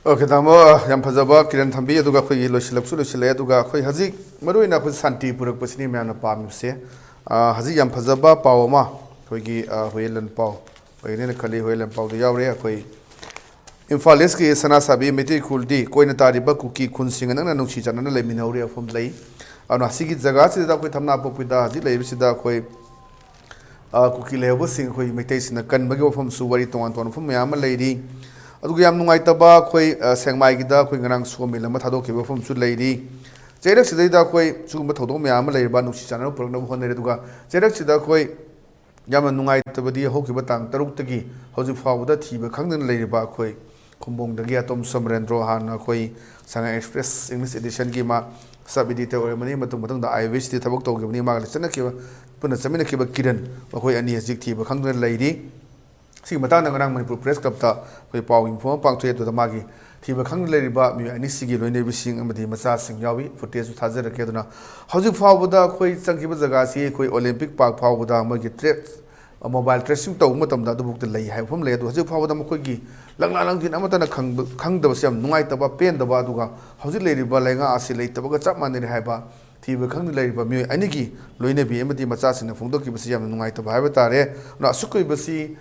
ꯑꯣꯀꯦ, ꯇꯥꯃꯣ, ꯌꯥꯝ ꯐꯖꯕ ꯀꯤꯔꯟ ꯊꯝꯕꯤ꯫ ꯑꯗꯨꯒ ꯑꯩꯈꯣꯏꯒꯤ ꯂꯣꯏꯁꯤꯜꯂꯛꯁꯨ ꯂꯣꯏꯁꯤꯜꯂꯛꯑꯦ꯫ ꯑꯗꯨꯒ ꯑꯩꯈꯣꯏ ꯍꯧꯖꯤꯛ ꯃꯔꯨꯑꯣꯏꯅ ꯑꯩꯈꯣꯏ ꯁꯥꯟꯇꯤ ꯄꯨꯔꯛꯄꯁꯤꯅꯤ ꯃꯌꯥꯝꯅ ꯄꯥꯝꯃꯤꯕꯁꯦ꯫ ꯑꯥ, ꯍꯧꯖꯤꯛ ꯌꯥꯝ ꯐꯖꯕ ꯄꯥꯎ ꯑꯃ ꯑꯩꯈꯣꯏꯒꯤ, ꯑꯥ, ꯍꯨꯌꯦꯟ ꯂꯥꯟꯄꯥꯎ ꯑꯣꯏꯒꯅꯦꯅ ꯈꯜꯂꯤ꯫ ꯍꯨꯌꯦꯟ ꯂꯥꯟꯄꯥꯎꯗ ꯌꯥꯎꯔꯦ ꯑꯩꯈꯣꯏ ꯏꯝꯐꯥꯜ ꯏꯁꯀꯤ ꯁꯅꯥꯁꯥꯕꯤ ꯃꯩꯇꯩ ꯈꯨꯜꯗꯤ ꯀꯣꯏꯅ ꯇꯥꯔꯤꯕ ꯀꯨꯀꯤ ꯈꯨꯟꯁꯤꯡꯒ ꯅꯛꯅ ꯅꯨꯡꯁꯤ ꯆꯥꯟꯅꯅ ꯂꯩꯃꯤꯟꯅꯍꯧꯔꯤ ꯋꯥꯐꯝ ꯂꯩ꯫ ꯑꯗꯨꯅ ꯑꯁꯤꯒꯤ ꯖꯒꯥꯁꯤꯗ ꯑꯩꯈꯣꯏ ꯊꯝꯅꯥꯄꯣꯛꯄꯤꯗ ꯍꯧꯖꯤꯛ ꯂꯩꯔꯤꯕꯁꯤꯗ ꯑꯩꯈꯣꯏ, ꯑ, ꯀꯨꯀꯤ ꯂꯩꯍꯧꯕꯁꯤꯡ ꯑꯩꯈꯣꯏ ꯃꯩꯇꯩꯁꯤꯡꯅ ꯀꯟꯕꯒꯤ ꯋꯥꯐꯝꯁꯨ ꯋꯥꯔꯤ ꯇꯣꯉꯥꯟ ꯇꯣꯉꯥꯟꯕ ꯋꯥꯐꯝ ꯃꯌꯥꯝ ꯑꯃ ꯂꯩꯔꯤ꯫ ꯑꯗꯨꯒ ꯌꯥꯝ ꯅꯨꯡꯉꯥꯏꯇꯕ ꯑꯩꯈꯣꯏ, ꯑ, ꯁꯦꯛꯃꯥꯏꯒꯤꯗ ꯑꯩꯈꯣꯏ ꯉꯔꯥꯡ ꯁꯣ ꯃꯤꯜ ꯑꯃ ꯊꯥꯗꯣꯛꯈꯤꯕ ꯋꯥꯐꯝꯁꯨ ꯂꯩꯔꯤ꯫ ꯆꯩꯔꯛꯁꯤꯗꯩꯗ ꯑꯩꯈꯣꯏ ꯁꯤꯒꯨꯝꯕ ꯊꯧꯗꯣꯛ ꯃꯌꯥꯝ ꯑꯃ ꯂꯩꯔꯤꯕ ꯅꯨꯡꯁꯤ ꯆꯥꯟꯅꯕ ꯄꯨꯔꯛꯅꯕ ꯍꯣꯠꯅꯔꯤ꯫ ꯑꯗꯨꯒ ꯆꯩꯔꯛꯁꯤꯗ ꯑꯩꯈꯣꯏ ꯌꯥꯝꯅ ꯅꯨꯡꯉꯥꯏꯇꯕꯗꯤ ꯍꯧꯈꯤꯕ ꯇꯥꯡ ꯇꯔꯨꯛꯇꯒꯤ ꯍꯧꯖꯤꯛ ꯐꯥꯎꯕꯗ ꯊꯤꯕ ꯈꯪꯗꯅ ꯂꯩꯔꯤꯕ ꯑꯩꯈꯣꯏ ꯈꯨꯝꯕꯣꯡꯗꯒꯤ ꯑꯇꯣꯝ ꯁꯃꯔꯦꯟꯗ꯭ꯔꯣ, ꯍꯥꯟꯅ ꯑꯩꯈꯣꯏ ꯁꯉꯥꯏ ꯑꯦꯛꯁꯄ꯭ꯔꯦꯁ ꯏꯪꯂꯤꯁ ꯏꯗꯤꯁꯟꯒꯤ ꯃꯥ ꯁꯕ ꯏꯗꯤꯇꯔ ꯑꯣꯏꯔꯝꯕꯅꯤ, ꯃꯇꯨꯡ ꯃꯊꯪꯗ ꯑꯥꯏ ꯑꯣ ꯑꯦꯁꯇ ꯊꯕꯛ ꯇꯧꯈꯤꯕꯅꯤ꯫ ꯃꯥꯒ ꯆꯠꯅꯈꯤꯕ, ꯄꯨꯟꯅ ꯆꯠꯃꯤꯟꯅꯈꯤꯕ ꯀꯤꯔꯟ, ꯃꯈꯣꯏ ꯑꯅꯤ ꯍꯧꯖꯤꯛ ꯊꯤꯕ ꯈꯪꯗꯅ ꯂꯩꯔꯤ꯫ ꯁꯤꯒꯤ ꯃꯇꯥꯡꯗ ꯉꯔꯥꯡ ꯃꯅꯤꯄꯨꯔ ꯄ꯭ꯔꯦꯁ ꯀ꯭ꯂꯕꯇ ꯑꯩꯈꯣꯏ ꯄꯥꯎ ꯃꯤꯐꯝ ꯑꯃ ꯄꯥꯡꯊꯣꯛꯑꯦ꯫ ꯑꯗꯨꯗ ꯃꯥꯒꯤ ꯊꯤꯕ ꯈꯪꯗꯅ ꯂꯩꯔꯤꯕ ꯃꯤꯑꯣꯏ ꯑꯅꯤꯁꯤꯒꯤ ꯂꯣꯏꯅꯕꯤꯁꯤꯡ ꯑꯃꯗꯤ ꯃꯆꯥꯁꯤꯡ ꯌꯥꯎꯏ꯫ ꯐꯨꯇꯦꯖꯁꯨ ꯊꯥꯖꯔꯛꯀꯦ꯫ ꯑꯗꯨꯅ ꯍꯧꯖꯤꯛ ꯐꯥꯎꯕꯗ ꯑꯩꯈꯣꯏ ꯆꯪꯈꯤꯕ ꯖꯒꯥꯁꯤ ꯑꯩꯈꯣꯏ ꯑꯣꯂꯦꯝꯄꯤꯛ ꯄꯥꯔꯛ ꯐꯥꯎꯕꯗ ꯃꯣꯏꯒꯤ ꯇ꯭ꯔꯦꯁ, ꯃꯣꯕꯥꯏꯜ ꯇ꯭ꯔꯦꯁꯤꯡ ꯇꯧꯕ ꯃꯇꯝꯗ ꯑꯗꯨꯐꯥꯎꯗ ꯂꯩ ꯍꯥꯏꯕ ꯃꯐꯝ ꯂꯩ꯫ ꯑꯗꯣ ꯍꯧꯖꯤꯛ ꯐꯥꯎꯕꯗ ꯃꯈꯣꯏꯒꯤ ꯂꯪꯂꯥ ꯂꯪꯖꯤꯟ ꯑꯃꯠꯇꯅ ꯈꯪꯕ-, ꯈꯪꯗꯕꯁꯤ ꯌꯥꯝ ꯅꯨꯡꯉꯥꯏꯇꯕ, ꯄꯦꯟꯗꯕ, ꯑꯗꯨꯒ ꯍꯧꯖꯤꯛ ꯂꯩꯔꯤꯕ ꯂꯩꯉꯥꯛ ꯑꯁꯤ ꯂꯩꯇꯕꯒ ꯆꯞ ꯃꯥꯟꯅꯔꯦ ꯍꯥꯏꯕ ꯊꯤꯕ ꯈꯪꯗꯅ ꯂꯩꯔꯤꯕ ꯃꯤꯑꯣꯏ ꯑꯅꯤꯒꯤ ꯂꯣꯏꯅꯕꯤ ꯑꯃꯗꯤ ꯃꯆꯥꯁꯤꯡꯅ ꯐꯣꯡꯗꯣꯛꯈꯤꯕꯁꯤ ꯌꯥꯝꯅ ꯅꯨꯡꯉꯥꯏꯇꯕ ꯍꯥꯏꯕ ꯇꯥꯔꯦ꯫ ꯑꯗꯨꯅ ꯑꯁꯨꯛ ꯀꯨꯏꯕꯁꯤ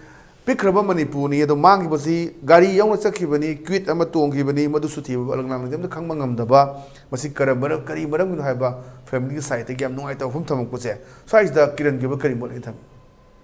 ꯄꯤꯛꯈ꯭ꯔꯕ ꯃꯅꯤꯄꯨꯔꯅꯤ, ꯑꯗꯣ ꯃꯥꯡꯈꯤꯕꯁꯤ ꯒꯥꯔꯤ ꯌꯥꯎꯅ ꯆꯠꯈꯤꯕꯅꯤ, ꯀ꯭ꯋꯤꯠ ꯑꯃ ꯇꯣꯡꯈꯤꯕꯅꯤ, ꯃꯗꯨꯁꯨ ꯊꯤꯕ ꯂꯪꯂꯥ ꯂꯪꯖꯤꯟ ꯑꯃꯠꯇ ꯈꯪꯕ ꯉꯝꯗꯕ, ꯃꯁꯤ ꯀꯔꯝꯕꯅ-, ꯀꯔꯤ ꯃꯔꯝꯒꯤꯅꯣ ꯍꯥꯏꯕ ꯐꯦꯃꯤꯂꯤꯒꯤ ꯁꯥꯏꯠꯇꯒꯤ ꯌꯥꯝ ꯅꯨꯡꯉꯥꯏꯇꯕ ꯋꯥꯐꯝ ꯊꯝꯃꯛꯄꯁꯦ꯫ ꯁ꯭ꯋꯥꯏꯁꯤꯗ ꯀꯤꯔꯟꯒꯤ ꯑꯣꯏꯕ ꯀꯔꯤ ꯃꯣꯠ ꯂꯩ ꯊꯝꯃꯤ?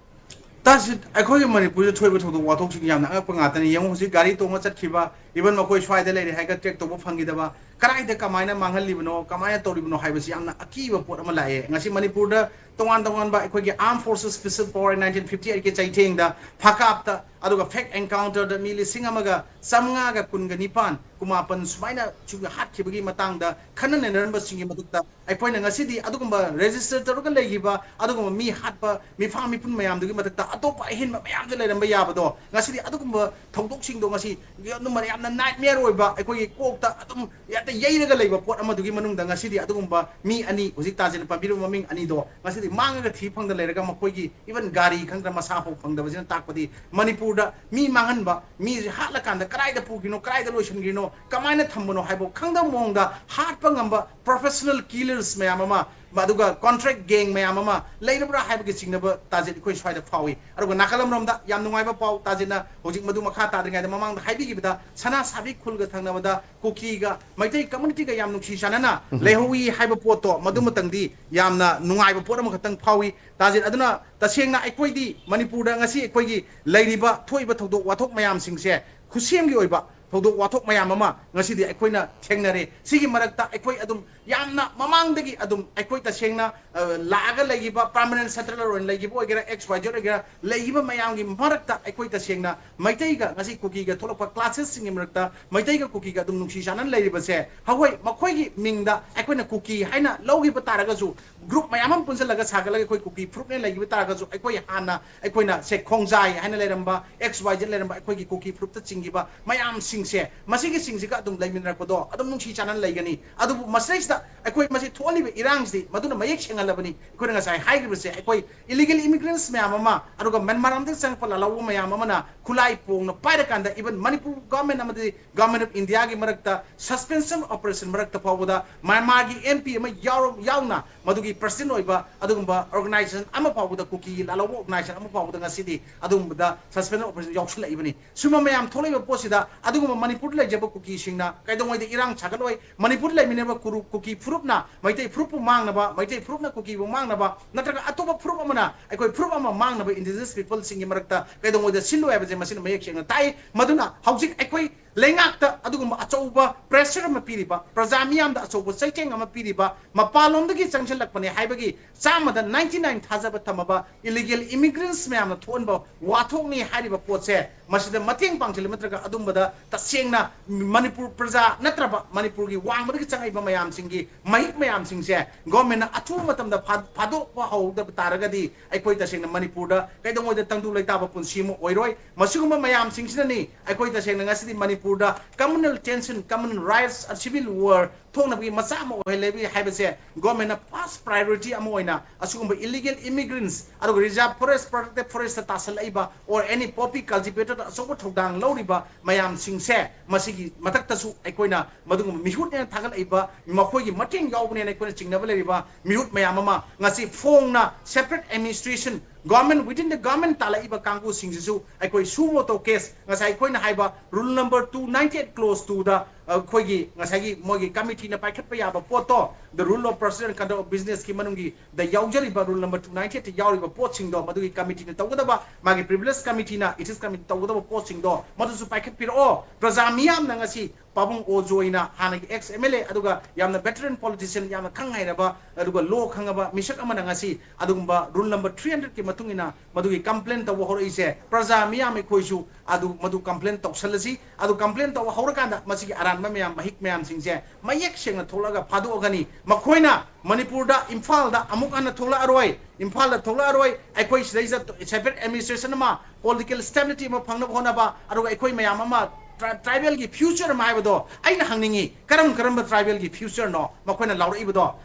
ꯇꯥꯁꯤ, ꯑꯩꯈꯣꯏꯒꯤ ꯃꯅꯤꯄꯨꯔꯗ ꯊꯣꯛꯏꯕ ꯊꯧꯗꯣꯛ ꯋꯥꯊꯣꯛꯁꯤꯡ ꯌꯥꯝꯅ ꯑꯉꯛꯄ ꯉꯥꯛꯇꯅꯤ꯫ ꯌꯦꯡꯉꯨ, ꯍꯧꯖꯤꯛ ꯒꯥꯔꯤ ꯇꯣꯡꯉ ꯆꯠꯈꯤꯕ, Even ꯃꯈꯣꯏ ꯁ꯭ꯋꯥꯏꯗ ꯂꯩꯔꯦ ꯍꯥꯏꯔꯒ track ꯇꯧꯕ ꯐꯪꯈꯤꯗꯕ, ꯀꯗꯥꯏꯗ ꯀꯃꯥꯏꯅ ꯃꯥꯡꯍꯜꯂꯤꯕꯅꯣ, ꯀꯃꯥꯏꯅ ꯇꯧꯔꯤꯕꯅꯣ ꯍꯥꯏꯕꯁꯤ ꯌꯥꯝꯅ ꯑꯀꯤꯕ ꯄꯣꯠ ꯑꯃ ꯂꯥꯛꯑꯦ꯫ ꯉꯁꯤ ꯃꯅꯤꯄꯨꯔꯗ ꯇꯣꯉꯥꯟ ꯇꯣꯉꯥꯟꯕ ꯑꯩꯈꯣꯏꯒꯤ Armed Forces Special Power nineteen fifty eight ꯀꯤ ꯆꯩꯊꯦꯡꯗ ꯐꯥꯀꯥꯞꯇ, ꯑꯗꯨꯒ fake encounter ꯗ ꯃꯤ ꯂꯤꯁꯤꯡ ꯑꯃꯒ ꯆꯥꯃꯉꯥꯒ ꯀꯨꯟꯒ ꯅꯤꯄꯥꯟ, ꯀꯨꯃꯥꯄꯟ ꯁꯨꯃꯥꯏꯅ ꯁꯨ-, ꯍꯥꯠꯈꯤꯕꯒꯤ ꯃꯇꯥꯡꯗ ꯈꯟꯅ ꯅꯩꯅꯔꯝꯕꯁꯤꯡꯒꯤ ꯃꯊꯛꯇ ꯑꯩꯈꯣꯏꯅ ꯉꯁꯤꯗꯤ ꯑꯗꯨꯒꯨꯝꯕ register ꯇꯧꯔꯒ ꯂꯩꯈꯤꯕ ꯑꯗꯨꯒꯨꯝꯕ ꯃꯤ ꯍꯥꯠꯄ ꯃꯤꯐꯥ ꯃꯤꯄꯨꯟ ꯃꯌꯥꯝꯗꯨꯒꯤ ꯃꯊꯛꯇ ꯑꯇꯣꯞꯄ ꯑꯍꯦꯟꯕ ꯃꯌꯥꯝꯁꯨ ꯂꯩꯔꯝꯕ ꯌꯥꯕꯗꯣ, ꯉꯁꯤꯗꯤ ꯑꯗꯨꯒꯨꯝꯕ ꯊꯧꯗꯣꯛꯁꯤꯡꯗꯣ ꯉꯁꯤ ꯌꯥꯝꯅ, ꯌꯥꯝꯅ nightmare ꯑꯣꯏꯕ, ꯑꯩꯈꯣꯏꯒꯤ ꯀꯣꯛꯇ ꯑꯗꯨꯝ ꯍꯦꯛꯇ ꯌꯩꯔꯒ ꯂꯩꯕ ꯄꯣꯠ ꯑꯃꯗꯨꯒꯤ ꯃꯅꯨꯡꯗ ꯉꯁꯤꯗꯤ ꯑꯗꯨꯒꯨꯝꯕ ꯃꯤ ꯑꯅꯤ, ꯍꯧꯖꯤꯛ ꯇꯥꯖꯤꯟꯅ ꯄꯟꯕꯤꯔꯤꯕ ꯃꯃꯤꯡ ꯑꯅꯤꯗꯣ, ꯉꯁꯤꯗꯤ ꯃꯥꯡꯉꯒ ꯊꯤ ꯐꯪꯗ ꯂꯩꯔꯒ ꯃꯈꯣꯏꯒꯤ even ꯒꯥꯔꯤ ꯈꯪꯗ꯭ꯔ ꯃꯁꯥ ꯐꯥꯎ ꯐꯪꯗꯕꯁꯤꯅ ꯇꯥꯛꯄꯗꯤ ꯃꯅꯤꯄꯨꯔꯗ ꯃꯤ ꯃꯥꯡꯍꯟꯕ, ꯃꯤꯁꯦ ꯍꯥꯠꯂꯀꯥꯟꯗ ꯀꯗꯥꯏꯗ ꯄꯨꯈꯤꯅꯣ, ꯀꯗꯥꯏꯗ ꯂꯣꯏꯁꯤꯟꯈ꯭ꯔꯤꯅꯣ, ꯀꯃꯥꯏꯅ ꯊꯝꯕꯅꯣ ꯍꯥꯏꯕ ꯈꯪꯗꯕ ꯃꯑꯣꯡꯗ ꯍꯥꯠꯄ ꯉꯝꯕ professional killers ꯃꯌꯥꯝ ꯑꯃ, ꯑꯗꯨꯒ contract gang ꯃꯌꯥꯝ ꯑꯃ ꯂꯩꯔꯕ꯭ꯔꯥ ꯍꯥꯏꯕꯒꯤ ꯆꯤꯡꯅꯕ ꯇꯥꯖꯤꯟ ꯑꯩꯈꯣꯏ ꯁ꯭ꯋꯥꯏꯗ ꯐꯥꯎꯏ꯫ ꯑꯗꯨꯒ ꯅꯥꯀꯜ ꯑꯃꯔꯣꯝꯗ ꯌꯥꯝ ꯅꯨꯡꯉꯥꯏꯕ ꯄꯥꯎ ꯇꯥꯖꯤꯟꯅ ꯍꯧꯖꯤꯛ ꯃꯗꯨ ꯃꯈꯥ ꯇꯥꯗ꯭ꯔꯤꯉꯩꯗ ꯃꯃꯥꯡꯗ ꯍꯥꯏꯕꯤꯈꯤꯕꯗ ꯁꯅꯥ ꯁꯥꯕꯤ ꯈꯨꯜꯒ ꯊꯪꯅꯕꯗ ꯀꯨꯀꯤꯒ ꯃꯩꯇꯩ community ꯒ ꯌꯥꯝ ꯅꯨꯡꯁꯤ ꯆꯥꯟꯅꯅ ꯎꯝ꯫ ꯂꯩꯍꯧꯏ ꯍꯥꯏꯕ ꯄꯣꯠꯇꯣ ꯃꯗꯨꯃꯇꯪꯗꯤ ꯌꯥꯝꯅ ꯅꯨꯡꯉꯥꯏꯕ ꯄꯣꯠ ꯑꯃꯈꯛꯇꯪ ꯐꯥꯎꯏ꯫ ꯇꯥꯖꯤꯟ, ꯑꯗꯨꯅ ꯇꯁꯦꯡꯅ ꯑꯩꯈꯣꯏꯗꯤ ꯃꯅꯤꯄꯨꯔꯗ ꯉꯁꯤ ꯑꯩꯈꯣꯏꯒꯤ ꯂꯩꯔꯤꯕ ꯊꯣꯛꯏꯕ ꯊꯧꯗꯣꯛ ꯋꯥꯊꯣꯛ ꯃꯌꯥꯝꯁꯤꯡꯁꯦ ꯈꯨꯠꯁꯦꯝꯒꯤ ꯑꯣꯏꯕ ꯊꯧꯗꯣꯛ ꯋꯥꯊꯣꯛ ꯃꯌꯥꯝ ꯑꯃ ꯉꯁꯤꯗꯤ ꯑꯩꯈꯣꯏꯅ ꯊꯦꯡꯅꯔꯦ꯫ ꯁꯤꯒꯤ ꯃꯔꯛꯇ ꯑꯩꯈꯣꯏ ꯑꯗꯨꯝ ꯌꯥꯝꯅ ꯃꯃꯥꯡꯗꯒꯤ ꯑꯗꯨꯝ ꯑꯩꯈꯣꯏ ꯇꯁꯦꯡꯅ, ꯑ, ꯂꯥꯛꯑꯒ ꯂꯩꯈꯤꯕ permanent settler ꯑꯣꯏꯅ ꯂꯩꯈꯤꯕ ꯑꯣꯏꯒꯦꯔꯥ, X Y Z ꯑꯣꯏꯒꯦꯔꯥ, ꯂꯩꯈꯤꯕ ꯃꯌꯥꯝꯒꯤ ꯃꯔꯛꯇ ꯑꯩꯈꯣꯏ ꯇꯁꯦꯡꯅ ꯃꯩꯇꯩꯒ ꯉꯁꯤ ꯀꯨꯀꯤꯒ ꯊꯣꯛꯂꯛꯄ clashes ꯁꯤꯡꯒꯤ ꯃꯔꯛꯇ ꯃꯩꯇꯩꯒ ꯀꯨꯀꯤꯒ ꯑꯗꯨꯝ ꯅꯨꯡꯁꯤ ꯆꯥꯟꯅꯅ ꯂꯩꯔꯤꯕꯁꯦ, ꯍꯣꯏ, ꯃꯈꯣꯏꯒꯤ ꯃꯤꯡꯗ ꯑꯩꯈꯣꯏꯅ ꯀꯨꯀꯤ ꯍꯥꯏꯅ ꯂꯧꯈꯤꯕ ꯇꯥꯔꯒꯁꯨ, group ꯃꯌꯥꯝ ꯑꯃ ꯄꯨꯟꯁꯤꯜꯂꯒ ꯁꯥꯒꯠꯂꯒ ꯑꯩꯈꯣꯏ ꯀꯨꯀꯤ ꯐꯨꯔꯨꯞꯅꯦ ꯂꯩꯈꯤꯕ ꯇꯥꯔꯒꯁꯨ, ꯑꯩꯈꯣꯏ ꯍꯥꯟꯅ ꯑꯩꯈꯣꯏꯅ ꯁꯦ ꯈꯣꯡꯖꯥꯏ ꯍꯥꯏꯅ ꯂꯩꯔꯝꯕ, X Y Z ꯂꯩꯔꯝꯕ ꯑꯩꯈꯣꯏꯒꯤ ꯀꯨꯀꯤ ꯐꯨꯔꯨꯞꯇ ꯆꯤꯡꯈꯤꯕ ꯃꯌꯥꯝꯁꯤꯡꯁꯦ, ꯃꯁꯤꯒꯤꯁꯤꯡꯁꯤꯒ ꯑꯗꯨꯝ ꯂꯩꯃꯤꯟꯅꯔꯛꯄꯗꯣ ꯑꯗꯨꯝ ꯅꯨꯡꯁꯤ ꯆꯥꯟꯅꯅ ꯂꯩꯒꯅꯤ꯫ ꯑꯗꯨꯕꯨ ꯃꯁꯤꯗꯩꯁꯤꯗ ꯑꯩꯈꯣꯏ ꯃꯁꯤ ꯊꯣꯛꯍꯜꯂꯤꯕ ꯏꯔꯥꯡꯁꯤꯗꯤ ꯃꯗꯨꯅ ꯃꯌꯦꯛ ꯁꯦꯡꯍꯜꯂꯕꯅꯤ꯫ ꯑꯩꯈꯣꯏꯅ ꯉꯁꯥꯏ ꯍꯥꯏꯈ꯭ꯔꯤꯕꯁꯦ, ꯑꯩꯈꯣꯏ illegal immigrants ꯃꯌꯥꯝ ꯑꯃ, ꯑꯗꯨꯒ ꯃ꯭ꯌꯥꯟꯃꯥꯔ ꯂꯝꯗꯒꯤ ꯆꯪꯉꯛꯄ ꯂꯥꯜꯍꯧꯕ ꯃꯌꯥꯝ ꯑꯃꯅ ꯈꯨꯠꯂꯥꯏ ꯄꯣꯡꯅ ꯄꯥꯏꯔꯀꯥꯟꯗ, even ꯃꯅꯤꯄꯨꯔ government ꯑꯃꯗꯤ Government of India ꯒꯤ ꯃꯔꯛꯇ suspension operation ꯃꯔꯛꯇ ꯐꯥꯎꯕꯗ ꯃ꯭ꯌꯥꯟꯃꯥꯔꯒꯤ M P ꯑꯃ ꯌꯥꯎꯔ-, ꯌꯥꯎꯅ ꯃꯗꯨꯒꯤ president ꯑꯣꯏꯕ ꯑꯗꯨꯒꯨꯝꯕ organization ꯑꯃ ꯐꯥꯎꯕꯗ, ꯀꯨꯀꯤꯒꯤ ꯂꯥꯜꯍꯧꯕ organization ꯑꯃ ꯐꯥꯎꯕꯗ ꯉꯁꯤꯗꯤ ꯑꯗꯨꯒꯨꯝꯕꯗ suspension operation ꯌꯥꯎꯁꯤꯜꯂꯛꯏꯕꯅꯤ꯫ ꯁꯨꯝꯕ ꯃꯌꯥꯝ ꯊꯣꯛꯂꯛꯏꯕ ꯄꯣꯠꯁꯤꯗ ꯑꯗꯨꯒꯨꯝꯕ ꯃꯅꯤꯄꯨꯔꯗ ꯂꯩꯖꯕ ꯀꯨꯀꯤꯁꯤꯡꯅ ꯀꯩꯗꯧꯉꯩꯗ ꯏꯔꯥꯡ ꯁꯥꯒꯠꯂꯣꯏ, ꯃꯅꯤꯄꯨꯔꯗ ꯂꯩꯃꯤꯟꯅꯕ ꯀꯨꯔꯨ-, ꯀꯨꯀꯤ ꯐꯨꯔꯨꯞꯅ, ꯃꯩꯇꯩ ꯐꯨꯔꯨꯞꯄꯨ ꯃꯥꯡꯅꯕ, ꯃꯩꯇꯩ ꯐꯨꯔꯨꯞꯅ ꯀꯨꯀꯤꯕꯨ ꯃꯥꯡꯅꯕ, ꯅꯠꯇ꯭ꯔꯒ ꯑꯇꯣꯞꯄ ꯐꯨꯔꯨꯞ ꯑꯃꯅ ꯑꯩꯈꯣꯏ ꯐꯨꯔꯨꯞ ꯑꯃ ꯃꯥꯡꯅꯕ indigenous people ꯁꯤꯡꯒꯤ ꯃꯔꯛꯇ ꯀꯩꯗꯧꯉꯩꯗ ꯁꯤꯜꯂꯣꯏ ꯍꯥꯏꯕꯁꯦ ꯃꯁꯤꯅ ꯃꯌꯦꯛ ꯁꯦꯡꯅ ꯇꯥꯛꯏ꯫ ꯃꯗꯨꯅ ꯍꯧꯖꯤꯛ ꯑꯩꯈꯣꯏ ꯂꯩꯉꯥꯛꯇ ꯑꯗꯨꯒꯨꯝꯕ ꯑꯆꯧꯕ pressure ꯑꯃ ꯄꯤꯔꯤꯕ, ꯄ꯭ꯔꯖꯥ ꯃꯤꯌꯥꯝꯗ ꯑꯆꯧꯕ ꯆꯩꯊꯦꯡ ꯑꯃ ꯄꯤꯔꯤꯕ, ꯃꯄꯥꯟꯂꯣꯝꯗꯒꯤ ꯆꯪꯁꯤꯜꯂꯛꯄꯅꯦ ꯍꯥꯏꯕꯒꯤ ꯆꯥꯝꯃꯗ ninety nine ꯊꯥꯖꯕ ꯊꯝꯃꯕ illegal immigrants ꯃꯌꯥꯝꯅ ꯊꯣꯛꯍꯟꯕ ꯋꯥꯊꯣꯛꯅꯤ ꯍꯥꯏꯔꯤꯕ ꯄꯣꯠꯁꯦ, ꯃꯁꯤꯗ ꯃꯇꯦꯡ ꯄꯥꯡꯁꯤꯜꯂꯤ ꯅꯠꯇ꯭ꯔꯒ ꯑꯗꯨꯝꯕꯗ ꯇꯁꯦꯡꯅ ꯃꯅꯤꯄꯨꯔ ꯄ꯭ꯔꯖꯥ ꯅꯠꯇ꯭ꯔꯕ ꯃꯅꯤꯄꯨꯔꯒꯤ ꯋꯥꯡꯃꯗꯒꯤ ꯆꯪꯉꯛꯏꯕ ꯃꯌꯥꯝꯁꯤꯡꯒꯤ ꯃꯍꯤꯛ ꯃꯌꯥꯝꯁꯤꯡꯁꯦ governmentꯅ ꯑꯊꯨꯕ ꯃꯇꯝꯗ ꯐꯥ-, ꯐꯥꯗꯣꯛꯄ ꯍꯧꯗꯕ ꯇꯥꯔꯒꯗꯤ ꯑꯩꯈꯣꯏ ꯇꯁꯦꯡꯅ ꯃꯅꯤꯄꯨꯔꯗ ꯀꯩꯗꯧꯉꯩꯗ ꯇꯪꯗꯨ ꯂꯩꯇꯥꯕ ꯄꯨꯟꯁꯤ ꯑꯃ ꯑꯣꯏꯔꯣꯏ꯫ ꯃꯁꯤꯒꯨꯝꯕ ꯃꯌꯥꯝꯁꯤꯡꯁꯤꯅꯅꯤ ꯑꯩꯈꯣꯏ ꯇꯁꯦꯡꯅ ꯉꯁꯤꯗꯤ ꯃꯅꯤꯄꯨꯔꯗ communal tension, communal riots, civil war ꯊꯣꯛꯅꯕꯒꯤ ꯃꯆꯥꯛ ꯑꯃ ꯑꯣꯏꯍꯜꯂꯦ ꯍꯥꯏꯕꯁꯦ governmentꯅ first priority ꯑꯃ ꯑꯣꯏꯅ ꯑꯁꯤꯒꯨꯝꯕ illegal immigrants, ꯑꯗꯨꯒ reserve forest, protected forestꯇ ꯇꯥꯁꯜꯂꯛꯏꯕ or any poppy cultivatorꯗ ꯑꯆꯧꯕ ꯊꯧꯗꯥꯡ ꯂꯧꯔꯤꯕ ꯃꯌꯥꯝꯁꯤꯡꯁꯦ, ꯃꯁꯤꯒꯤ ꯃꯊꯛꯇꯁꯨ ꯑꯩꯈꯣꯏꯅ ꯃꯗꯨꯒꯨꯝꯕ ꯃꯤꯍꯨꯠꯅꯦꯅ ꯊꯥꯒꯠꯂꯛꯏꯕ ꯃꯈꯣꯏꯒꯤ ꯃꯇꯦꯡ ꯌꯥꯎꯕꯅꯦꯅ ꯑꯩꯈꯣꯏꯅ ꯆꯤꯡꯅꯕ ꯂꯩꯔꯤꯕ ꯃꯤꯍꯨꯠ ꯃꯌꯥꯝ ꯑꯃ ꯉꯁꯤ ꯐꯣꯡꯅ separate administration, government within the government ꯇꯥꯜꯂꯛꯏꯕ ꯀꯥꯡꯕꯨꯁꯤꯡꯁꯤꯁꯨ ꯑꯩꯈꯣꯏ suo motu case, ꯉꯁꯥꯏ ꯑꯩꯈꯣꯏꯅ ꯍꯥꯏꯕ rule number two ninety eight clause twoꯗ ꯑꯩꯈꯣꯏꯒꯤ ꯉꯁꯥꯏꯒꯤ ꯃꯣꯏꯒꯤ committeeꯅ ꯄꯥꯏꯈꯠꯄ ꯌꯥꯕ ꯄꯣꯠꯇꯣ, the rule of procedure and conduct of businessꯀꯤ ꯃꯅꯨꯡꯒꯤ ꯗ ꯌꯥꯎꯖꯔꯤꯕ rule number two ninety eightꯇ ꯌꯥꯎꯔꯤꯕ ꯄꯣꯠꯁꯤꯡꯗꯣ ꯃꯗꯨꯒꯤ committeeꯅ ꯇꯧꯒꯗꯕ, ꯃꯥꯒꯤ privilege committeeꯅ, ethics committee ꯇꯧꯒꯗꯕ ꯄꯣꯠꯁꯤꯡꯗꯣ ꯃꯗꯨꯁꯨ ꯄꯥꯏꯈꯠꯄꯤꯔꯛꯑꯣ꯫ ꯄ꯭ꯔꯖꯥ ꯃꯤꯌꯥꯝꯅ ꯉꯁꯤ ꯄꯥꯕꯨꯡ ꯑꯣ ꯖꯣꯏꯅ ꯍꯥꯟꯅꯒꯤ ex MLA ꯑꯗꯨꯒ ꯌꯥꯝꯅ veteran politician, ꯌꯥꯝꯅ ꯈꯪ ꯍꯩꯔꯕ ꯑꯗꯨꯒ law ꯈꯪꯉꯕ ꯃꯤꯁꯛ ꯑꯃꯅ ꯉꯁꯤ ꯑꯗꯨꯒꯨꯝꯕ rule number three hundredꯀꯤ ꯃꯇꯨꯡ ꯏꯟꯅ ꯃꯗꯨꯒꯤ complain ꯇꯧꯕ ꯍꯧꯔꯛꯏꯁꯦ, ꯄ꯭ꯔꯖꯥ ꯃꯤꯌꯥꯝ ꯑꯩꯈꯣꯏꯁꯨ ꯑꯗꯨ ꯃꯗꯨ complain ꯇꯧꯁꯜꯂꯁꯤ꯫ ꯑꯗꯨ complain ꯇꯧꯕ ꯍꯧꯔꯀꯥꯟꯗ ꯃꯁꯤꯒꯤ ꯑꯔꯥꯟꯕ ꯃꯌꯥꯝ, ꯃꯍꯤꯛ ꯃꯌꯥꯝꯁꯤꯡꯁꯦ ꯃꯌꯦꯛ ꯁꯦꯡꯅ ꯊꯣꯛꯂꯛꯑꯒ ꯐꯥꯗꯣꯛꯑꯒꯅꯤ꯫ ꯃꯈꯣꯏꯅ ꯃꯅꯤꯄꯨꯔꯗ, ꯏꯝꯐꯥꯜꯗ ꯑꯃꯨꯛ ꯍꯟꯅ ꯊꯣꯛꯂꯛꯑꯔꯣꯏ, ꯏꯝꯐꯥꯜꯗ ꯊꯣꯛꯂꯛꯑꯔꯣꯏ꯫ ꯑꯩꯈꯣꯏ ꯁꯤꯗꯩꯁꯤꯗ separate administration ꯑꯃ, political stability ꯑꯃ ꯐꯪꯅꯕ ꯍꯣꯠꯅꯕ, ꯑꯗꯨꯒ ꯑꯩꯈꯣꯏ ꯃꯌꯥꯝ ꯑꯃ tri-, tribalꯒꯤ future ꯑꯃ ꯍꯥꯏꯕꯗꯣ ꯑꯩꯅ ꯍꯪꯅꯤꯡꯉꯤ, ꯀꯔꯝ ꯀꯔꯝꯕ tribalꯒꯤ futureꯅꯣ ꯃꯈꯣꯏꯅ ꯂꯥꯎꯔꯛꯏꯕꯗꯣ?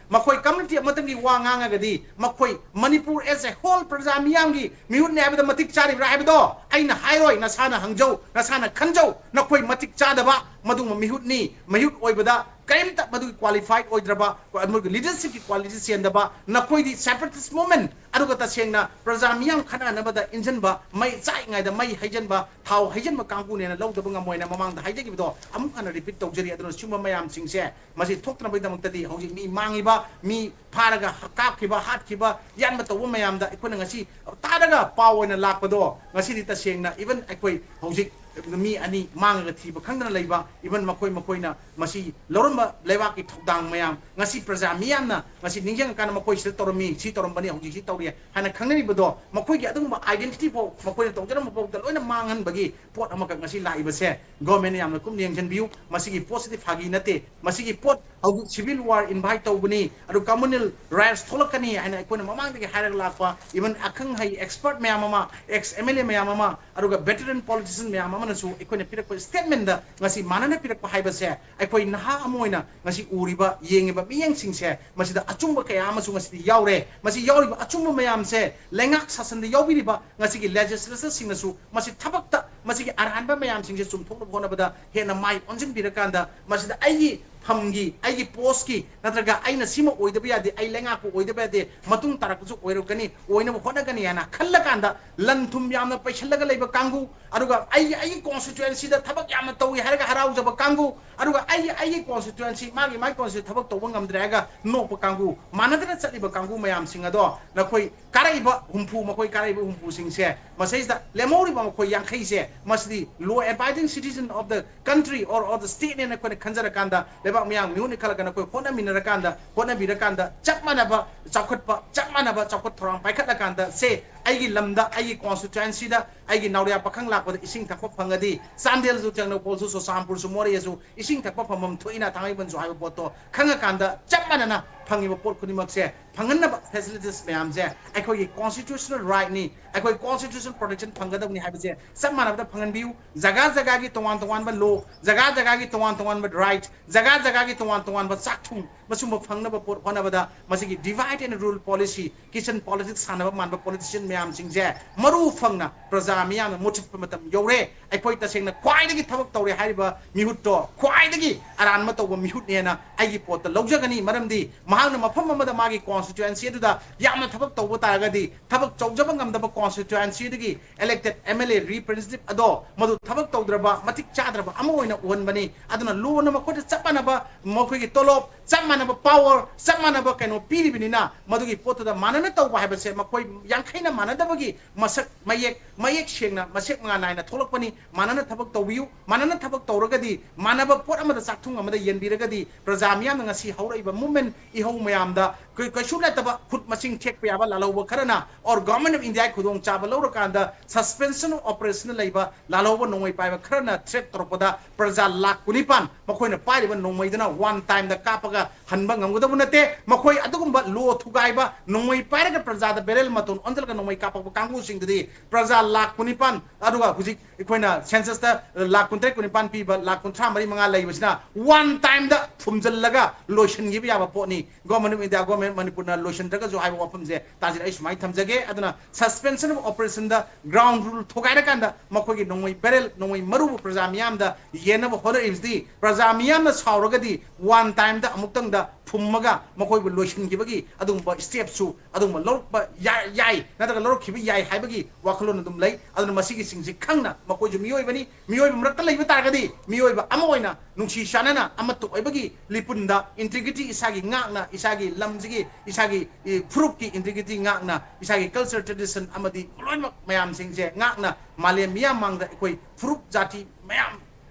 ꯃꯈꯣꯏ community ꯑꯃꯇꯪꯒꯤ ꯋꯥ ꯉꯥꯡꯉꯒꯗꯤ ꯃꯈꯣꯏ ꯃꯅꯤꯄꯨꯔ as a whole ꯄ꯭ꯔꯖꯥ ꯃꯤꯌꯥꯝꯒꯤ ꯃꯤꯍꯨꯠꯅꯤ ꯍꯥꯏꯕꯗ ꯃꯇꯤꯛ ꯆꯥꯔꯤꯕ꯭ꯔꯥ ꯍꯥꯏꯕꯗꯣ ꯑꯩꯅ ꯍꯥꯏꯔꯣꯏ꯫ ꯅꯁꯥꯅ ꯍꯪꯖꯧ, ꯅꯁꯥꯅ ꯈꯟꯖꯧ꯫ ꯅꯈꯣꯏ ꯃꯇꯤꯛ ꯆꯥꯗꯕ ꯃꯗꯨꯒꯨꯝꯕ ꯃꯤꯍꯨꯠꯅꯤ, ꯃꯤꯍꯨꯠ ꯑꯣꯏꯕꯗ ꯀꯔꯤꯝꯇ ꯃꯗꯨꯒꯤ qualified ꯑꯣꯏꯗ꯭ꯔꯕ, ꯃꯗꯨꯒꯤ leadershipꯀꯤ quality ꯆꯦꯟꯗꯕ, ꯅꯈꯣꯏꯗꯤ separatist movement ꯑꯗꯨꯒ ꯇꯁꯦꯡꯅ ꯄ꯭ꯔꯖꯥ ꯃꯤꯌꯥꯝ ꯈꯠꯅꯅꯕꯗ ꯏꯟꯖꯟꯕ, ꯃꯩ ꯆꯥꯛꯏꯉꯩꯗ ꯃꯩ ꯍꯩꯖꯟꯕ, ꯊꯥꯎ ꯍꯩꯖꯟꯕ ꯀꯥꯡꯕꯨꯅꯦꯅ ꯂꯧꯗꯕ ꯉꯝꯃꯣꯏꯅ ꯃꯃꯥꯡꯗ ꯍꯥꯏꯖꯈꯤꯕꯗꯣ ꯑꯃꯨꯛ ꯍꯟꯅ repeat ꯇꯧꯖꯔꯤ꯫ ꯑꯗꯨꯅ ꯁꯤꯒꯨꯝꯕ ꯃꯌꯥꯝꯁꯤꯡꯁꯦ ꯃꯁꯤ ꯊꯣꯛꯇꯅꯕꯒꯤꯗꯃꯛꯇꯗꯤ ꯍꯧꯖꯤꯛ ꯃꯤ ꯃꯥꯡꯉꯤꯕ, ꯃꯤ ꯐꯥꯔꯒ ꯀꯥꯞꯈꯤꯕ, ꯍꯥꯠꯈꯤꯕ, ꯌꯥꯟꯕ ꯇꯧꯕ ꯃꯌꯥꯝꯗ ꯑꯩꯈꯣꯏꯅ ꯉꯁꯤ ꯇꯥꯔꯒ ꯄꯥꯎ ꯑꯣꯏꯅ ꯂꯥꯛꯄꯗꯣ ꯉꯁꯤꯗꯤ ꯇꯁꯦꯡꯅ even ꯑꯩꯈꯣꯏ ꯍꯧꯖꯤꯛ ꯃꯤ ꯑꯅꯤ ꯃꯥꯡꯉꯒ ꯊꯤꯕ ꯈꯪꯗꯅ ꯂꯩꯕ, even ꯃꯈꯣꯏ ꯃꯈꯣꯏꯅ ꯃꯁꯤ ꯂꯧꯔꯝꯕ ꯂꯩꯕꯥꯛꯀꯤ ꯊꯧꯗꯥꯡ ꯃꯌꯥꯝ, ꯉꯁꯤ ꯄ꯭ꯔꯖꯥ ꯃꯤꯌꯥꯝꯅ ꯉꯁꯤ ꯅꯤꯡꯁꯤꯡꯉꯀꯥꯟꯗ ꯃꯈꯣꯏ ꯁꯤꯗ ꯇꯧꯔꯝꯃꯤ, ꯁꯤ ꯇꯧꯔꯝꯕꯅꯤ, ꯍꯧꯖꯤꯛ ꯁꯤ ꯇꯧꯔꯤ ꯍꯥꯏꯅ ꯈꯪꯅꯔꯤꯕꯗꯣ, ꯃꯈꯣꯏꯒꯤ ꯑꯗꯨꯒꯨꯝꯕ identity ꯐꯥꯎ ꯃꯈꯣꯏꯅ ꯇꯧꯖꯔꯝꯕ ꯐꯥꯎꯗ ꯂꯣꯏꯅ ꯃꯥꯡꯍꯟꯕꯒꯤ ꯄꯣꯠ ꯑꯃꯈꯛ ꯉꯁꯤ ꯂꯥꯛꯏꯕꯁꯦ government ꯅ ꯌꯥꯝꯅ ꯀꯨꯞꯅ ꯌꯦꯡꯁꯤꯟꯕꯤꯌꯨ꯫ ꯃꯁꯤꯒꯤ ꯄꯣꯠꯁꯤꯗꯤ ꯐꯥꯒꯤ ꯅꯠꯇꯦ꯫ ꯃꯁꯤꯒꯤ ꯄꯣꯠ ꯍꯧꯖꯤꯛ civil war invite ꯇꯧꯕꯅꯤ, ꯑꯗꯨ communal riots ꯊꯣꯛꯂꯛꯀꯅꯤ ꯍꯥꯏꯅ ꯑꯩꯈꯣꯏꯅ ꯃꯃꯥꯡꯗꯒꯤ ꯍꯥꯏꯔꯒ ꯂꯥꯛꯄ, even ꯑꯈꯪ ꯑꯍꯩ expert ꯃꯌꯥꯝ ꯑꯃ, ex M L A ꯃꯌꯥꯝ ꯑꯃ, ꯑꯗꯨꯒ veteran politician ꯃꯌꯥꯝ ꯑꯃꯅꯁꯨ ꯑꯩꯈꯣꯏꯅ ꯄꯤꯔꯛꯄ statement ꯗ ꯉꯁꯤ ꯃꯥꯟꯅꯅ ꯄꯤꯔꯛꯄ ꯍꯥꯏꯕꯁꯦ, ꯑꯩꯈꯣꯏ ꯅꯍꯥ ꯑꯃ ꯑꯣꯏꯅ ꯉꯁꯤ ꯎꯔꯤꯕ, ꯌꯦꯡꯉꯤꯕ ꯃꯤꯠꯌꯦꯡꯁꯤꯡꯁꯦ, ꯃꯁꯤꯗ ꯑꯆꯨꯝꯕ ꯀꯌꯥ ꯑꯃꯁꯨ ꯉꯁꯤꯗꯤ ꯌꯥꯎꯔꯦ꯫ ꯃꯁꯤ ꯌꯥꯎꯔꯤꯕ ꯑꯆꯨꯝꯕ ꯃꯌꯥꯝꯁꯦ ꯂꯩꯉꯥꯛ ꯁꯥꯁꯟꯗ ꯌꯥꯎꯕꯤꯔꯤꯕ ꯉꯁꯤꯒꯤ legislator ꯁꯤꯡꯅꯁꯨ ꯃꯁꯤ ꯊꯕꯛꯇ, ꯃꯁꯤꯒꯤ ꯑꯔꯥꯟꯕ ꯃꯌꯥꯝꯁꯤꯡꯁꯦ ꯆꯨꯝꯊꯣꯛꯅꯕ ꯍꯣꯠꯅꯕꯗ ꯍꯦꯟꯅ ꯃꯥꯏ ꯑꯣꯟꯁꯤꯟꯕꯤꯔꯀꯥꯟꯗ, ꯃꯁꯤꯗ ꯑꯩꯒꯤ ꯐꯝꯒꯤ, ꯑꯩꯒꯤ post ꯀꯤ, ꯅꯠꯇ꯭ꯔꯒ ꯑꯩꯅ ꯁꯤꯃ ꯑꯣꯏꯗꯕ ꯌꯥꯗꯦ, ꯑꯩ ꯂꯩꯉꯥꯛꯄꯨ ꯑꯣꯏꯗꯕ ꯌꯥꯗꯦ, ꯃꯇꯨꯡ ꯇꯥꯔꯛꯄꯁꯨ ꯑꯣꯏꯔꯛꯀꯅꯤ, ꯑꯣꯏꯅꯕ ꯍꯣꯠꯅꯒꯅꯤ ꯍꯥꯏꯅ ꯈꯜꯂꯀꯥꯟꯗ, ꯂꯟ ꯊꯨꯝ ꯌꯥꯝꯅ ꯄꯩꯁꯜꯂꯒ ꯂꯩꯕ ꯀꯥꯡꯕꯨ, ꯑꯗꯨꯒ ꯑꯩꯒꯤ, ꯑꯩꯒꯤ constituency ꯗ ꯊꯕꯛ ꯌꯥꯝꯅ ꯇꯧꯏ ꯍꯥꯏꯔꯒ ꯍꯔꯥꯎꯖꯕ ꯀꯥꯡꯕꯨ, ꯑꯗꯨꯒ ꯑꯩꯒꯤ, ꯑꯩꯒꯤ constituency, ꯃꯥꯒꯤ, ꯃꯥꯒꯤ constituency ꯊꯕꯛ ꯇꯧꯕ ꯉꯝꯗ꯭ꯔꯦ ꯍꯥꯏꯔꯒ ꯅꯣꯛꯄ ꯀꯥꯡꯕꯨ, ꯃꯥꯟꯅꯗꯅ ꯆꯠꯂꯤꯕ ꯀꯥꯡꯕꯨ ꯃꯌꯥꯝꯁꯤꯡ ꯑꯗꯣ ꯅꯈꯣꯏ ꯀꯥꯔꯛꯏꯕ ꯍꯨꯝꯐꯨ, ꯃꯈꯣꯏ ꯀꯥꯔꯛꯏꯕ ꯍꯨꯝꯐꯨꯁꯤꯡꯁꯦ, ꯃꯁꯤꯗꯩꯁꯤꯗ ꯂꯦꯝꯍꯧꯔꯤꯕ ꯃꯈꯣꯏ ꯌꯥꯡꯈꯩꯁꯦ, ꯃꯁꯤꯗꯤ law abiding citizen of the country or, or the state ꯅꯦꯅ ꯑꯩꯈꯣꯏꯅ ꯈꯟꯖꯔꯀꯥꯟꯗ, ꯂꯩꯕꯥꯛ ꯃꯤꯌꯥꯝ ꯃꯤꯍꯨꯠꯅꯤ ꯈꯜꯂꯒ ꯅꯈꯣꯏ ꯍꯣꯠꯅꯃꯤꯟꯅꯔꯀꯥꯟꯗ, ꯍꯣꯠꯅꯕꯤꯔꯀꯥꯟꯗ, ꯆꯞ ꯃꯥꯟꯅꯕ ꯆꯥꯎꯈꯠꯄ, ꯆꯞ ꯃꯥꯟꯅꯕ ꯆꯥꯎꯈꯠ ꯊꯧꯔꯥꯡ ꯄꯥꯏꯈꯠꯂꯀꯥꯟꯗ, ꯁꯦ, ꯑꯩꯒꯤ ꯂꯝꯗ, ꯑꯩꯒꯤ constituency ꯗ, ꯑꯩꯒꯤ ꯅꯥꯎꯔꯤꯌꯥ ꯄꯥꯈꯪ ꯂꯥꯛꯄꯗ ꯏꯁꯤꯡ ꯊꯛꯄ ꯐꯪꯉꯗꯤ, ꯆꯥꯟꯗꯦꯜꯁꯨ, ꯇꯦꯡꯅꯧꯄꯜꯁꯨ, ꯆꯨꯔꯆꯥꯟꯄꯨꯔꯁꯨ, ꯃꯣꯔꯦꯁꯨ ꯏꯁꯤꯡ ꯊꯛꯄ ꯐꯪꯐꯝ ꯊꯣꯛꯏꯅ, ꯊꯥꯡꯃꯩꯕꯟꯁꯨ ꯍꯥꯏꯕ ꯄꯣꯠꯇꯣ ꯈꯪꯉꯀꯥꯟꯗ, ꯆꯞ ꯃꯥꯟꯅꯅ ꯐꯪꯉꯤꯕ ꯄꯣꯠ ꯈꯨꯗꯤꯡꯃꯛꯁꯦ ꯐꯪꯍꯟꯅꯕ facilities ꯃꯌꯥꯝꯁꯦ ꯑꯩꯈꯣꯏꯒꯤ constitutional right ꯅꯤ, ꯑꯩꯈꯣꯏ constitutional protection ꯐꯪꯒꯗꯕꯅꯤ ꯍꯥꯏꯕꯁꯦ ꯆꯞ ꯃꯥꯟꯅꯕꯗ ꯐꯪꯍꯟꯕꯤꯌꯨ꯫ ꯖꯒꯥ ꯖꯒꯥꯒꯤ ꯇꯣꯉꯥꯟ ꯇꯣꯉꯥꯟꯕ law, ꯖꯒꯥ ꯖꯒꯥꯒꯤ ꯇꯣꯉꯥꯟ ꯇꯣꯉꯥꯟꯕ right, ꯖꯒꯥ ꯖꯒꯥꯒꯤ ꯇꯣꯉꯥꯟ ꯇꯣꯉꯥꯟꯕ ꯆꯥꯛ ꯊꯣꯡ, ꯃꯁꯤꯒꯨꯝꯕ ꯐꯪꯅꯕ ꯄꯣꯠ ꯍꯣꯠꯅꯕꯗ ꯃꯁꯤꯒꯤ divide and rule policy, kitchen politics ꯁꯥꯟꯅꯕ ꯃꯥꯟꯕ politician ꯃꯌꯥꯝꯁꯤꯡꯁꯦ ꯃꯔꯨ ꯐꯪꯅ ꯄ꯭ꯔꯖꯥ ꯃꯤꯌꯥꯝꯅ ꯃꯨꯠꯊꯠꯄ ꯃꯇꯝ ꯌꯧꯔꯦ꯫ ꯑꯩꯈꯣꯏ ꯇꯁꯦꯡꯅ ꯈ꯭ꯋꯥꯏꯗꯒꯤ ꯊꯕꯛ ꯇꯧꯔꯦ ꯍꯥꯏꯔꯤꯕ ꯃꯤꯍꯨꯠꯇꯣ ꯈ꯭ꯋꯥꯏꯗꯒꯤ ꯑꯔꯥꯟꯕ ꯇꯧꯕ ꯃꯤꯍꯨꯠꯅꯦꯅ ꯑꯩꯒꯤ ꯄꯣꯠꯇ ꯂꯧꯖꯒꯅꯤ꯫ ꯃꯔꯝꯗꯤ ꯃꯍꯥꯛꯅ ꯃꯐꯝ ꯑꯃꯗ ꯃꯥꯒꯤ constituency ꯑꯗꯨꯗ ꯌꯥꯝꯅ ꯊꯕꯛ ꯇꯧꯕ ꯇꯥꯔꯒꯗꯤ, ꯊꯕꯛ ꯇꯧꯖꯕ ꯉꯝꯗꯕ constituency ꯑꯗꯨꯒꯤ elected M L A representative ꯑꯗꯣ ꯃꯗꯨ ꯊꯕꯛ ꯇꯧꯗ꯭ꯔꯕ, ꯃꯇꯤꯛ ꯆꯥꯗ꯭ꯔꯕ ꯑꯃ ꯑꯣꯏꯅ ꯎꯍꯟꯕꯅꯤ꯫ ꯑꯗꯨꯅ law ꯅ ꯃꯈꯣꯏꯗ ꯆꯞ ꯃꯥꯟꯅꯕ ꯃꯈꯣꯏꯒꯤ ꯇꯣꯂꯣꯞ, ꯆꯞ ꯃꯥꯟꯅꯕ power, ꯆꯞ ꯃꯥꯟꯅꯕ ꯀꯩꯅꯣ ꯄꯤꯔꯤꯕꯅꯤꯅ, ꯃꯗꯨꯒꯤ ꯄꯣꯠꯇꯨꯗ ꯃꯥꯟꯅꯅ ꯇꯧꯕ ꯍꯥꯏꯕꯁꯦ ꯃꯈꯣꯏ ꯌꯥꯡꯈꯩꯅ ꯃꯥꯟꯅꯗꯕꯒꯤ ꯃꯁꯛ ꯃꯌꯦꯛ, ꯃꯌꯦꯛ ꯁꯦꯡꯅ ꯃꯁꯦꯛ ꯃꯉꯥꯜ ꯅꯥꯏꯅ ꯊꯣꯛꯂꯛꯄꯅꯤ꯫ ꯃꯥꯟꯅꯅ ꯊꯕꯛ ꯇꯧꯕꯤꯌꯨ꯫ ꯃꯥꯟꯅꯅ ꯊꯕꯛ ꯇꯧꯔꯒꯗꯤ, ꯃꯥꯟꯅꯕ ꯄꯣꯠ ꯑꯃꯗ ꯆꯥꯛꯊꯨꯡ ꯑꯃꯗ ꯌꯦꯟꯕꯤꯔꯒꯗꯤ, ꯄ꯭ꯔꯖꯥ ꯃꯤꯌꯥꯝꯅ ꯉꯁꯤ ꯍꯧꯔꯛꯏꯕ movement ꯏꯍꯧ ꯃꯌꯥꯝꯗ ꯀꯩ-, ꯀꯩꯁꯨ ꯅꯠꯇꯕ ꯈꯨꯠ ꯃꯁꯤꯡ ꯊꯦꯛꯄ ꯌꯥꯕ ꯂꯥꯜꯍꯧꯕ ꯈꯔꯅ, or Government of India ꯈꯨꯗꯣꯡꯆꯥꯕ ꯂꯧꯔꯀꯥꯟꯗ suspension of operation ꯂꯩꯕ ꯂꯥꯜꯍꯧꯕ ꯅꯣꯡꯃꯩ ꯄꯥꯏꯕ ꯈꯔꯅ threat ꯇꯧꯔꯛꯄꯗ, ꯄ꯭ꯔꯖꯥ ꯂꯥꯈ ꯀꯨꯟꯅꯤꯄꯥꯟ ꯃꯈꯣꯏꯅ ꯄꯥꯏꯔꯤꯕ ꯅꯣꯡꯃꯩꯗꯨꯅ one time ꯗ ꯀꯥꯞꯄꯒ ꯍꯟꯕ ꯉꯝꯒꯗꯕ ꯅꯠꯇꯦ꯫ ꯃꯈꯣꯏ ꯑꯗꯨꯒꯨꯝꯕ ꯂꯣ ꯊꯨꯒꯥꯏꯕ, ꯅꯣꯡꯃꯩ ꯄꯥꯏꯔꯒ ꯄ꯭ꯔꯖꯥꯗ ꯕꯦꯔꯦꯜ ꯃꯇꯣꯟ ꯑꯣꯟꯁꯤꯜꯂꯒ ꯅꯣꯡꯃꯩ ꯀꯥꯞꯄꯛꯄ ꯀꯥꯡꯕꯨꯁꯤꯡꯗꯨꯗꯤ ꯄ꯭ꯔꯖꯥ ꯂꯥꯈ ꯀꯨꯟꯅꯤꯄꯥꯟ, ꯑꯗꯨꯒ ꯍꯧꯖꯤꯛ ꯑꯩꯈꯣꯏꯅ census ꯇ ꯂꯥꯈ ꯀꯨꯟꯇꯔꯦꯠ ꯀꯨꯟꯅꯤꯄꯥꯟ ꯄꯤꯕ ꯂꯥꯈ ꯀꯨꯟꯊ꯭ꯔꯥ ꯃꯔꯤ ꯃꯉꯥ ꯂꯩꯕꯁꯤꯅ one time ꯗ ꯐꯨꯝꯖꯤꯜꯂꯒ ꯂꯣꯏꯁꯤꯟꯈꯤꯕ ꯌꯥꯕ ꯄꯣꯠꯅꯤ꯫ Government of India, Government ꯃꯅꯤꯄꯨꯔꯅ ꯂꯣꯏꯁꯤꯟꯗ꯭ꯔꯒꯁꯨ ꯍꯥꯏꯕ ꯋꯥꯐꯝꯁꯦ ꯇꯥꯖꯤꯟ ꯑꯩ ꯁꯨꯃꯥꯏꯅ ꯊꯝꯖꯒꯦ꯫ ꯑꯗꯨꯅ suspension of operation the ground rule ꯊꯨꯒꯥꯏꯔꯀꯥꯟꯗ ꯃꯈꯣꯏꯒꯤ ꯅꯣꯡꯃꯩ ꯕꯦꯔꯦꯜ, ꯅꯣꯡꯃꯩ ꯃꯔꯨꯕꯨ ꯄ꯭ꯔꯖꯥ ꯃꯤꯌꯥꯝꯗ ꯌꯦꯟꯅꯕ ꯍꯣꯠꯅꯔꯤꯕꯁꯤꯗꯤ, ꯄ꯭ꯔꯖꯥ ꯃꯤꯌꯥꯝꯅ ꯁꯥꯎꯔꯒꯗꯤ one time ꯗ ꯑꯃꯨꯛꯇꯪꯗ ꯐꯨꯝꯃꯒ ꯃꯈꯣꯏꯕꯨ ꯂꯣꯏꯁꯤꯟꯈꯤꯕꯒꯤ ꯑꯗꯨꯒꯨꯝꯕ step ꯁꯨ ꯑꯗꯨꯒꯨꯝꯕ ꯂꯧꯔꯛꯄ ꯌꯥ-, ꯌꯥꯏ, ꯅꯠꯇ꯭ꯔꯒ ꯂꯧꯔꯛꯈꯤꯕ ꯌꯥꯏ ꯍꯥꯏꯕꯒꯤ ꯋꯥꯈꯜꯂꯣꯟ ꯑꯗꯨꯝ ꯂꯩ꯫ ꯑꯗꯨꯅ ꯃꯁꯤꯒꯤꯁꯤꯡꯁꯤ ꯈꯪꯅ ꯃꯈꯣꯏꯁꯨ ꯃꯤꯑꯣꯏꯕꯅꯤ, ꯃꯤꯑꯣꯏꯕ ꯃꯔꯛꯇ ꯂꯩꯕ ꯇꯥꯔꯒꯗꯤ ꯃꯤꯑꯣꯏꯕ ꯑꯃ ꯑꯣꯏꯅ ꯅꯨꯡꯁꯤ ꯆꯥꯟꯅꯅ ꯑꯃꯠꯇ ꯑꯣꯏꯕꯒꯤ ꯂꯤꯄꯨꯟꯗ integrity ꯏꯁꯥꯒꯤ ꯉꯥꯛꯅ, ꯏꯁꯥꯒꯤ ꯂꯝꯁꯤꯒꯤ, ꯏꯁꯥꯒꯤ, ꯏ, ꯐꯨꯔꯨꯞꯀꯤ integrity ꯉꯥꯛꯅ, ꯏꯁꯥꯒꯤ culture tradition ꯑꯃꯗꯤ ꯂꯣꯏꯅꯃꯛ ꯃꯌꯥꯝꯁꯤꯡꯁꯦ ꯉꯥꯛꯅ ꯃꯥꯂꯦꯝ ꯃꯤꯌꯥꯝ ꯃꯥꯡꯗ ꯑꯩꯈꯣꯏ ꯐꯨꯔꯨꯞ ꯖꯥꯇꯤ ꯃꯌꯥꯝ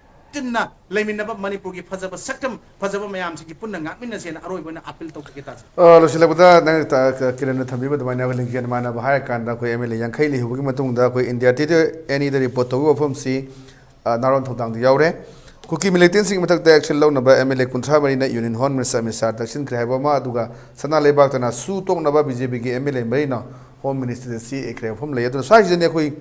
ꯇꯤꯟꯅ ꯂꯩꯃꯤꯟꯅꯕ ꯃꯅꯤꯄꯨꯔꯒꯤ ꯐꯖꯕ ꯁꯛꯇꯝ ꯐꯖꯕ ꯃꯌꯥꯝꯁꯤꯡꯁꯤ ꯄꯨꯟꯅ ꯉꯥꯛꯃꯤꯟꯅꯁꯦꯅ ꯑꯔꯣꯏꯕ ꯑꯣꯏꯅ appeal ꯇꯧꯖꯒꯦ ꯇꯥꯖꯤꯟ꯫ ꯑ, ꯂꯣꯏꯁꯤꯜꯂꯛꯄꯗ ꯅꯪ ꯇ-, ꯀ-, ꯀꯤꯔꯟꯅ ꯊꯝꯕꯤꯕ ꯑꯗꯨꯃꯥꯏꯅ ꯑꯩꯈꯣꯏ ꯂꯤꯡꯖꯦꯜ ꯃꯥꯟꯅꯕ ꯍꯥꯏꯔ ꯀꯥꯟꯗ ꯑꯩꯈꯣꯏ M L A ꯌꯥꯡꯈꯩ ꯂꯩꯍꯧꯕꯒꯤ ꯃꯇꯨꯡꯗ ꯑꯩꯈꯣꯏ India Today ꯑꯦꯅꯤꯗ report ꯇꯧꯕ ꯋꯥꯐꯝꯁꯤ, ꯑ, ꯅꯥꯔꯣꯟ ꯊꯧꯗꯥꯡꯗ ꯌꯥꯎꯔꯦ꯫ ꯀꯨꯀꯤ militantꯁꯤꯡꯒꯤ ꯃꯊꯛꯇ action ꯂꯧꯅꯕ M L A ꯀꯨꯟꯊ꯭ꯔꯥ ꯃꯔꯤꯅ Union Home Minister Amit Shah ꯇꯛꯁꯤꯟꯈ꯭ꯔꯦ ꯍꯥꯏꯕ ꯑꯃ, ꯑꯗꯨꯒ ꯁꯅꯥ ꯂꯩꯕꯥꯛꯇꯅ ꯁꯨ ꯇꯣꯛꯅꯕ B J Pꯒꯤ M L A ꯃꯔꯤꯅ Home Ministerꯗ ꯆꯦ ꯏꯈ꯭ꯔꯦ ꯍꯥꯏꯕ ꯋꯥꯐꯝ ꯂꯩ꯫ ꯑꯗꯨꯅ ꯁ꯭ꯋꯥꯏꯁꯤꯗꯅꯦ ꯑꯩꯈꯣꯏ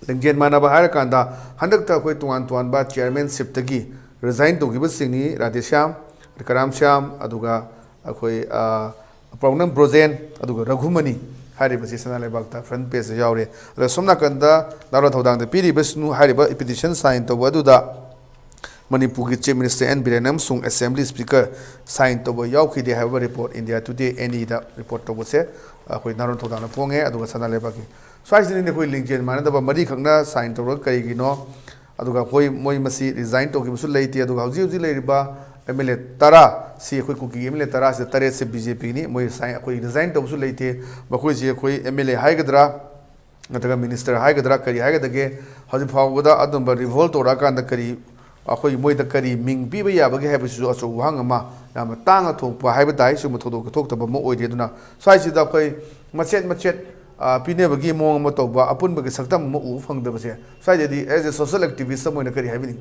ꯂꯤꯡꯖꯦꯜ ꯃꯥꯟꯅꯕ ꯍꯥꯏꯔꯀꯥꯟꯗ ꯍꯟꯗꯛꯇ ꯑꯩꯈꯣꯏ ꯇꯣꯉꯥꯟ ꯇꯣꯉꯥꯟꯕ chairmanshipꯇꯒꯤ resign ꯇꯧꯈꯤꯕꯁꯤꯡꯅꯤ: ꯔꯥꯙꯦꯁ꯭ꯌꯥꯝ, ꯔꯤꯀꯔꯥꯝ ꯁ꯭ꯌꯥꯝ, ꯑꯗꯨꯒ ꯑꯩꯈꯣꯏ, ꯑ, ꯄ꯭ꯔꯧꯅꯝ ꯕ꯭ꯔꯣꯖꯦꯟ, ꯑꯗꯨꯒ ꯔꯘꯨꯃꯅꯤ ꯍꯥꯏꯔꯤꯕꯁꯤ ꯁꯅꯥ ꯂꯩꯕꯥꯛꯇ front pageꯇ ꯌꯥꯎꯔꯦ꯫ ꯑꯗ ꯁꯣꯝ ꯅꯥꯀꯟꯗ ꯅꯥꯔꯣꯟ ꯊꯧꯗꯥꯡꯗ ꯄꯤꯔꯤꯕ ꯁꯤꯅꯨ ꯍꯥꯏꯔꯤꯕ petition sign ꯇꯧꯕ ꯑꯗꯨꯗ ꯃꯅꯤꯄꯨꯔꯒꯤ Chief Minister ꯑꯦꯟ ꯕꯤꯔꯦꯟ ꯑꯃꯁꯨꯡ Assembly Speaker sign ꯇꯧꯕ ꯌꯥꯎꯈꯤꯗꯦ ꯍꯥꯏꯕ report India Today ꯑꯦꯅꯤꯗ report ꯇꯧꯕꯁꯦ ꯑꯩꯈꯣꯏ ꯅꯥꯔꯣꯟ ꯊꯧꯗꯥꯡꯅ ꯐꯣꯡꯉꯦ꯫ ꯑꯗꯨꯒ ꯁꯅꯥ ꯂꯩꯕꯥꯛꯀꯤ ꯁ꯭ꯋꯥꯏꯁꯤꯗꯅꯤ ꯑꯩꯈꯣꯏ ꯂꯤꯡꯖꯦꯜ ꯃꯥꯟꯅꯗꯕ ꯃꯔꯤꯈꯛꯅ sign ꯇꯧꯔꯒ ꯀꯔꯤꯒꯤꯅꯣ? ꯑꯗꯨꯒ ꯑꯩꯈꯣꯏ, ꯃꯣꯏ ꯃꯁꯤ resign ꯇꯧꯈꯤꯕꯁꯨ ꯂꯩꯇꯦ꯫ ꯑꯗꯨꯒ ꯍꯧꯖꯤꯛ ꯍꯧꯖꯤꯛ ꯂꯩꯔꯤꯕ M L A ꯇꯔꯥ ꯁꯤ, ꯑꯩꯈꯣꯏ ꯀꯨꯀꯤꯒꯤ M L A ꯇꯔꯥꯁꯤꯗ ꯇꯔꯦꯠꯁꯦ B J Pꯅꯤ꯫ ꯃꯣꯏ sign, ꯑꯩꯈꯣꯏ resign ꯇꯧꯕꯁꯨ ꯂꯩꯇꯦ꯫ ꯃꯈꯣꯏꯁꯤ ꯑꯩꯈꯣꯏ M L A ꯍꯥꯏꯒꯗ꯭ꯔꯥ, ꯅꯠꯇ꯭ꯔꯒ ꯃꯤꯅꯤꯁꯇꯔ ꯍꯥꯏꯒꯗ꯭ꯔꯥ, ꯀꯔꯤ ꯍꯥꯏꯒꯗꯒꯦ? ꯍꯧꯖꯤꯛ ꯐꯥꯎꯕꯗ ꯑꯗꯨꯝꯕ ꯔꯤꯚꯣꯜ ꯇꯧꯔꯛꯑꯀꯥꯟꯗ ꯀꯔꯤ, ꯑꯩꯈꯣꯏ ꯃꯣꯏꯗ ꯀꯔꯤ ꯃꯤꯡ ꯄꯤꯕ ꯌꯥꯕꯒꯦ ꯍꯥꯏꯕꯁꯤꯁꯨ ꯑꯆꯧꯕ ꯋꯥꯍꯪ ꯑꯃ, ꯌꯥꯝꯅ ꯇꯥꯡꯅ ꯊꯣꯛꯄ ꯍꯥꯏꯕ ꯇꯥꯏ꯫ ꯁꯤꯒꯨꯝꯕ ꯊꯧꯗꯣꯛ ꯊꯣꯛꯇꯕ ꯑꯃ ꯑꯣꯏꯔꯦ꯫ ꯑꯗꯨꯅ ꯁ꯭ꯋꯥꯏꯁꯤꯗ ꯑꯩꯈꯣꯏ ꯃꯆꯦꯠ ꯃꯆꯦꯠ, ꯑ, ꯄꯤꯅꯕꯒꯤ ꯃꯑꯣꯡ ꯑꯃ ꯇꯧꯕ, ꯑꯄꯨꯟꯕꯒꯤ ꯁꯛꯇꯝ ꯑꯃ ꯎꯕ ꯐꯪꯗꯕꯁꯦ, ꯁ꯭ꯋꯥꯏꯗꯗꯤ as a social activist ꯑꯃ ꯑꯣꯏꯅ ꯀꯔꯤ ꯍꯥꯏꯕꯤꯅꯤꯡ?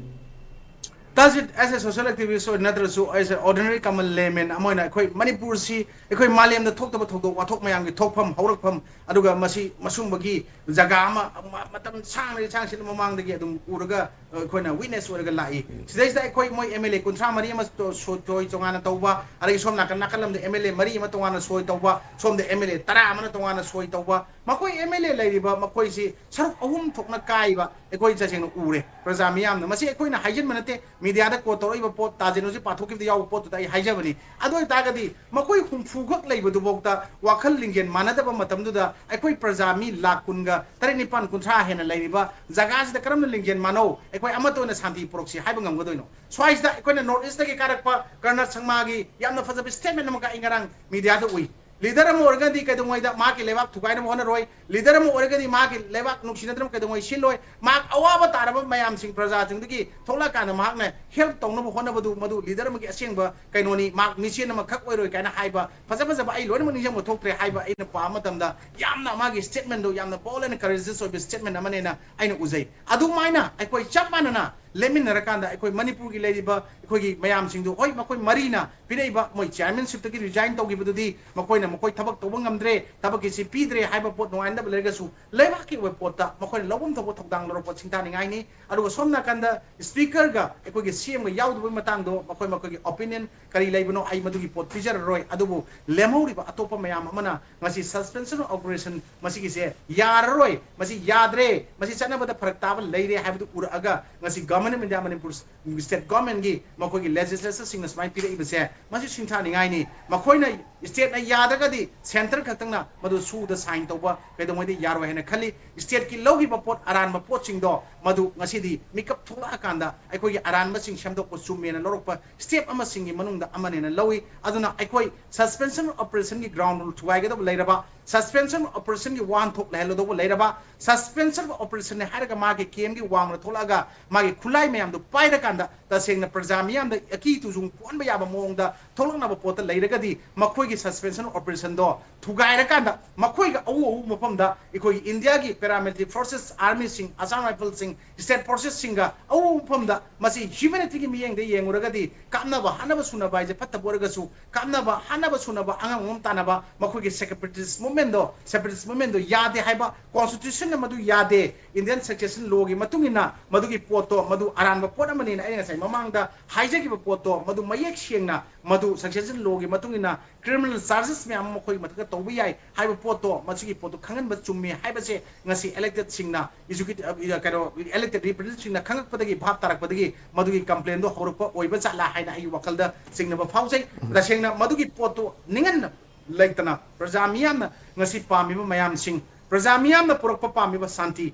ꯇꯥꯖꯤꯠ, as a social activist ꯑꯣꯏꯅ ꯅꯠꯇ꯭ꯔꯁꯨ, as a ordinary common layman ꯑꯃ ꯑꯣꯏꯅ, ꯑꯩꯈꯣꯏ ꯃꯅꯤꯄꯨꯔꯁꯤ ꯑꯩꯈꯣꯏ ꯃꯥꯂꯦꯝꯗ ꯊꯣꯛꯇꯕ ꯊꯧꯗꯣꯛ ꯋꯥꯊꯣꯛ ꯃꯌꯥꯝꯒꯤ ꯊꯣꯛꯐꯝ, ꯍꯧꯔꯛꯐꯝ, ꯑꯗꯨꯒ ꯃꯁꯤ ꯃꯁꯨꯝꯕꯒꯤ ꯖꯒꯥ ꯑꯃ ꯃ-, ꯃꯇꯝ ꯁꯥꯡꯅ ꯁꯥꯡꯁꯤꯅ ꯃꯃꯥꯡꯗꯒꯤ ꯑꯗꯨꯝ ꯎꯔꯒ, ꯑ, ꯑꯩꯈꯣꯏꯅ ꯋꯤꯠꯅꯦꯁ ꯑꯣꯏꯔꯒ ꯂꯥꯛꯏ꯫ ꯁꯤꯗꯩꯁꯤꯗ ꯑꯩꯈꯣꯏ ꯃꯣꯏ ꯑꯦꯝ ꯑꯦꯜ ꯑꯦ ꯀꯨꯟꯊ꯭ꯔꯥ ꯃꯔꯤ ꯑꯃ ꯇꯣ-, ꯁꯣ-, ꯁꯣꯏ ꯇꯣꯉꯥꯟꯅ ꯇꯧꯕ, ꯑꯗꯒꯤ ꯁꯣꯝ ꯅꯥꯀꯟ ꯅꯥꯀꯜ ꯑꯃꯗ ꯑꯦꯝ ꯑꯦꯜ ꯑꯦ ꯃꯔꯤ ꯑꯃ ꯇꯣꯉꯥꯟꯅ ꯁꯣꯏ ꯇꯧꯕ, ꯁꯣꯝꯗ ꯑꯦꯝ ꯑꯦꯜ ꯑꯦ ꯇꯔꯥ ꯑꯃꯅ ꯇꯣꯉꯥꯟꯅ ꯁꯣꯏ ꯇꯧꯕ, ꯃꯈꯣꯏ ꯑꯦꯝ ꯑꯦꯜ ꯑꯦ ꯂꯩꯔꯤꯕ ꯃꯈꯣꯏꯁꯤ ꯁꯔꯨꯛ ꯑꯍꯨꯝ ꯊꯣꯛꯅ ꯀꯥꯏꯕ ꯑꯩꯈꯣꯏ ꯇꯁꯦꯡꯅ ꯎꯔꯦ꯫ ꯄ꯭ꯔꯖꯥ ꯃꯤꯌꯥꯝꯅ, ꯃꯁꯤ ꯑꯩꯈꯣꯏꯅ ꯍꯥꯏꯖꯤꯟꯕ ꯅꯠꯇꯦ, ꯃꯤꯗꯤꯌꯥꯗ ꯀꯣꯠ ꯇꯧꯔꯛꯏꯕ ꯄꯣꯠ, ꯇꯥꯖꯤꯟ ꯍꯧꯖꯤꯛ ꯄꯥꯊꯣꯛꯈꯤꯕꯗ ꯌꯥꯎꯕ ꯄꯣꯠꯇꯨꯗ ꯑꯩ ꯍꯥꯏꯖꯕꯅꯤ꯫ ꯑꯗꯨ ꯑꯣꯏꯇꯥꯔꯒꯗꯤ ꯃꯈꯣꯏ ꯍꯨꯝꯐꯨꯈꯛ ꯂꯩꯕꯗꯨꯐꯥꯎꯗ ꯋꯥꯈꯜ ꯂꯤꯡꯖꯦꯜ ꯃꯥꯟꯅꯗꯕ ꯃꯇꯝꯗꯨꯗ ꯑꯩꯈꯣꯏ ꯄ꯭ꯔꯖꯥ ꯃꯤ ꯂꯥꯈ ꯀꯨꯟꯒ ꯇꯔꯦꯠ, ꯅꯤꯄꯥꯟ, ꯀꯨꯟꯊ꯭ꯔꯥ ꯍꯦꯟꯅ ꯂꯩꯔꯤꯕ ꯖꯒꯥꯁꯤꯗ ꯀꯔꯝꯅ ꯂꯤꯡꯖꯦꯜ ꯃꯥꯟꯅꯧ, ꯑꯩꯈꯣꯏ ꯑꯃꯠꯇ ꯑꯣꯏꯅ ꯁꯥꯟꯇꯤ ꯄꯨꯔꯛꯁꯤ ꯍꯥꯏꯕ ꯉꯝꯒꯗꯣꯏꯅꯣ? ꯁ꯭ꯋꯥꯏꯁꯤꯗ ꯑꯩꯈꯣꯏꯅ ꯅꯣꯔꯠ ꯏꯁꯇꯒꯤ ꯀꯥꯔꯛꯄ ꯀꯔꯅꯠ ꯁꯪꯃꯥꯒꯤ ꯌꯥꯝꯅ ꯐꯖꯕ ꯁ꯭ꯇꯦꯠꯃꯦꯟ ꯑꯃꯈꯛ ꯑꯩ ꯉꯔꯥꯡ ꯃꯤꯗꯤꯌꯥꯗ ꯎꯏ꯫ ꯂꯤꯗꯔ ꯑꯃ ꯑꯣꯏꯔꯒꯗꯤ ꯀꯩꯗꯧꯉꯩꯗ ꯃꯍꯥꯛꯀꯤ ꯂꯩꯕꯥꯛ ꯊꯨꯒꯥꯏꯅꯕ ꯍꯣꯠꯅꯔꯣꯏ꯫ ꯂꯤꯗꯔ ꯑꯃ ꯑꯣꯏꯔꯒꯗꯤ ꯃꯍꯥꯛꯀꯤ ꯂꯩꯕꯥꯛ ꯅꯨꯡꯁꯤꯅꯗꯅ ꯀꯩꯗꯧꯉꯩ ꯁꯤꯜꯂꯣꯏ꯫ ꯃꯍꯥꯛ ꯑꯋꯥꯕ ꯇꯥꯔꯕ ꯃꯌꯥꯝꯁꯤꯡ, ꯄ꯭ꯔꯖꯥꯁꯤꯡꯗꯒꯤ ꯊꯣꯛꯂꯛꯑꯀꯥꯟꯗ ꯃꯍꯥꯛꯅ ꯍꯦꯜꯞ ꯇꯧꯅꯕ ꯍꯣꯠꯅꯕꯗꯨ, ꯃꯗꯨ ꯂꯤꯗꯔ ꯑꯃꯒꯤ ꯑꯁꯦꯡꯕ ꯀꯩꯅꯣꯅꯤ꯫ ꯃꯍꯥꯛ ꯃꯤꯆꯦꯟ ꯑꯃꯈꯛ ꯑꯣꯏꯔꯣꯏ ꯀꯥꯏꯅ ꯍꯥꯏꯕ ꯐꯖ ꯐꯖꯕ, ꯑꯩ ꯂꯣꯏꯅꯃꯛ ꯅꯤꯡꯁꯤꯡꯕ ꯊꯣꯛꯇ꯭ꯔꯦ, ꯍꯥꯏꯕ ꯑꯩꯅ ꯄꯥꯕ ꯃꯇꯝꯗ ꯌꯥꯝꯅ ꯃꯥꯒꯤ ꯁ꯭ꯇꯦꯠꯃꯦꯟꯗꯣ ꯌꯥꯝꯅ ꯕꯣꯜꯗ ꯑꯦꯟ ꯀꯔꯦꯖꯦꯁ ꯑꯣꯏꯕ ꯁ꯭ꯇꯦꯠꯃꯦꯟ ꯑꯃꯅꯦꯅ ꯑꯩꯅ ꯎꯖꯩ꯫ ꯑꯗꯨꯃꯥꯏꯅ ꯑꯩꯈꯣꯏ ꯆꯞ ꯃꯥꯟꯅꯅ ꯂꯦꯞꯃꯤꯟꯅꯔꯀꯥꯟꯗ ꯑꯩꯈꯣꯏ ꯃꯅꯤꯄꯨꯔꯒꯤ ꯂꯩꯔꯤꯕ ꯑꯩꯈꯣꯏꯒꯤ ꯃꯌꯥꯝꯁꯤꯡꯗꯨ, ꯍꯣꯏ, ꯃꯈꯣꯏ ꯃꯔꯤꯅ ꯄꯤꯔꯛꯏꯕ ꯃꯣꯏ ꯆꯤꯌꯥꯔꯃꯦꯟꯁꯤꯞꯇꯒꯤ ꯔꯤꯖꯥꯏꯟ ꯇꯧꯈꯤꯕꯗꯨꯗꯤ ꯃꯈꯣꯏꯅ ꯃꯈꯣꯏ ꯊꯕꯛ ꯇꯧꯕ ꯉꯝꯗ꯭ꯔꯦ, ꯊꯕꯛꯀꯤꯁꯤ ꯄꯤꯗ꯭ꯔꯦ ꯍꯥꯏꯕ ꯄꯣꯠ ꯅꯨꯡꯉꯥꯏꯅꯗꯕ ꯂꯩꯔꯒꯁꯨ, ꯂꯩꯕꯥꯛꯀꯤ ꯑꯣꯏꯕ ꯄꯣꯠꯇ ꯃꯈꯣꯏꯅ ꯂꯧꯐꯝ ꯊꯣꯛꯄ ꯊꯧꯗꯥꯡ ꯂꯧꯔꯛꯄ ꯁꯤꯡꯊꯥꯅꯤꯡꯉꯥꯏꯅꯤ꯫ ꯑꯗꯨꯒ ꯁꯣꯝ ꯅꯥꯀꯟꯗ ꯁ꯭ꯄꯤꯀꯔꯒ ꯑꯩꯈꯣꯏꯒꯤ ꯁꯤ ꯑꯦꯝꯒ ꯌꯥꯎꯗꯕꯒꯤ ꯃꯇꯥꯡꯗꯣ ꯃꯈꯣꯏ ꯃꯈꯣꯏꯒꯤ ꯑꯣꯄꯤꯅꯤꯌꯟ ꯀꯔꯤ ꯂꯩꯕꯅꯣ ꯑꯩ ꯃꯗꯨꯒꯤ ꯄꯣꯠ ꯄꯤꯖꯔꯔꯣꯏ꯫ ꯑꯗꯨꯕꯨ ꯂꯦꯝꯍꯧꯔꯤꯕ ꯑꯇꯣꯞꯄ ꯃꯌꯥꯝ ꯑꯃꯅ ꯉꯁꯤ suspension of operation ꯃꯁꯤꯒꯤꯁꯦ ꯌꯥꯔꯔꯣꯏ, ꯃꯁꯤ ꯌꯥꯗ꯭ꯔꯦ, ꯃꯁꯤ ꯆꯠꯅꯕꯗ ꯐꯔꯛ ꯇꯥꯕ ꯂꯩꯔꯦ ꯍꯥꯏꯕꯗꯨ ꯎꯔꯛꯑꯒ ꯉꯁꯤ Government of India, Manipur State Governmentꯒꯤ ꯃꯈꯣꯏꯒꯤ legislatorꯁꯤꯡꯅ ꯁꯨꯃꯥꯏꯅ ꯄꯤꯔꯛꯏꯕꯁꯦ, ꯃꯁꯤ ꯁꯤꯡꯊꯥꯅꯤꯡꯉꯥꯏꯅꯤ꯫ ꯃꯈꯣꯏꯅ ꯏꯁꯇꯦꯠꯅ ꯌꯥꯗ꯭ꯔꯒꯗꯤ ꯁꯦꯟꯇꯔ ꯈꯛꯇꯪꯅ ꯃꯗꯨ ꯁꯨꯗ ꯁꯥꯏꯟ ꯇꯧꯕ ꯀꯩꯗꯧꯉꯩꯗ ꯌꯥꯔꯣꯏ ꯍꯥꯏꯅ ꯈꯜꯂꯤ꯫ ꯏꯁꯇꯦꯠꯀꯤ ꯂꯧꯈꯤꯕ ꯄꯣꯠ, ꯑꯔꯥꯟꯕ ꯄꯣꯠꯁꯤꯡꯗꯣ ꯃꯗꯨ ꯉꯁꯤꯗꯤ ꯃꯤꯀꯞ ꯊꯣꯛꯂꯛꯑꯀꯥꯟꯗ ꯑꯩꯈꯣꯏꯒꯤ ꯑꯔꯥꯟꯕꯁꯤꯡ ꯁꯦꯝꯗꯣꯛꯄ ꯆꯨꯝꯃꯦꯅ ꯂꯧꯔꯛꯄ ꯁ꯭ꯇꯦꯞ ꯑꯃꯁꯤꯡꯒꯤ ꯃꯅꯨꯡꯗ ꯑꯃꯅꯦꯅ ꯂꯧꯏ꯫ ꯑꯗꯨꯅ ꯑꯩꯈꯣꯏ suspension of operationꯒꯤ ground rule ꯊꯨꯒꯥꯏꯒꯗꯕ ꯂꯩꯔꯕ, suspension of operationꯒꯤ ꯋꯥꯍꯟꯊꯣꯛ ꯂꯩꯍꯜꯂꯗꯧꯕ ꯂꯩꯔꯕ, suspension of operationꯅꯦ ꯍꯥꯏꯔꯒ ꯃꯥꯒꯤ ꯀꯦꯝꯒꯤ ꯋꯥꯡꯃꯗ ꯊꯣꯛꯂꯛꯑꯒ ꯃꯥꯒꯤ ꯈꯨꯠꯂꯥꯏ ꯃꯌꯥꯝꯗꯣ ꯄꯥꯏꯔꯀꯥꯟꯗ ꯇꯁꯦꯡꯅ ꯄ꯭ꯔꯖꯥ ꯃꯤꯌꯥꯝꯗ ꯑꯀꯤ ꯇꯨꯖꯨꯡ ꯄꯣꯛꯍꯟꯕ ꯌꯥꯕ ꯃꯑꯣꯡꯗ ꯊꯣꯛꯂꯛꯅꯕ ꯄꯣꯠꯇ ꯂꯩꯔꯒꯗꯤ ꯃꯈꯣꯏꯒꯤ suspension of operationꯗꯣ ꯊꯨꯒꯥꯏꯔꯀꯥꯟꯗ ꯃꯈꯣꯏꯒ ꯑꯎ ꯑꯎ ꯃꯐꯝꯗ ꯑꯩꯈꯣꯏꯒꯤ ꯏꯟꯗꯤꯌꯥꯒꯤ paramilitary forces, armyꯁꯤꯡ, Assam Riflesꯁꯤꯡ, state forcesꯁꯤꯡꯒ ꯑꯎ ꯃꯐꯝꯗ ꯃꯁꯤ humanityꯒꯤ ꯃꯤꯠꯌꯦꯡꯗ ꯌꯦꯡꯉꯨꯔꯒꯗꯤ ꯀꯥꯞꯅꯕ ꯍꯥꯠꯅꯕ ꯁꯨꯅꯕ ꯍꯥꯏꯁꯦ ꯐꯠꯇꯕ ꯑꯣꯏꯔꯒꯁꯨ ꯀꯥꯞꯅꯕ ꯍꯥꯠꯅꯕ ꯁꯨꯅꯕ ꯑꯉꯝ ꯑꯉꯝ ꯇꯥꯟꯅꯕ ꯃꯈꯣꯏꯒꯤ separatist movementꯗꯣ, separatist movementꯗꯣ ꯌꯥꯗꯦ ꯍꯥꯏꯕ constitutionꯅ ꯃꯗꯨ ꯌꯥꯗꯦ꯫ Indian succession lawꯒꯤ ꯃꯇꯨꯡ ꯏꯟꯅ ꯃꯗꯨꯒꯤ ꯄꯣꯠꯇꯣ ꯃꯗꯨ ꯑꯔꯥꯟꯕ ꯄꯣꯠ ꯑꯃꯅꯤꯅ ꯑꯩꯅ ꯉꯁꯥꯏ ꯃꯃꯥꯡꯗ ꯍꯥꯏꯖꯈꯤꯕ ꯄꯣꯠꯇꯣ ꯃꯗꯨ ꯃꯌꯦꯛ ꯁꯦꯡꯅ ꯃꯗꯨ succession lawꯒꯤ ꯃꯇꯨꯡ ꯏꯟꯅ criminal charges ꯃꯌꯥꯝ ꯑꯃ ꯃꯈꯣꯏꯒꯤ ꯃꯊꯛꯇ ꯇꯧꯕ ꯌꯥꯏ ꯍꯥꯏꯕ ꯄꯣꯠꯇꯣ, ꯃꯁꯤꯒꯤ ꯄꯣꯠꯇꯣ ꯈꯪꯍꯟꯕ ꯆꯨꯝꯃꯤ ꯍꯥꯏꯕꯁꯦ ꯉꯁꯤ electedꯁꯤꯡꯅ, executive, ꯑ, ꯀꯩꯅꯣ, elected representativeꯁꯤꯡꯅ ꯈꯪꯉꯛꯄꯗꯒꯤ, ꯚꯥꯞ ꯇꯥꯔꯛꯄꯗꯒꯤ ꯃꯗꯨꯒꯤ complainꯗꯣ ꯍꯧꯔꯛꯄ ꯑꯣꯏꯕ ꯖꯥꯠꯂꯥ ꯍꯥꯏꯅ ꯑꯩꯒꯤ ꯋꯥꯈꯜꯗ ꯆꯤꯡꯅꯕ ꯐꯥꯎꯖꯩ꯫ ꯇꯁꯦꯡꯅ ꯃꯗꯨꯒꯤ ꯄꯣꯠꯇꯨ ꯅꯤꯡꯍꯟꯅ ꯂꯩꯇꯅ ꯄ꯭ꯔꯖꯥ ꯃꯤꯌꯥꯝꯅ ꯉꯁꯤ ꯄꯥꯝꯃꯤꯕ ꯃꯌꯥꯝꯁꯤꯡ, ꯄ꯭ꯔꯖꯥ ꯃꯤꯌꯥꯝꯅ ꯄꯨꯔꯛꯄ ꯄꯥꯝꯃꯤꯕ ꯁꯥꯟꯇꯤ,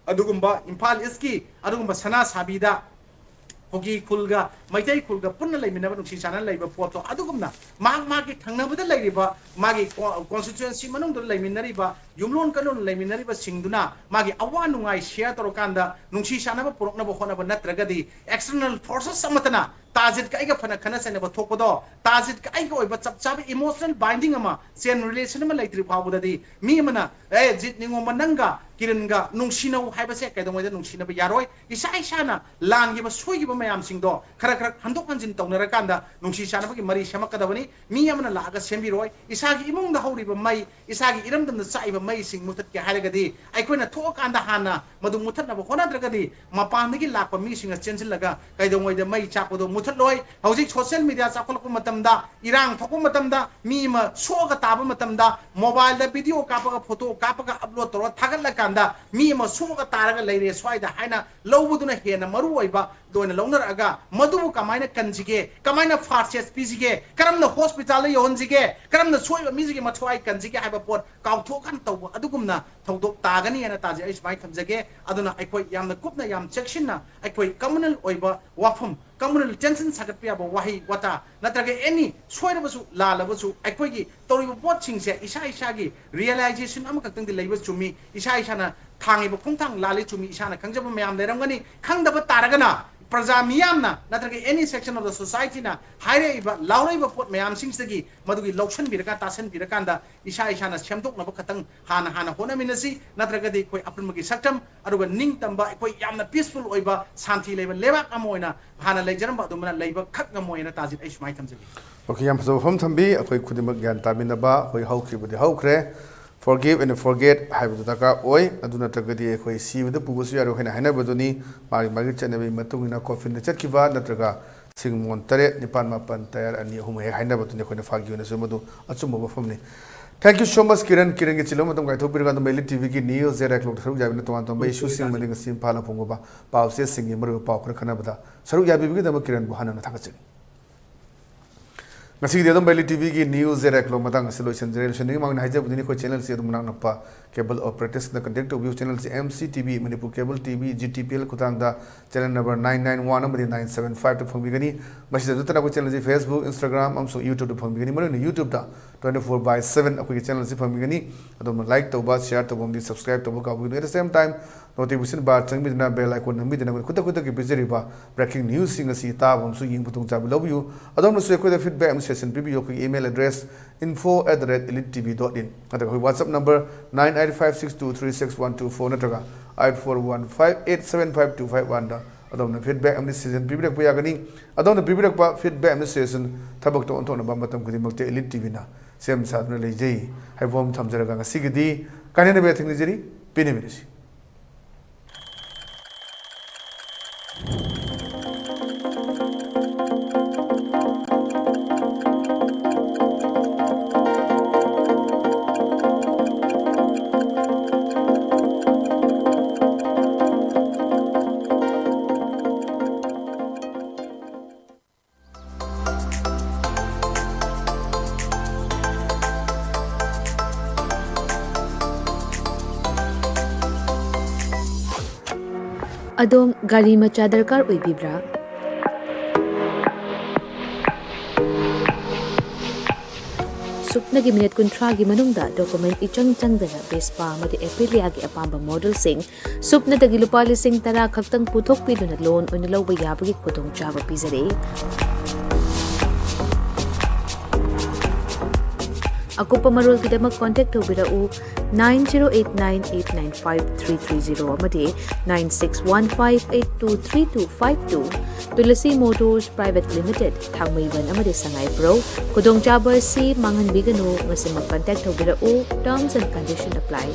ꯑꯗꯨꯒꯨꯝꯕ ꯏꯝꯐꯥꯜ ꯏꯁꯀꯤ ꯑꯗꯨꯒꯨꯝꯕ ꯁꯅꯥ ꯁꯥꯕꯤꯗ ꯀꯨꯀꯤ ꯈꯨꯜꯒ ꯃꯩꯇꯩ ꯈꯨꯜꯒ ꯄꯨꯟꯅ ꯂꯩꯃꯤꯟꯅꯕ, ꯅꯨꯡꯁꯤ ꯆꯥꯟꯅꯅ ꯂꯩꯕ ꯄꯣꯠꯇꯣ, ꯑꯗꯨꯒꯨꯝꯅ ꯃꯍꯥꯛ ꯃꯥꯒꯤ ꯊꯪꯅꯕꯗ ꯂꯩꯔꯤꯕ, ꯃꯥꯒꯤ co-, constituency ꯃꯅꯨꯡꯗ ꯂꯩꯃꯤꯟꯅꯔꯤꯕ, ꯌꯨꯝꯂꯣꯟ ꯀꯩꯂꯣꯟ ꯂꯩꯃꯤꯟꯅꯔꯤꯕꯁꯤꯡꯗꯨꯅ ꯃꯥꯒꯤ ꯑꯋꯥ ꯅꯨꯡꯉꯥꯏ share ꯇꯧꯔꯀꯥꯟꯗ ꯅꯨꯡꯁꯤ ꯆꯥꯟꯅꯕ ꯄꯨꯔꯛꯅꯕ ꯍꯣꯠꯅꯕ ꯅꯠꯇ꯭ꯔꯒꯗꯤ, external forces ꯑꯃꯠꯇꯅ ꯇꯥꯖꯤꯠꯀ ꯑꯩꯒ ꯐꯅ ꯈꯠꯅ ꯆꯩꯅꯕ ꯊꯣꯛꯄꯗꯣ, ꯇꯥꯖꯤꯠꯀ ꯑꯩꯒ ꯑꯣꯏꯕ ꯆꯞ ꯆꯥꯕ emotional binding ꯑꯃ, chain relation ꯑꯃ ꯂꯩꯇ꯭ꯔꯤ ꯐꯥꯎꯕꯗꯗꯤ, ꯃꯤ ꯑꯃꯅ, "ꯑꯦ, ꯖꯤꯠ ꯅꯤꯉꯣꯝꯕ, ꯅꯪꯒ ꯀꯤꯔꯟꯒ ꯅꯨꯡꯁꯤꯅꯧ" ꯍꯥꯏꯕꯁꯦ ꯀꯩꯗꯧꯉꯩꯗ ꯅꯨꯡꯁꯤꯅꯕ ꯌꯥꯔꯣꯏ꯫ ꯏꯁꯥ ꯏꯁꯥꯅ ꯂꯥꯟꯈꯤꯕ, ꯁꯣꯏꯈꯤꯕ ꯃꯌꯥꯝꯁꯤꯡꯗꯣ ꯈꯔ ꯈꯔ ꯍꯟꯗꯣꯛ ꯍꯟꯖꯤꯟ ꯇꯧꯅꯔꯀꯥꯟꯗ ꯅꯨꯡꯁꯤ ꯆꯥꯟꯅꯕꯒꯤ ꯃꯔꯤ ꯁꯦꯝꯃꯛꯀꯗꯕꯅꯤ꯫ ꯃꯤ ꯑꯃꯅ ꯂꯥꯛꯑꯒ ꯁꯦꯝꯕꯤꯔꯣꯏ꯫ ꯏꯁꯥꯒꯤ ꯏꯃꯨꯡꯗ ꯍꯧꯔꯤꯕ ꯃꯩ, ꯏꯁꯥꯒꯤ ꯏꯔꯝꯗꯝꯗ ꯆꯥꯛꯏꯕ ꯃꯩꯁꯤꯡ ꯃꯨꯊꯠꯀꯦ ꯍꯥꯏꯔꯒꯗꯤ, ꯑꯩꯈꯣꯏꯅ ꯊꯣꯛꯑꯀꯥꯟꯗ ꯍꯥꯟꯅ ꯃꯗꯨ ꯃꯨꯊꯠꯅꯕ ꯍꯣꯠꯅꯗ꯭ꯔꯒꯗꯤ, ꯃꯄꯥꯟꯗꯒꯤ ꯂꯥꯛꯄ ꯃꯤꯁꯤꯡꯅ ꯆꯦꯟꯁꯤꯜꯂꯒ ꯀꯩꯗꯧꯉꯩꯗ ꯃꯩ ꯆꯥꯛꯄꯗꯣ ꯃꯨꯊꯠꯂꯣꯏ꯫ ꯍꯧꯖꯤꯛ social media ꯆꯥꯎꯈꯠꯂꯛꯄ ꯃꯇꯝꯗ, ꯏꯔꯥꯡ ꯊꯣꯛꯄ ꯃꯇꯝꯗ, ꯃꯤ ꯑꯃ ꯁꯣꯛꯑꯒ ꯇꯥꯕ ꯃꯇꯝꯗ, mobileꯗ video ꯀꯥꯞꯄꯒ, photo ꯀꯥꯞꯄꯒ upload ꯇꯧꯔꯒ ꯊꯥꯒꯠꯂꯀꯥꯟꯗ, "ꯃꯤ ꯑꯃ ꯁꯣꯛꯑꯒ ꯇꯥꯔꯒ ꯂꯩꯔꯦ ꯁ꯭ꯋꯥꯏꯗ" ꯍꯥꯏꯅ ꯂꯧꯕꯗꯨꯅ ꯍꯦꯟꯅ ꯃꯔꯨ ꯑꯣꯏꯕ ꯑꯣꯏꯅ ꯂꯧꯅꯔꯛꯑꯒ, ꯃꯗꯨꯕꯨ ꯀꯃꯥꯏꯅ ꯀꯟꯁꯤꯒꯦ, ꯀꯃꯥꯏꯅ ꯐꯥꯁ ꯑꯦꯗ ꯄꯤꯁꯤꯒꯦ, ꯀꯔꯝꯅ ꯍꯣꯁꯄꯤꯇꯥꯜꯗ ꯌꯧꯍꯟꯁꯤꯒꯦ, ꯀꯔꯝꯅ ꯁꯣꯏꯕ ꯃꯤꯁꯤꯒꯤ ꯃꯊ꯭ꯋꯥꯏ ꯀꯟꯁꯤꯒꯦ ꯍꯥꯏꯕ ꯄꯣꯠ ꯀꯥꯎꯊꯣꯛꯑꯀꯥꯟꯗ ꯇꯧꯕ ꯑꯗꯨꯒꯨꯝꯅ ꯊꯧꯗꯣꯛ ꯇꯥꯒꯅꯤ ꯍꯥꯏꯅ ꯇꯥꯖꯩ꯫ ꯑꯩ ꯁꯨꯃꯥꯏꯅ ꯊꯝꯖꯒꯦ꯫ ꯑꯗꯨꯅ ꯑꯩꯈꯣꯏ ꯌꯥꯝꯅ ꯀꯨꯞꯅ, ꯌꯥꯝ ꯆꯦꯛꯁꯤꯟꯅ ꯑꯩꯈꯣꯏ ꯀꯃꯟꯅꯦꯜ ꯑꯣꯏꯕ ꯋꯥꯐꯝ, ꯀꯃꯟꯅꯦꯜ ꯇꯦꯟꯁꯟ ꯁꯥꯒꯠꯄ ꯌꯥꯕ ꯋꯥꯍꯩ ꯋꯥꯇꯥ, ꯅꯠꯇ꯭ꯔꯒ ꯑꯦꯅꯤ ꯁꯣꯏꯔꯕꯁꯨ ꯂꯥꯜꯂꯕꯁꯨ ꯑꯩꯈꯣꯏꯒꯤ ꯇꯧꯔꯤꯕ ꯄꯣꯠꯁꯤꯡꯁꯦ ꯏꯁꯥ ꯏꯁꯥꯒꯤ ꯔꯤꯌꯦꯂꯥꯏꯖꯦꯁꯟ ꯑꯃꯈꯛꯇꯪꯗꯤ ꯂꯩꯕ ꯆꯨꯝꯃꯤ꯫ ꯏꯁꯥ ꯏꯁꯥꯅ ꯊꯥꯡꯉꯤꯕ ꯈꯣꯡꯊꯥꯡ ꯂꯥꯜꯂꯤ ꯆꯨꯝꯃꯤ, ꯏꯁꯥꯅ ꯈꯪꯖꯕ ꯃꯌꯥꯝ ꯂꯩꯔꯝꯒꯅꯤ꯫ ꯈꯪꯗꯕ ꯇꯥꯔꯒꯅ ꯄ꯭ꯔꯖꯥ ꯃꯤꯌꯥꯝꯅ ꯅꯠꯇ꯭ꯔꯒ any section of the society ꯅ ꯍꯥꯏꯔꯛꯏꯕ, ꯂꯥꯎꯔꯛꯏꯕ ꯄꯣꯠ ꯃꯌꯥꯝꯁꯤꯡꯁꯤꯗꯒꯤ ꯃꯗꯨꯒꯤ ꯂꯧꯁꯤꯟꯕꯤꯔꯀꯥꯟ, ꯇꯥꯁꯤꯟꯕꯤꯔꯀꯥꯟꯗ ꯏꯁꯥ ꯏꯁꯥꯅ ꯁꯦꯝꯗꯣꯛꯅꯕ ꯈꯛꯇꯪ ꯍꯥꯟꯅ ꯍꯥꯟꯅ ꯍꯣꯠꯅꯃꯤꯟꯅꯁꯤ꯫ ꯅꯠꯇ꯭ꯔꯒꯗꯤ ꯑꯩꯈꯣꯏ ꯑꯄꯨꯟꯕꯒꯤ ꯁꯛꯇꯝ ꯑꯗꯨꯒ ꯅꯤꯡꯇꯝꯕ, ꯑꯩꯈꯣꯏ ꯌꯥꯝꯅ ꯄꯤꯁꯐꯨꯜ ꯑꯣꯏꯕ, ꯁꯥꯟꯇꯤ ꯂꯩꯕ ꯂꯩꯕꯥꯛ ꯑꯃ ꯑꯣꯏꯅ ꯍꯥꯟꯅ ꯂꯩꯖꯔꯝꯕ ꯑꯗꯨꯃꯥꯏꯅ ꯂꯩꯕ ꯈꯛ ꯉꯝꯃꯣꯏꯅ ꯇꯥꯖꯤꯠ ꯑꯩ ꯁꯨꯃꯥꯏꯅ ꯊꯝꯖꯒꯦ꯫ ꯑꯣꯀꯦ, ꯌꯥꯝ ꯐꯖꯕ ꯋꯥꯐꯝ ꯊꯝꯕꯤ꯫ ꯑꯩꯈꯣꯏ ꯈꯨꯗꯤꯡꯃꯛ ꯒ꯭ꯌꯥꯟ ꯇꯥꯃꯤꯟꯅꯕ, ꯑꯩꯈꯣꯏ ꯍꯧꯈꯤꯕꯗꯤ ꯍꯧꯈ꯭ꯔꯦ, forgive and forget ꯍꯥꯏꯕꯗꯨ ꯗꯔꯀꯥꯔ ꯑꯣꯏ꯫ ꯑꯗꯨ ꯅꯠꯇ꯭ꯔꯒꯗꯤ ꯑꯩꯈꯣꯏ ꯁꯤꯕꯗ ꯄꯨꯕꯁꯨ ꯌꯥꯔꯣꯏ ꯍꯥꯏꯅ ꯍꯥꯏꯅꯕꯗꯨꯅꯤ꯫ ꯃꯥꯒꯤ ꯃꯥꯒꯤ ꯆꯠꯅꯕꯤ ꯃꯇꯨꯡ ꯏꯟꯅ ꯀꯣꯐꯤꯟꯗ ꯆꯠꯈꯤꯕ ꯅꯠꯇ꯭ꯔꯒ ꯁꯤꯡꯃꯣꯟ ꯇꯔꯦꯠ, ꯅꯤꯄꯥꯟ, ꯃꯥꯄꯟ, ꯇꯌꯥꯔ ꯑꯅꯤ, ꯑꯍꯨꯝ ꯍꯦꯛ ꯍꯥꯏꯅꯕꯗꯨꯅꯤ꯫ ꯑꯩꯈꯣꯏꯅ ꯐꯥꯒꯤ ꯑꯣꯏꯅꯁꯨ ꯃꯗꯨ ꯑꯆꯨꯝꯕ ꯋꯥꯐꯝꯅꯤ꯫ Thank you so much, Kiran. ꯀꯤꯔꯟꯒꯤ ꯆꯤꯜꯂꯕ ꯃꯇꯝ ꯀꯥꯏꯊꯣꯛꯄꯤꯔꯒ ꯑꯗꯨꯝ ꯑꯦꯂꯤꯠ ꯇꯤꯚꯤꯒꯤ ꯅ꯭ꯌꯨꯁ ꯖꯦꯔꯥꯛꯂꯣꯛꯇ ꯁꯔꯨꯛ ꯌꯥꯕꯤꯅ ꯇꯣꯉꯥꯟ ꯇꯣꯉꯥꯟꯕ ꯏꯁꯨꯁꯤꯡ ꯑꯃꯗꯤ ꯉꯁꯤ ꯏꯝꯐꯥꯜꯗ ꯐꯣꯡꯕ ꯄꯥꯎꯆꯦꯁꯤꯡꯒꯤ ꯃꯔꯨꯑꯣꯏꯕ ꯄꯥꯎ ꯈꯔ ꯈꯟꯅꯕꯗ ꯁꯔꯨꯛ ꯌꯥꯕꯤꯕꯒꯤꯗꯃꯛ ꯀꯤꯔꯟꯕꯨ ꯍꯟꯅ ꯍꯟꯅ ꯊꯥꯒꯠꯆꯔꯤ꯫ ꯉꯁꯤꯒꯤꯗꯤ ꯑꯗꯨꯝ ꯑꯦꯂꯤꯠ ꯇꯤꯚꯤꯒꯤ ꯅ꯭ꯌꯨꯁ ꯖꯦꯔꯥꯛꯂꯣꯛ ꯃꯇꯥꯡ ꯑꯁꯤ ꯂꯣꯏꯁꯤꯟꯖꯔꯦ꯫ ꯂꯣꯏꯁꯤꯟꯗ꯭ꯔꯤꯉꯩ ꯃꯃꯥꯡꯗ ꯍꯥꯏꯖꯕꯗꯨꯅꯤ, ꯑꯩꯈꯣꯏ ꯆꯦꯅꯦꯜꯁꯤ ꯑꯗꯨꯝ ꯃꯅꯥꯛ ꯅꯛꯄ ꯀꯦꯕꯜ ꯑꯣꯄꯔꯦꯇꯔꯁꯤꯡꯗ ꯀꯟꯇꯦꯛ ꯇꯧꯕꯤꯌꯨ꯫ ꯆꯦꯅꯦꯜꯁꯤ M C T V, Manipur cable T V, G T P L ꯈꯨꯊꯥꯡꯗ channel number nine nine one ꯑꯃꯗꯤ nine seven five ꯇ ꯐꯪꯕꯤꯒꯅꯤ꯫ ꯃꯁꯤꯗ ꯅꯠꯇꯅ ꯑꯩꯈꯣꯏ ꯆꯦꯅꯦꯜꯁꯤ Facebook, Instagram ꯑꯃꯁꯨꯡ YouTube ꯇ ꯐꯪꯕꯤꯒꯅꯤ꯫ ꯃꯔꯨꯑꯣꯏꯅ YouTube ꯇ twenty four by seven ꯑꯩꯈꯣꯏꯒꯤ ꯆꯦꯅꯦꯜꯁꯤ ꯐꯪꯕꯤꯒꯅꯤ꯫ ꯑꯗꯣꯝꯅ ꯂꯥꯏꯛ ꯇꯧꯕ, ꯁꯤꯌꯥꯔ ꯇꯧꯕ ꯑꯃꯗꯤ ꯁꯕꯁꯀ꯭ꯔꯥꯏꯕ ꯇꯧꯕ ꯀꯥꯎꯕꯤꯒꯅꯨ꯫ At the same time, notification bar ꯆꯪꯕꯤꯗꯨꯅ ꯕꯦꯜ ꯑꯥꯏꯀꯣꯟ ꯅꯝꯕꯤꯗꯨꯅ ꯑꯩꯈꯣꯏ ꯈꯨꯗꯛ ꯈꯨꯗꯛꯀꯤ ꯄꯤꯖꯔꯤꯕ ꯕ꯭ꯔꯦꯀꯤꯡ ꯅ꯭ꯌꯨꯁꯁꯤꯡ ꯑꯁꯤ ꯇꯥꯕ ꯑꯃꯁꯨꯡ ꯌꯦꯡꯕ ꯈꯨꯗꯣꯡꯆꯥꯕ ꯂꯧꯕꯤꯌꯨ꯫ ꯑꯗꯣꯝꯅꯁꯨ ꯑꯩꯈꯣꯏꯗ ꯐꯤꯗꯕꯦꯛ ꯑꯃꯁꯨꯡ ꯁꯖꯦꯁꯟ ꯄꯤꯕꯤꯌꯨ꯫ ꯑꯩꯈꯣꯏꯒꯤ email address info at the rate elite T V dot in ꯅꯠꯇ꯭ꯔꯒ ꯑꯩꯈꯣꯏ WhatsApp number nine eight five six two three six one two four ꯅꯠꯇ꯭ꯔꯒ eight four one five eight seven five two five one ꯗ ꯑꯗꯣꯝꯅ feedback ꯑꯃꯗꯤ suggestion ꯄꯤꯕꯤꯔꯛꯄ ꯌꯥꯒꯅꯤ꯫ ꯑꯗꯣꯝꯅ ꯄꯤꯕꯤꯔꯛꯄ feedback ꯑꯃꯗꯤ ꯁꯖꯦꯁꯟ ꯊꯕꯛꯇ ꯑꯣꯟꯊꯣꯛꯅꯕ ꯃꯇꯝ ꯈꯨꯗꯤꯡꯃꯛꯇ ꯏꯂꯤꯠ ꯇꯤꯚꯤꯅ ꯁꯦꯝ ꯁꯥꯗꯨꯅ ꯂꯩꯖꯩ ꯍꯥꯏꯕ ꯋꯥꯐꯝ ꯊꯝꯖꯔꯒ ꯉꯁꯤꯒꯤꯗꯤ ꯀꯥꯏꯅꯅꯕ ꯌꯥꯊꯪ ꯅꯤꯖꯔꯤ꯫ ꯄꯦꯟꯅꯕꯤꯔꯁꯤ꯫ ꯑꯗꯣꯝ ꯒꯥꯔꯤ ꯃꯆꯥ ꯗꯔꯀꯥꯔ ꯑꯣꯏꯕꯤꯕ꯭ꯔꯥ? ꯁꯨꯞꯅꯒꯤ ꯃꯤꯅꯤꯠ ꯀꯨꯟꯊ꯭ꯔꯥꯒꯤ ꯃꯅꯨꯡꯗ ꯗꯣꯀꯨꯃꯦꯟ ꯏꯆꯪ ꯆꯪꯗꯅ ꯚꯦꯁꯄꯥ ꯑꯃꯗꯤ ꯑꯦꯄꯤꯂꯤꯌꯥꯒꯤ ꯑꯄꯥꯝꯕ ꯃꯣꯗꯦꯜꯁꯤꯡ ꯁꯨꯞꯅꯗꯒꯤ ꯂꯨꯄꯥ ꯂꯤꯁꯤꯡ ꯇꯔꯥ ꯈꯛꯇꯪ ꯄꯨꯊꯣꯛꯄꯤꯗꯨꯅ ꯂꯣꯟ ꯑꯣꯏꯅ ꯂꯧꯕ ꯌꯥꯕꯒꯤ ꯈꯨꯗꯣꯡꯆꯥꯕ ꯄꯤꯖꯔꯤ꯫ ꯑꯀꯨꯞꯄ ꯃꯔꯣꯜꯒꯤꯗꯃꯛ ꯀꯣꯟꯇꯦꯛ ꯇꯧꯕꯤꯔꯛꯎ nine zero eight nine eight nine five three three zero ꯑꯃꯗꯤ nine six one five eight two three two five two. Tulsi motors private limited, Thangmeiband ꯑꯃꯗꯤ ꯁꯉꯥꯏꯄ꯭ꯔꯧ꯫ ꯈꯨꯗꯣꯡꯆꯥꯕ ꯑꯁꯤ ꯃꯥꯡꯍꯟꯕꯤꯒꯅꯨ, ꯉꯁꯤꯃꯛ ꯀꯟꯇꯦꯛ ꯇꯧꯕꯤꯔꯛꯎ꯫ Terms and condition apply.